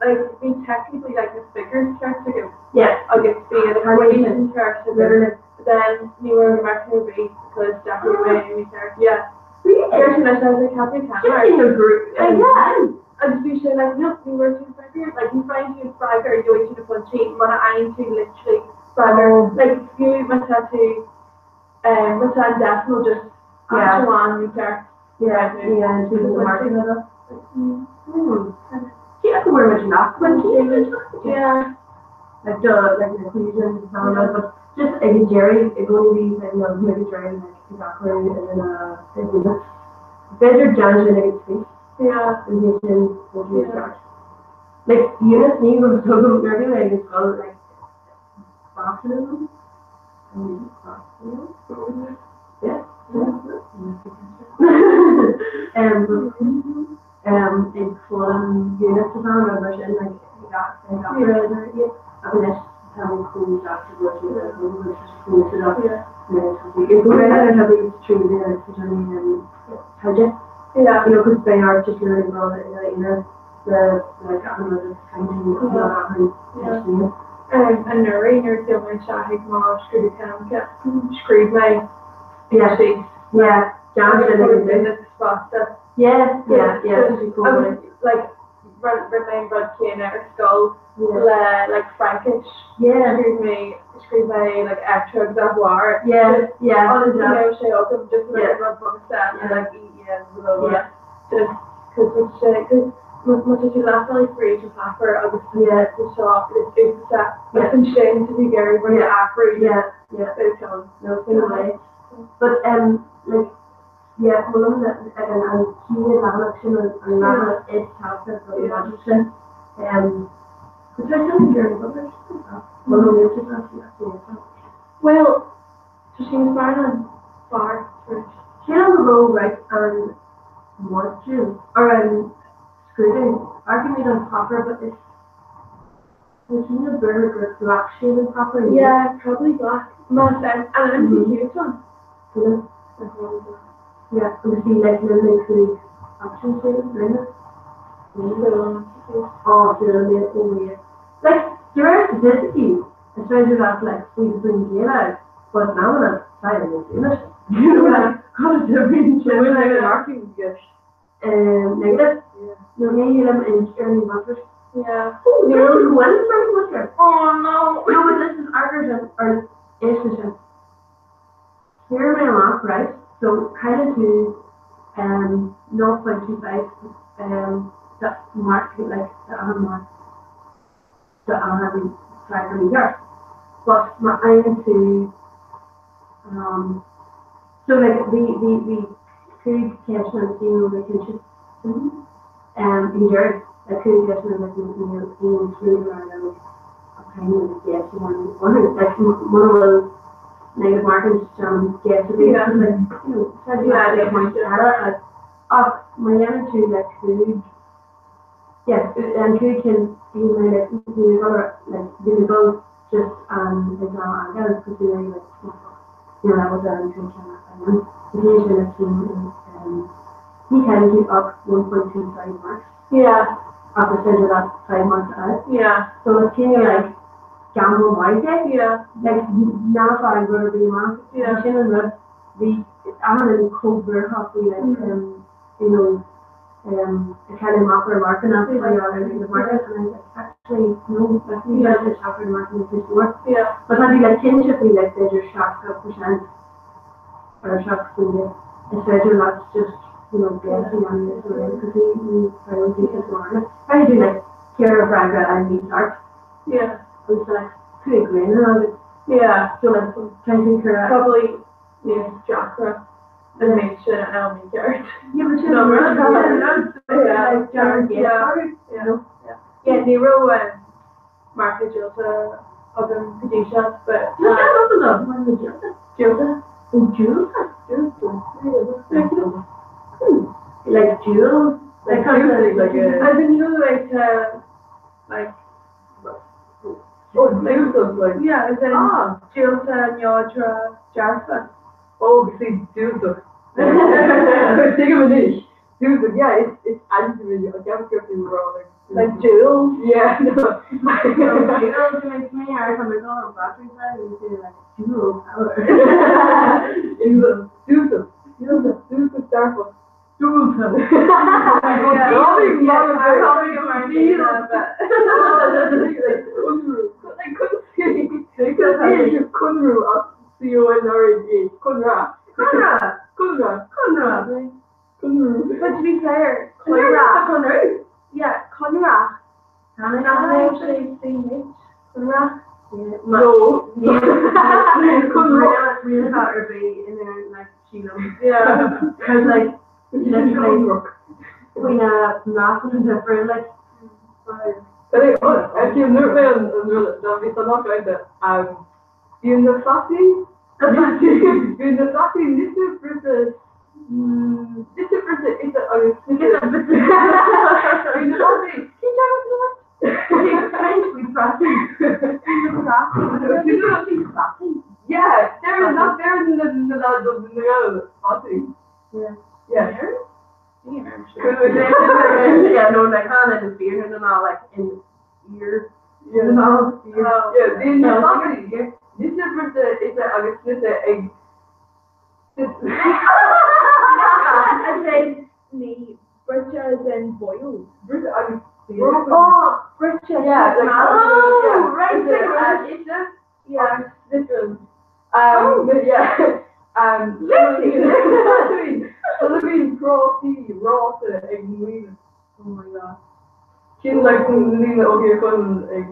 like bhí technically like na figures ceart agam. Yeah. Agus bhí an equation ceart agam. Literally. But then ní raibh na marcanna ar bith because d'athraigh mé mí ceart. Yeah. Deir sé leis I was like happy Just in your group. Yeah. Agus bhí sé like no ní raibh tú freagra like ní faigheann tú freagra ar gheobhaidh tú na pointí muna fhaigheann tú literally freagra like fiú má tá tú um, má tá an decimal just Yeah. áit amháin mícheart. Yeah, yeah, and the marking. Hmm. See, I could wear much enough when she Yeah. Like the like the equations and all but just like a Jerry, it going to be like no, maybe Jerry like exactly and then uh better judge like a tweet. Yeah. And you can what you Yeah. start. Like units need to go to like it's called like fractionism. And fractionism. Yeah. Um, um, ag foghlaim units a bheith mar sin like ag Yeah. agus tá chomh deas go taighde. Yeah. You know, because they are just learning about it in the the like I don't know the painting of the Yeah. Um, anuraidh nuair a d'fhill mé isteach ag mo scrúdú ceimice, scríobh mé Yeah. síos. Yeah, Duine fosta. Yeah, yeah, yeah. Agus like rinne mé an rud céanna ar scoil le like Fraincis. Yeah. Scríobh mé scríobh mé like extra agus avoir. Yeah, yeah. Agus ní raibh sé agam just like Yeah. rud bunúsach Yeah. like E E N blah blah. Yeah. Just cos bhí sé cos má tá tú leath fríd an páipéar agus Yeah. tá seo is úsáideach agus ansin tá tú ag iarraidh rud a athrú. Yeah, yeah. Beidh ceann. No, in a way. But um, like, yeah, well, an an an chéad leathanach sin an an leathanach is tábhachtach don mhodúl sin. Um, but tá sin gur Well, no, níl sé sin. Well, tá sé níos fearr ná fearr tar éis. Cén go raibh right an modúl or an scrúdú Archimedes an páipéar, but is Tá sin gur gur ghlac siad an páipéar. Yeah, probably black. Más an an MCQ one. Yeah. Yeah, agus bhí like literally cúig option sin rinne. Oh, yeah, oh yeah. Like, de réir staitisticí, is féidir leat like faoi faoin gcéile, but in amanna tá an duine sin. You know, like, cad is difríonn So sin? bhfuil negative marking i gceist? Negative? No, ní shílim in learning buffers. Yeah. Oh, no, bhfuil learning buffer. Oh no. No, but listen, Arthur or is Here mé amach, right? So cailleann tú um, 0.25 um, the mark, like the an mark, the an freagra mícheart. But má fhaigheann tú um, so like bhí bhí bhí cúig ceist nó bhí cinnte um, bhí deireadh le cúig ceist nó like níl aon clú mar like okay nó deis amháin orthu like mura bhfuil negative marking um, deis a bhí Yeah. like you know said you had a point eile like ach má dhéanann tú like cúig yeah an cúig cinn bhí mé like bhí mé ag like bhí mé ag dul just um, ag ná agal cos bhí mé like you know level an cúig cinn a bhí sin a cinn um, ní chailleann tú ach 1.25 marks Yeah. ach is féidir leat 5 marks a fháil. Yeah. So it's kind of like gamble maith é. Yeah. Like ná faigh rud ar bith amach. Yeah. Sin an rud bhí achan duine chomh buartha faoi like um, you know um, ag cailleadh amach ar marcanna Yeah. faoi ar negative marking and I was like actually no like ní Yeah. raibh sé teacht ar marcanna níos mó. Yeah. But tá like cinnte faoi like b'fhéidir 60% or 7% is féidir leat just you know guess a dhéanamh is a because ní ní bhí is mar. Caithfidh tú like ceithre freagra a mícheart. Yeah. Agus like cúig bliana agus Yeah. So like caithfidh cur Probably níos deacra an méid sin a fháil mícheart. Yeah, but sin No, an rud. Yeah, Yeah, yeah, yeah. Yeah, ní raibh um, marca diúlta agam go dtí seo, but No, no, no, no, no, diúlta. Diúlta? Oh, diúlta. Diúlta. Like jewels. Like, Like, like a, as in, you know, like, uh, like, Oh, diúltach, like. yeah, as in, Ah. diúlta, neodra, dearfa. Oh, see, diúltach. Tuigim anois. Diúltach, yeah, it's, it's anti I can't get you wrong. Like jewels. Yeah, no. Jewels makes me hard from the go battery side and say like jewel power. It's diúltach. Diúltach, diúltach, dearfach. Diúltach. Conradh as C-O-N-R-A-D, Conradh. Conradh. Conradh. Conradh. Conradh. But to be fair, Conradh. Conradh. Yeah, Conradh. Conradh. Conradh. No. Conradh. Real about ar bith in there like sílim. Yeah. Cause like literally faoi na measanna difriúil like Actually, nuair mé an rud ná bhí san nach aige bhí na fataí bhí na fataí nite bruite nite bruite ite agus nite bhí na fataí Yeah, there is not there in the the the the fataí. Yeah. Yeah. Yeah, no, like kind of fear and all like in ear. Yeah. And all Yeah, bhí na fataí nite bruite ite agus nite ag As in, ní bruite as in boiled. Bruite agus Oh, bruite. Yeah, like Oh, yeah, right. yeah, like, Yeah. Literally. Um, but yeah. Um, Literally. So bhín prátaí ráta ag muoine. Oh my god. Cin like lína ó hir chun ag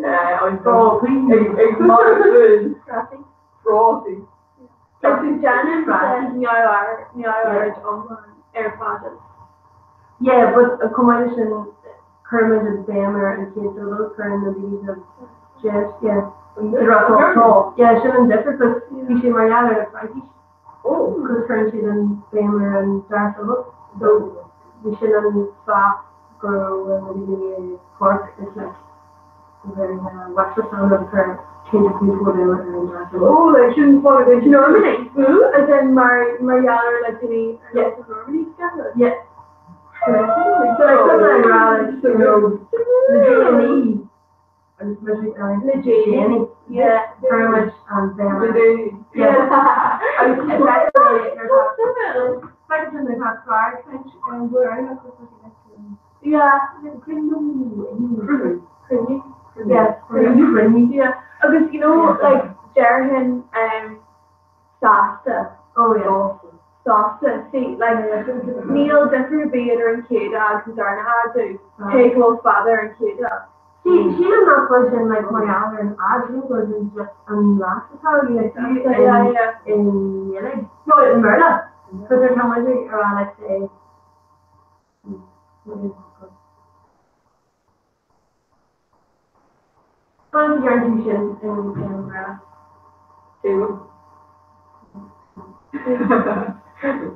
ag ag mar Prátaí. prátaí. Agus déanann neamhaird neamhaird iomlán ar fad. Yeah, but chomh maith leis sin cuirimid an béim ar an chéad siollabach cuireann na daoine a deis yeah. Yeah, sin an difear cos bhí sé mar gheall ar an Fraincis. Oh, cos cuireann siad an béim ar an dara siollabach. So bhí sin an fáth go raibh na daoine i Cork is like very Wexford sound of cur céad níos mó béim ar an dara siollabach. Oh, like sin fáth go Normandy. Boo, as in mar mar gheall ar like daoine ar Yeah. nós Normandy together. Yeah. So like something like that, you know, the J&E. Agus Le J&E. Yeah. Very much an béim ar- Le J&E. Yeah. Agus Feictear na tá clár caint an bhfuil Yeah. Cruinniú. Cruinniú. Yeah, cruinniú. Yeah. Agus you know like déarfainn um sásta. Oh yeah. Sásta. See like níl difear ar bith idir an chéad A agus an darna A do. Cé go bhfuil fada ar an chéad A. See, sílim nach bhfuil sin like mar gheall ar an fhad, sílim go bhfuil sin just an leas atá like Yeah, yeah. in Gaeilge. No, i mBéarla. Because ar tá muid ag rá like say what is it called? An dhearn tú sin in in mBéarla? Table.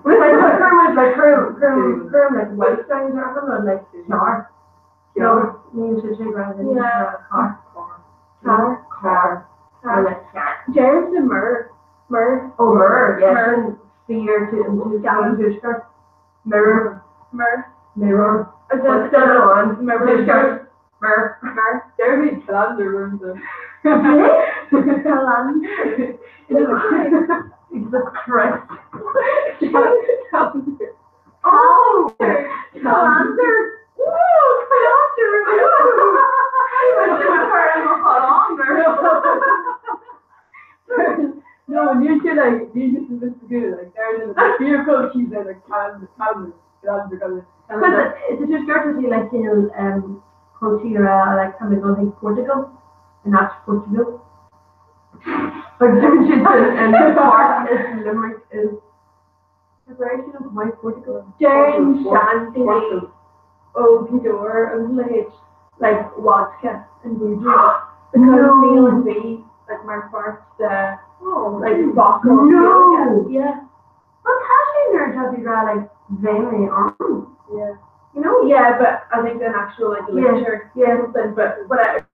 Like chuir muid like chuir chuir chuir like white sounds ar an like car. No, níl sé sé rather than Yeah. car. Car. Car. Car. Or like car. Deir sa mur. Mur. Oh, mirror, yes. Mur. Fear to and to Mirror. Mur. Mirror. As in What's that on? Mirror. Mirror. Mur. There bhí calendar rooms. Calendar. Jesus Christ. Calendar. Oh! Calendar. Ooh, calendar. No, níl sé like níl sé just good like there is a vehicle she's in like calendar calendar calendar calendar. Because it's just great to see like you know um cultura like coming going to Portugal and that's Portugal. Like dúirt siad sin in Cork is Limerick is Preparation of my Portugal. Deireann seandaoine ó Ghaoth Dobhair agus a leithéid like vodka and voodoo because níl an V like mar pháirt de like focal No! Yeah. Well tá sé nuair atá tú ag rá like bheidh mé ann. Yeah. You know? Yeah, but I think an actual like literature something, but whatever.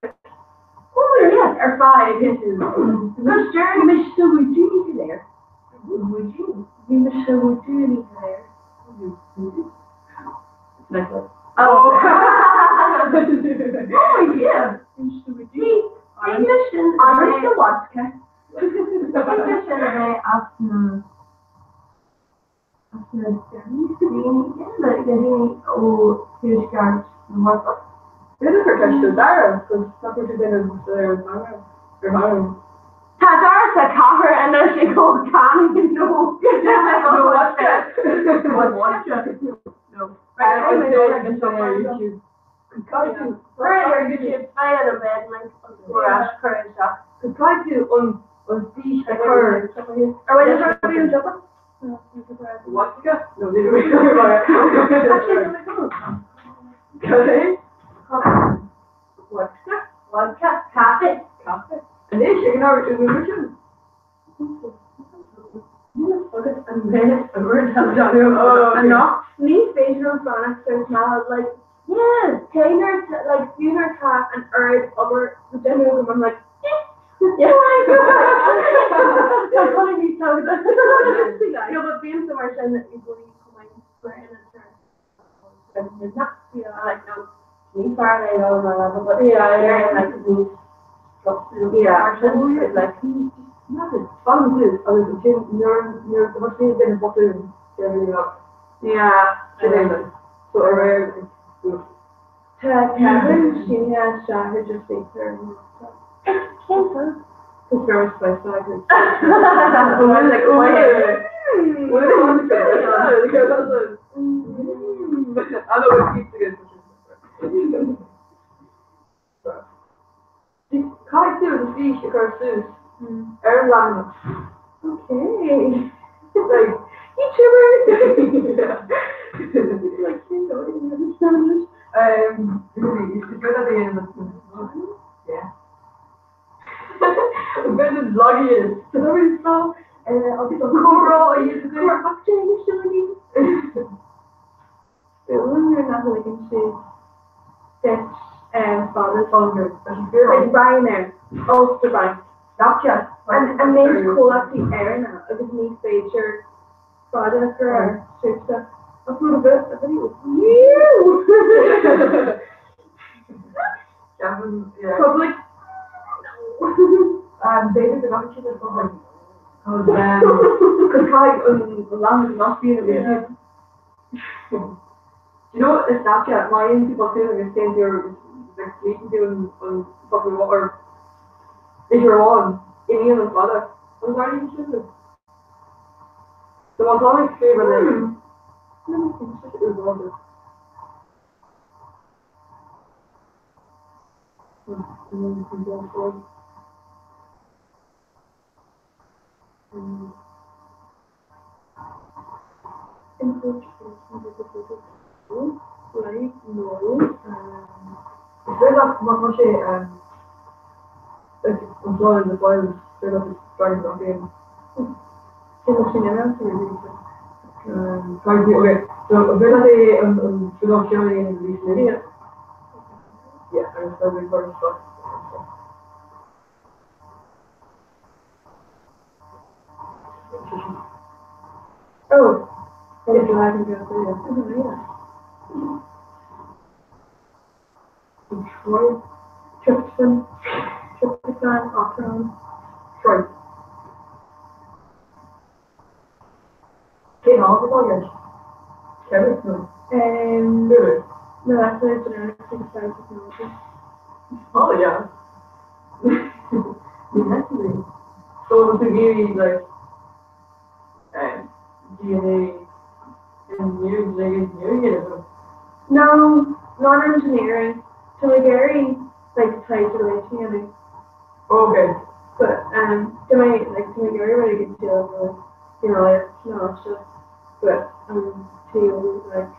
Oh yeah. Ar fad. Because deireann mise sa bhúidín go léir. Bhúidín? Bhí mise sa bhúidín go léir. Oh. Oh yeah. See, English and Irish the vodka. English and a bheith as na as na daoine eile, na daoine ó Tuaisceart na hEorpa. B'fhéidir gur ceist do Dara, cos nach bhfuil sé déanamh soiléir ar theanga. Tá Dara sa chathair anois ag ól cannaí nó vodka. Vodka. No. Caithfidh tú an fhís a chur ar Vodka? No, ní Vodka? Vodka? Caife? Caife? Anois ag an am i bhfuil sin. Anocht ní féidir liom fanacht ar feadh like yeah cé nuair like fiú nuair atá an oiread obair le déanamh agam I'm like eh yeah Tá codladh níos tábhachtaí. No but bímse mar sin i gcónaí chomh maith mar in an Yeah like no ní fearr é ná mar level but yeah like níos Yeah mar sin like Fan tú agus ansin nuair nuair a thosaíonn duine botún déanann rud. Yeah. Sin é like so ar réir Tá Kevin sínithe isteach ar do saothar ar an laptop. Cén fáth? Cos very spice agus. Like oh I know it keeps again. Caithfidh tú an fhís a chur suas ar an leathanach. Okay. Like, YouTuber! Like, you know, you understand it. Really, it's good at the end of the Yeah. Bit vloggy is. So, agus an comhrá a dhéanamh. Nuair nach ligeann siad duit fada Like Ryanair, Ulster Bank, an méid comhlachtaí Éireannacha agus ní féidir fada a chur air siúd ach rud a bheith a bheith Public B'fhéidir go gcaithfidh siad an public cos caithfidh an leathanach nach bíonn a bhíonn Do you know what is Snapchat má dhéanann tú botún agus téann tú ar like deleteann tú an an focal amháin or litir amháin imíonn an fada. An dtarlaíonn sin duit? So má tá mé ag scríobh rud éigin úsáideach. Live nó Is féidir leat má tá sé like anseo in the files is féidir leat just drag and drop in. Cé sin eile? Caithfidh tú okay so an féidir leat é an an cineál seo a dhéanamh arís linn? Yeah. Yeah agus tá mé ag cur isteach anseo. Oh, yeah, drag and drop yeah. Oh, yeah. Detroit. Tryptophan, tryptophan, operon. Troy. Cén áit atá i gceist? Ceimic nó? Um, Luath. molecular genetics and cytotechnology. Oh yeah. Ní heiclí. So an tú ag iarraidh like um, DNA engineering, like engineering it or No, not engineering. Tá mé ag iarraidh like taighde a dhéanamh. Okay. But um do mé like do mé ag iarraidh rud éigin déanamh you know like ná seo but um taobh like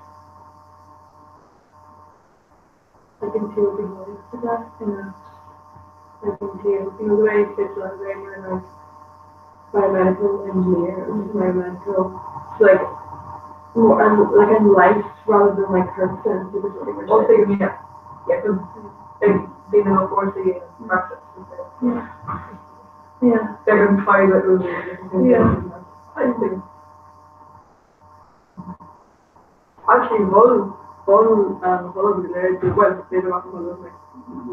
like an taobh behind the desk and that like an taobh you know the way it's fits on the way like biomedical engineer and biomedical so like more and like in life rather than like her sense of the Oh, yeah. Yeah, big big enough for the practice. Yeah. Yeah. They're going to private room. Yeah. I think. Actually, mhol mhol mhol go léir do bhuel b'fhéidir nach mhol like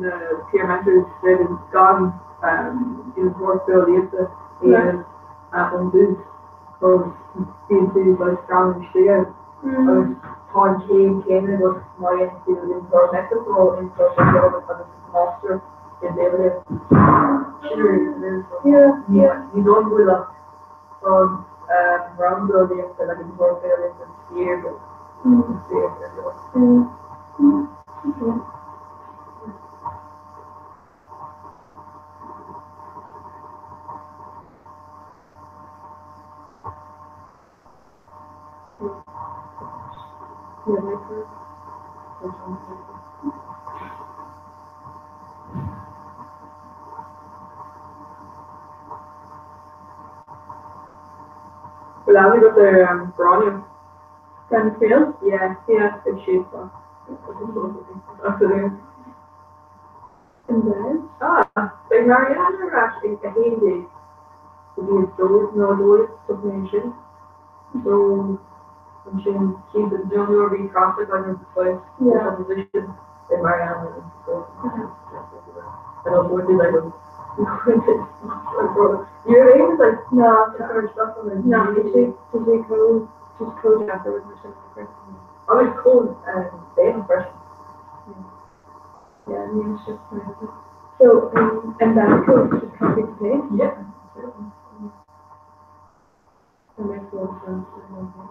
na peer mentors b'fhéidir gan input eolaíochta a dhéanamh ón dtús cos bíonn tú like greamaithe istigh ann agus tá an chéim chéanna agat má dhéanann tú innealtóireacht leictreach nó innealtóireacht agus máistir i bhitheolaíocht. Sin ar ní dóigh go bhfuil ach an rang bitheolaíochta like innealtóireacht bitheolaíochta saor but saor ar leor. Bhfuil aithne agat ar Gráinne? Gráinne Fields? Yeah. Yeah. It's she. And then? Ah, beidh Marianne ar ais ag 11 go dtí 2 nó 12 thug mé ansin. So, ansin cinnte nó nuair a bhí traffic on your place Yeah. opposition beidh Marianne ann so I don't know what like Ní raibh aon like No. cur isteach on No, bhí sé tá sé chomh just chomh deacair with sin. Agus chomh daonna freisin. Yeah, ní it's just amazing. So, um, and then cool, just copy to paste? Yeah. That makes a lot of sense. I love it.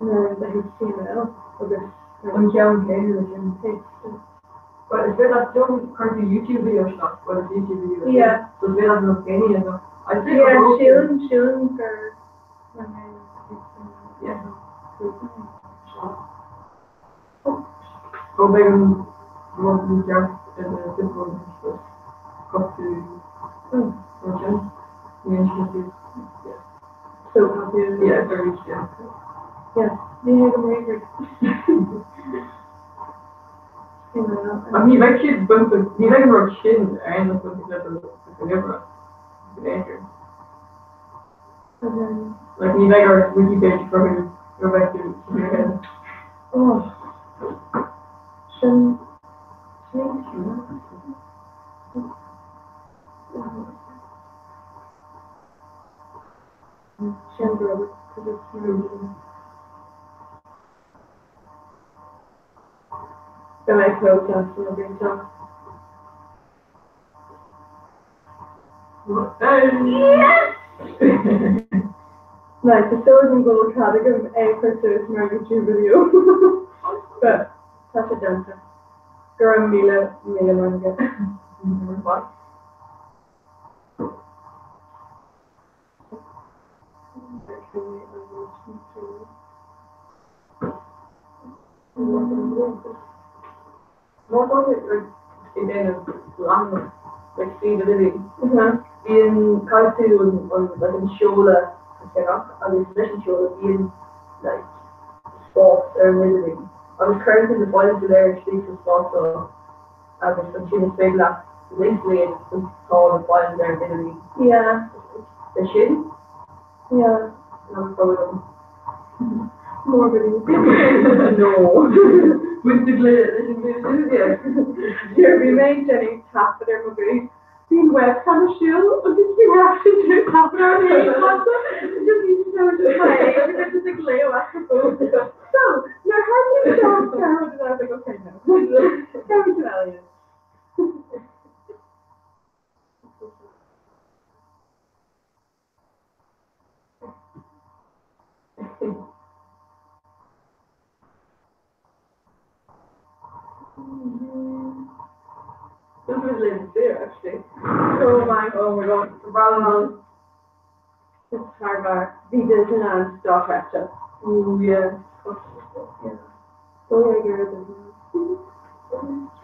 And then the HTML agus An ceann céanna leis sin. paste. But is féidir leat cuir tú YouTube video isteach, well it's YouTube video. Yeah. So is féidir leat na céanna a I'd say Yeah, go- sílim sílim gur Yeah. Go beidh an rud ní ceart ar na difriúil just cotú mar sin. Ní an sin yeah. So copy it. Yeah, very yeah. Yeah, ní hé go méid. Ach ní bheidh siad bainte, ní bheidh an rud sin ar aon nós bainte le do ríomhaire, go b'fhéidir. And then Like ní bheidh ort wiki page a chruthú nuair a bheidh tú sa mhír Oh, sin sin sin Robert because it's really Beidh mé close as an obair seo. Yes! Like, is dóigh liom go bhfuil cead agam é a chur suas mar YouTube video. But tá sé déanta. Go raibh míle míle maith agat. Má tá sé ag déanamh leathanach like suíomh idirlín, bíonn caithfidh tú an like an seoladh a cheannach agus leis an seoladh bíonn like spás ar an idirlíon agus cuireann tú na files go léir istigh sa spás seo agus ansin is féidir leat link a dhéanamh agus tá na files ar an idirlíon. Yeah. Leis sin? Yeah. Nach dóigh liom. More videos. No. With the leis an bhfíor. Bhí mé ag déanamh taifead ar mo ghuth. Bhí an webcam ar siúl agus bhí mé actually ag déanamh taifead ar an just bhí sé just my agus just ag léamh as the phone. So, nuair a tharla seo and I was like, okay, no. Ceann sin eile. muid linn saor, actually. Oh my. Oh my god, Ralán. Is thar barr. Bhí Disneyland dochreidte. Ooh, yeah. Yeah. Oh yeah, you're a Disneyland.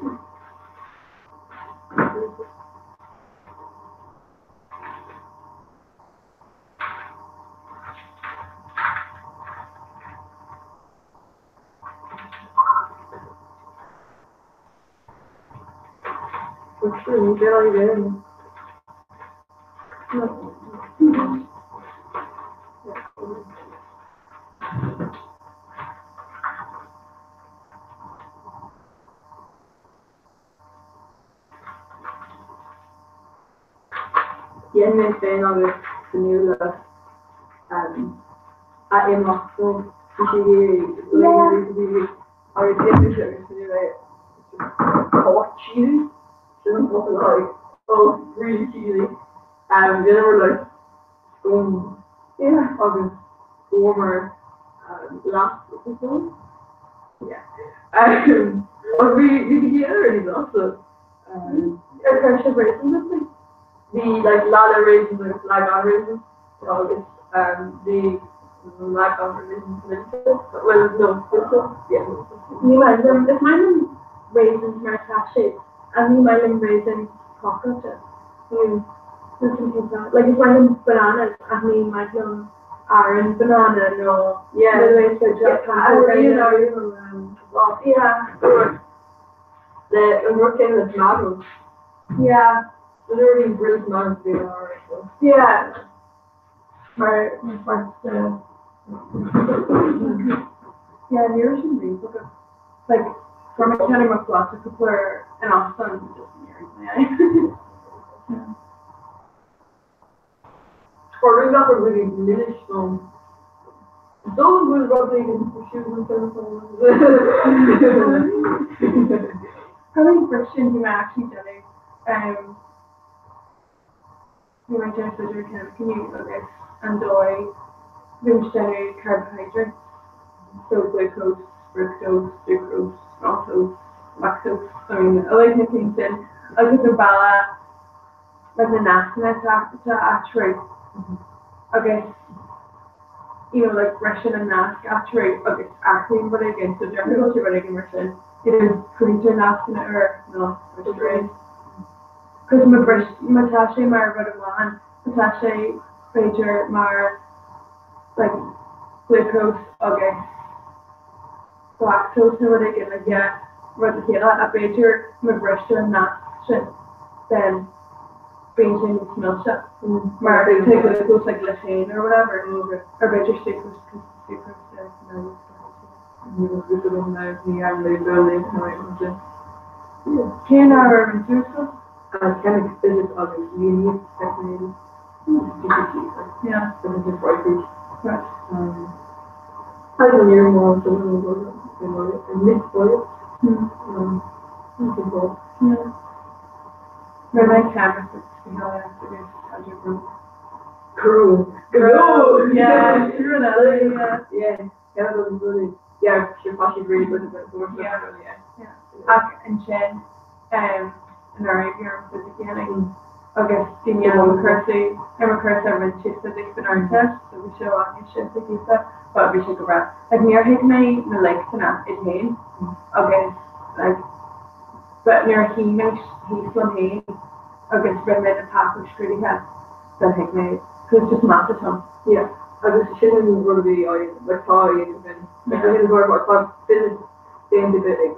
Dhein mé féin agus Fionnuala a imeacht so bhí sé ag iarraidh agus dhein mise agus Fionnuala caught cheesy sin an focal like oh really cheesy dheineamar like scone agus fuaireamar leath the scone yeah agus bhí bhí bhí really blasta. Ar chuir sibh raisins inti? Bhí like leath le raisins agus leath gan raisins agus bhí leath gan raisins millte, well no, millte, yeah millte. Ní maith liom, is maith liom raisins mar atá siad ach ní maith liom raisins cócailte. That's an chéad rud. Like is maith liom bananas ach ní maith liom arán banana nó Yeah. the way it's like Yeah. Yeah. Le an rud céanna le tomatoes. Yeah. So nuair a bhíonn grilled tomatoes bíonn alright so. Yeah. Mar mar pháirt de Yeah, ní raibh sin riamh agam. Like fuair mé ceann ar mo phláta cúpla uair in óstán just ní raibh mé. Yeah. Or rinne gach rud really milis dom. Is dóigh go bhfuil rud éigin ar siúl ansin Probably briseann bhí mé actually déanamh um bhí mé ag déanamh staidéar ceimice inniu agus an dóigh bhí muid ag déanamh carbohydrates so glucose, fructose, sucrose, maltose, lactose, I mean uilig na cinn sin agus an bealach like na nascanna atá eatarthu agus you know like briseann an nasc eatarthu agus athraíonn rud éigin so deirtear go bhfuil sé rud éigin mar sin either cruthaítear nascanna úr nó bristear iad. Cos má bhris má tá sé mar rud amháin má tá sé b'fhéidir mar like glucose agus galactose nó rud éigin like yeah rud le chéile ach b'fhéidir má bhristear an nasc sin then bíonn sé níos milse mar tá glucose like leis féin or whatever or b'fhéidir sucrose cos sucrose is no Cén ábhar a rinne tú ar scoil? Ceimic, fisic agus líníocht teicniúil. Yeah. Right. Rinne mé ceimic agus bitheolaíocht agus algebra. Cool. Cool. Yeah, sure that. Yeah. Yeah. Yeah, sure tá really good at it. Yeah. Yeah. Ach ansin um anuraidh bhí orm fisic a dhéanamh agus bhí mé ar mo chúrsa ar mo chúrsa a rinne siad fisic san Ardteist so bhí sé i bhfad níos simplí domsa but bhí sé go breá. Like níor thuig mé na léachtanna iad féin agus like but nuair a shuigh mé thíos liom féin agus rinne mé na páipéir scrúdaithe then thuig mé cos just mata atá ann. Yeah agus sin an rud a bhí á dhéanamh like tá á dhéanamh againn. Like na hiriseoirí mar tá fisic déanta ag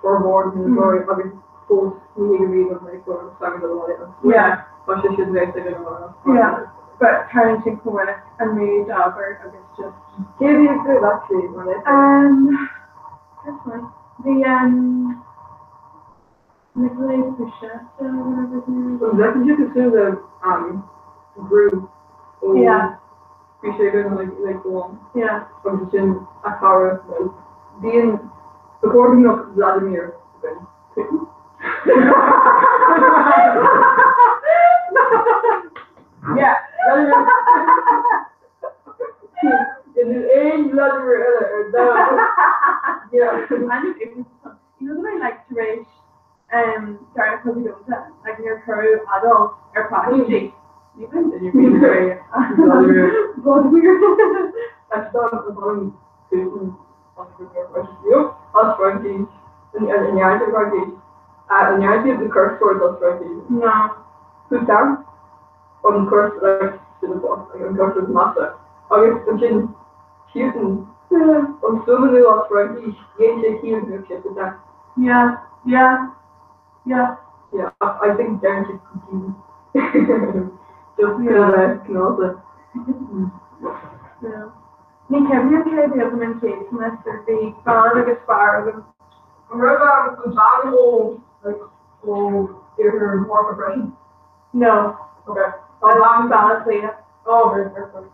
formhór na hiriseoirí agus fós ní thuigim iad agus mé ag foghlaim teanga do lá an Yeah. Tá sé sin bheith ag an am. Yeah, but tarlaíonn sin chomh minic an méid ábhar agus just. Cé a bhí ag plé actually mar léachtóir? Um, that's fine. Bhí um, Nikolai Pusheta or whatever his name is. An bhfeiceann sé cosúil le um, brú ó Yeah. bhí sé againn like like go on. Yeah. Agus sin a chara well bíonn ba chóir go mbeadh Vladimir againn. Putin? Yeah, Vladimir. Níl aon Vladimir eile ar domhan. Yeah. I know You know that I like tar éis um, Darna Cogadh Dónta Ní As Fraincis, an ndearna Fraincis, an ndearna siad an curse word as Fraincis? No. Putain an curse like sin an like an curse is measa. Agus ansin Putin an fuaimniú as Fraincis dhein sé ciall go mbeadh sé putain. Yeah, yeah. Yeah. Yeah, I think deireann siad poutine. Just chun a bheith cineálta. Yeah. Ní cuimhin liom cé a bhí agam an chéad semester, bhí bean agus fear agam. An raibh an bhean ó like ó iarthar na hEorpa freisin? No. Okay. Tá bean Baile Átha Cliath. Oh, very, very good.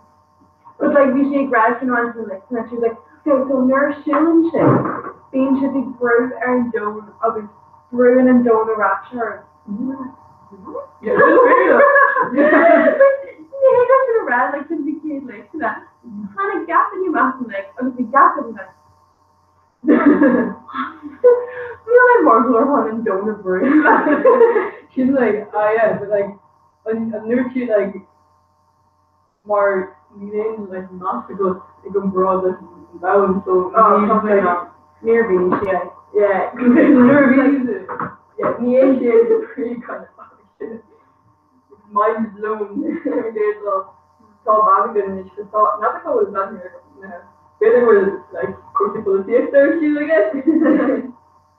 But like bhí sí ag rá sin an like and she was like okay so nuair a siúlann siad bíonn siad ag brú ar an domhan agus brúann an domhan ar ais orthu. Ní hé sin a rá like sin bhí céad like sin a tháinig gach duine amach an like agus bhí gach duine like Níl mé mar ghlór chun an domhan a bhrú. She's like, oh yeah, but like, an ndúirt sí like, mar níl aon like meas agat ag an mbrú leis an domhan so níl like níor bhí sé yeah nuair a bhí yeah ní aon sé the pre kind of mind blown ar an gcéad lá tá bean againn anois so tá n'fheadar cá bhfuil bean b'fhéidir go bhfuil like cúrsaí polaitíochta ar siúl aige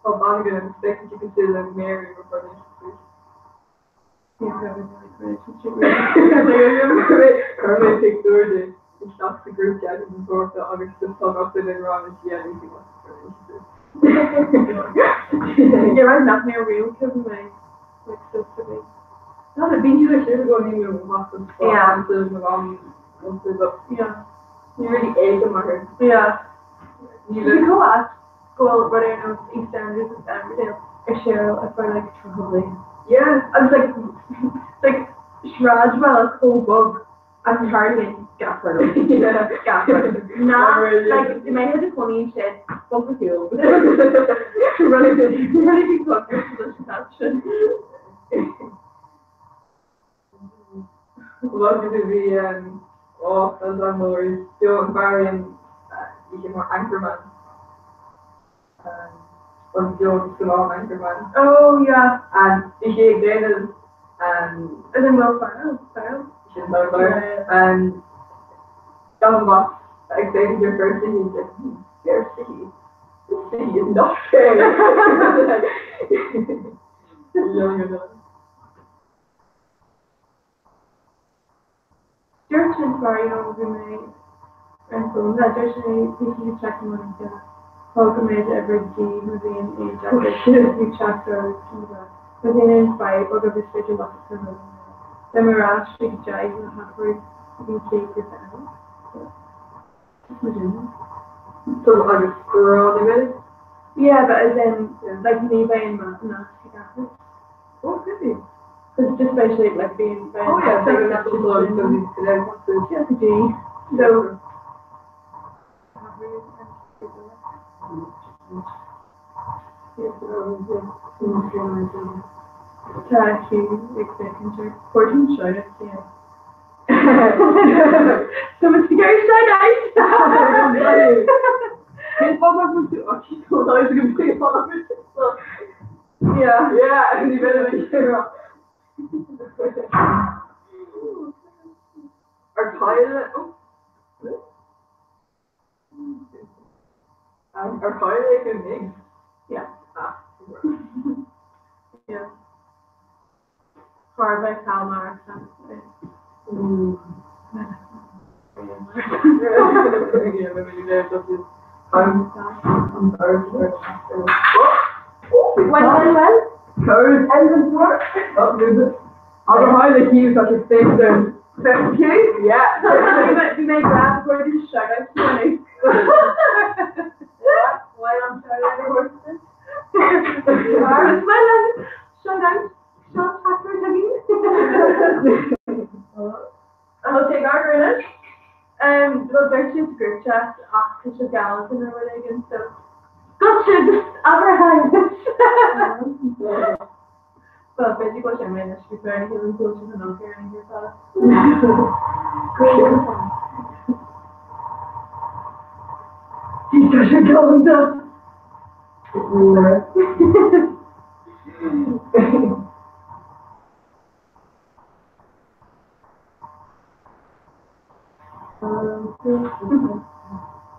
tá bean againn agus féachann sí cosúil le Mary before the Chuir mé pictiúr di isteach sa group chat an tsórta agus just tá gach duine ag rá anois yeah ní You're right nach mé riamh cuimhin mé like so to me. Ná bíonn siad ar siúl i gcónaí nó Yeah. Yeah. Ní really éigean mar Yeah. Ní go go bhfuil rud ar nós EastEnders agus Emmerdale ar siúl ar feadh like 30 bliain. Yeah. Agus like like sráidbhaile chomh beag agus tarlaíonn gach rud ann. Gach rud. Ná like dá mbeifeá i do chónaí ansin bog go shiúl. Rud ar bith rud ar bith leis an áit sin. Lá go bhí oh that's an mór Joe Barry bhí sé mar anchorman an Joe scannán Anchorman. Oh yeah. And bhí sé ag déanamh As in Will Ferrell, Ferrell? Sin Will Ferrell. And gan amach ag déanamh your first city he's like fair city. This city is not fair. Young enough. Dúirt an fear you know bhí mé ar an bhfón le dúirt sé bhí sí ag teacht amach an duine thug go mbeidh oibre di má bhíonn aon deacracht bhí teacht ar má bhíonn aon fadhb agus is féidir leat a chur romham Beidh mé ar ais ag 10 le hathrú ag an chéad ghrúpa eile. So, just mar sin. So agus go raibh Yeah, but as in like ní bheidh an nasc ag athrú. Oh, could be. Because just basically like being Oh yeah, so that's the one so we could have Yeah, go dtí. So Tá Hugh ag féachaint ar Gordon shout out to you. So it's the Gary shout out. Cén fáth nach bhfuil tú Yeah. Yeah, ní bheidh mé sin. Ar cailleadh oh Ar cailleadh go mig? Yeah. Ah. Yeah. Chóir bheith calmar Ooh. I'm I'm Well, well, well. Code Elvin Park. Oh, there's it. I'll behind the queue such a big zone. Queue? Yeah. Bhí mé grab Gordon shout out to me. Yeah. Why I'm sorry, Well, shout out. Sean Packer I'll take our grin. Well, dúirt siad group chat ach tá sé galánta nó rud éigin so Gotcha, just abair hi. Well, b'fhéidir go bhfuil sé imithe anois, bhí fear na hÉireann buailte san ócáid ar an oíche ar fad. Bhí sé galánta!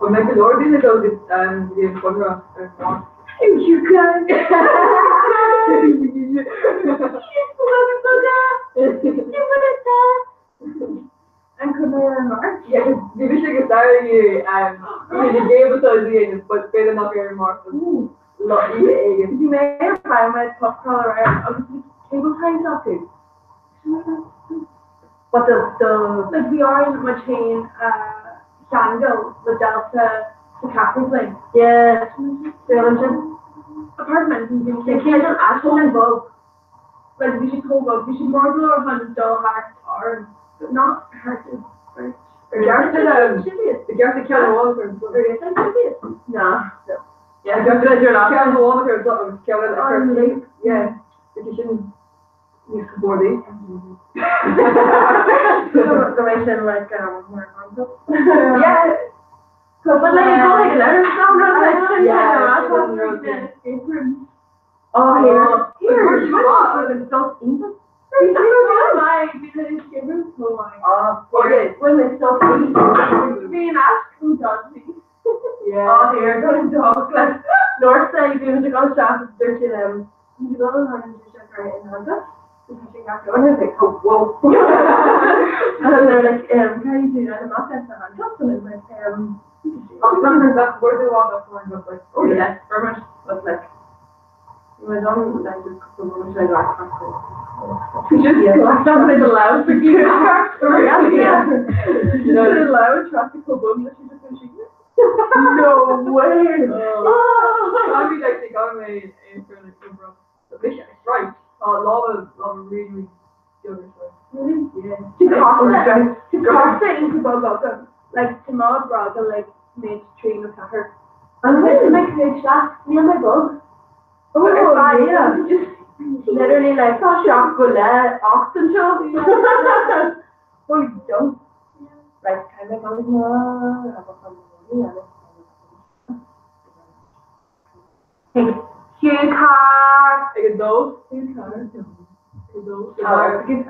An mbeidh go leor daoine ag dul go dtí an Conradh ar an Mháirt? An Conradh ar an Máirt? Bhí mise agus Dara ag iarraidh bhí na géabha a dhéanamh but b'fhéidir nach ar an Máirt lá oíche éigin. Bhí mé ar bhogha pubcrawl aréir agus bhí cable ties acu. What the the Like bhí orainn muid féin a cheangal le Delta sa cheathrú bliain. Yeah, déanann sin. Apartment bhí Like cé an aisling an bhog? Like bhí siad chomh bog, bhí siad mór go leor chun dul thart orainn, but not thart ar beirt. Ar gceart ar gceart a ceann amháin ar an Ar gceart a Ná. Yeah, ar gceart ceann amháin ar an agus ceann eile ar an Yeah, bhí sin níos compordaí. Go mbeidh sin like mar concept. Yeah. But like go like letter sound like Yeah. Oh here. Here. Oh here, go and dog like north side bhí muid ag dul isteach agus dúirt sí liom muid ag dul an tharraing sé go in handcuffs so tá sé gach and I was like oh whoa and they're like um can you do that amach as the handcuffs and I was like um Ach sometimes that's where they want us and was like oh yes very much but like bhí muid ann like just cúpla moment like that Just yeah. Like loud for you. Yeah. Just loud traffic chomh bog leis an No way! Oh, I'd like to go mé Right, tá lámha lámha really really Yeah. Tá iontach bog agam. Like tá mo bhróga like méid 3 nó 4. Agus like mé cúig seacht, níl mé bog. Oh, Ar feadh yeah. just literally like seacht go leith 8 anseo. Holy jump. Right, kind of gone Ag Hugh Carr. Ag a dó. Hugh Carr. Ag a dó. Carr. Hugh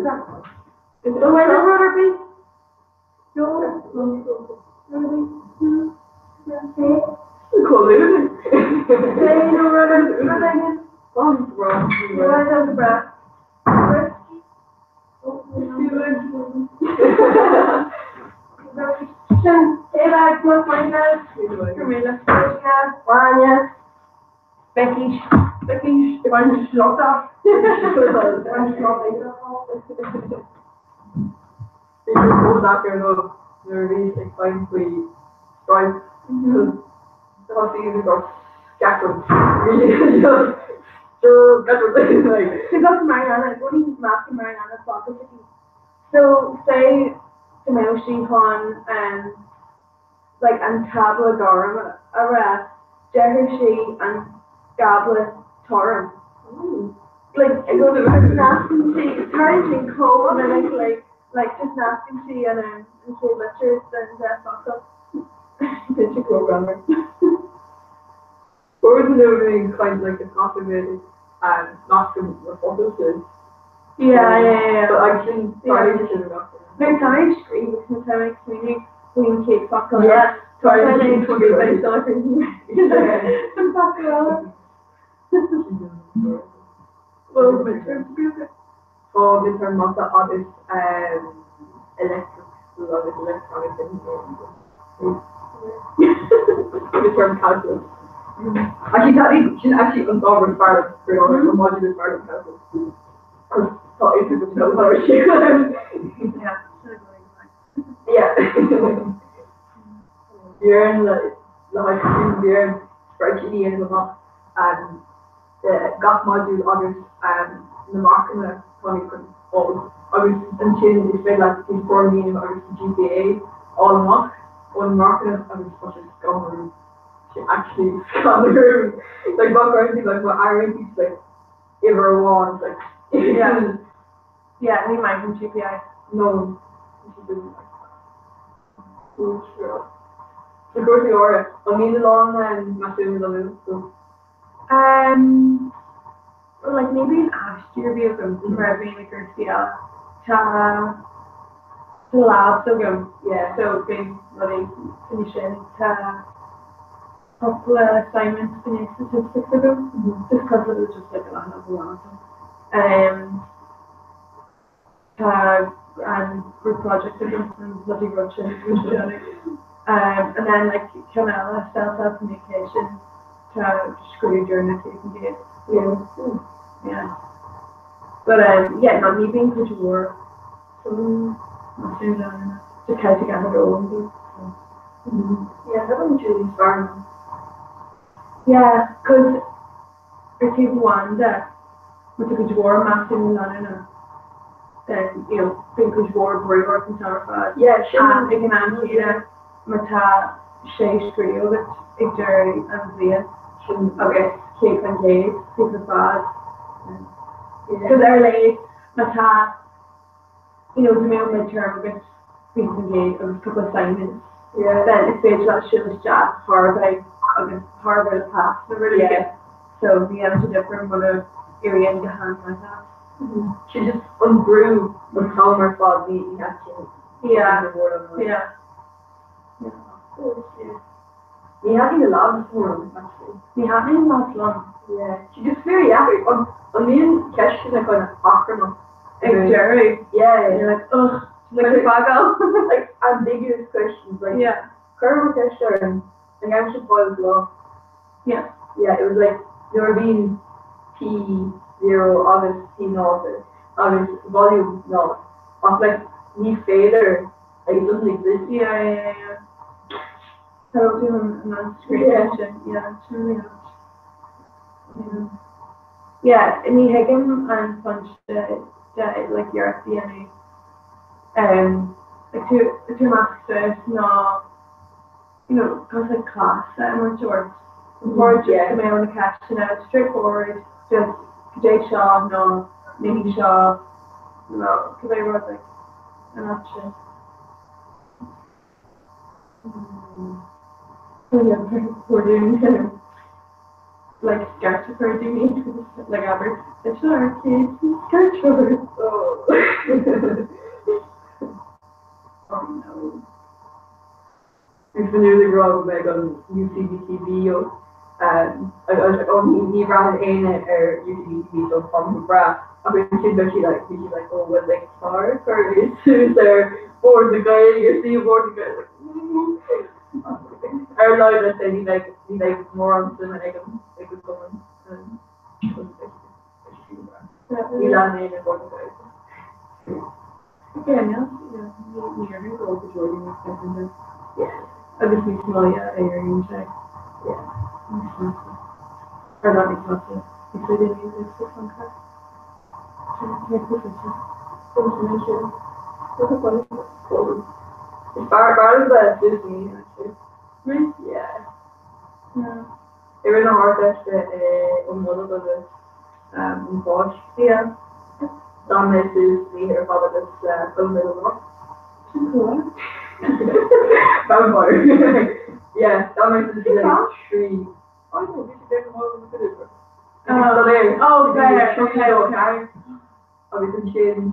Carr. Is it where the road ar bith? No. Cool. Say no rud ar bith. Bra. Becky, Becky, bain sult as. Bain sult Bhí sé chomh deacair liom nuair a bhíos ag caint faoi stripes thosaigh ag sceachadh. Because Mariana, i gcónaí meascann Mariana focail aici. So say go mbeadh sí chun um, like an tábla gorm a rá, déarfadh sí an gábla toram. Like i gcónaí nascann sí, tarlaíonn sin chomh minic like like just nascann sí an um, an chéad litir den dá focal. Bíonn sé chomh greannmhar. Uaireanta nuair a bhím ag caint like is caithfidh mé nascaim na focail sin. Yeah, yeah, yeah. But like sin tarlaíonn sé sin gach uair. Nuair atá mé ag scríobh agus nuair atá mé ag smaoineamh faoin chéad focal eile, Yeah, tá mé tarlaíonn ag sin scríobh ag dul an focal eile. Bhfuil midterms agaibh? Tá midterm mata agus electrics agus electronics engineering. Midterm calculus. Actually tá sin actually an dá rud is fearr liom an module is fearr liom calculus. Cos tá fhios agam go bhfuil sé. Yeah. Yeah. Bhí orainn le le haghaidh bhí orainn spreadsheet a dhéanamh amach de gach module agus na marcanna táimid chun fáil agus ansin is féidir leat do scór minim agus do GPA a fháil amach ó na marcanna agus tá sé scanrúil. Sé actually scanrúil. Like má chuireann tú like má athraíonn tú like. uimhir amháin like Yeah. Yeah, ní maith liom GPA. No. Sna cúrsaí áirithe, an mbíonn a lán measúnú leanúnach so? Um, well, like ní bhíonn aistí ar bith agam mar a bhíonn i gcúrsaí eile. Tá tá labs agam, Yeah. so bíonn rudaí faoi sin. Tá cúpla assignments faoi statistics agam, just cos it was just like a leathanach amháin. Um, Tá an group project agam an bloody rud sin déanamh. Um, and then like ceann eile self-help communication tá scrúdú deireanach 100%. Yeah. Yeah. But um, yeah, no, ní bhíonn cuid mhór measúnú leanúnach just caithfidh tú gach rud a fhoghlaim. Yeah, that one really fearr. Yeah, cos ar taobh amháin de, má tá cuid mhór measúnú leanúnach, then, you know, bíonn cuid mhór brú ort an t-am ar fad. Yeah, sin Ach ag an am céanna, má tá sé scrúdú agat ag deireadh an bhliain sin agus 100% taobh ar fad, then, yeah. Cos ar a laghad, má tá, you know, dá mbeadh midterm agat 20% agus cúpla assignments, Yeah. then is féidir leat siúl isteach thar a bheith agus thar a bheith le pass nó rud Yeah. éigin. So ní dhéanann sé difear muna éiríonn go han-mhaith leat. Sin just an brú an t-am ar fad ní thaitníonn Yeah. na mór liom. Yeah. Ní thaitníonn na labs mór liom actually. Ní thaitníonn labs liom. Yeah. Sin just fíor dheacair. An an mbíonn ceisteanna kind of achrannach Ag deireadh. Yeah. You're like, ugh, Like fágáil. like ambiguous questions like Yeah. Cuir mo ceist ar an an gceann sin fáil lá. Yeah. Yeah, it was like nuair a bhíonn P0 agus P0 agus volume 0 ach like ní féidir like it doesn't exist. Yeah, yeah, yeah, yeah. Tá tú an an screen Yeah. sin. Yeah, it's really not. Yeah. Yeah, ní thuigim an pointe de like iarracht a dhéanamh um, like tú tú amach suas ná you know, cos like class a imirt ort. Or just Yeah. go mbeadh na ceisteanna straightforward, just cad é seo nó ní seo nó cibé rud like an option. Mm. Like scairt a chur daoine like abair it's our kids scairt Oh. Oh no. Bhí Fionnuala ag rá go mbeidh an UCD TV um, I was like, oh, ní ní bhraitheann éinne ar UCD TV so tá go breá. Ach ansin bheidh sí like, bhí sí like, oh, well, like clár cur suas ar Bhord na Gaeilge, suíomh Bhord na Gaeilge. Ar a laghad let's say ní bheidh ní bheidh mórán suime ag an ag an gcumann. Um, Ní leanann éinne Bord na Gaeilge. Okay, yeah, yeah, ní ní go go Jordan ní second. Yeah. Agus níos moille a éiríonn sé. Yeah. Níos measa. Or not níos measa. Níos faide níos measa. Information. Is fearr fearr liom bheith suas ní actually. Really? Yeah. Yeah. I rith na hArdteiste um Nollag agus um Cháisc. Yeah. D'fhan mé suas an oíche ar fad agus chuir mé go maith. Sin cool. Vampire. Yeah, d'fhan mé suas like trí. Oh no, bhí sé go maith go maith. Oh, oh, fair. Okay, okay. Agus ansin chuaigh mé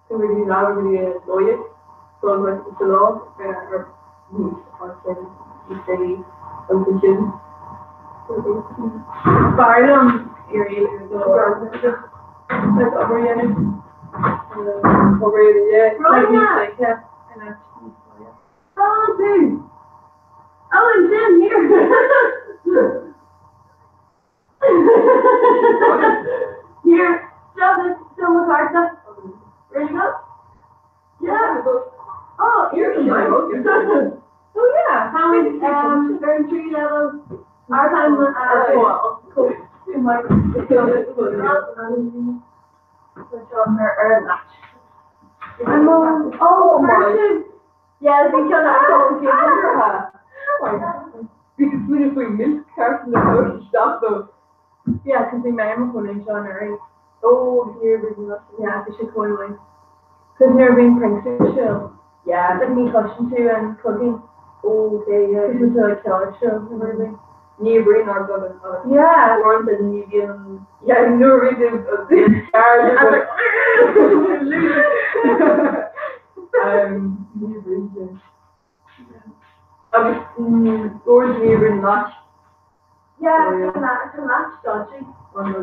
go dtí leaba go dtí a 12 so I was like sa lá ar níos ansin níos déanaí agus ansin B'fhearr liom éirí go leor just like obair a dhéanamh. Obair a dhéanamh, yeah. Like níos luaithe in áit níos moille. Oh, dude. Oh, and Jim here. Here, shove this still with Arta. Ready to go? Yeah. Oh, here we go. Oh yeah. How many um earn three levels? Our time uh cool. I'm on oh my Yeah, the Bhí go smaoineamh faoi milk carton na isteach dó. Yeah, cos bhí mé i mo chónaí anseo anuraidh. Oh, agus ní raibh an leis. Yeah, bhí sé chomh annoying. Cos nuair a bhíonn Prince ar siúl, yeah, like ní chloiseann tú an cloigín. Oh, okay, yeah. Cos tá like ceol ar siúl nó rud ar bith. Ní oibríonn ár gcloigeann agus Yeah. uaireanta ní bhíonn, yeah, nuair a bhíonn tú I was like, lose it. Ní oibríonn sé. Agus uaireanta ní oibríonn an latch. Yeah, tá an latch dodgy. Hello.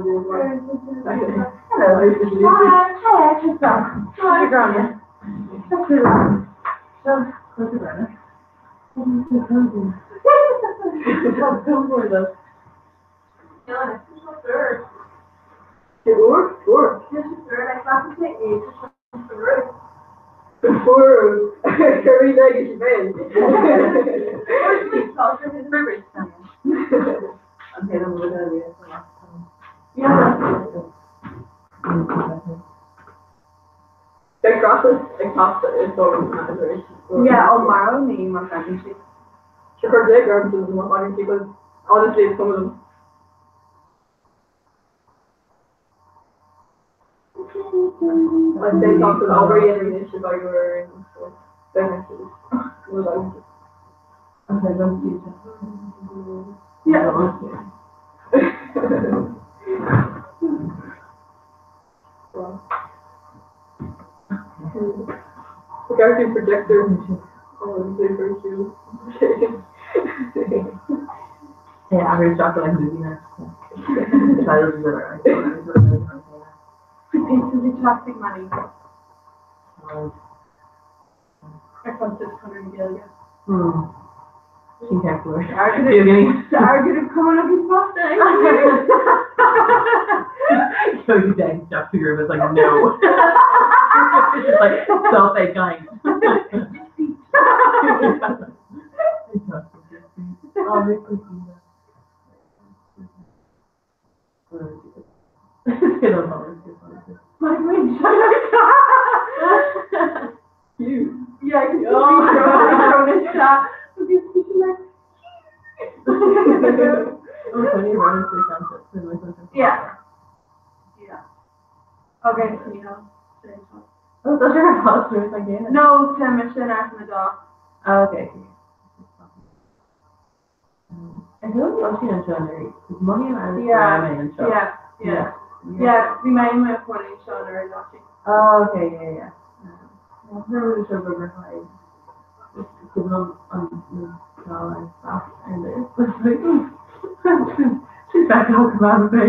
Hi, hi, Tristan. Hi, Gráinne. Beidh grafas ag teacht is dóigh liom arís. Yeah, ó marbh mé má thagann sí. Seo cur déag orm má thagann sí, because honestly is cuma liom. I'd say tá san obair a dhéanamh anois i bhfeidhm ar an so beidh mé suas. Yeah. Ceartú projector. Oh, super cute. Yeah, I heard chocolate like movie night. Plastic money. Ar chuntas Conradh na Gaeilge. Sin ceart go leor. Airgead come on pasta. So you then Jeff the group is like no. It's just like self-a kind. You. Yeah, I can see oh. chat. Yeah. Yeah. Okay, so you know. Oh, that's your house again. No, Tim, it's in after the dog. Oh, okay. I don't know if you're Money and Yeah. Yeah. Yeah. Yeah, bhí mé i mo chónaí anseo anuraidh actually. Oh, okay, yeah, yeah. I've never really sure over how I just give them on the back and there. She's back out come out of me.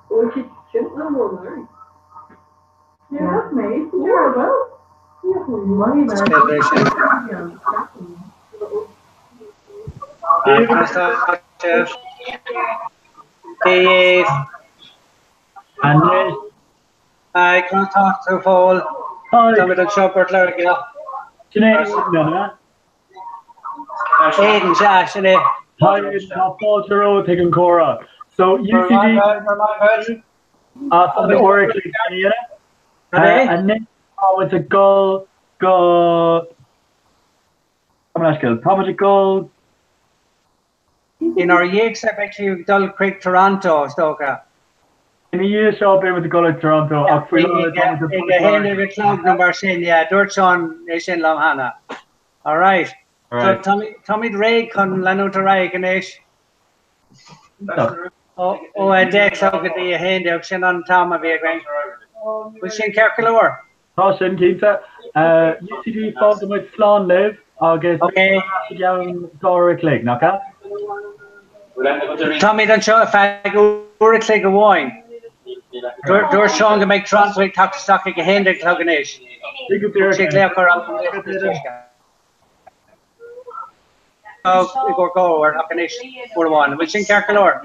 Well, she shouldn't know more than Yeah, that's me. Yeah, well. Money man. Anois. Hi, conas tá tú a Phóil? Táimid anseo i bPort Láirge. Sin é Aidan, an ea? Aidan, sea, sin é. Hi Aidan, tá fáilte romhat chuig an chomhrá. So, UCD as an uair a chloig sin a dhéanamh. Anois táimid ag dul go Gabh mo leithscéal. Táimid ag dul. Inár dhiaidh-sa beidh tú ag dul chuig Toronto, is dócha. Ina dhiaidh seo beidh muid ag dul ag Toronto ach faoi láthair tá muid ag Ag a 11 a chlog nó mar sin, yeah, dúirt Seán é sin liom cheana. All right. So táimid réidh chun leanúint ar aghaidh anois. Ó 10 a chlog go dtí 11, sin an t-am a bhí againn. Bhfuil sin ceart go leor? Tá sin, cinnte. UCD, fágfaidh muid slán libh agus beidh muid i gceann dhá uair a chloig, nach ea? Táimid anseo ar feadh uair a chloig amháin. Dúirt Seán go mbeidh Toronto ag teacht isteach ag 11 a chlog anois. Thug sé glaoch orm i gcomhair dhá uair ach anois uair amháin. An bhfuil sin ceart go leor?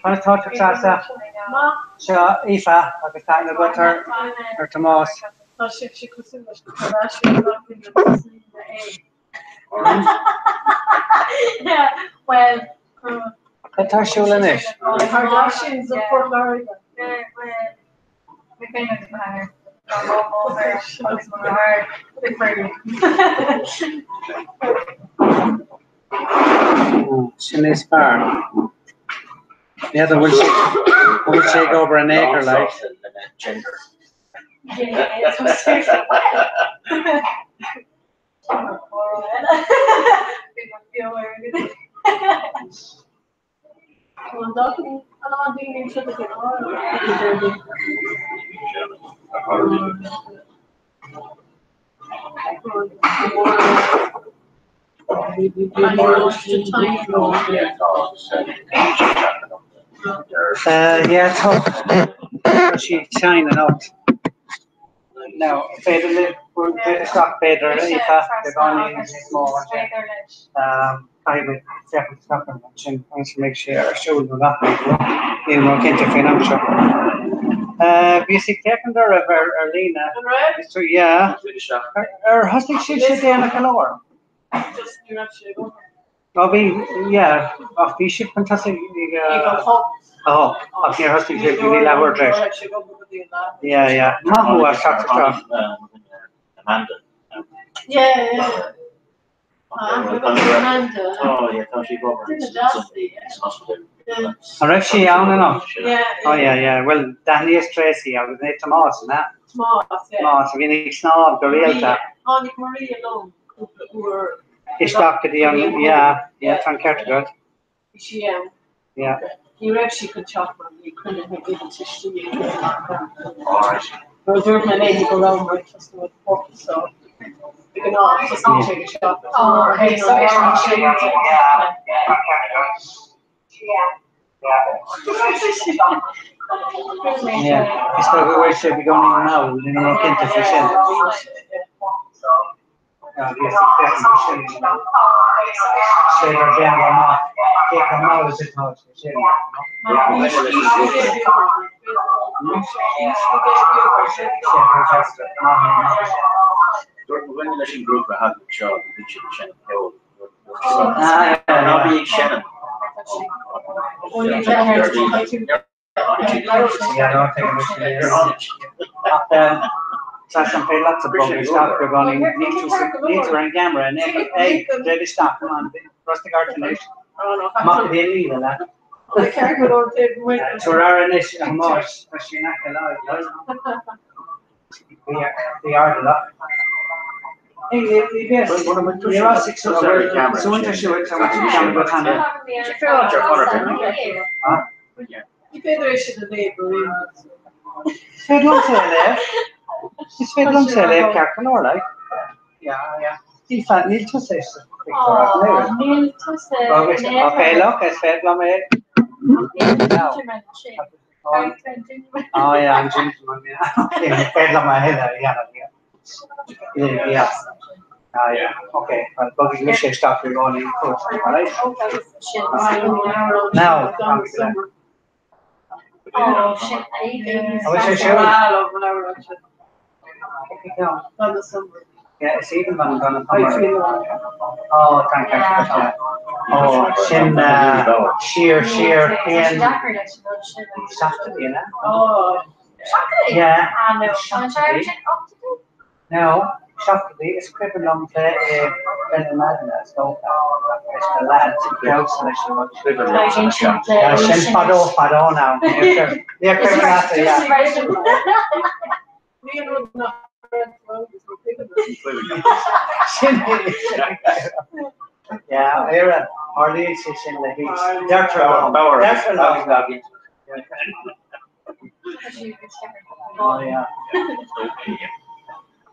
Conas tá tú Treasa? Seo Aoife agus tá aithne agat ar Tomás. Cad tá ar siúl anois? Tá mo mháthair agus mo dheartháir Sin níos fearr. N'fheadar an bhfuil sé, an bhfuil sé ag obair in aon chor like. Yeah, tá sí teann anocht. Now, féidir libh bualadh isteach b'fhéidir, Aoife, beagáinín níos mó ansin. Caithfidh muid féachaint isteach air ansin ionas go mbeidh sé ar siúl nó nach mbeidh. Níl mé cinnte faoin am seo. Bhíos ag féachaint oraibh ar ar líne. An raibh? Yeah. Ar thosaigh sibhse déanach go leor? Just ní raibh sé ag obair. Ó bhí, yeah, ach bhí sibh chun tosaigh ag a. Ag a hocht. A hocht, ach níor thosaigh sibh go dtí leathuair tar éis. Ní raibh sé ag obair go dtí an leathuair. Yeah, yeah. Maith thú as teacht isteach. Amanda. Yeah, yeah. Amanda. Oh, yeah, tá sí ag obair san ospidéal. An raibh sí ann anocht? Yeah. Oh yeah, yeah. Bhuel, d'aithníos Tracy agus ní Tomás, an ea? Tomás, yeah. Tomás, a bhíonn ag snámh go rialta. Tháinig Maria liom cúpla uair. Isteach go dtí an, yeah, yeah, tá an ceart agat. Bhí sí ann. Yeah. Ní raibh sí chun teacht mar bhí cruinnithe ag an tuistí ag an Nuair a dúirt mé léi go raibh mar tosnú ag port so de ghnáth tosnaíonn sé ag a 7. Oh, okay, so sé. Yeah, is dóigh go bhfuil sé beagáinín mall, níl mé cinnte faoi sin. Dúirt mo dhuine leis an ngrúpa a thagann anseo go mbíonn siad ag seinm ceoil. Ná bí ag seinm. Tá an féidir leat bogadh isteach beagáinín, níl tú níl tú ar an gceamara in aon chor. Hey, déan isteach, come on, brostaigh ort anois. Amach go dtí an líne leat. Tabhair aire anois, a Thomáis, tá sí in aice láimhe. Bhí airdeallach. Hey, ní ní bheas ní raibh suan siúil tá muid ceann go cheana. Ní féidir é sin a léamh go réidh. Is féidir liomsa é a léamh. Is féidir liomsa é a léamh ceart go leor, like. Yeah, yeah. Níl fa níl tusa sa phictiúr ach an oiread. Níl tusa Ok, look, is féidir liom é. Now. Oh yeah, an gentleman, yeah. Is féidir liom a thuilleadh a dhéanamh, yeah. Yeah. Ah, yeah. Okay, well, bogfaidh mise isteach beagáinín fós, alright? Now, Oh, sin aoibhinn. An bhfuil sé siúd? Yeah, is aoibhinn liom Donna Summer. Oh, tá an ceart agat, yeah. Oh, sin siar, siar, cén seachtaidí, an ea? Seachtaidí? Yeah. Ah, no. An sin ochtaidí? No, seachtaidí, is cuimhin liom bheith i Glen na Maidine, is dócha, leis na lads ag damhsa leis an rud sin. Yeah, sin fadó, fadó now. Níor cuimhin leat, yeah. Sin Yeah, éire, tharlaíonn sé sin le haois. Deirtear liom, deirtear liom. Oh yeah.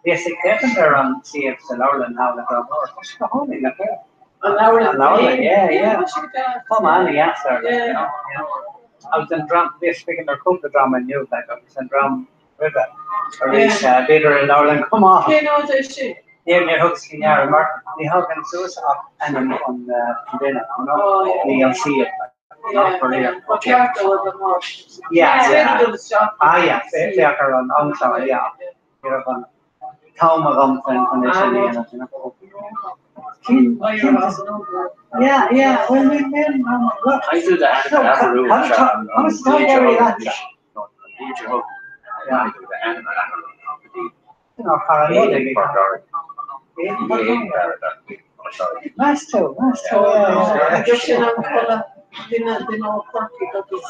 Bhíos ag féachaint ar an suíomh sa leabharlann thall i dTrá Mhór. Tá sé go hálainn, nach ea? An leabharlann An leabharlann, yeah, yeah. Cuma an-dheas air, like, you know, yeah. Agus an dream, bhíos ag féachaint ar cúpla dráma inniu, like, agus an dream roimhe arís, bhíodar i leabharlann chomh maith. Cén áit é sin? Níor, níor thugas faoi ndeara, mar ní thagann suas ach ainm an duine, you know, ní an suíomh, like. Ah yeah, féach ar an amchlár, yeah. Ní raibh an t-am agam chun chun é sin a dhéanamh, you know. Yeah, yeah, well, ní mé Conas atá ag éirí leatsa? Sin ár chara Nollaig. Meas tú, meas tú, yeah. Agus sin an culaith duine duine ó Chorcaigh agus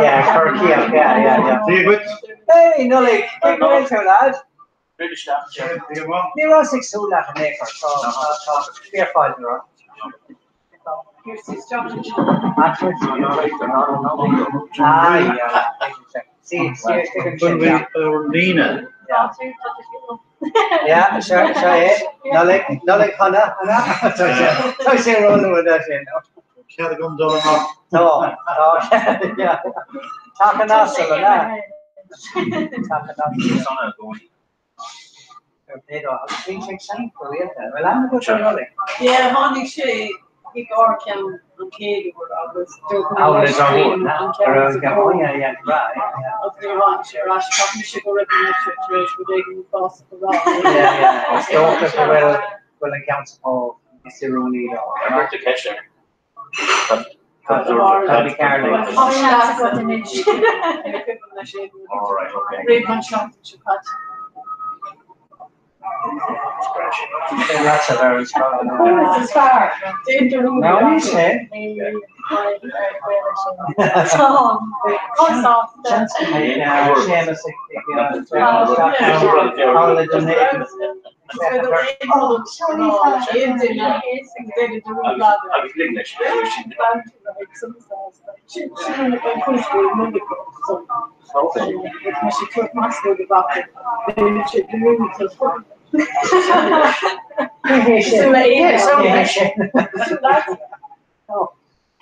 Yeah, Corcaíoch, yeah, yeah, yeah. Dia dhuit. Hey, Nollaig, cén chaoi a bhfuil tú, lad? Ní Ní rabhas ag súil leat in aon chor, tá, tá, tá fíorfháilte romhat. Ah, yeah. See, see, Bhfuil mé ar líne? Yeah, seo seo é. Nollaig, Nollaig shona, an ea? Tá sé, tá sé róluath do sin. Cead agam dul amach. Tá, tá, yeah. Teach an asail, an ea? Teach an asail. Sona i gcónaí. Fair play dó. Agus bíonn sé ag seinnt go rialta. Bhfuil aithne agat ar Nollaig? Yeah, tháinig sé chuig ár ceann an chéad uair agus dúirt mé leis féin an ceann sa Oh, yeah, yeah, right, yeah, yeah. Agus nuair a tháinig sé ar ais, cheap mise go raibh an leisce tar éis rud éigin uafásach a rá. Yeah, yeah. Is dócha go bhfuil bhfuil an ceann sa poll is oiriúnaí dó. Roberta Kesher. Cad a cearr Tá seans agat anois. Ní cuimhin leis é. All right, okay. Roimh an seachtain seo caite. Is fearr. Déantar rún. No, ní sé. Tá Seans go mbeidh Séamus ag Agus lig leis.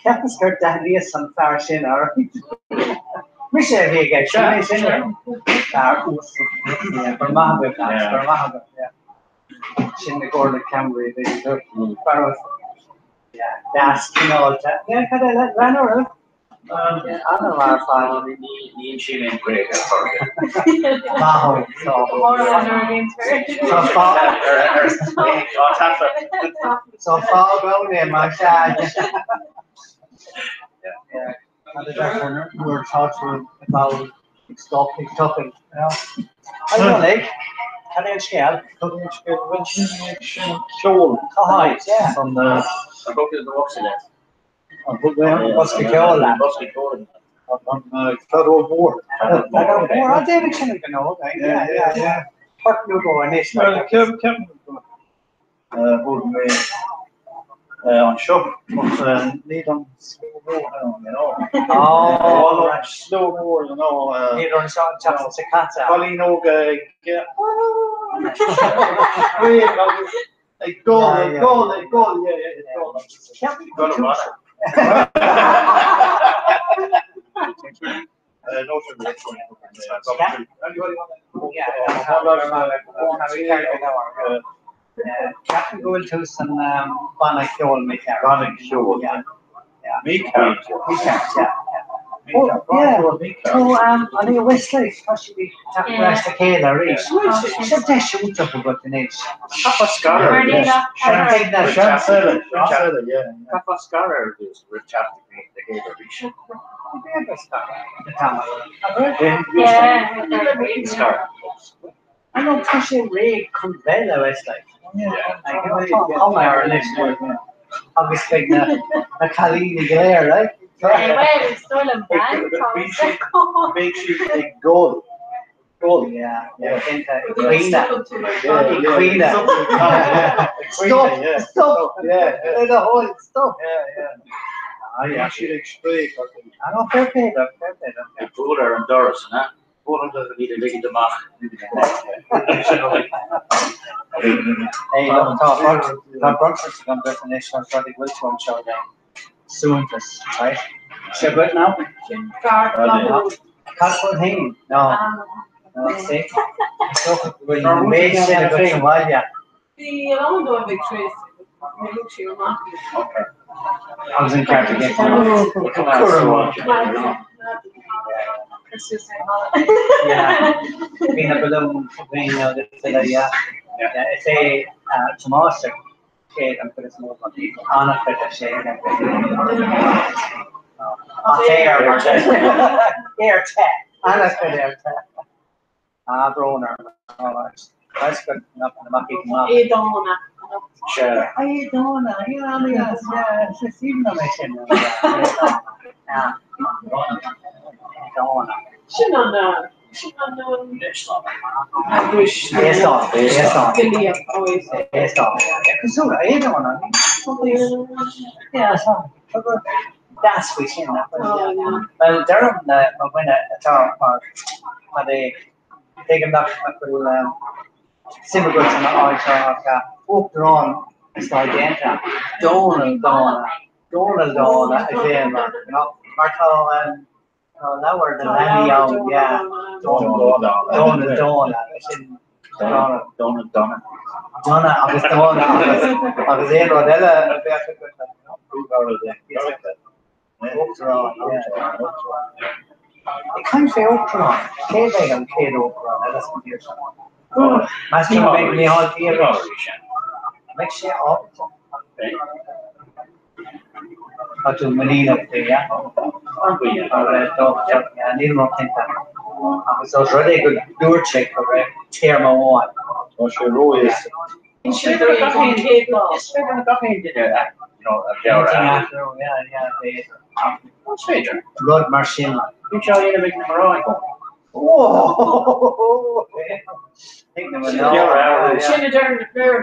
Cheapas gur d'aithníos an fear sin ar Mise a bhí i gceist, sin é sin é. Fear uasal. Go raibh maith agat, lads, go raibh maith agat, yeah. Sin i gcomhar le ceamaraí, b'fhéidir. Fear uasal. Yeah, deas, cineálta. Yeah, cad eile? Lean oraibh. An-mhaith ar fad. Ní insím aon bhréag ar chor ar bith. Maith thú. Tá fág So fág ann é mar sea. Cad a deirtear nuair atá tú i bpoll ag stop ag tochailt, you know? Hi Nollaig, cad é an scéal? Cad é an scéal? Bhuel, sin é sin ceol. Cá háit, yeah. An bhfuil an bosca leat? An bhfuil mé an bosca ceoil leat? Bosca ceoil. An feadóg mhór. Feadóg mhór, ah déanfaidh sin an gnó, yeah, yeah, yeah. Port nó dhó anois. Well, ceapaim go bhfuil mé anseo, but níl an slua mór ann, you know. Oh, An slua mór, you know. Níl anseo an tseachtain seo caite. Cailín óga ag scream agus ag gol, ag gol, ag gol, yeah, yeah, ag gol. Ceapaim go bhfuil Ceapaim go bhfuil tú san banna ceoil mícheart. Banna ceoil. Mícheart. Mícheart, yeah. Oh, yeah. Tú, an é Westlife, tá siad ag teacht ar ais le chéile arís. Seo deis iontach agat anois. Ceapfá scaradh ar dtús. Seans eile, seans eile, yeah. Ceapfá scaradh ar dtús roimh teacht le chéile arís. I know tá sé réidh chun bheith le Westlife. Tá an chuma air anois agus beidh na na cailíní go léir, right? Beidh siad ag gol. Gol, yeah, yeah, cinnte, ag caoineadh, ag caoineadh. Stop, stop, le do thoil, stop. Ah, yeah. Bíonn siad ag spréach orthu. Ah, no, fair play dóibh, fair play dóibh. Ag bualadh ar an doras, an ea? Bualadh do iad a ligint amach. Hey, look, tá tá bronntanas agam duit anois an rud ag bhfuil tú anseo again. Suaitheantas, right? Sé agat now? Sin fear flaithiúil. Cad fút féin? No. No, see? Is dócha go bhfuil an méid sin agat sa bhaile. Bhí a lán dóibh ag Tracy, but níor thug sí amach iad. Agus an ceart aige. Bhí na balúin againn agus uile, yeah. Is é Tomás a chéad an chuid is mó an-chuid de sé. Ach é ar mar sin. Air te. An-chuid aer te. Ah, brón orm. That's good enough na mac iad amach. Éadána. Sea. Éadána, yeah, yeah, yeah, is aoibhinn liom é sin. Yeah. Éadána. Sin an, sin an eaglais. Aosán, Aosán. Gilíoch, ó Aosán. Aosán, yeah. Cosúil le Éadána. Yeah, so, deas faoi sin, nach bhfuil? Bhuel, deirim le mo dhuine atá mar mar é, tuigim nach nach bhfuil suim agat san áit seo ach Uachtarán na Stáit Aontaithe, Dónal Dána, Dónal Dána a dhéanamh, you know, mar tá tá leabhar na leanaí ann, yeah, Dónal Dónal Dána, sin Dónal Dónal Donna. Donna agus Dána agus agus aon rud eile a bheadh agat, you know. Uachtarán, yeah. Ag caint fé Uachtarán, cé bheidh an chéad Uachtarán eile sa tír seo? Meas tú an mbeidh Micheál D arís? An mbeidh sé ábalta? Tá tú muiníneach faoi, yeah? Níl mé cinnte. Agus os rud é go dúirt sé go raibh téarma amháin. Tá sé ró-aosta. Is féidir le gach aon duine a mheabhair a athrú. Is féidir. Rud mar sin. Bíonn sé á dhéanamh ag na mná i gcónaí. Sin a deireann na fir.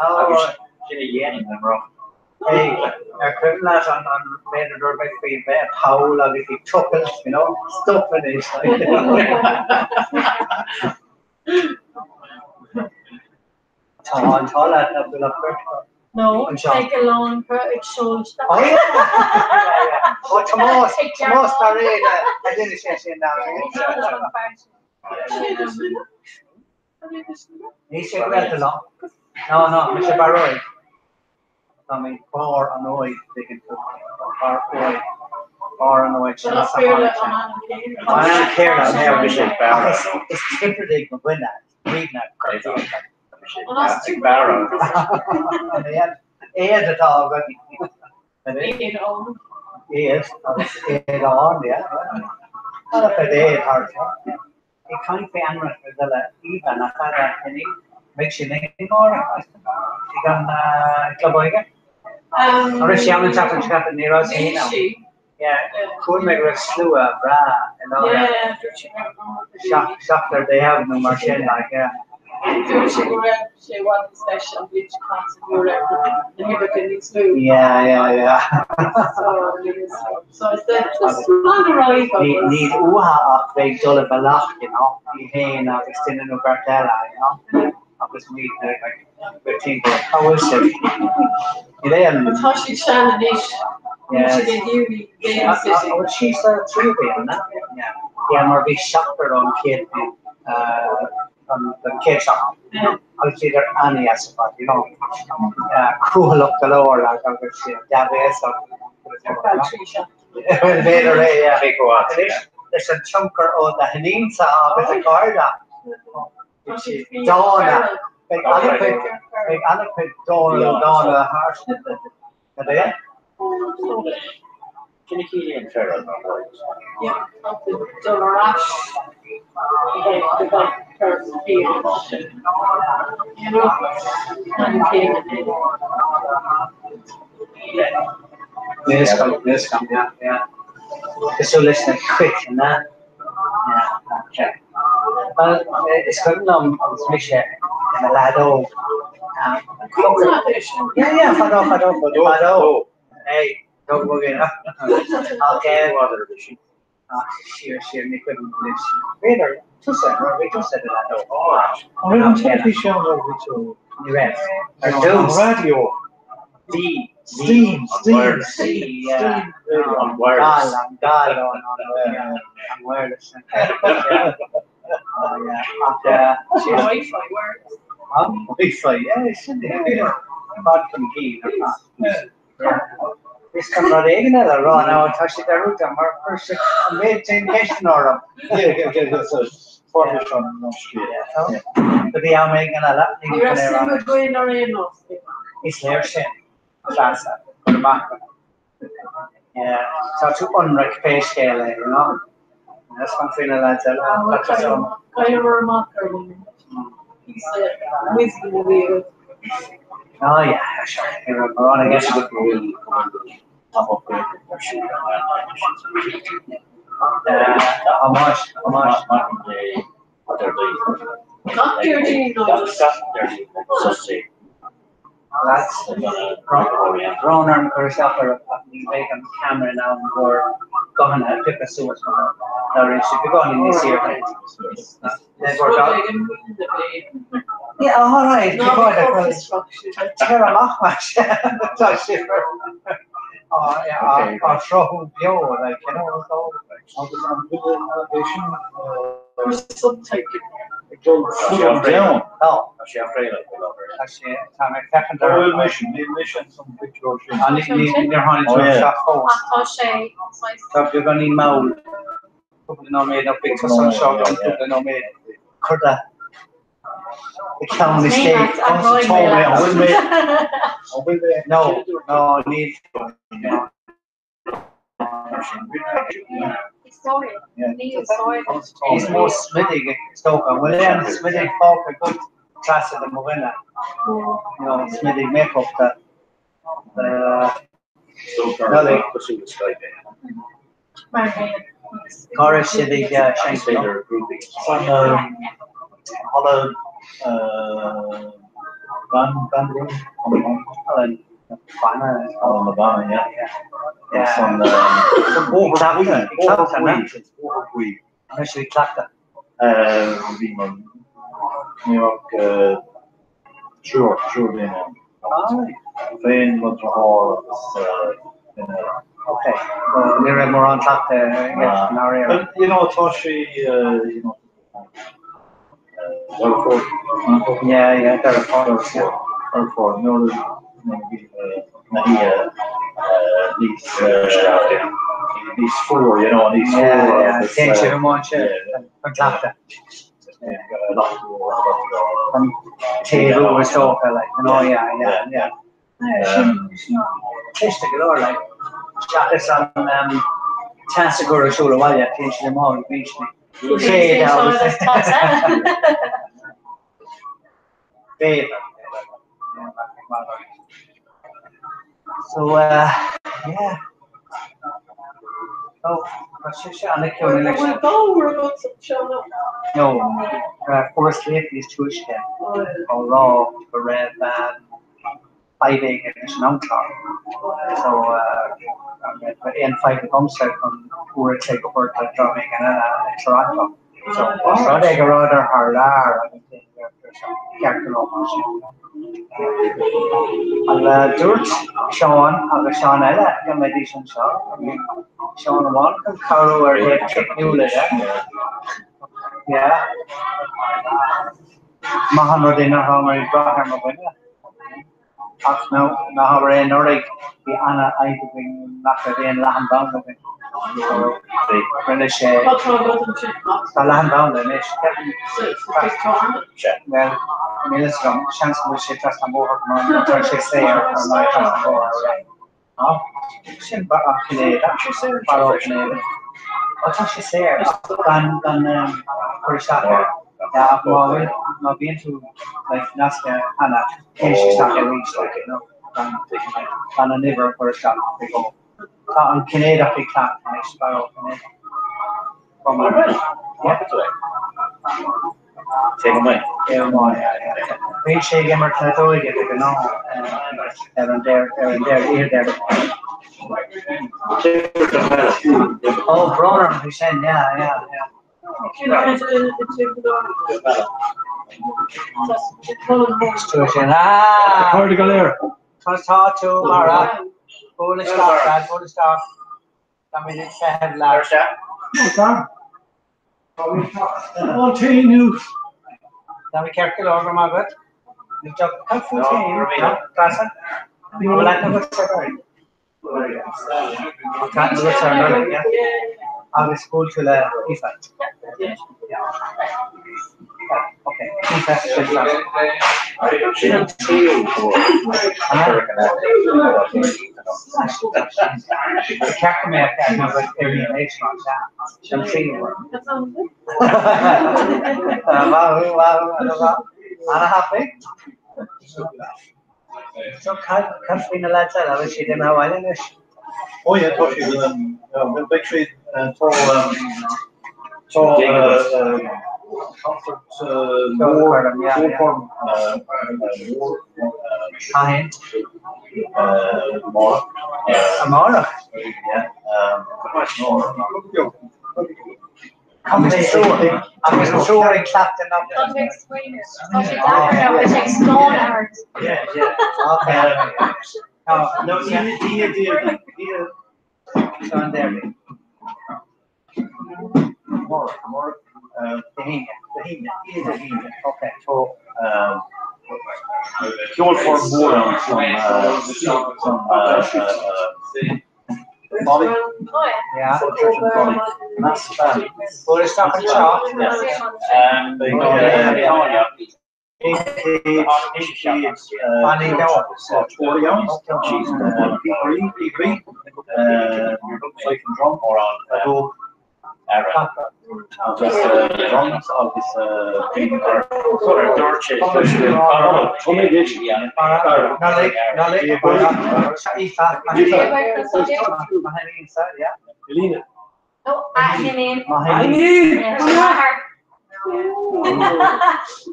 Agus sin a dhéanann na mná. Hey, ar cuimhin leat an méid a dúirt mé faoi bheith i bpoll agus ag tochailt, you know, stop anois. Tá an t-ádh leat nach bhfuil ach beirt acu. No, beidh a lán acu ag seoladh isteach. Oh yeah, yeah, yeah. Oh Tomás, Tomás Bairéad a d'inis sé sin now. Ní sé gaolta liom. No, no, mise Barróig. Tá mé barr an óig, tuigeann tú. Barr óig. Barr an óig, sin as a tháinig sé. An ainm céanna, an ainm céanna. Ach is is Tiobradaigh mo dhuine, Muimhneach, Corcaigh. Éad atá agat. Éad. Éad agus éadán, yeah. An-chuid éad thart. Ag caint faoi ainmneacha eile, Aoibhe, nach ea a Fhinny? Beidh sí linn amárach ag an gClub Óige? An raibh sí ann an tseachtain seo caite? Ní raibh sí féin ann. Yeah, chuala mé go raibh slua breá i láthair. Seachtar déag nó mar sin, like, yeah. Dúirt sé go raibh sé i bhfad níos deise an bhliain seo caite nuair a raibh na huimhreacha níos lú. Yeah, yeah, yeah. So, níos lú. So is that just lean ar aghaidh agus. Níl uatha ach bheith ag dul i bealach, you know, í féin agus duine nó beirt eile, you know, agus muidne like go timpeall. Cá bhfuil sibh? Níl aon. But tá siad sean anois. Níl siad ag iarraidh babysitting. An bhfuil sí sa tríú bliain, an ea? Yeah. Yeah, mar bhí seachtar ón chéad bhliain. An chéad seachtain agus bhíodar an-deas ar fad, you know, cúthaileach go leor like agus dea-bhéasach. B'fhéidir é, yeah. Anois leis an tionchar ó do hiníonsa agus a cairde, dána, beidh an-chuid, beidh an-chuid dána dána thart. Cad é? Cén a chiallaíonn feral mar bhord? Yeah, tá tú dul ar ais go gach feral fiáin sin. You know, an céanna é. Níl fhios agam, yeah, yeah. Cosúil leis na cait, an ea? Yeah, yeah. Bhuel, is cuimhin liom agus mise i mo leaid óg. Cuimhin leat é sin? Yeah, yeah, fadó, fadó, fadó. Hey, tóg bog é. Ach, eh, ach siar, siar, ní cuimhin liom anois. B'fhéidir, tusa, nuair a bhí tusa i do leaid óg. An raibh an teilifís ann nuair a bhí tú? Ní raibh. Ar dtús. An raidió. Bhí. Steam, steam, steam, steam radio. An wireless. An gal, an gal, an wireless. Oh yeah. Ach, eh, Wi-Fi, wireless. An Wi-Fi, yeah, sin é. Fad chun cinn ar fad. Is chun rud éigin eile a rá ná tá sé dearúdta mar chuir sé an méid sin ceisteanna orm. Do bhí am éigin eile. Ní raibh suim againn ar aon nós. Is léir sin, Treasa, go raibh maith agat. Tá tú ionraic pé scéal é, you know. Is fan faoi na lads eile. Tá sé ann. Chailleamar amach ar an píosa wisdom a bhí agat. Ah yeah, sure. Ní raibh mórán i gceist agat. Go bhfuil go bhfuil top up ar siúl ar an Tá más, tá más. Déardaoin. Gach Déardaoin nó just Gach Déardaoin sosaí. Lads, brón orm cur isteach oraibh ach ní bheidh an ceamara in ann bhur guthanna a phiocadh suas mar labhraíonn sibh beagáinín níos airde. Yeah, all right, Tar amach mar sin, tá sibh á shruthú beo, like, you know, so. Agus an bhfuil é sin ag dul fud an domhain? Tá. Tá sé á chraoladh faoi láthair. Tá sé, tá mé ag féachaint ar. Ó, bhfuil mise, níl mise ins an bpictiúr sin. Ah, níor tháinig tú isteach fós. Ach tá sé saghas. Tá beagáinín mall. Cúpla nóiméad nó beidh tusa anseo i gceann cúpla nóiméad. Cuir do cheann isteach. An bhfuil mé, an bhfuil mé? No, no, níl. Níos mó smididh is dócha. An bhfuil aon smididh fágtha agat Treasa do mo dhuine? You know, smididh make-up do Nollaig. Cá raibh sibh ag seinnt inniu? San halla Band Room? Halla na Banna. Halla na Banna, yeah. San Bóthar Buí. Bóthar Buí. An raibh sibh ag cleachtadh? Bhí mar ní raibh triúr, triúr daoine ann. Féin, mo dheartháir agus duine eile. Ok, so ní raibh mórán cleachtaidh i gceist i ndáiríre. Well, you know, tá sé, you know, Deireadh Fómhair. Yeah, yeah, Deireadh Fómhair. Deireadh Fómhair, nuair a bhí na hoíche níos, níos fuar, you know, níos fuar. Yeah, yeah, téann sibh amuigh ansin chun cleachtadh. An taobh is dócha, like, you know, yeah, yeah, yeah. Sin cliste go leor, like, seachas an teas a chur ar siúl abhaile, téann siad amach agus bíonn siad ag téad agus B'fhéidir. So, uh, yeah. Oh, tá sé an-chiúin anois. Bhfuil gabhar agat anseo nó? No, fuair slate níos túisce á rá go raibh fadhb éigin leis an amchlár. So, an raibh aon fadhb agamsa chun uair a chloig a thabhairt do dream éigin eile i Toronto. So, is rud é go rabhadar thar lear agus ceart go leor mar sin. Dúirt Seán agus Seán eile go mbeidís anseo, Seán amháin chun cabhrú ar thaobh teicniúla de. Yeah. Maith an rud é nach rabhamar ag brath ar mo dhuine. Ach ná habair é anuraidh, bhí ana-fhadhb againn nach raibh aon leathanbhanda againn. So, rinne sé. Tá leathanbhanda anois. Bhuel, níl fhios agam, seans go bhfuil sé trasna an bhóthair go maith, tá sé saor ar an trasna an bhóthair. Sin an Cinnéideach, Barra Ó Cinnéide. Ó tá sé saor ach gan gan cur isteach air. Yeah, ach má bhfuil má bhíonn tú like nasctha cheana, téann sé isteach arís like you know gan gan an uimhir a chur isteach ag go. Tá an Cinnéideach ag teacht anois, Barra Ó Cinnéide. Yeah. Taobh amuigh. Taobh amuigh, yeah, yeah. Bíonn sé ag imirt leadóige de ghnáth ar an ar an Déardaoin. Ó, brón orm faoi sin, yeah, yeah, yeah. Ah! Cairde go léir. Tá tú, Mara. Buail isteach, lad, buail isteach. Táimid ag feitheamh leat. Continue. Tá mé ceart go leor, go raibh maith agat. Cad fút féin, Treasa? An bhfuil aithne agat ar Barry? Tá aithne agat ar Nollaig, yeah? Agus bhuail tú le Aoife? Yeah. Sin an tríú huair a cuireadh an Ceart go mbeadh ag éirí an Sin an tríú huair. Maith thú, maith thú, ana-mhaith. Ana-thapaidh. So cad faoi na lads eile, bhfuil siad imithe abhaile anois? Ó yeah, tá siad, beidh siad, tá, tá concert mór, ceolchoirm mór. Cathain? Amárach. Amárach? Yeah. Agus an triúr ag cleachtadh na. Tá sé ag smaoineamh. Tá sé deacair now, tá sé ag stánadh ort. Yeah, yeah. Okay. No, Oíche Déardaoin. Seo an Déardaoin. Amárach, amárach. Dé hAoine. Dé hAoine, Oíche Dé hAoine. Okay. Tá ceolchoirm mhór ann san san Folly. Yeah. Church and Folly. Massive band. Bhuel isteach anseo.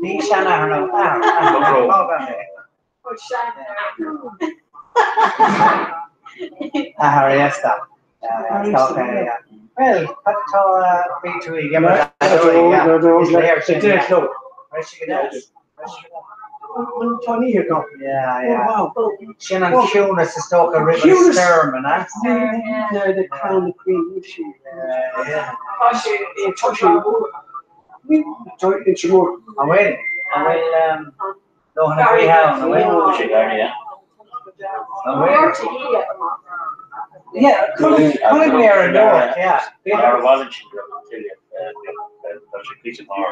Ní seanathair nó athair. Athair aosta. Well, cad atá bhí tú ag imirt is léir sin. Tá ní go. Sin an ciúnas is dócha roimh an stoirm, an ea? The crown the queen sí. Tá sé Tá sé mór. An bhfuil? An bhfuil dóthain na gaoithe ann? An bhfuil? Sé Gary, yeah. An bhfuil? Yeah, chonaic mé ar an nuacht, yeah. Ar a bhaileann sin go raibh an tuile, tá sé píosa mar.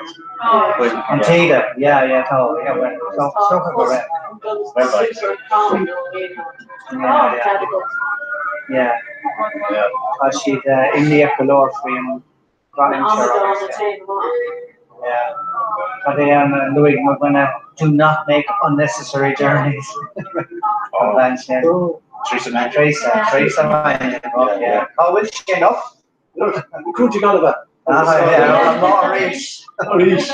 An taoide, yeah, yeah, tá, yeah, well, so go raibh. Well, like. Yeah, yeah. Yeah. Tá siad imníoch go leor faoin drochaimsir agus yeah. Cad é an luaigh mo dhuine do not make unnecessary journeys. An bhean sin. Teresa May. Teresa, Teresa May. Yeah. Cá bhfuil sí anocht? Cúnta Gaillimhe. Ah, yeah, an lá arís. Arís.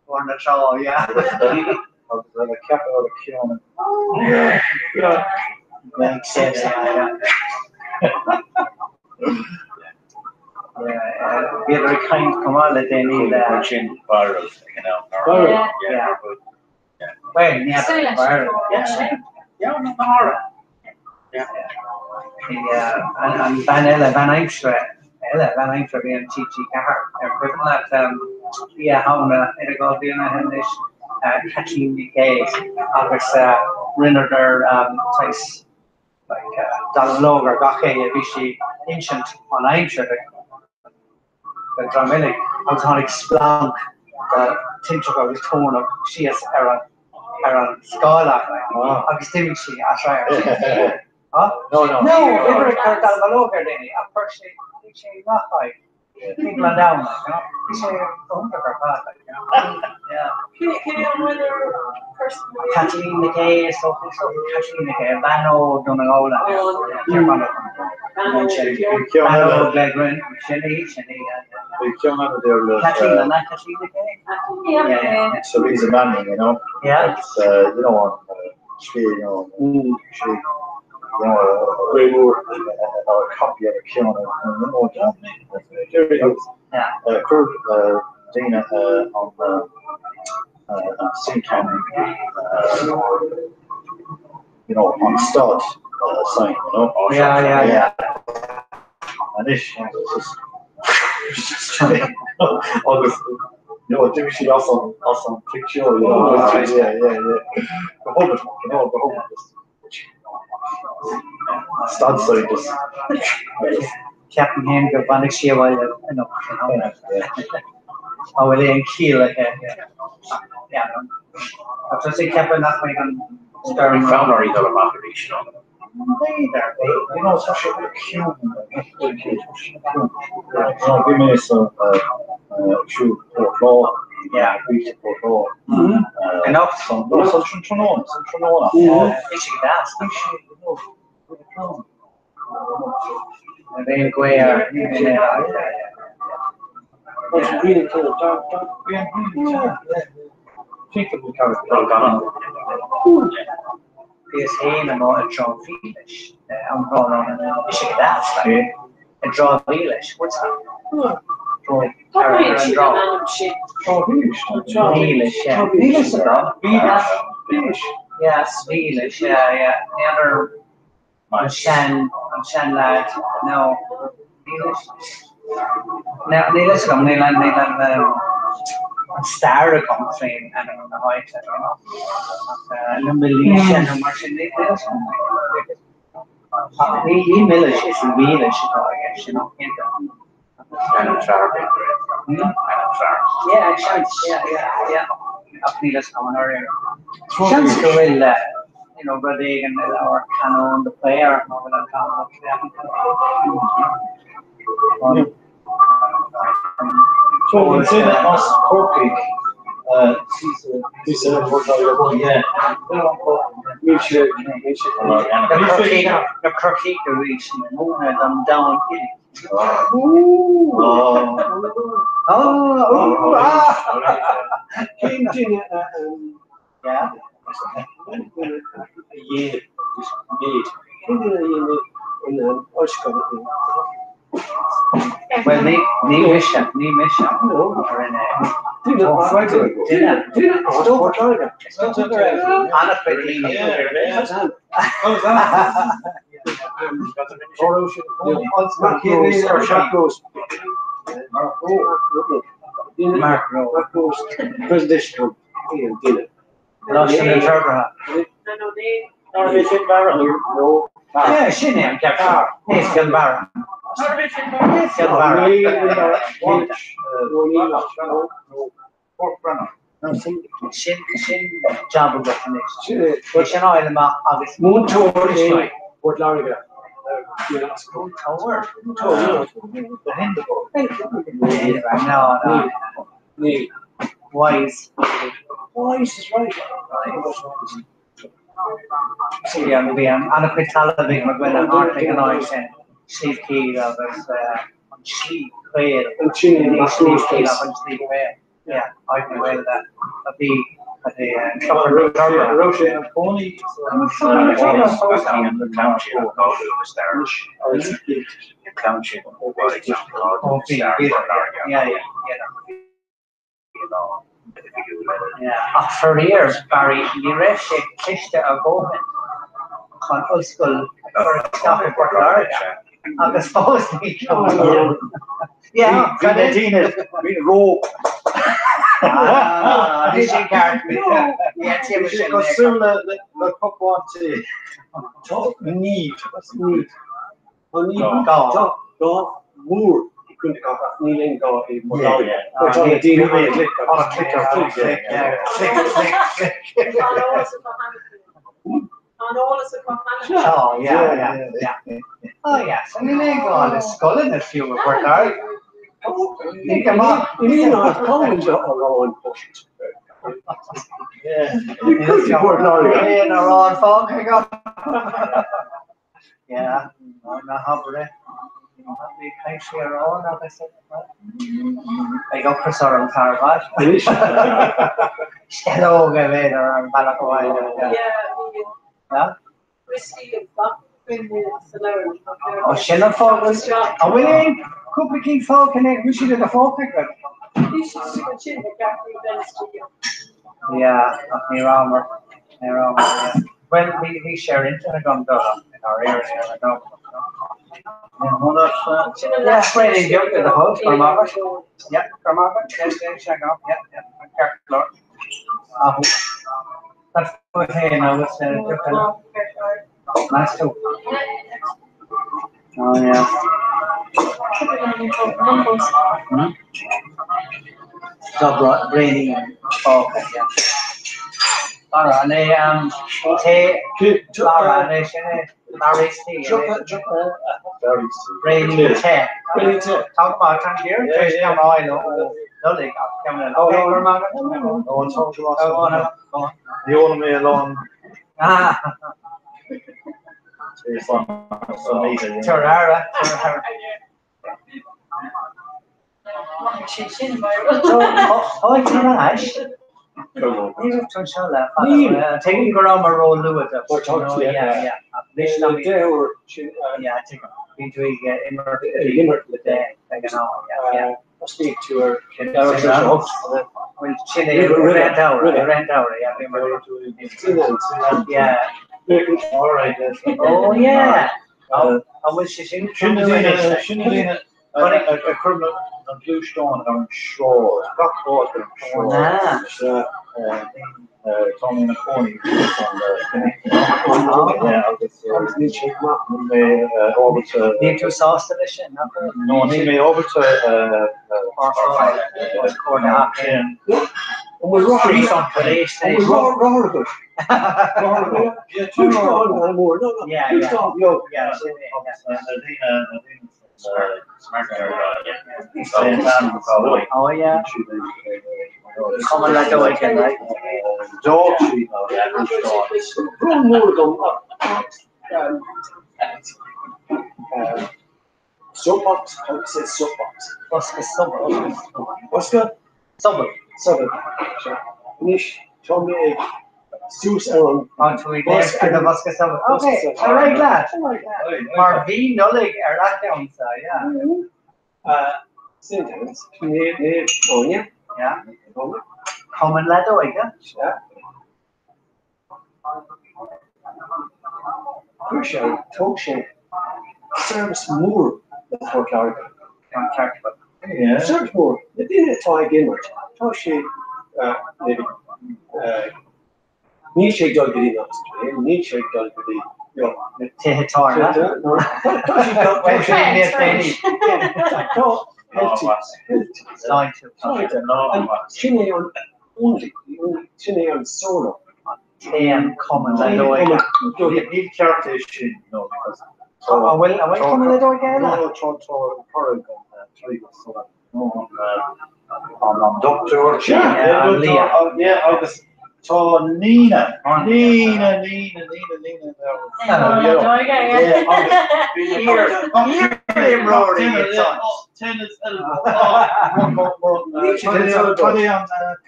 Bóthar na Trá, yeah. Agus le ceapadh ar a ceann. Yeah. Makes sense, yeah. Bhíodar ag caint chomh maith le déanaí le. Sin viral ag an am. Viral? Yeah. Well, ní hea viral. Yeah. Yeah, no, no, Yeah. An bhean eile, bhean aimsire eile, bhean aimsire a bhí an TG4 ar cuimhin leat Oíche Shamhna idir 2 bhliain ó shin anois, Caitlín Nic Aoidh agus rinneadar saghas like dallamullóg ar gach éinne, bhí sí ag insint an aimsir don dream uilig agus tháinig splanc de tintreach agus toirneach síos ar an ar an scáileán agus d'imigh sí as radharc. Huh? No, no. No, bhíodar ag cur dallamullóg ar dhaoine ach chuir sé, bhí sé amach aghaidh timpeall an domhain, like, you know. Bhí sé go hiontach ar fad, like, you know. Yeah. Cé an weather person? Caitlín Nic Aoidh, is dócha, is dócha Caitlín Nic Aoidh, bean ó Dún na nGall. Bean ó Gleann, sin í, sin í, yeah. Bhí ceann eile there le Caitlín, an ea Caitlín Nic Aoidh? Teresa Manning, you know. Yeah. It's, you know, on slí, you know, she, you know, Grey Moore. a copy of a ceann you know, John, Yeah. Chuir daoine an suíochán, you know, an stad sign, you know. Yeah, yeah, yeah. Anois, just agus you know, d'imigh sí as an as an picture, you know, yeah, yeah, yeah. Go hobat, you know, go hobat. Stad sign just. Ceapaim féin go bhfanfaidh sí abhaile anocht. An bhfuil aon chiall aici? Tá tusa ag ceapadh nach mbeidh an stoirm. Bhí fonn orainn dul amach arís nó. B'fhéidir, You know, tá sé ciúin. Bhí mé sa siúl Port Láir. Yeah. Bhí sa Port Láir. Anocht? No, san tráthnóna, san tráthnóna. Bhí sé go deas. Bhí sé, you know, bhí ciúin. Bhí an ghaoth air. Bhíos féin amuigh i dTrá Mhílis an tráthnóna. Bhí sé go deas, like. I dTrá Mhílis, what's that? Cad é an ainm sin? Mhílis, yeah. Mhílis atá. Mhílis. Yeah, Mhílis, yeah, yeah. N'fheadar An sean, an sean leaid, no, níl a fhios agam, níl an, níl an, an stair agam faoin ainm na háite, you know. Ach na Milíse nó mar sin, níl a fhios agam. Ní, ní Milis, is Mhílis atá i gceist, you know, cinnte. Ainm fear, b'fhéidir é. Ainm fear. Yeah, seans, yeah, yeah, yeah. Ach níl a fhios agam i ndáiríre. Seans go bhfuil, you know, rud éigin i leabhar Canon de Paor, má bhfuil an t-am agat féachaint air. So, an duine as Corcaigh, yeah. Níl sé, níl sé. Na Corcaígh arís, múineadh don domhan uilig. Cén duine a dhéanamh Cén duine a dhéanamh in an ollscoil in Bhuel, ní mise, ní mise a rinne é. Duine duine duine as Port Láirge. Is dócha go raibh an-chuid daoine. Coláiste na Forbartha. Yeah, sin é an ceart seo. Is Cill Barra. Cill Barra. Sin sin jab agat anois. É sin a fháil amach agus Múinteoir é Port Láirge. Múinteoir? No, no. Wise. Wise is right. Bhí an bhí an an-chuid talamh ag Mac Giolla thart ag an áit sin, Sliabh Caol agus an Slí Chaol. Ní Sliabh Caol ach an Slí Chaol. Yeah, áit na Gaeilge a bhí a bhí Clochar na Forbartha. Raibh sé ina chónaí Ó bhí, bhí, yeah, yeah, yeah. Ach faraor, Barry, ní raibh sé cliste a dhóthain chun ollscoil a chur isteach i bPort Láirge agus fós ní Bhí na daoine ró. Bhí sin ceart. Bhí sé cosúil le cupán tae. Tá ní, ní. Tá ní gá, gá mór i gContae Corcaigh ach níl aon gá i bPort Láirge. Tá na daoine an-glic agus click click click click click click. Tá an eolas acu cheana féin. Tá an eolas acu cheana féin. Tá, yeah, yeah, yeah. Oh yeah, so níl aon gá le scoileanna fiú i bPort Láirge. Ní go maith. Ní ná táimid arán bocht. Ní Port Láirge. Aon arán fágtha agam. Yeah, ná habair é. Bhí caint sé arán agus beidh ocras orm tar bhfad. Anois. Sceallóg a bheidh ar an bhealach abhaile. Yeah, bhí brioscaí ag gach duine sa leabharlann. Ó sin an fáth. An bhfuil aon cúpla cinn fágtha in aon bhfuil siad i do phóca agat? Bhí siad istigh ansin ag ceartú Venice Yeah, ach ní rabhamar. Ní rabhamar, yeah. Bhuel, bhí bhí sé ar intinn agam dul ach i ndáiríre ní raibh agam. Yeah, braoinín beag le do thoil, go raibh maith agat. Yeah, go raibh maith agat. Yeah, yeah, sé agam. Yeah, yeah, an ceart go leor. Athú. Cad fút féin agus deoch eile? Meas tú? Oh yeah. Hmm? Tá braoinín fágtha, yeah. Lara, an é tae Lara, an é sin é Larry's Tea? Braoinín te. Braoinín te. Tá go maith, tá an gear tar éis ceann a fháil ó Nollaig ach ceann eile. Ok, go raibh maith agat. Ó, an t-am go maith. Ní ólaim mé a lán. Tabhair aire, tabhair aire. Táid thar ais. Ní raibh tú anseo le fada. Tuigim go raibh mé ró-luath duit. Bhí tú ag imirt le ag an am. Sin é i rith an tsamhraidh, i rith an tsamhraidh, yeah, bhí mé. Yeah. Oh yeah. An bhfuil sé sin Sin na daoine, sin na daoine a chuireann na gluaisteáin ar an sráid, gach áit ar an sráid. Tá mé ina chónaí agus agus níl sé go maith, níl mé ábalta. Níl tú sásta leis sin, nach bhfuil? No, níl mé ábalta. An bhfuil rothar agat? Brón mór agam ach soapbox, how do you say soapbox? Bosca sobal. Bosca? Sobal. Sobal. Anois tá mé ag suas ar an Tá tú ag léamh ar do bhosca sobal. Ok, ar aghaidh leat. Mar bhí Nollaig ar a cheannsa, yeah. St. Anne's, Naomh Áine. Yeah. Cumann Leadóige. Sea. Chuir sé, thóg sé service mór le Port Láirge. An ceart agat. Service mór. Na daoine atá ag imirt, tá sé, maybe, níl sé ag dul go dtí an Astráil, níl sé ag dul go dtí, you know, na tithe tábhairne. Tá sé ag dul, tá sé, tá healthy, healthy. Sláinte. Sláinte. Sin é an only, sin é an solo. Téann cumann leadóige. Ní ceart é sin, no, because An bhfuil an bhfuil cumann leadóige eile? No, no, tá tá an an an dochtúir yeah, agus tá Nina Nina Nina Nina Nina Leadóige, Iar-imreoirí Tennis elbow.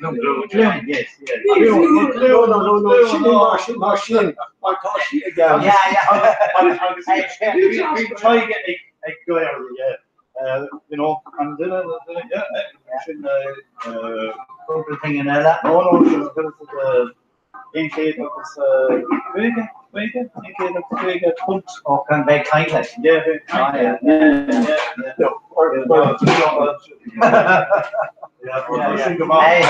Glún, yes, yeah. No, no, no, no, sin é mar sin, mar sin, mar tá sí ag am. Yeah, yeah. Agus bhí Tadhg ag gáire, yeah. You know, an duine, duine, yeah, sin Cúpla pingin eile. No, no, sin 150, 50, 150 punt. Ó, can bheith caint leis. Yeah, bheith caint leis. Yeah, yeah, yeah. No, or, or, yeah, yeah, go maith.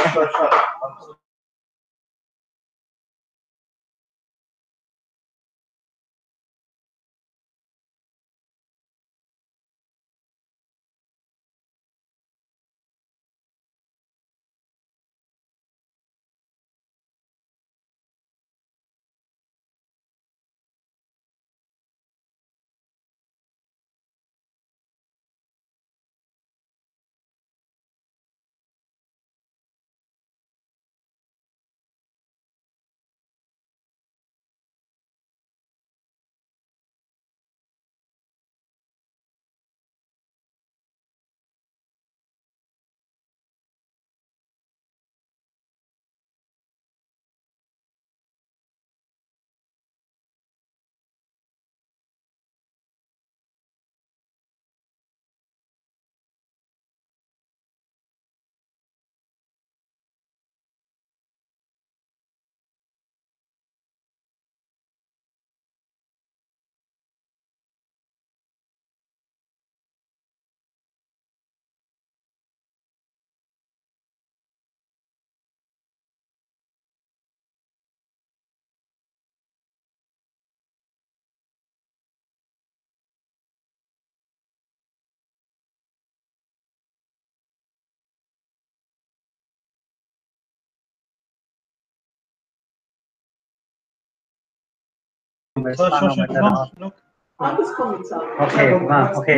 Okay, maith, okay.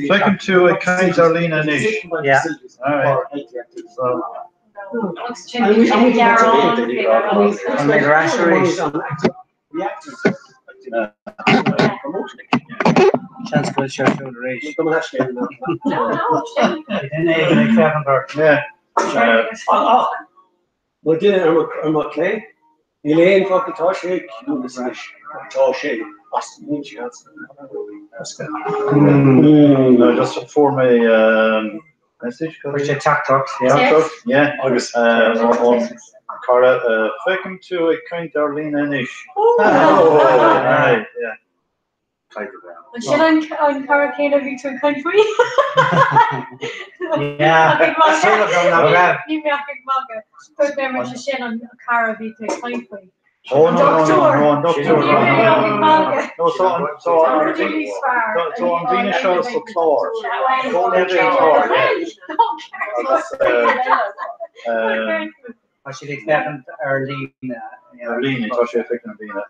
Feicim tú ag caint ar líne anois. Yeah. All right. So. An mbeidh ar ais arís? Seans go bhfuil sé ar siúl arís. Duine éigin ag féachaint ort. Yeah. Ach, mar duine ar mo chlé, níl aon focal, tá sé ciúin anois, tá sé as, níl sé as. No, just fuair mé message. Chuir sé teachtaireacht, yeah. Teachtaireacht, yeah. Agus ón cara, feicim tú ag caint ar líne anois. Oh, right, yeah. An sin an cara céanna a bhí tú ag caint faoi? Yeah. Súil agam nach raibh. Ní mbeadh ag magadh. Dúirt mé mar sin an cara a bhí tú ag caint faoi. Oh no no no no an dochtúir no no no no no so an so an so an duine seo sa chlár chlár yeah agus Tá siad ag féachaint ar líne. Ar líne, tá sé ag féachaint ar líne.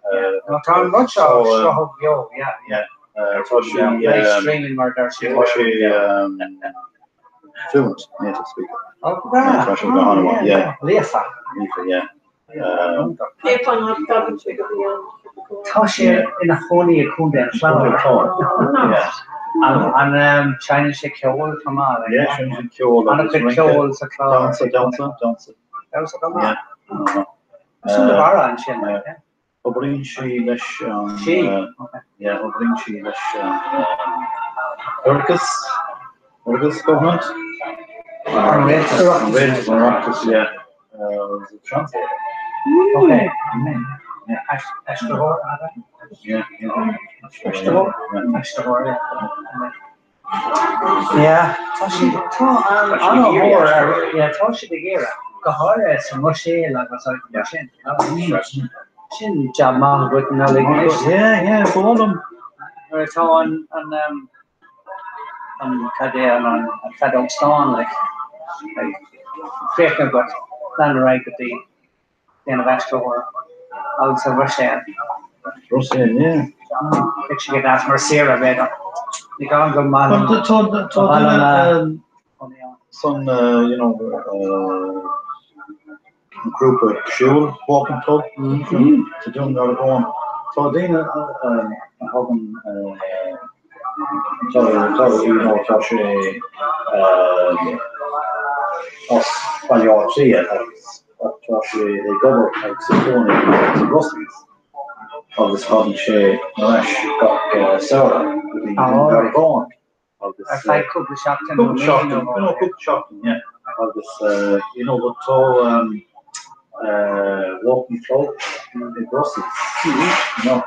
No, tá an rud seo seo beo, yeah. Yeah, tá sé Live streaming mar deir siad. Tá sé fluent native speaker. Oh, breá. Tá sé go han-mhaith, yeah. Líofa. Líofa, yeah. Cé fáth nach dtagann sé go dtí an Tá sé ina chónaí i Contae an Chláir. Yeah. An seinneann sé ceol chomh maith? Yeah, seinneann sé ceol. An-chuid ceol sa Chlár. Damhsa, damhsa, damhsa. Damhsa go maith. Yeah. Súil a mhara ansin, yeah. Oibríonn sí leis an. Sí. Yeah, oibríonn sí leis an Oireachtas, Oireachtas government. An Rialtas. An Rialtas, an Oireachtas, yeah. As a translator. Okay. Aistritheoir, Yeah, yeah. Aistritheoir? Aistritheoir, yeah. Yeah, tá siad, tá an-thóir ar, yeah, tá siad ag iarraidh, go háirithe sa mBruiséil agus áiteanna mar sin. Sin jab maith agat Nollaig anois. Yeah, yeah, ba mhaith liom. Nuair atá an, an, an, cad é, an, an feadóg stáin, like, like, críochnaithe agat, lean ar aghaidh go dtí déanamh aistritheoir agus sa Bhruiséil. Bruiséil, yeah. Beidh sé go deas mar saoire, b'fhéidir. Ní gá go maith liom. Tá duine san, you know, an grúpa siúil, Walking Club, sa Dún Garbhán. Tá daoine a thagann Tá, you know, tá sé as Baile Átha Cliath agus tá sé ag obair agus ag cónaí sa Brussels agus tagann sé ar ais gach samhradh go dtí Dún Garbhán agus Ar feadh cúpla seachtain nó cúpla seachtain, you know, cúpla seachtain, yeah. Agus you know, but tá walking club i Brussels, you know,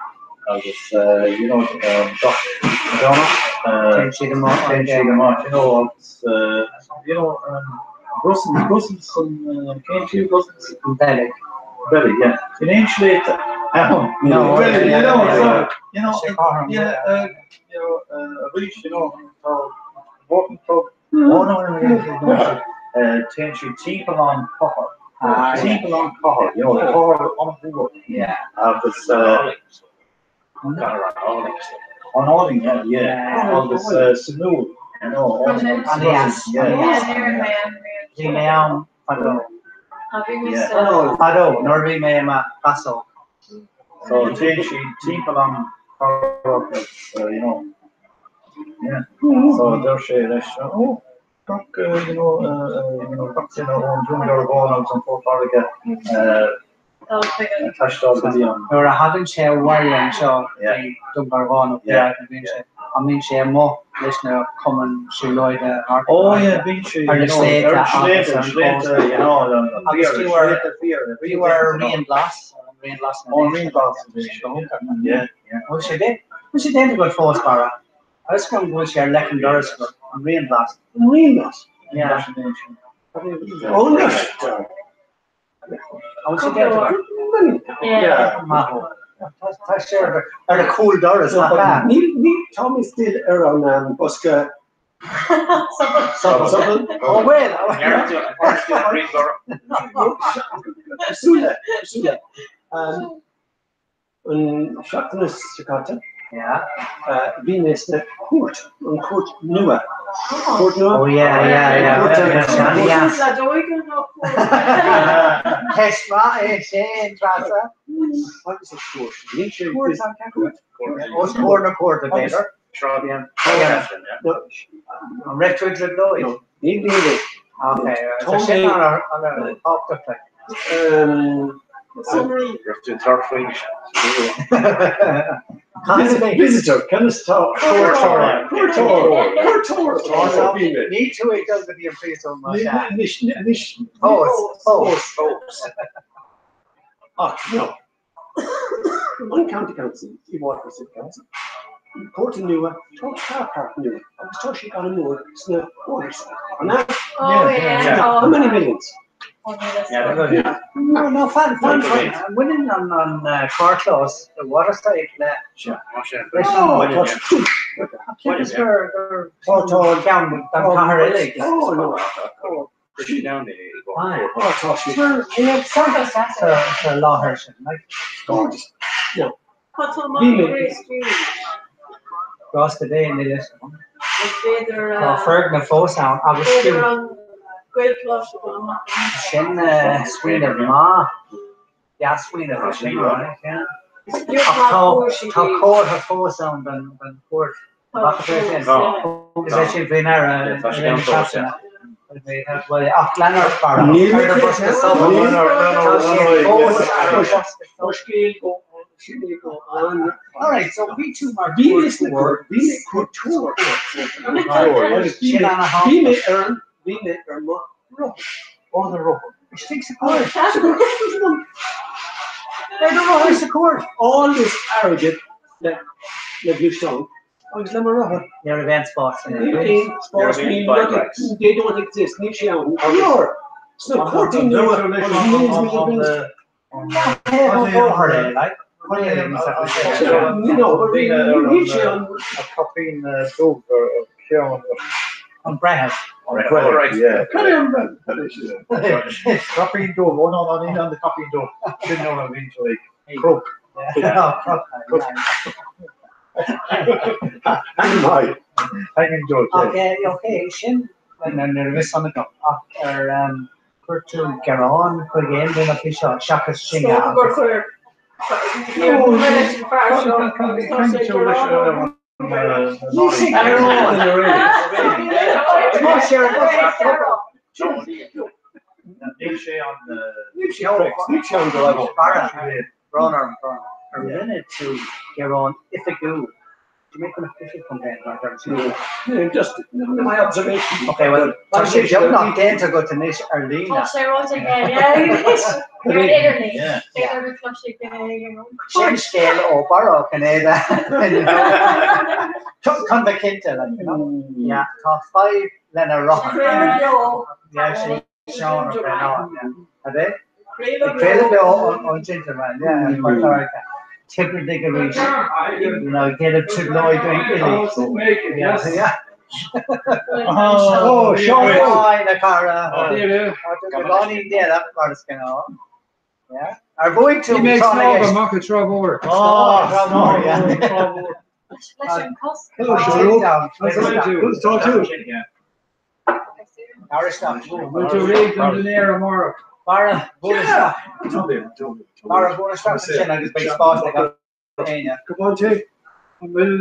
agus you know, gach Domhnach Téann siad amach téann siad amach, you know, agus you know, Brussels, Brussels an cén tír Brussels? An Bheilg. Beilg, yeah. Níl aon sléibhte ann. No, you know, so, you know, Sé cathair an yeah, you know, arís, you know, tá walking club, oh no, no, no, no, no, téann siad timpeall an chathair, timpeall an chathair, you know, cathair an-mhór. Yeah. Agus an álainn, yeah, yeah, agus suimiúil, you know, An-deas. yeah. Bhí mé ann fadó. Fadó, nuair a bhí mé i mo ghasóg. So téann siad timpeall an chathair agus, you know, yeah. So deir sé leis, oh, gach, you know, you know, gach duine ón Dún Garbhán agus an Port Láirge, taisteal go dtí an. Nuair a thagann sé abhaile anseo i Dún Garbhán nó pé áit a bhíonn sé, an mbíonn sé amuigh leis na cumainn siúlóide thart Oh yeah, bíonn sé, ar na you know, sléibhte ar agus ar an sléibhte, chósta. you know, Agus fiú ar fiú ar an Rian Glas, ar an Rian Glas Oh, an Rian Glas, yeah, yeah. Bhfuil sé dé, bhfuil sé déanta agat fós, Barra? Tá fhios agam go bhfuil sé ar leic an dorais agat, an Rian Glas. An Rian Glas? Yeah. Oh, no. An bhfuil sé déanta agat? Yeah. Maith thú. Tá sé ar ar a cúl doras, nach ea? Níl, níl, tá mé still ar an bosca Sobal. Ó bhuel, Cosúil le, cosúil le. An seachtain seo caite, bhí mé sna cúirt, an cúirt nua. Cúirt nua? Oh yeah, yeah, yeah. Cúirt yeah. Cúirt leadóige nó cúirt? Ceist mhaith é sin, Treasa. Agus an cúirt. Níl sé Cúirt an cúirt. Os comhair na cúirte, b'fhéidir. An raibh tú i dtrioblóid? Níl níl é. Ok, tá sin an-tábhachtach. Sonraí. Raibh tú tar faoin Visitor, conas tá cuairteoir, cuairteoir, cuairteoir, bhí mé. Níl tú ag dul go dtí an príosún mar sin. Anois, anois. Fós, fós. Fós. Ach, no. An County Council i Waterford City Council, cúirt nua, tá car park nua agus tá sé gan mór sna Waterside. An ea? Oh yeah. How many millions? No, no, fan, fan, fan. Baineann an an carrchlós i Waterside le leis an Ceapas gur gur tá tá ceann den chathair uilig. Oh no. Sa láthair sin. Gorgeous. No. Tá tú maith ar scríobh. Grásta Dé níl fhios agam. Is féidir Tá foirgneamh fós ann agus B'fhéidir fiú an Gaelcholáiste dul amach. Sin smaoineamh maith. Dea-smaoineamh é sin, right, yeah. Ach tá tá comhartha fós ann den den chúirt. An bhfaca tú é sin? Is é sin faoi ndeara Tá sé ann fós, yeah. Ach lean ort, Barra. Ar do bhosca sobal. Tá sé fós ar an bhosca sobal. All right, so bhí tú mar Bhí mé sna cuairteoir. bhí mé cuairteoir. Agus bhí mé bhí mé ar an bhí mé ar mo rothar. Ó, na rothar. Istigh sa chúirt. Ar do rothar sa chúirt. All this airgead le le gluaisteán agus le mo rothar. Ní raibh aon spás in Níl aon spás, níl nothing, they don't exist, níl sé ann. Leor! Sna cúirtí nua agus millions, millions, millions. Cé an bóthar é, like? No, níl sé ann. An caipín dubh ar cheann An breitheamh. An breitheamh, yeah. Cad é an breitheamh? Cad é sin? Caipín dubh, oh no, no, níl an caipín dubh. Sin nuair a bhíonn tú ag crook. Crook. Hanging high. Hanging judge, yeah. Okay, okay, sin nuair a bhí san agam ach ar chuir tú gearán chuig aon duine faoi seo seachas Is sinne dócha gur agus chuir Níor chuir leis an fear seo agus tá sé ag gearán Níl sé gearán Tá sé ar bhosca sobal. Níl sé an Níl sé correct, níl sé an go raibh. Barra, brón orm, brón. Ar rinne tú gearán oifigiúil? Did you make an official complaint about that? No, just my observation. Okay, well, tá sé beagnach déanta agat anois ar líne. Tá sé ráite aige, yeah. Ar an idirlíon. B'fhéidir go gcloisfidh duine éigin ón Sin scéal ó Barra Ó Cinnéide. Chun bheith cinnte, like, you know. Yeah, tá fadhb lena rothar. Craoladh beo. Yeah, sin Seán Ó Braonáin, yeah. Ab é? Craoladh Craoladh beo. beo ón Gentleman, yeah, Port Láirge. Tiobradaigh arís. You know, déanamh trioblóid uilig. Yeah, yeah. Oh, Seán Ó a chara. Beagáinín déanach mar is gnáth. Yeah. Ar bhuaigh tú Bhí mé ag tráth na snámh gceist? amach i Trá Mhór. Oh, Trá Mhór, yeah. Trá Mhór. Leis an cos. Hello, Seán. Tá tú. Ar isteach. Bhfuil tú réidh don dinnéar amárach? Barra, buail isteach. Barra, buail isteach ansin agus beidh spás ag éinne. Come on, Jay. An bhfuil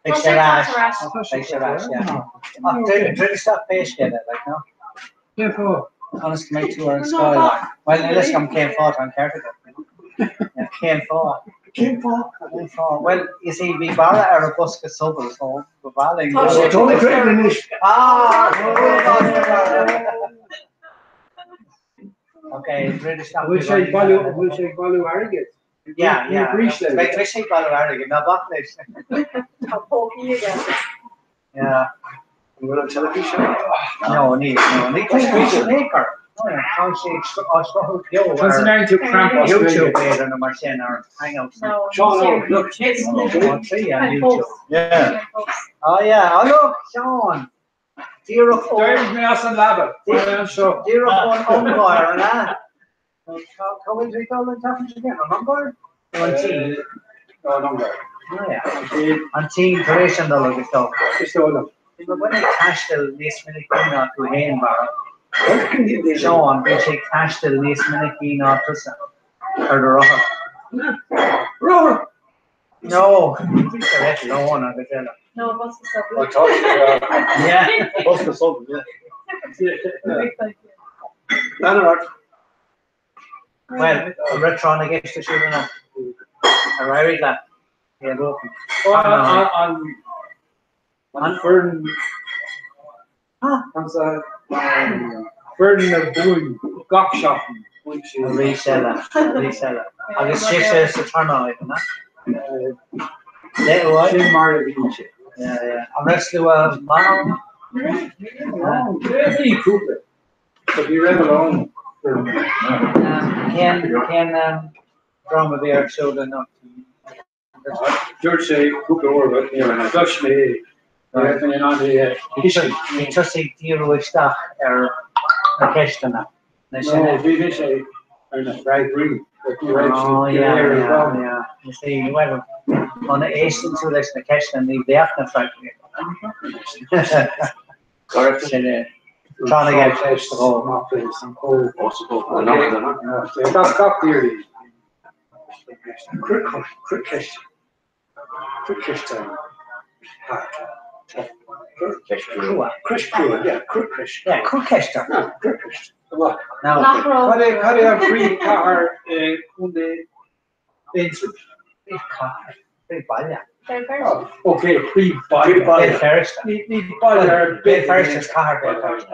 Beidh sé ar ais. Beidh sé ar ais, yeah. Ach druid isteach pé scéal é, like, no? Cén fáth? Conas go mbeidh tú ar an scoil? Bhuel, níl fhios agam cén fáth, tá an ceart agat. Yeah, Cén fáth? Cén fáth? Cén fáth? Bhuel, you see, bhí Barra ar a bosca sobal, so ba mhaith linn. Tá sé Tony Craig anois. Ah! Okay, druid isteach. Bhfuil sé ag bailiú bhfuil sé ag bailiú airgid? Yeah, yeah. Bríste. Beidh mise ag bailiú airgid, ná bac leis. Tá pócaí aige. Yeah. An bhfuil an teilifís ann? No, níl, no, ní cloisfidh sé cor. Tá sé á shruthú beo Tá san ar aon tú cramp as YouTube Gaeilge. b'fhéidir nó mar sin ar Hangouts. No, Seán Ó, look. Ó, trí on YouTube. Yeah. Oh yeah, oh look, Seán. Díreach ó D'éirigh mé as an leaba. Tá mé anseo. díreach ón Ungáir, an ea? Cá bhfuil tú ag dul an tseachtain seo? An Ungáir? Nó an tSín? Nó an Ungáir. Oh yeah. An tSín tar éis an Nollaig is dócha. Is dóigh liom. Bhí mo dhuine ag taisteal níos minicí ná tú fhéin, Barra. Seán, bíonn sé ag taisteal níos minicí ná tusa. Ar do rothar. Rothar! No, ar eitleán agus eile. No, bosca subh. Oh, tá sé, Yeah. Bosca subh, yeah. Lean ort. Bhuel, an raibh tráth na gceist ar siúl anocht? Ar éirigh leat? É a bhuachan. An An foireann foireann a bhuann gach seachtain, bhuaigh siad. Arís eile, arís eile. Agus sibhse sa tornádó, an ea? Sin mar a bhíonn sé. Yeah, yeah. An raibh slua maith ann? Bhí cúpla. But ní raibh a lán foireann. Cén, cén dráma a bhí ar siúl anocht? Dúirt sé cúpla uair but ní raibh clois mé é. Ní raibh mé in ann é a thuiscint. Bhí tusa ag díriú isteach ar na ceisteanna. No, bhí mise ar na freagraí but ní raibh siad go léir agam. You see, well, muna éisteann tú leis na ceisteanna ní bheadh na freagraí agat. Sin é. Tráth na gceist. Gach iarraidh. Cad é an príomhchathair i gContae Aontroim? Príomhchathair? Príomhbhaile. Ok, príomhbhaile. Béal Feirste. Ní baile ar bith. Béal Feirste is cathair Béal Feirste.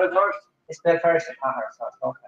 Is Béal Feirste cathair, so is dócha.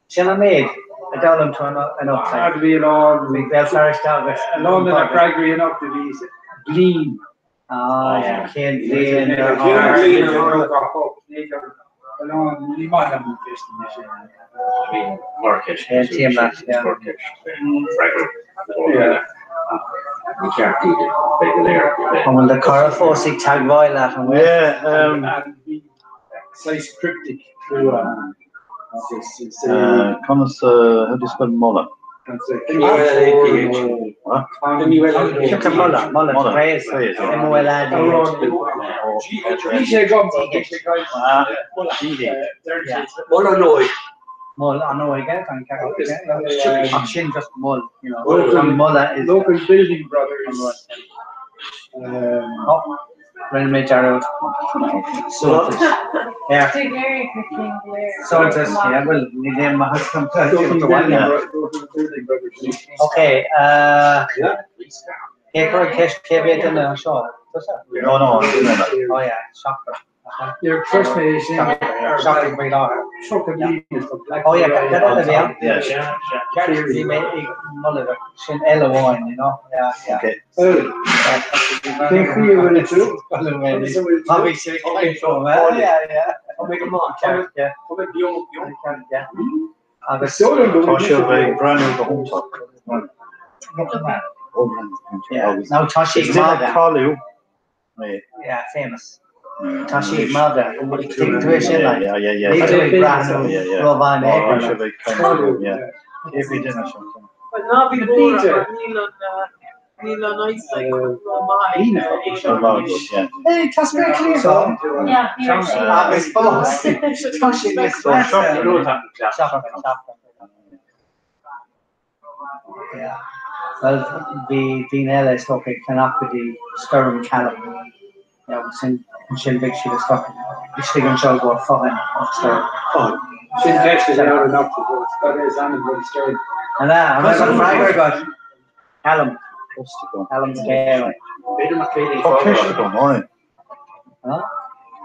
Sin an méid a d'fhoghlaim tú anocht. Bhí a lán. Bhí Béal Feirste agus. A lán de na freagraí anocht a bhí bliain. Ah, cén bhliain ar Ní maith liom an cheist sin. Bhí mórcheist. Freagra. Ní ceart iad beidh go léir. An bhfuil do chara fós ag teagmháil leat an bhfuil? Yeah. Bhí saghas cryptic clue ann. Conas, how do you spell moladh? Moladh, moladh, praise, M-O-L-A-D. Bhí sé agam, bhí sé agam. Mol an óig. Mol an óige, tá an ceart. Ach sin just mol, you know. An moladh is. Local Building Brothers. Oh, rinne mé dearúd. Suatas. Yeah. Suatas, yeah, well, ní aon maitheas dom. Okay, uh, cé chuir ceist cé mhéad duine anseo? Tusa? No, no, duine eile. Oh yeah, seachtar. Níor chlois mé é sin. Seachtar faoi láthair. 30 bliain is tá Black Oh yeah, cad eile a bhí ann? Yeah. Ceart, bhí mé ag moladh sin eile amháin, you know? Yeah, yeah. Okay. Cén chaoi a bhfuil tú? Tá bhí sé ag caint fóm, eh? Yeah, yeah. Tá mé go maith. Ceart, yeah. Tá mé beo, beo. Ceart, yeah. Agus Tá sibh ag breathnú go hiontach. Yeah. Now tá sé Is duine cáiliúil mé. Yeah, famous. Tá sí ag magadh. Tuigfidh tú é sin, like. Yeah, yeah, yeah. Níl tú ag breathnú Yeah, yeah. rómhaith in Tá aon sibh chor. ag caint fúm, yeah. Cé mhéad duine seo? Well, ná bí buartha, níl an, níl an eyesight rómhaith Seo ag lá, yeah. Hey, tá spéaclaí agam. Yeah, ní raibh sí. Agus fós, tá sí níos So, measa. seo Seachtar, seachtar. Yeah. Well, bhí daoine eile is dócha ag fanacht go dtí Stoirm Callum. Yeah, agus sin, ansin beidh siad isteach istigh anseo i gcomhair fothain an stoirm. Fothain. Sin ceist a bhí ann anocht i gcomhair cad é is ainm don stoirm. An ea, an raibh an freagra agat? Callum. Callum Scéal. B'fhéidir nach féidir Tá ceist agam, aye. Huh?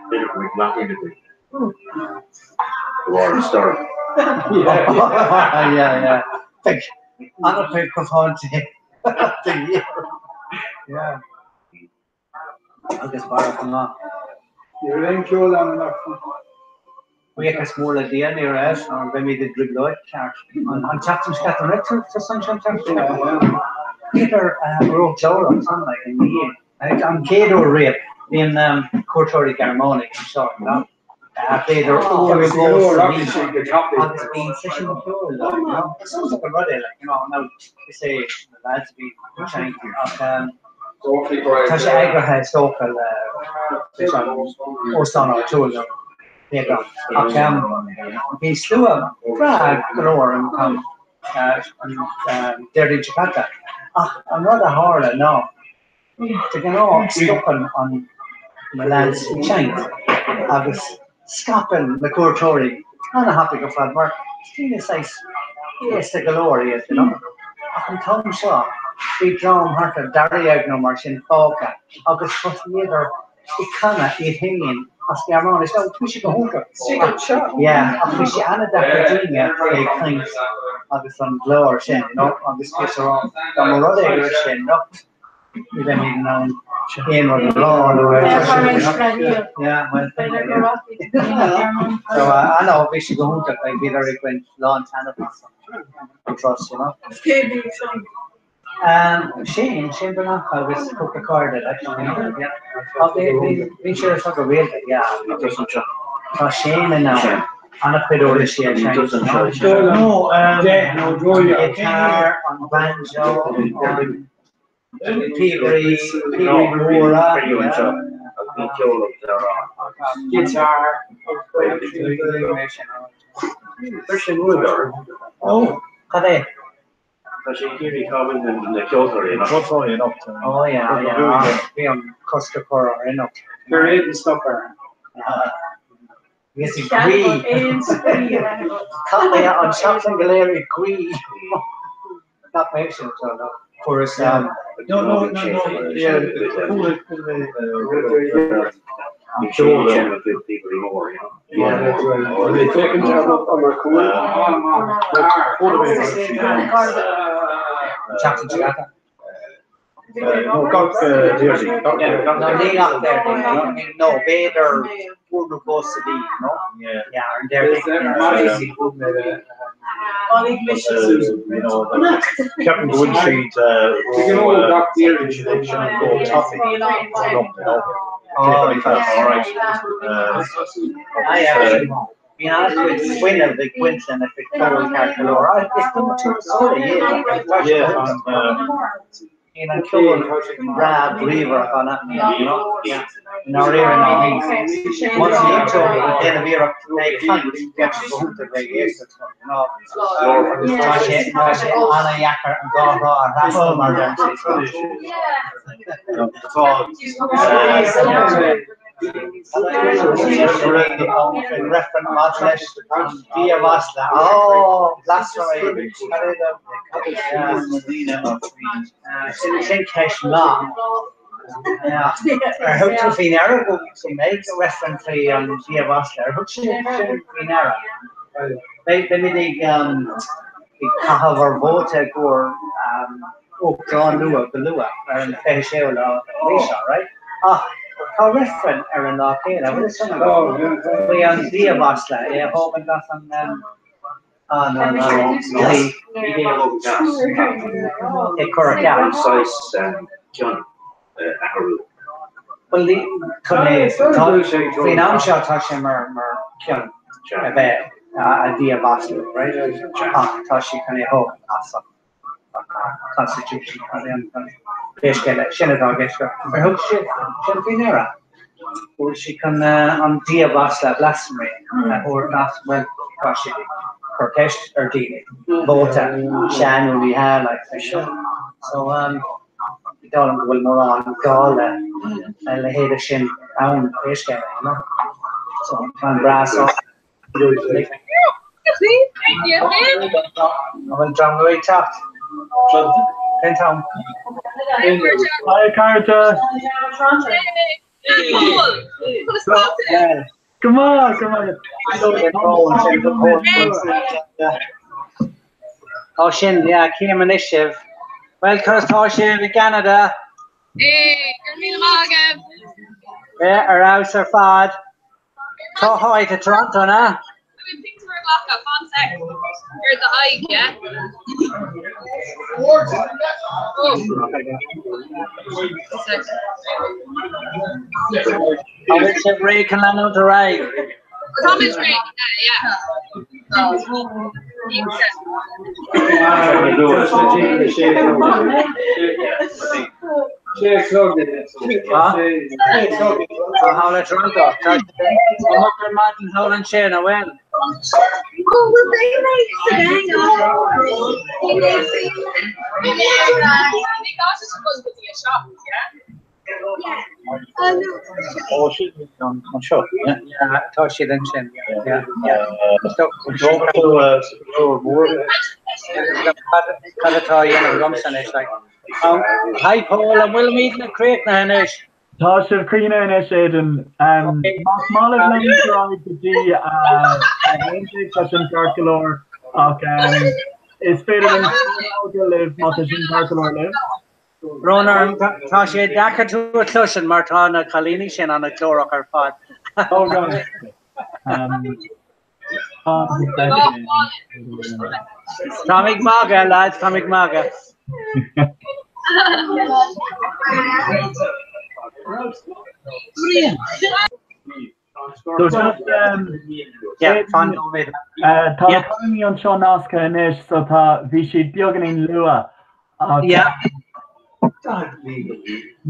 B'fhéidir go mbeidh leath againn. De bharr an stoirm. Yeah, yeah. Beidh, An-chuid cupán tae de dhíth. Yeah. Agus barra chomh maith. Ní raibh aon ceol ann anocht. Buíochas mór le Dia, ní raibh, mar beimid i dtrioblóid ceart. An tseachtain seo caite, an raibh tú tusa ansin an tseachtain seo caite? Bhíodar róghlórach ansan, like, i ndiaidh. An chéad uair riamh, bíonn cuairteoirí Gearmánaigh anseo, you know. B'fhéidir uair nó dhó sa mhí agus bíonn seisiún ceoil, like, you know. Is iontach an rud é, like, you know, now is é na lads a bhí ag seinnt ach tá sé eagraithe is dócha le leis an óstán áitiúil nó playground. Ach bhí slua breá go leor an t-am an Déardaoin seo caite. Ach an rud a tharla ná De ghnáth stopann an na lads ag seinnt agus scaipeann na cuairteoirí ana-thapaidh ar fad mar is daoine saghas aosta go leor iad, you know. Ach an t-am seo bhí dream thart ar 12 nó mar sin fágtha agus thosaíodar ag canadh iad féin as Gearmáinis. Now bhí sé go hiontach. Yeah, ach bhí sé ana-deacair daoine ag caint agus an glór sin, you know, agus bhíos a rá dá mba rud é go raibh sé anocht Ní bheimid in ann aon rud a rá nó ar So I know bhí sé go hiontach like bhíodar ag baint lán taitneamh as an turas you know. Agus cé a bhí ag seinm? Shane, Shane Breathnach agus cúpla cairde like you know yeah. Bhí sé ar seo go rialta yeah. Tá Shane in ann an-chuid uirlisí a sheinm. No, Guitar, an banjo, an Píobairí, píobairí móra. Guitar. Ó, cad é? Tá sé ag iarraidh cá bhfuil na ceoltóirí anocht. Ceoltóirí anocht. Ó yeah, yeah. Bhí an cosc a chur ar anocht. Gur éadan stop air. Bhíos ag guí. Chaith mé an tseachtain go léir ag guí. Nach mbeadh sin anseo, no. Fuaireas. No, no, no, no, yeah, chuala mé. Seachtain seo caite. No, gach Déardaoin. No, ní gach Déardaoin. No, b'fhéidir uair nó dhó sa mhí, no? Yeah, ar an Déardaoin. Ceapaim go bhfuil siad ró Bíonn an-chuid fuinnimh ag baint lena chuid ceoil ceart go leor. Is cuma turasóirí iad. Bíonn an ceol breá bríomhar gan aithne, you know? I ndáiríre ná níos. Má tá tú ag déanamh iarracht ag caint, bheadh sé go hiontach bheith ag éisteacht liom, you know? Agus tá sé tá sé an-dheacair an dá thrá a thrasnú mar a deir siad. Reifreann maidir leis an diamhasla. Ó, blasphemy! Sin sin ceist mhaith. Ar thug tú faoi ndeara go mbeidh reifreann faoi an diamhasla? Ar thug tú sin faoi ndeara? Beimid ag caitheamh ár vóta i gcomhair Uachtarán nua go luath, ar an 26ú lá den mhí seo, right? Ach tá reifreann ar an lá céanna, bhfuil fhios agat? Faoi an diamhasla, é a thógaint as an an an dlí. Ag cur a cheart. Bhuel, chun é, faoin am seo tá sé mar mar cion a bheith a diamhaslú, right? Ach tá sé chun é a thógaint as an. Constitution pé scéal é, sin atá i gceist. Ar thug siad sin faoi ndeara? Go bhfuil siad chun an diamhasla, blasphemy, a thabhairt as, bhuel, tá siad ag cur ceist ar daoine, vóta, sea nó ní hea, like, so, um, ní dóigh liom go bhfuil mórán gá le a leithéide sin ann, pé scéal é, you know? So, tá an breá sásta. An bhfuil dream nua ag teacht? Cén t-am? Hi cairde! Go maith, go maith. Tá sin, yeah, cím anois sibh. Bhuel, conas tá sibh i gCeanada? Hey, go raibh míle maith agaibh! Yeah, ar fheabhas ar fad. Cá háit i Toronto, an ea? Tá mé pictiúr a ghlacadh, fan sec, ar d'aghaidh, yeah? Oh. Sec. An bhfuil sibh réidh chun leanúint ar aghaidh? Táimid réidh, yeah, yeah. Tá thall i Toronto. Tá moch ar maidin thall ansin, an bhfuil? Ó sin anseo. Tá siad ansin. Cad atá á dhéanamh agamsa anois? Hi Paul, an bhfuilimid críochnaithe anois? Tá sibh críochnaithe anois, Aidan. Más maith libh leanúint ar aghaidh go dtí 11, tá sin ceart go leor, ach is féidir linn fágáil libh má tá sin ceart go leor libh. Brón orm, tá sé deacair tú a chloisint mar tá na cailíní sin an-ghlórach ar fad. Táim ag magadh, lads, táim ag magadh. So just um, tá na cailíní anseo nasctha anois so tá bhí siad beagáinín luath ach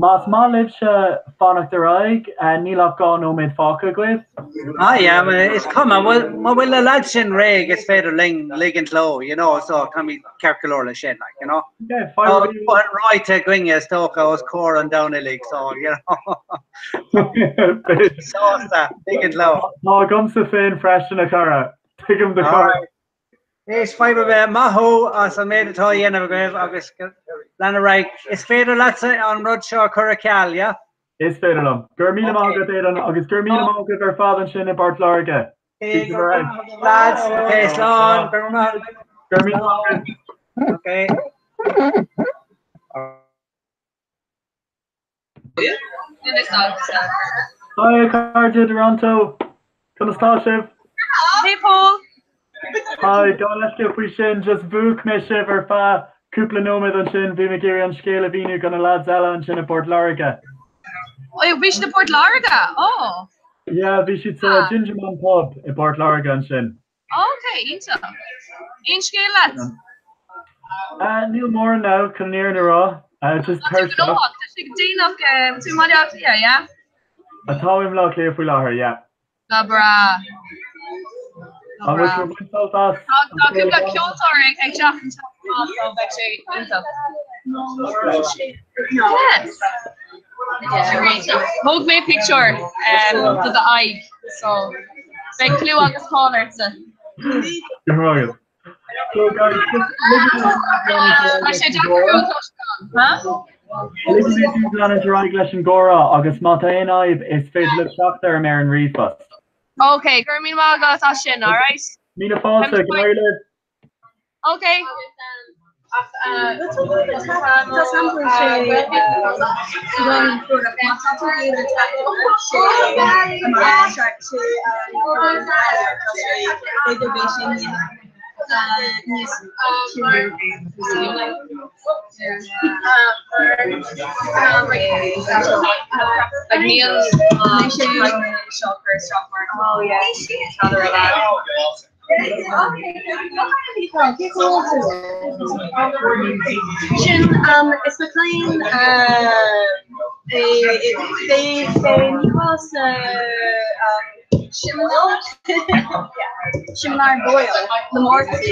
Más maith libhse fanacht ar aghaidh, níl ach 2 nóiméad fágtha agaibh. Ah yeah, is cuma, má bhfuil na lads sin réidh is féidir linn ligint leo, you know, so táimid ceart go leor leis sin, like, you know. Yeah, Tá ráite againne is dócha os comhair an domhain uilig, so, you know. Sásta, ligint leo. Tá agamsa féin freisin, a chara. Tuigim do chara. Éist, fadhb ar bith, maith thú as an méid atá á dhéanamh agaibh agus lean ar aghaidh. Is féidir leatsa an rud seo a chur ar ceal, yeah? Is féidir liom. Go raibh míle maith agat, Aidan, agus go raibh míle maith agaibh ar fad ansin i bPort Láirge. Bhí sibh ar fheabhas. Lads, okay, slán, go raibh maith agat. Go raibh míle maith agat. Okay. Hi a chairde Toronto, conas tá sibh? Hey Paul! Hi, gabh mo leithscéal faoi sin, just mhúch mé sibh ar feadh cúpla nóiméad ansin, bhí mé ag iarraidh an scéal a mhíniú do na lads eile ansin i bPort Láirge. Oh, bhí siad i bPort Láirge? Oh! Yeah, bhí siad sa Gingerman Pub i bPort Láirge ansin. Ok, iontach. Aon scéal leat? Níl mórán now, chun an fhírinne a rá. Just Tá tú tuirseach. gnóthach, tá sé go déanach, tú i mBaile Átha Cliath, yeah? Tá i mBaile Átha Cliath faoi láthair, yeah. Go breá. Go An bhfuil breá. sibh ag baint sult as Tá an tá scéal cúpla amháin? ceoltóir ag ag teacht anseo chomh maith, so beidh sé iontach. Yes. Thóg mé pictiúr de d'aghaidh, so beidh clú agus cáil ortsa. Go raibh maith agat. So guys, just Tá sé deacair go cloisteáil, huh? Ligfidh mé daoibh leanúint ar aghaidh leis an gcomhrá agus má tá aon fhadhb is féidir libh teacht orm ar an ríomhphost. Ok, go raibh míle maith agat as sin, alright? Míle fáilte, go n-éirí libh! Ok. Sin is mac léinn é Nioclás Seimineár Doyle na Mártaí.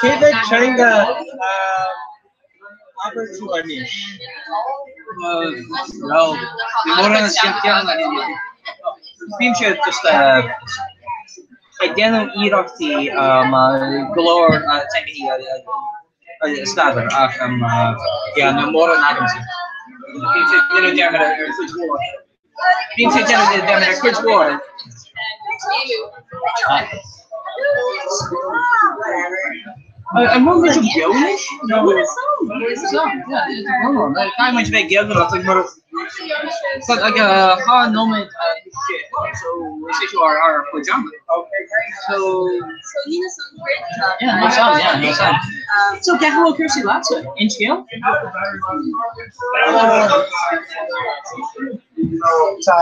Cé mhéad teanga a abair tú anois? Well, ní mórán is ceann Bímse just ag déanamh iarrachtaí go leor teangacha a staidéar ach yeah, níl mórán agamsa. Bímse ag déanamh dearmad ar chuid mhór. Bímse ag déanamh dearmad ar chuid mhór. An bhfuil muid beo anois? Caithfidh muid bheith gealgháireach ag mar ag dhá nóiméad so is é seo ár ár chuid ama. So yeah, no sound, yeah, no sound. So cén chaoi a bhfuil cúrsaí leatsa? Aon scéal? Tá.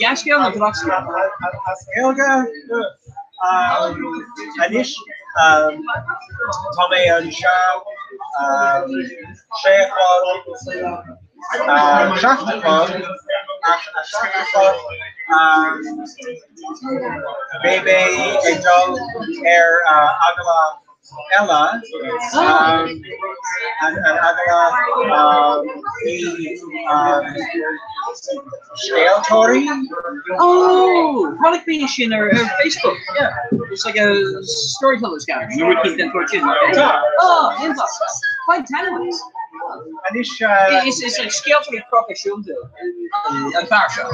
Dea-scéal nó drochscéal? As Gaeilge anois tá mé anseo sé a chlog, 7 a chlog, ach a 7 a chlog beidh mé ag dul ar agallamh eile, an agallamh faoi scéaltóirí. Oh, chonaic mé sin ar Facebook, yeah. It's like a storyteller's gathering. Nó rud éigin den tsórt sin. Tá. Oh, iontach. Faigh teannas. Anois. Is is like scéaltóirí proifisiúnta an fear seo.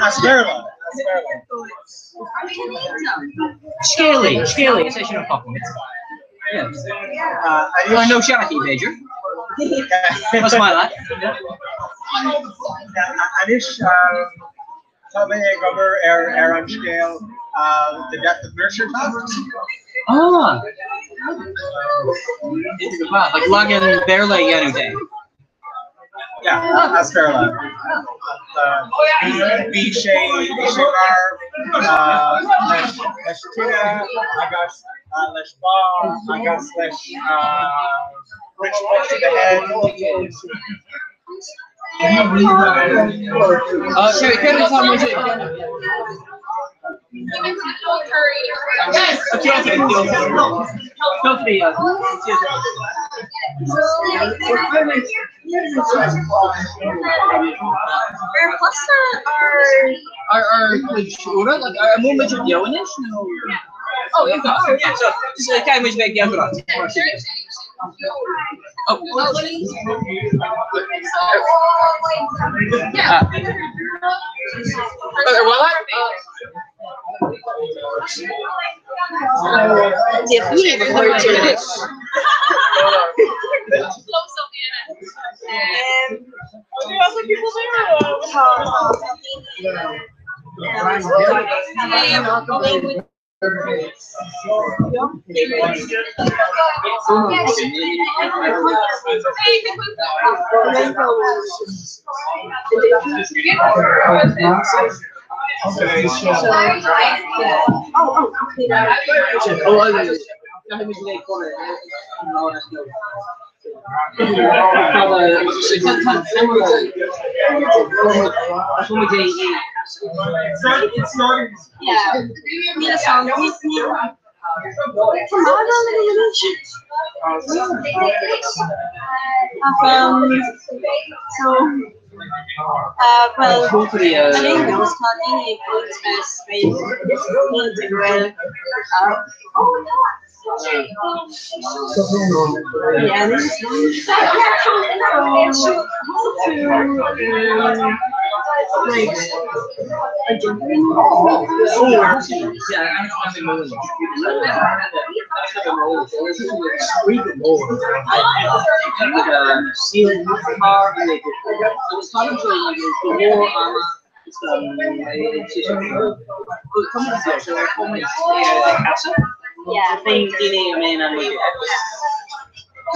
As Béarla. Scéalaí, scéalaí, is é sin an focal. Yeah. Nó seanchaí, b'fhéidir. Más maith leat. Anois tá mé ag obair ar ar an scéal The Death of Muirchertach. Ah! Like leagan Béarla a dhéanamh de. Yeah, as Béarla. Bhí sé bhí sé marbh leis leis tine agus leis bá agus leis rich punch to the head. Céard atá muid ag Ar thusa ar ar chuid úra like ar an bhfuil muid beo anois nó Oh, iontach. Yeah, so just caithfidh muid bheith gealgháireach mar sin. Oh. Ah. Ar mhaith leat?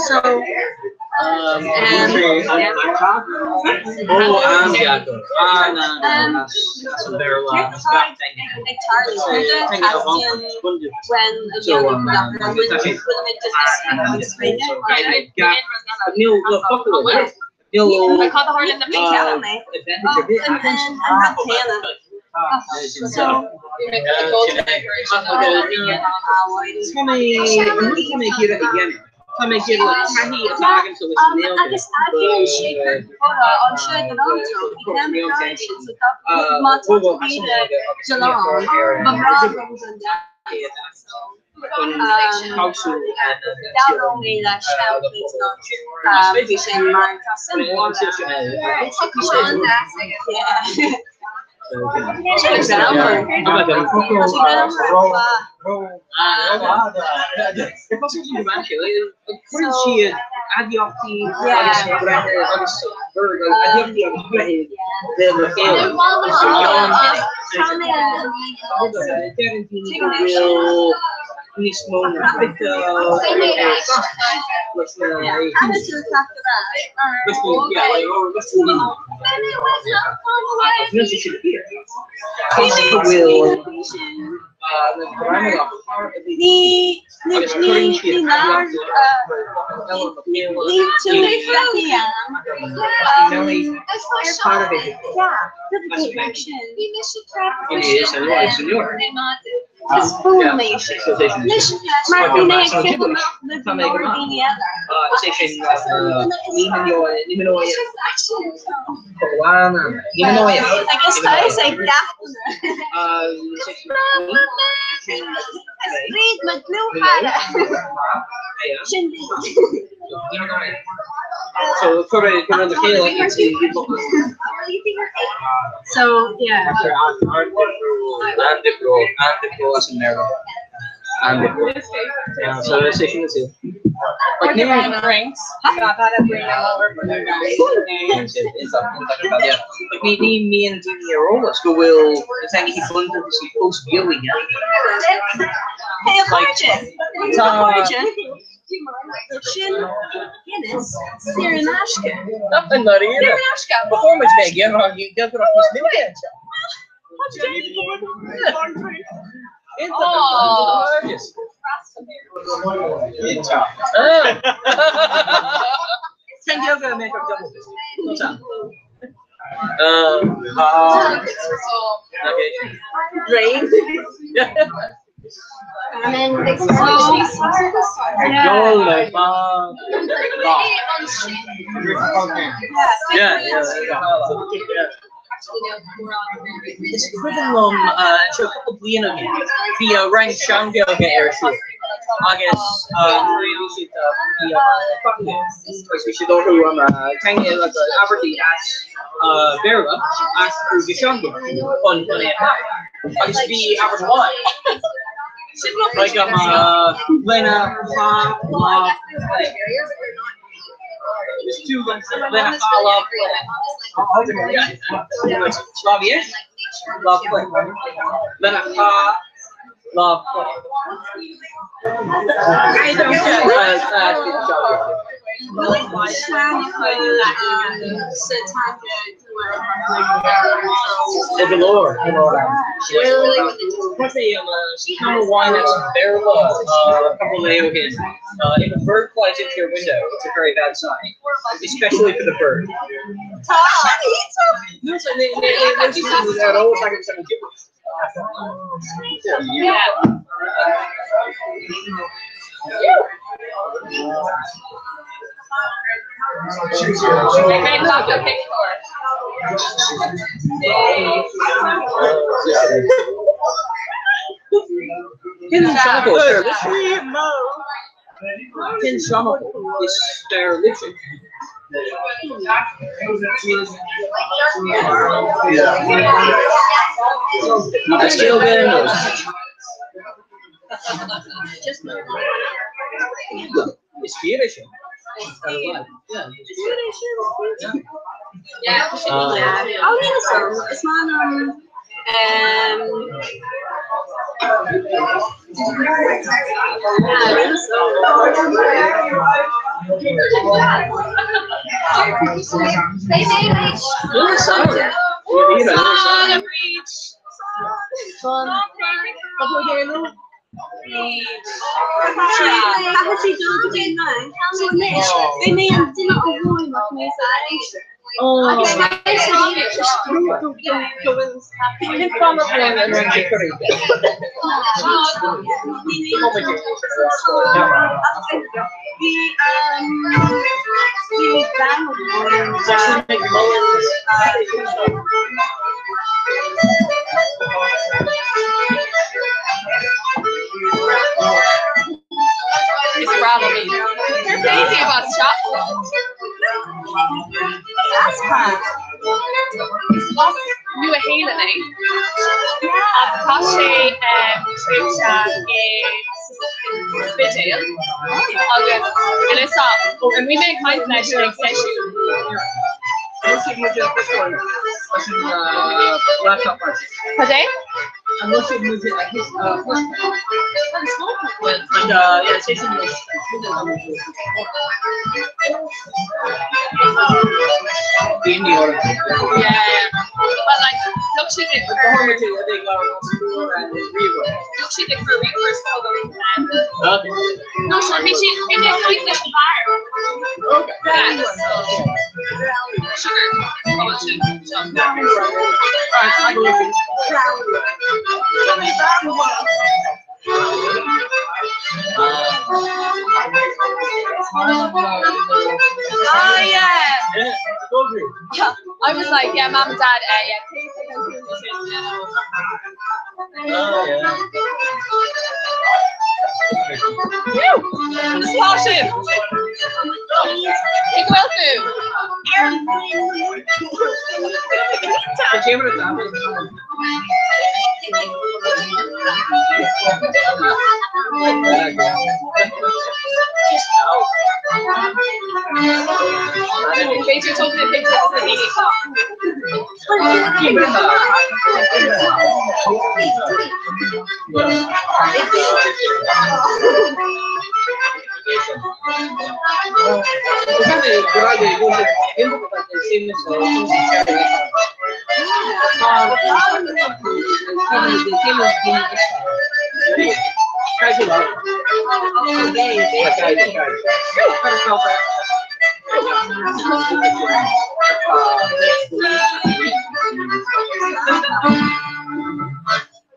So, Agus eagraíonn sé comhrá anseo i dToronto i gceann sin so tá má tá tú ag iarraidh dul ann ba bhreá liom dul leat so labhróidh mé le Seán faoi sin mar tá suim agam ann. Is fuath liom sin. Mar bhí mé ag ceapadh amach le go leor daoine eile. Agus tá fhios ag gach duine. Is Bríd mo dlúthchara. Sin Bríd. So, yeah. Hey, a chairde! A chairde! Sin Guinness saor in aisce. Saor in aisce! Is cuimhin liom seo cúpla bliain ó shin, bhí rang Sean-Ghaeilge ar siúl agus nuair a bhí siad bhí agus bhí siad orthu teanga eile abairtí as Béarla a aistriú go Sean-Ghaeilge chun é a cheapadh agus bhí abairt amháin like lena cha lámh lena cha lámh lámh lena cha lámh Go leor, go leor ann. Ceann amháin as Béarla cúpla lá ó shin. If a bird flies into your window, it's a very bad sign, especially for the bird. Cén seanfhocal is fearr libhse? Cén seanfhocal is fearr libhse? As Gaeilge nó? Just Is fíor é sin. Is fíor é sin. Yeah. Oh, níl a fhios agam. Is maith liom Caithfidh sí dul go dtí an Fhrainc. Bhí mé an duine amháin nach mbeidh sa Agus Is breá liom iad. Céard é about seo? Is as Nua Shéalainn é ach chaith sé tréimhse i sa Spidéal agus níl fhios a'm, bhí mé ag caint leis ag seisiún. Cad é? Yeah. Well, like, look siad ag Look siad ag cur ríomhphost chugam. No, sure, bhí siad bhí mé ag caint leis an bhfear. Yeah, so sugar. Oh, sin. Oh yeah. I was like, yeah, mom and dad, uh, yeah, please take on Tá sin. Cé go bhfuil tú? B'fhéidir tóg na pictiúir sna daoine seo.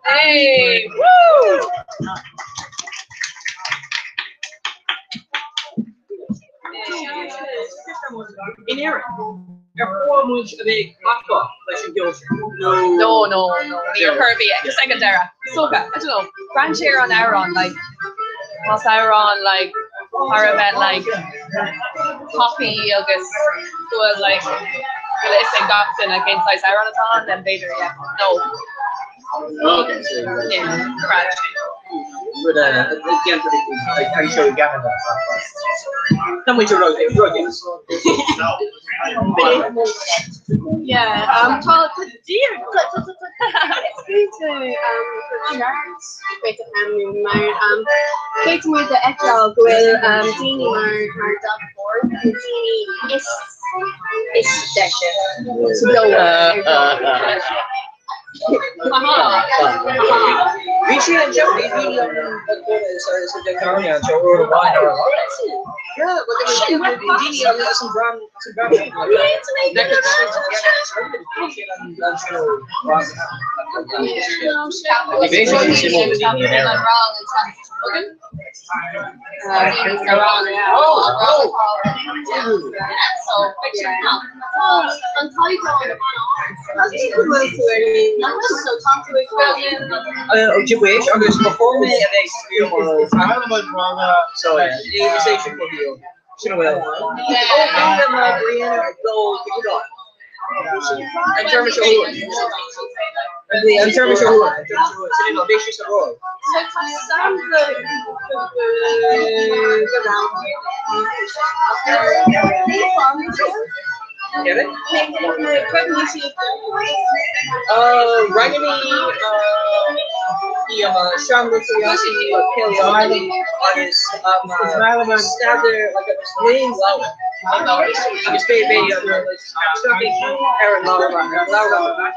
Hey! Woo! In Éirinn, ar chóir muid a bheith ag glacadh leis an gceol sin? No, no, no, níor chóir a bheith, just ag an deireadh. Is dócha, I don't know, braitheann sé ar an amhrán, like, más amhrán, like, thar a bheith, like, poppy agus go bhfuil, like, go bhfuil a fhios ag gach duine cén saghas amhrán atá ann, then b'fhéidir, yeah, no. Okay, so Yeah, braitheann sé. Rud a déantar anseo i gCeanada. Tá muid rud rud Yeah, um, tá tá dír tá tá tá tá is cinnte um, gur ceart b'fhéidir ainmniú mar um, féadfaidh muid a fheiceáil go bhfuil um, daoine mar mar David Ford na daoine is is deise sa domhan ar domhan. Bhí sí anseo, bhí bhí an sa Decarnia anseo uair amháin ar a laghad. Yeah, well, bhí daoine as an bhrean as an bhrean Ojibwe agus ba chóir mé a bheith so is é sin mo sin a bhfuil. An tseirbhís a thabhairt. An tseirbhís a thabhairt. Sin é, bhí sé sa ról. Ranganna seanlitríocht agus staidéar agus léann leabhar agus beidh ar an leabharlann ar an leabharlann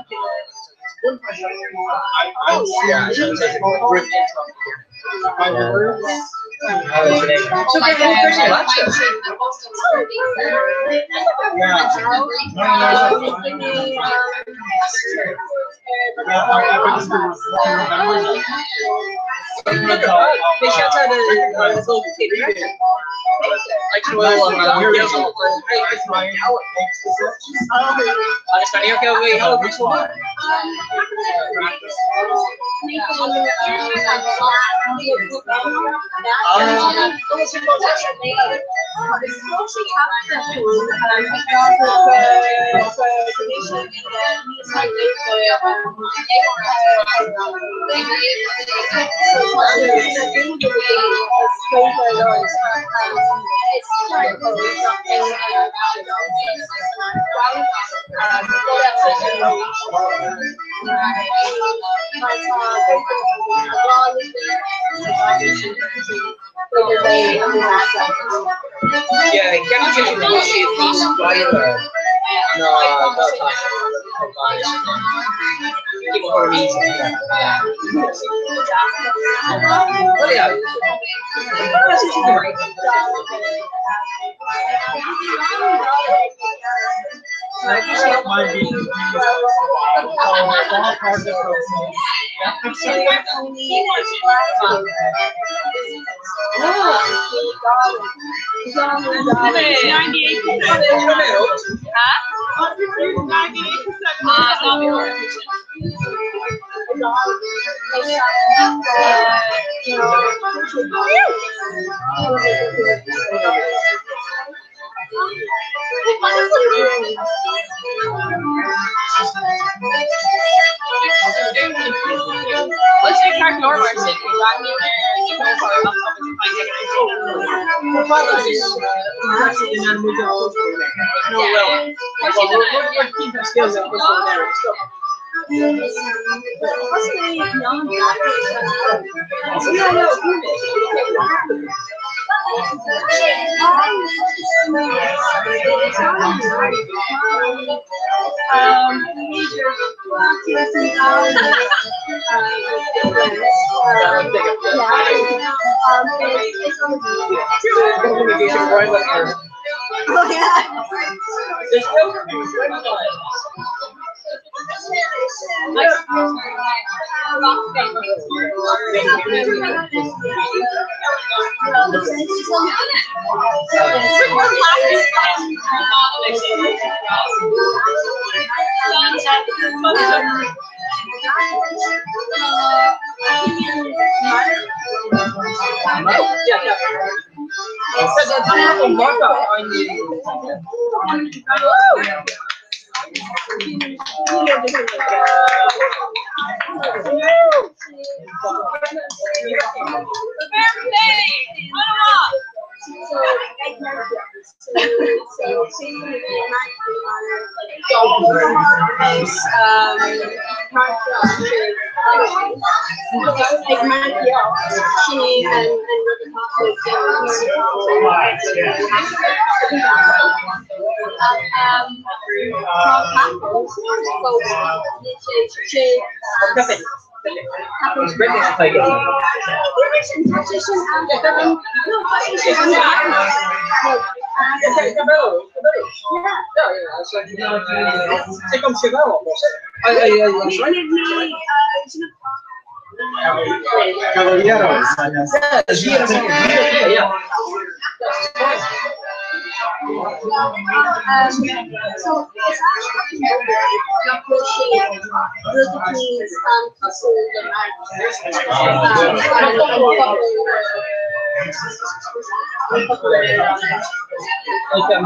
Like an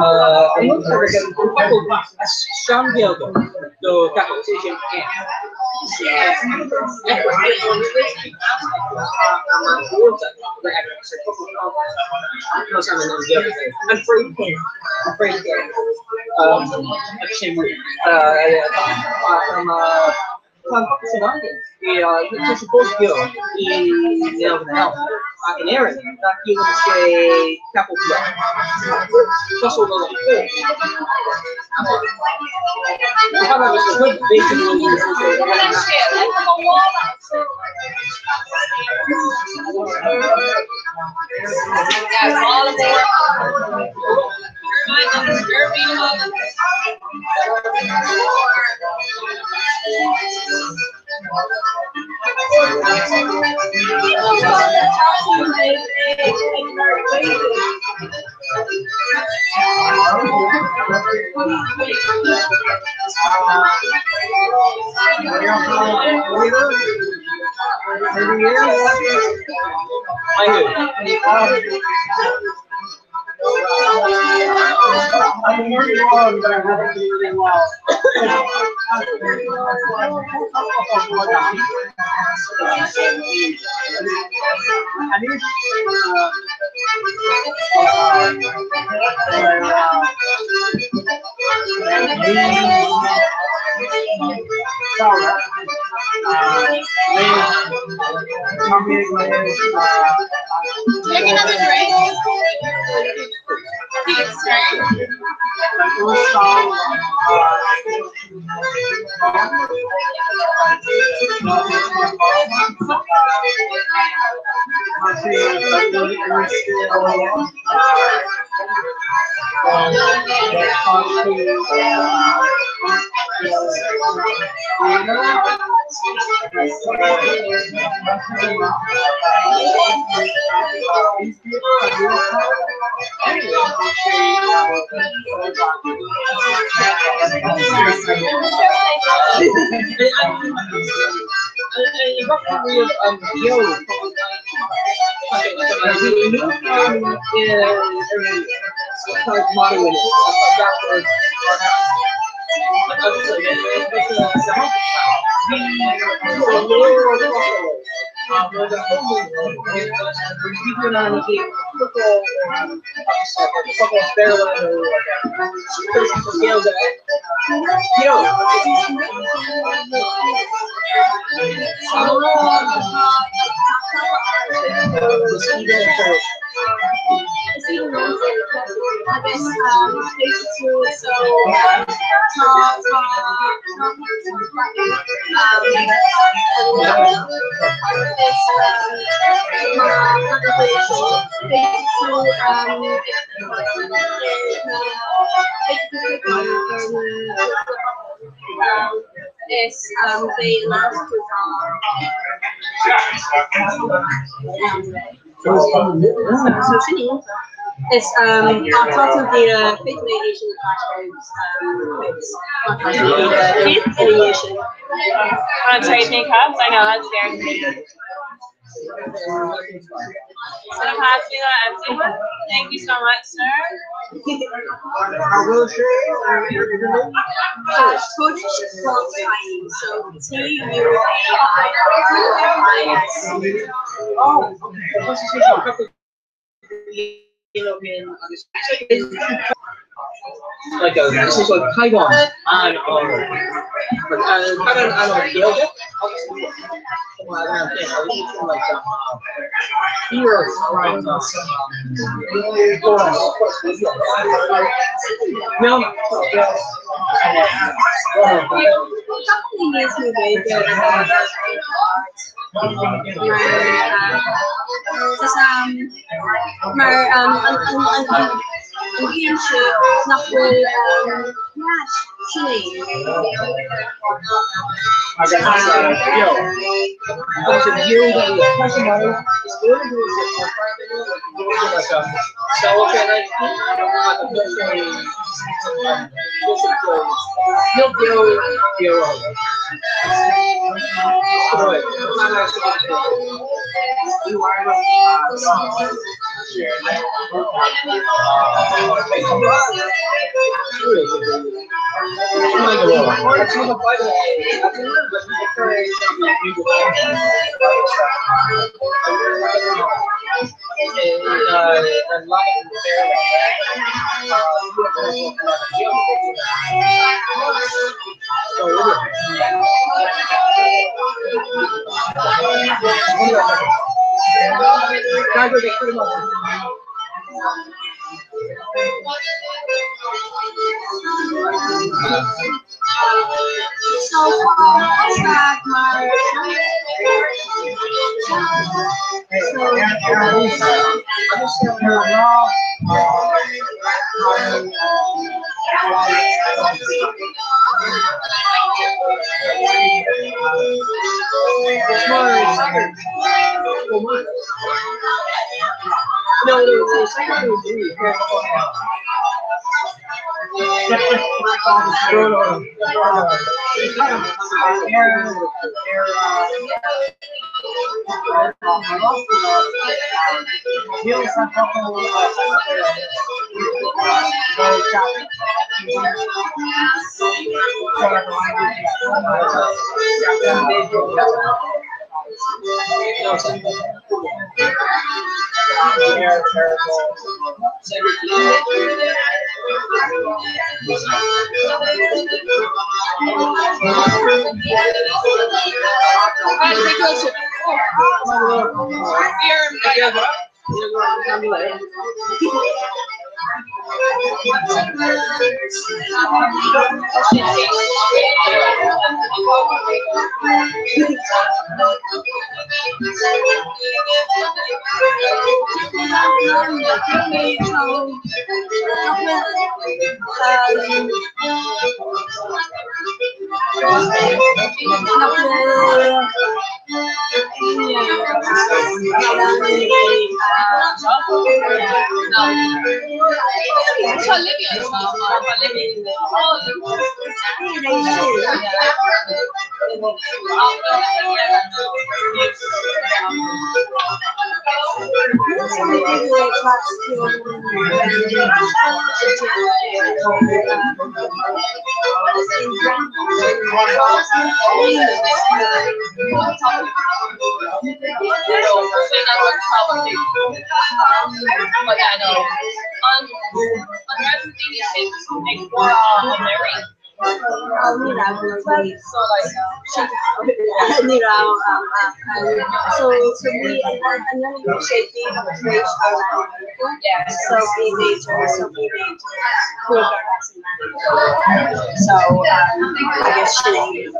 focal as Sean-Ghaeilge do ceapach sé sin Tá an focal sin againn. Tá sé fós beo i nGaeilge na hAlban. Ach in Éirinn, nach gciallaíonn sé ceapach beag. Cosúil le poll. I'm learning one, but I haven't been really well. Take another drink. Agus so Is beidh an So sin iontach. Is má tá tú ag iarraidh féadfaidh mé é sin a thaispeáint má tá tú ag iarraidh ina dhiaidh sin. Want to trade me cups? I know that's fair. So pass me that empty one. Thank you so much, sir. Tuairisc so T U A I S. Like a this is like Taiwan and Caighdeán an Ghaeilge agus Níos mó Gaeilge mar an fhianaise nach bhfuil sin é. So tá mar Ní raibh so bhí an sé so bhí b'fhéidir so bhí b'fhéidir so agus sin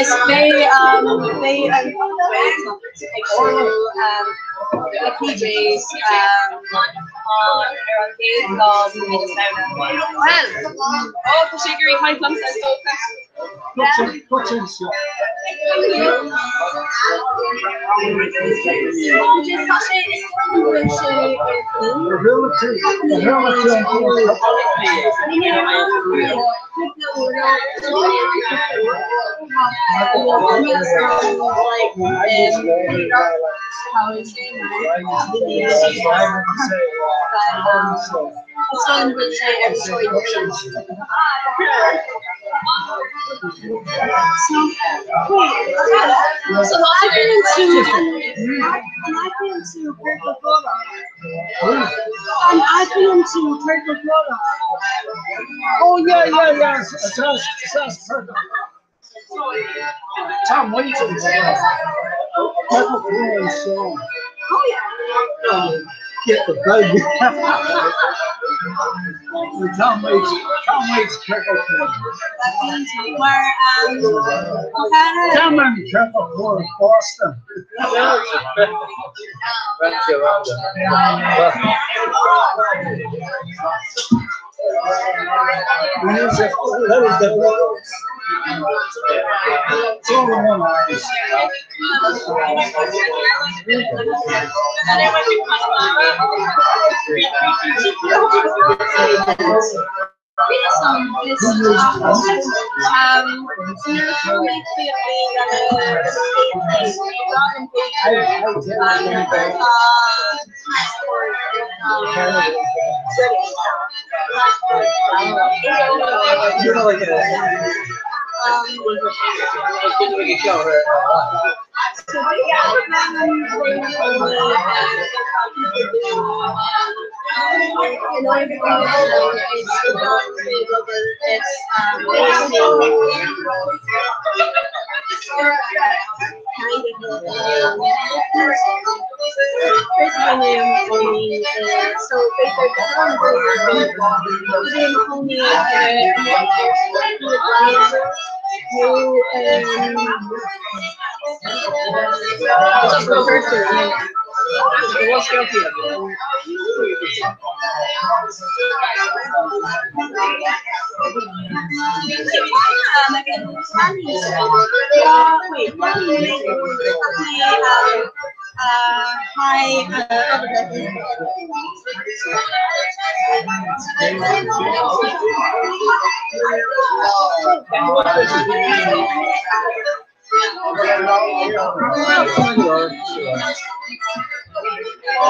Is beidh beidh an Ghaeltacht ag siúl na PJs ar an gcéad lá de mhí na Samhna. Well, ó tá sé ag iarraidh caint liomsa is dócha. Tá sé is dóigh liom go bhfuil sé ar So An eagraíonn tú Purple Comhrá? Oh yeah, yeah, yeah, it's Purple. Tom Waits Purple Comhrá song. Oh yeah. Get the bug. Tá muid tá muid ceart go Mar Tá muid ceart go leor fosta.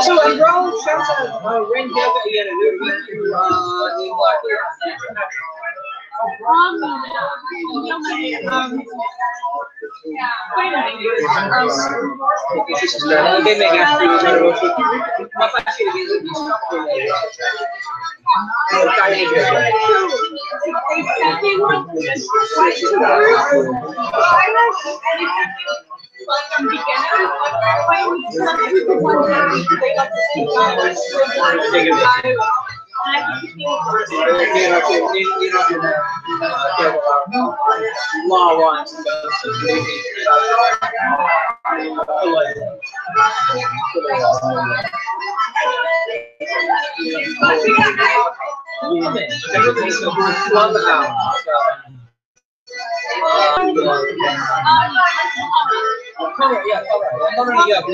So an raibh seans roinn beaga a dhéanamh nuair a bhí tú i mBaile Átha Cliath?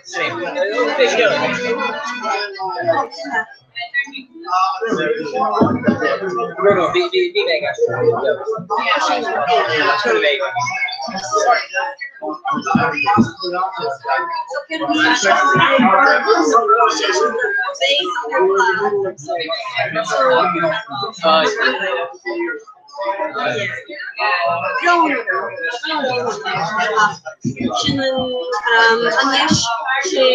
Sin anois sé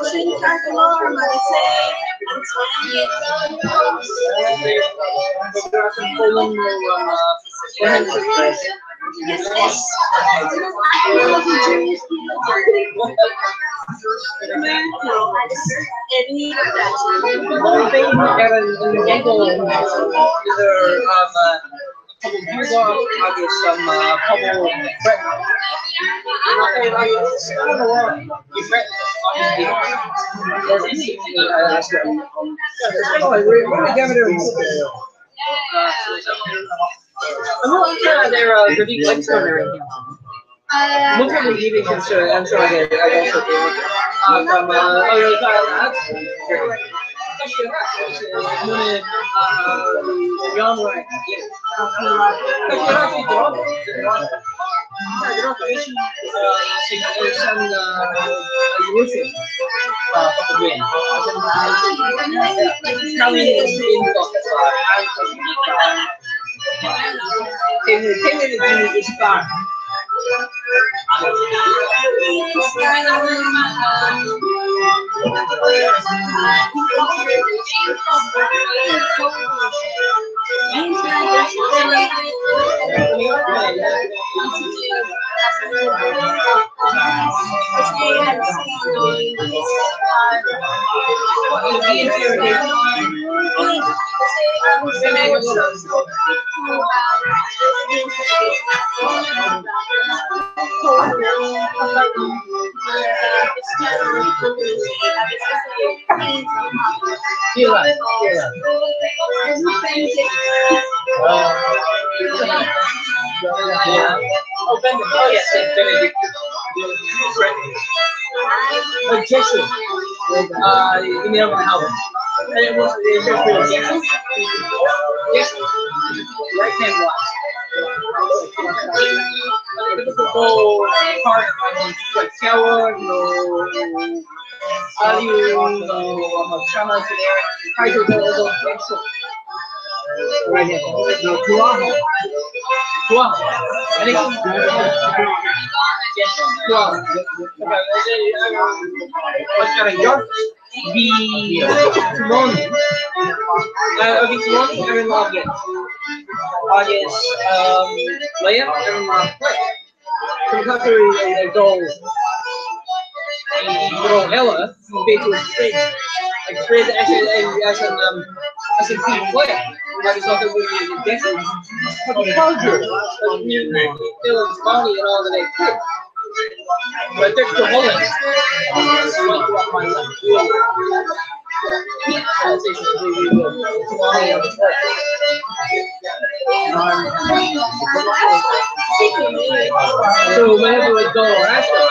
Sin ceart go leor mar is é an teanga Tá mise ag bogadh mar sin achan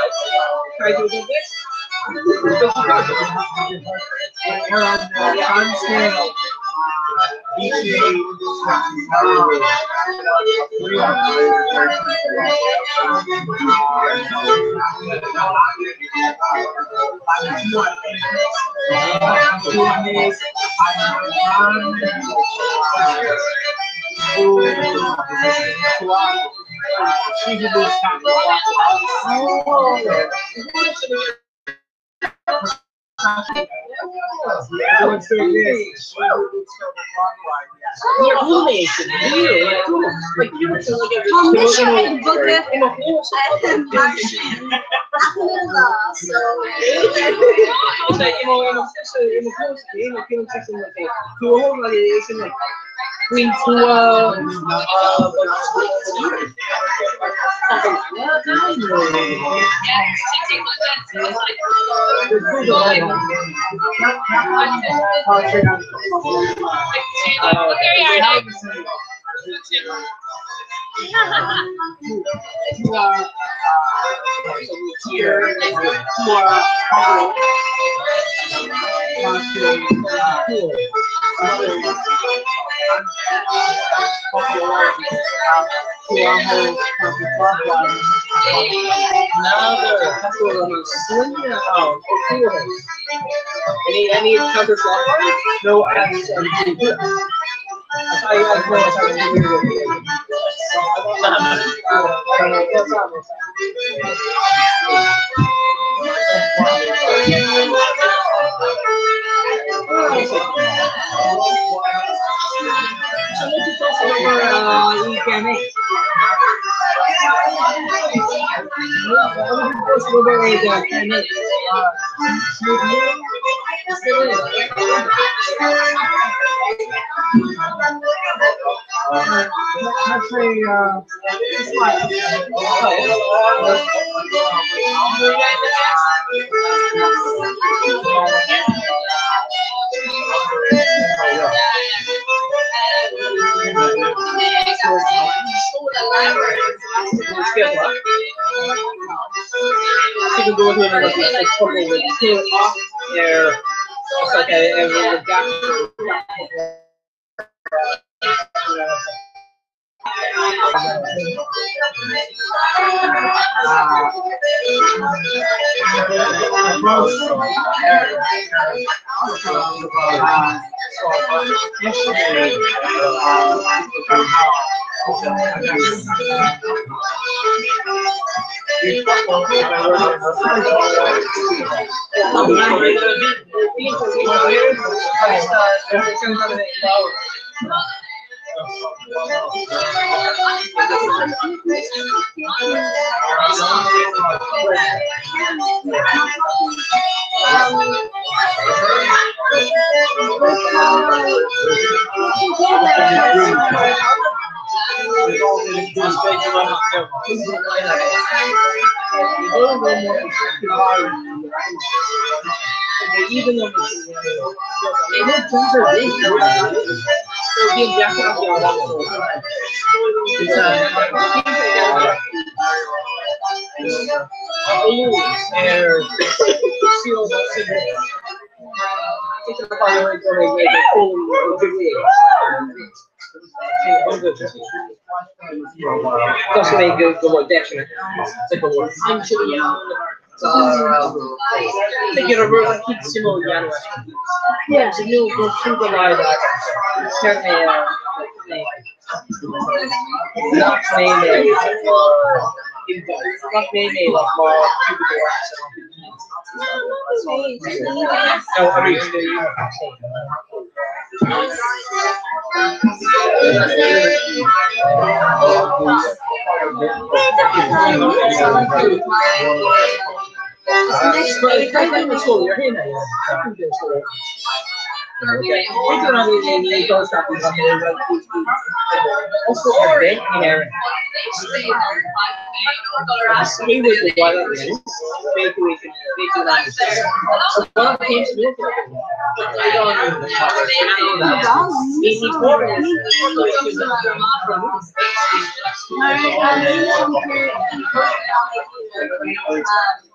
lá so. Any counterclockwise? No, as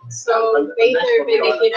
So b'fhéidir b'fhéidir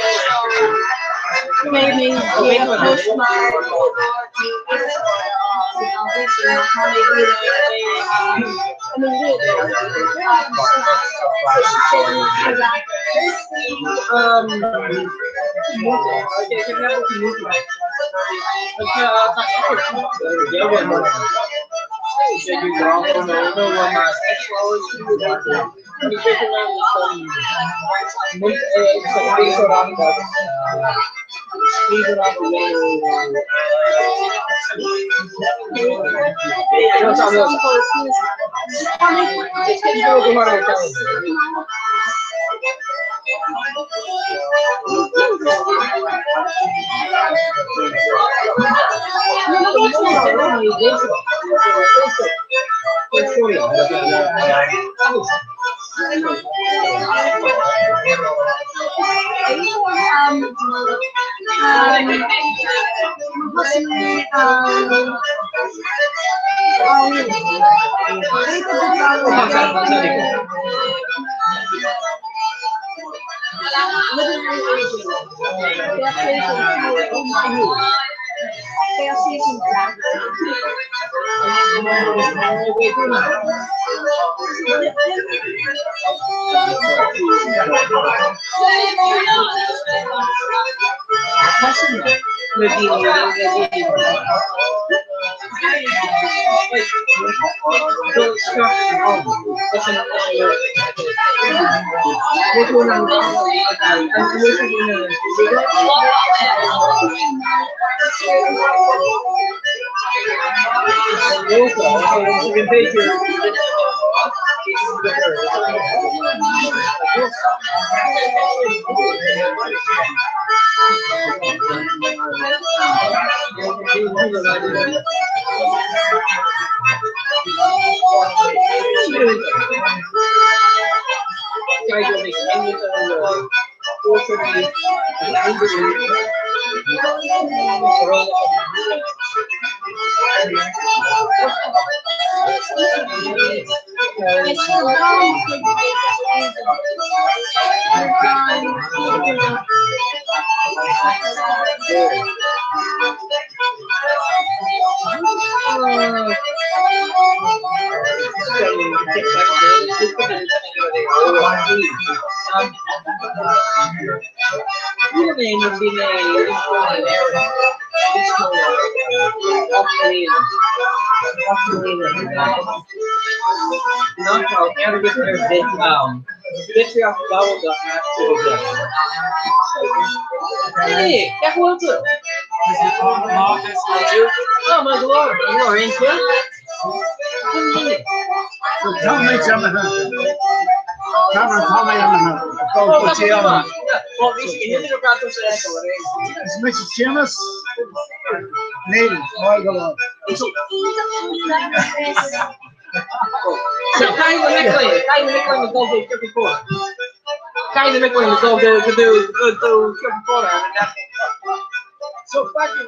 Is mise Séamus Níl, maith go leor. So fucking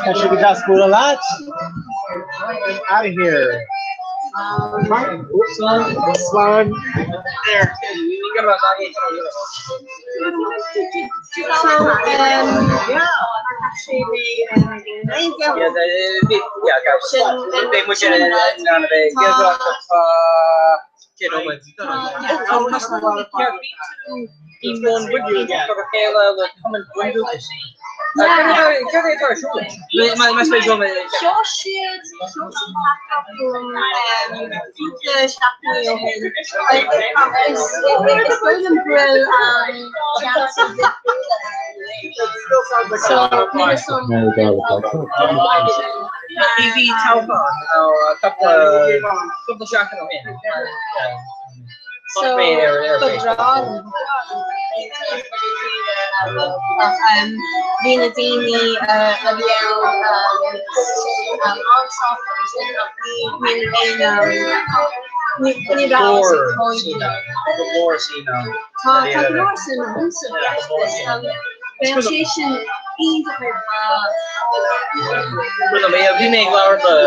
Tá sé go deas bualadh leat. Out of here. Martin, slán, slán. There. Bhí toghchán cúpla seachtain ó shin. So go breá bhí na daoine a bhí ann an-sásta ansin ach ní aon ní raibh Go mór suim ann. Tá tá go leor suim agamsa freisin. Bheadh sé sin iontach ar fad. Bhí mé ag labhairt le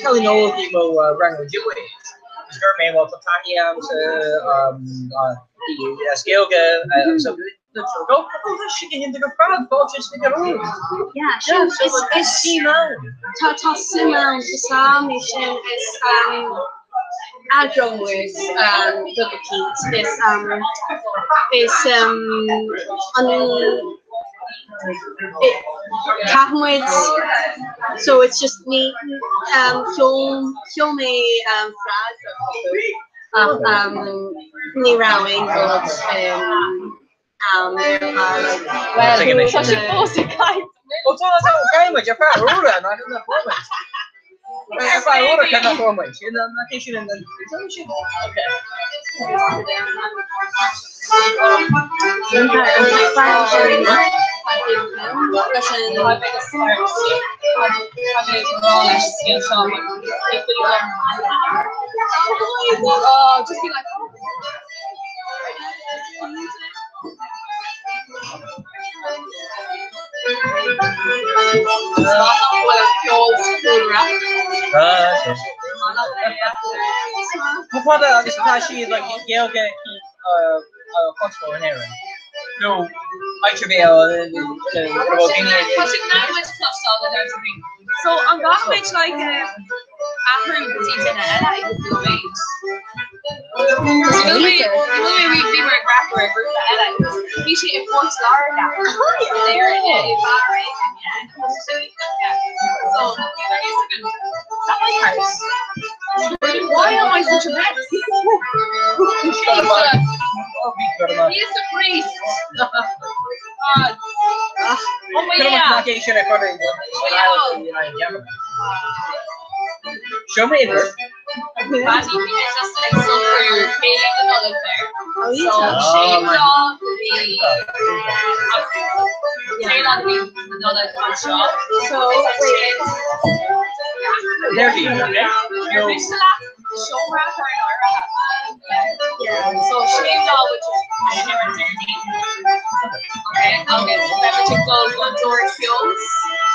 cailín óg i mo rang Ojibwe. Agus dúirt mé well tá taithí agamsa as Gaeilge agus go tá sé go hiontach ar fad fáilte is go raibh. Yeah, sin is is tá tá suim ann is am é sin is eagróidh muid do go cinnte is is an. Caithfidh muid so it's just me um sheol sheol mé um freagra chucu ach um ní raibh aon rud um ann ar feadh like Well tá sé fós ag caint. Ó tá tá caithfidh muid ar feadh uaire nach nach bhfuil muid. Ar feadh uaire cé nach bhfuil muid. Nach é sin an sin. Okay. Oh, just be like, Chomh fada agus atá siad like Gaeilge a chothró in Éirinn. Nó áit ar bith eile go bhfuil daoine ag. Tá sé go muid cloisteáil le deir daoine. So an gcaithfimid like athrú go dtí duine eile ag an nóiméad? Bhí mé ag breathnú ar grúpa eile. Bhí sé i bPort Láirge. There i bhfear éigin, yeah. So bhí mé is that my house? Why am I such a mess? He is a priest. God. Oh my yeah. Seo m'uimhir. Paddy, bhí mé just ag socrú céilí na Nollag there. So séú lá de mhí séú lá de mhí na Nollag anseo. So There you go. Ar mhiste leat seomra a chur in áirithe? So séú lá which is ar an Déardaoin. Okay, agus beidh muid ag dul go Dora Keogh's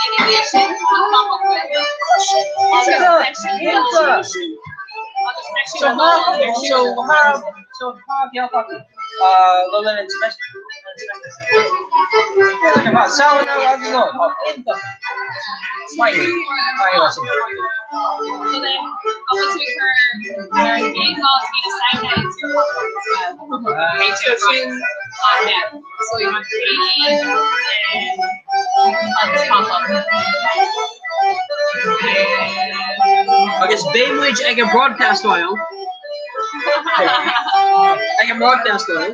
ina dhiaidh sin chun pop-up Agus agus seisiún ar siúl. So tá Gaeltacht le linn an semester. So no, I don't know. Slightly. So then, an bhfuil tú ag cur ar an gcéad lá de mhí na Samhna is your pop-up as well. Okay, so sin yeah. So you have céilí agus pop-up. Agus beidh muid ag an broadcast oil. Ag an broadcast oil.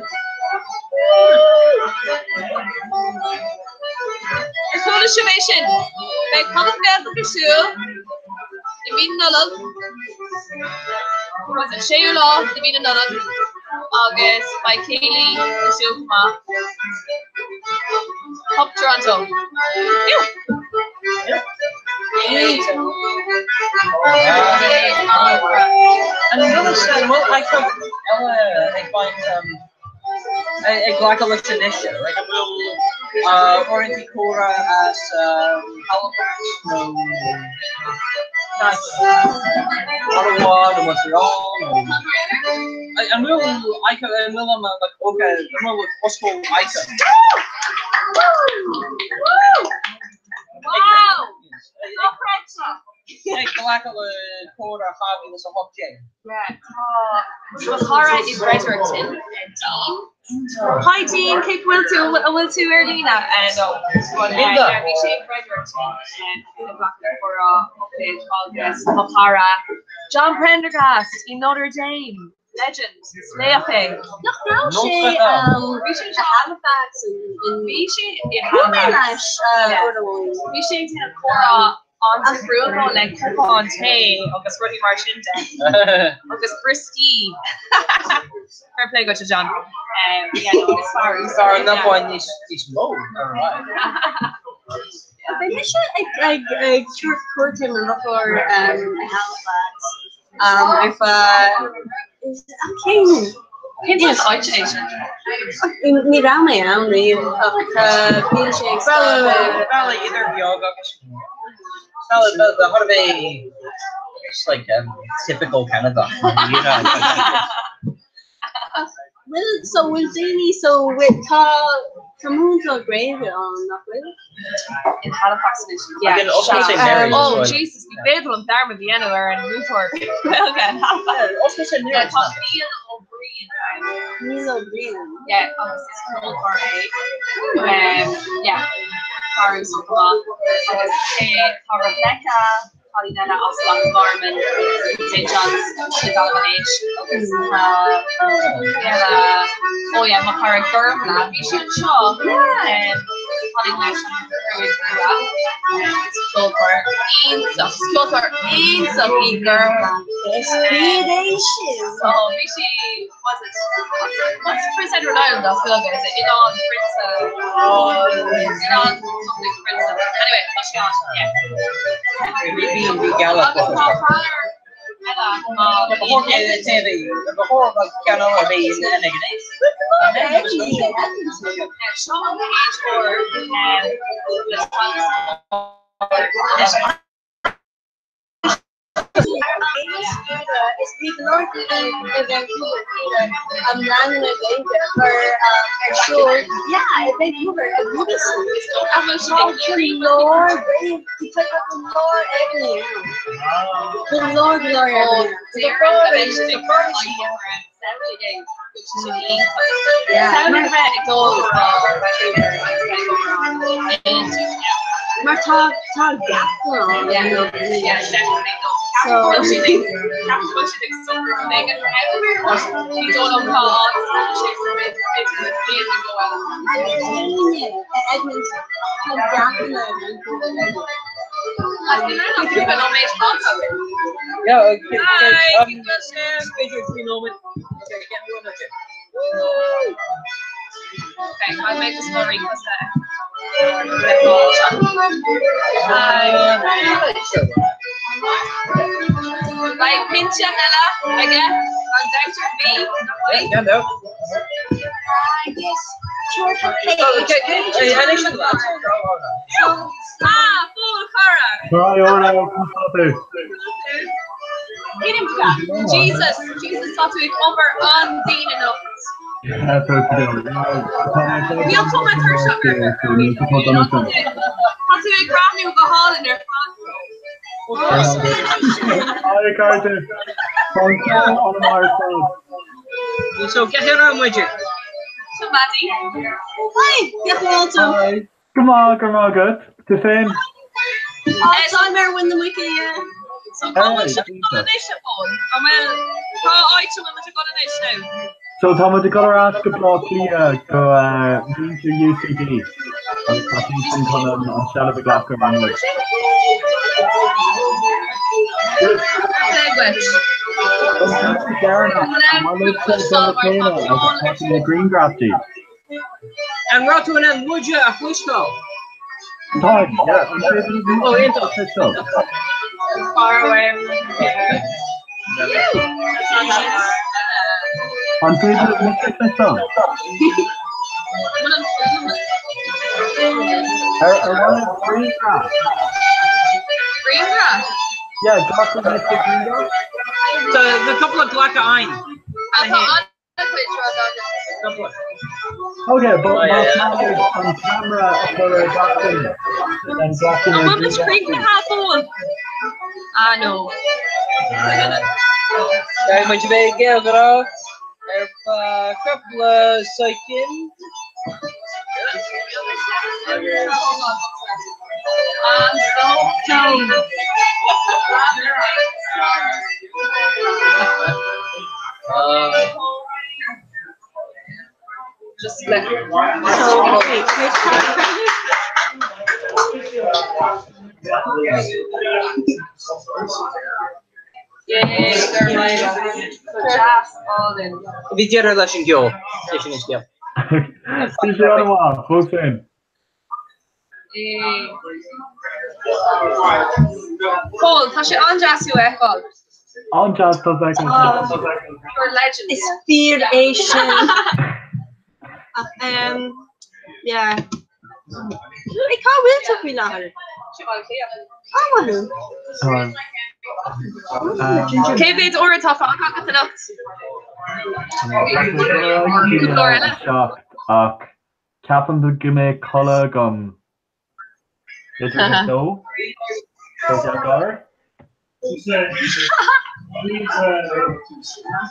Ar chuala sibh é sin? Beidh Pop-Up Gaeltacht ar siúl i mí na Nollag, an séú lá de mhí na Nollag, agus beidh céilí ar siúl chomh maith. Pop Toronto. An bhfuil icon eile ag baint ag glacadh leis anois like an bhfuil uaireanta comhrá as Halifax nó Ottawa nó Montreal nó an bhfuil icon an bhfuil an like okay an bhfuil oscail icon Wow! Dochreidte! Ag glacadh le comhrá 2018. Yeah, tá mo chara i bhFredericton, Dean. Hi Dean, cén chaoi bhfuil tú? An bhfuil tú ar líne? No. But yeah, bhí sé i bhFredericton ag glacadh le comhrá update agus mo chara John Prendergast i Notre Dame. Legend. Is laoch é. Nach raibh sé Bhí sé i Halifax in Bhí sé i Bhuail mé Halifax. leis uair amháin. Bhí sé ag déanamh comhrá an-difriúil though le cupán tae agus rudaí mar sin de. Agus brioscaí. Fair play duit a John. Yeah, no, is fear Is fearr nach bhfuil níos níos mó ar an aghaidh. Bhí mise ag ag ag tabhairt cuairte ar mo dheartháir i Halifax ar feadh cén Cén sórt áit é sin? Ní raibh mé ann riamh ach bíonn sé ag Bealach bealach idir beag agus mór. Bealach thar a bheith just like typical Canada. You know. Bhfuil so bhfuil daoine so tá tá múinteoir Gaeilge ann nach bhfuil? In Halifax anois. Yeah. Again, Oscar St. Mary's as Oh well. Jesus, bhí béal an dearmad a dhéanamh ar an múinteoir Gaeilge in Halifax. Oscar St. Yeah, Mary's. tá Neil Ó Briain ann. Neil Ó Briain. Yeah, agus is ceoltóir é. Um, yeah. Clárú chomh maith agus cé tá Rebecca cailín eile as Loch Garman, St John's i Gaillimh anois agus tá eile oh yeah mo chara Gormla bhí sí anseo cailín leis an ghruaig rua is ceoltóir iontach is ceoltóir iontach í Gormla. Is iad é sin. So bhí sí was it what's Prince Edward Island as Gaeilge is it Oileán Phrionsa Oileán something Phrionsa anyway tá sé ann yeah. Bhí gealach Agus tá fear eile Ba chóir go ceann eile a bheith in ag an aos. Seo an chéad uair le Is bhí go leor daoine i Vancouver an ranganna Gaeilge a chur ar siúl yeah, i Vancouver ag UBC. Tá go leor Gaeilge, tá go leor Éireannaigh ann. Go leor go leor Éireannaigh ann. Mar tá tá gap ann. So Edmonton tá gapanna Beidh pointe eile aige an dabht ar bith. Agus Ah, Pól chara! Jesus, Jesus tá tú ag obair an-dian anocht. Níl cuma tuirseach ort ar chor ar bith. Tá tú ag breathnú go hálainn ar fad. Hi cairde. Tá an ceol an-mhaith ar fad. So get here now muid. So Maddie. Hi, Go Hi. Go maith, go raibh maith agat. Tú féin? Tá mé ar mhuin na muice, yeah. So cá bhfuil sibh ag dul anois a Phóil? An bhfuil, cá áit a bhfuil muid ag dul anois now? So tá muid ag dul ar ais go Baile Átha Cliath go muintir UCD agus tá siad sin chun an seilbh a ghlacadh ar muid. Don cúpla deireanach, an maith libhse dul le chéile agus tá na grianghraif díobh? An raibh tú in ann muide a chloisteáil? Táim, yeah. An féidir libh muid Ó, a iontach. chloisteáil? Far away from here. An féidir libh muid a chloisteáil? Ar ar mhaith libh grianghraf? Grianghraf? Yeah, glacadh mise grianghraf? Tá cúpla glactha againn. Tá an Ok, but más maith libh an ceamara a chur ar gach duine, then glacfaidh mé An bhfuil muid críochnaithe a Phóil? Ah no. Beidh muid a bheith ag gaelgaireacht ar feadh cúpla soicind. Agus. Just let Bhí deireadh leis an gceol, sé sin an scéal. Bhí sé an-mhaith, fós féin. Pól, tá sé an-deas thú a fheiceáil. An-deas tá sé. You're a legend. Is fíor é sin. Ach, um, yeah. Hey, cá bhfuil tú faoi láthair? Cá bhfuil tú? Cé mhéad uair atá fágtha agat anocht? Cúpla uair eile. Ach Ceapaim go mbeidh codladh agam idir a dó so geal gáire.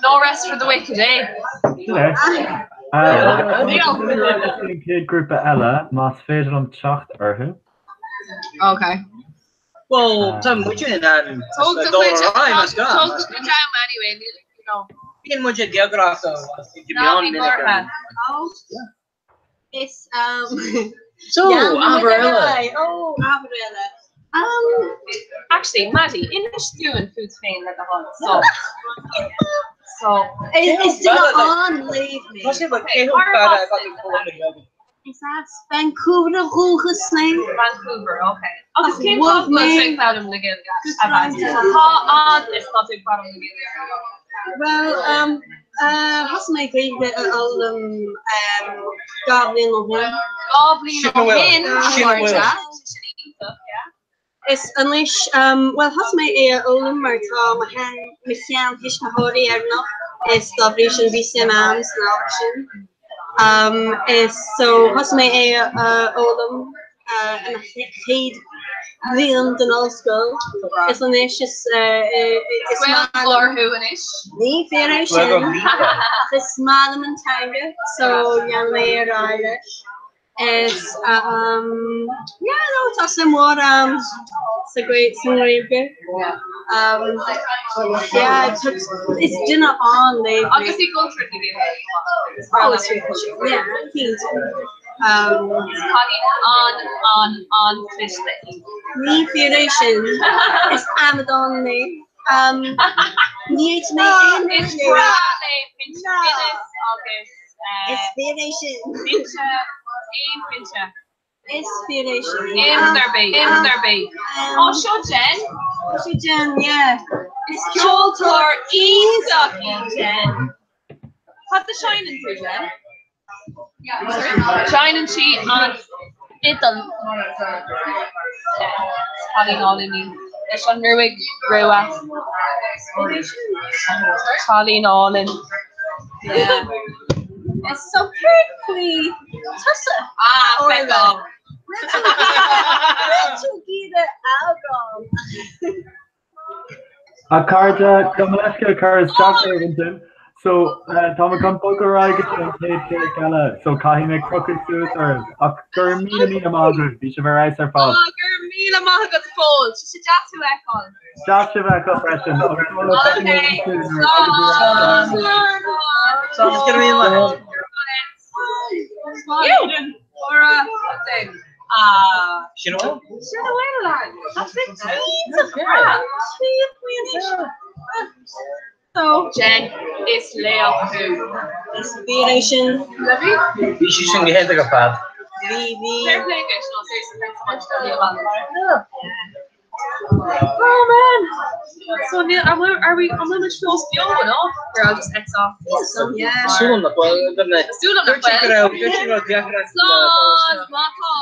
No rest for the wicked, eh? Sin é. An chéad grúpa eile, más féidir liom teacht orthu. Ok. Well, tá muid in ann Tóg do dul chuid ar aghaidh, más gá. Tóg do chuid am anyway, níl you know. Bíonn muid ag geogaireacht go Ná mion bí minic buartha. ar Is um So, yeah, ábhar eile. Oh, ábhar eile. Um, Actually, Maddie, inis dúinn fút féin le do thoil. So, so Is duine an-léamh mé. Tá sé like cé chomh fada atá tú foghlaim na Gaeilge? Is as Vancouver ó dhúchas mé. Vancouver, okay. Agus Ach cén bhog fáth go bhfuil tú mé ag foghlaim na Gaeilge? go A Mhaddie? Toronto. Cá fhad is atá tú ag foghlaim na Gaeilge? Well, um, uh, thosaigh mé Gaeilge a fhoghlaim um, 2 bhliain ó shin. 2 bhliain Sin ó a bhfuil. shin, a Sin a bhfuil. chairde. Sin iontach, yeah. Is anois, um, well, thosaigh mé é a fhoghlaim mar tá mo shean, mo sheantuismitheoirí Éireannach is dá bhrí sin bhí suim a'm san ábhar sin. Um, is so thosaigh mé é a fhoghlaim uh, i mo chéad bhliain den ollscoil. Is anois is, uh, is maith Gaeilgeoir liom. thú anois. Ní fíor é sin, ach is maith liom an teanga, so lean mé ar aghaidh leis. Is um, yeah, no, tá suim mhór a'm sa Ghae- sa nGaeilge. Um, yeah, is duine an-léamh mé. Agus i gcultúr na Gaeilge. Oh, is féidir, yeah, cinnte. Um, Is cailín an, an, an-chliste í. Ní fíor é sin, is amadán mé. Um, ní fhéadfaidh mé aon rud Is a léamh. breá léi pinte Guinness agus Is fíor é sin. Pinte, aon phinte. Is fíor é sin. Aon rud ar bith, aon rud ar bith. Ó, seo Jen. Seo Jen, yeah. Is ceoltóir iontach í Jen. Cad a seinneann tú, Jen? Seinneann sí an fhidil. Is cailín álainn í. Leis an ngruaig rua. Cailín álainn. Yeah. Is so céard faoi tusa? Ah, feiceáil. Bhfuil tú ag iarraidh amhrán? A chairde, gabh mo leithscéal cur isteach oraibh ansin. So, tá mé chun bogadh ar aghaidh go dtí an chéad chéad eile, so caithfidh mé crochadh suas oraibh. Ach go raibh míle míle maith agaibh, bhí sibh ar fheabhas ar fad. Ah, go raibh míle maith agat a Phóil, tá sé deas thú a fheiceáil. Deas sibh a fheiceáil freisin. Agus dul le Okay, slán! Slán! Slán, go raibh míle maith agat. You! Ora, Ah. Sin a bhfuil? Sin a bhfuil, lad. That's it. So, Jen, is laoch thú. Is fíor é sin. Love you. Bhí sí sin go hiontach ar fad. Bhí, bhí. Fair play duit, no, seriously, thanks so much. Oh man! So Neil, are we, are we, an bhfuil muid fós beo, no? Here, I'll just X off. Yeah. Súil nach bhfuil, Súil nach Dúirt sí go bhfuil. raibh, dúirt sí go raibh deacracht le Slán, má tá.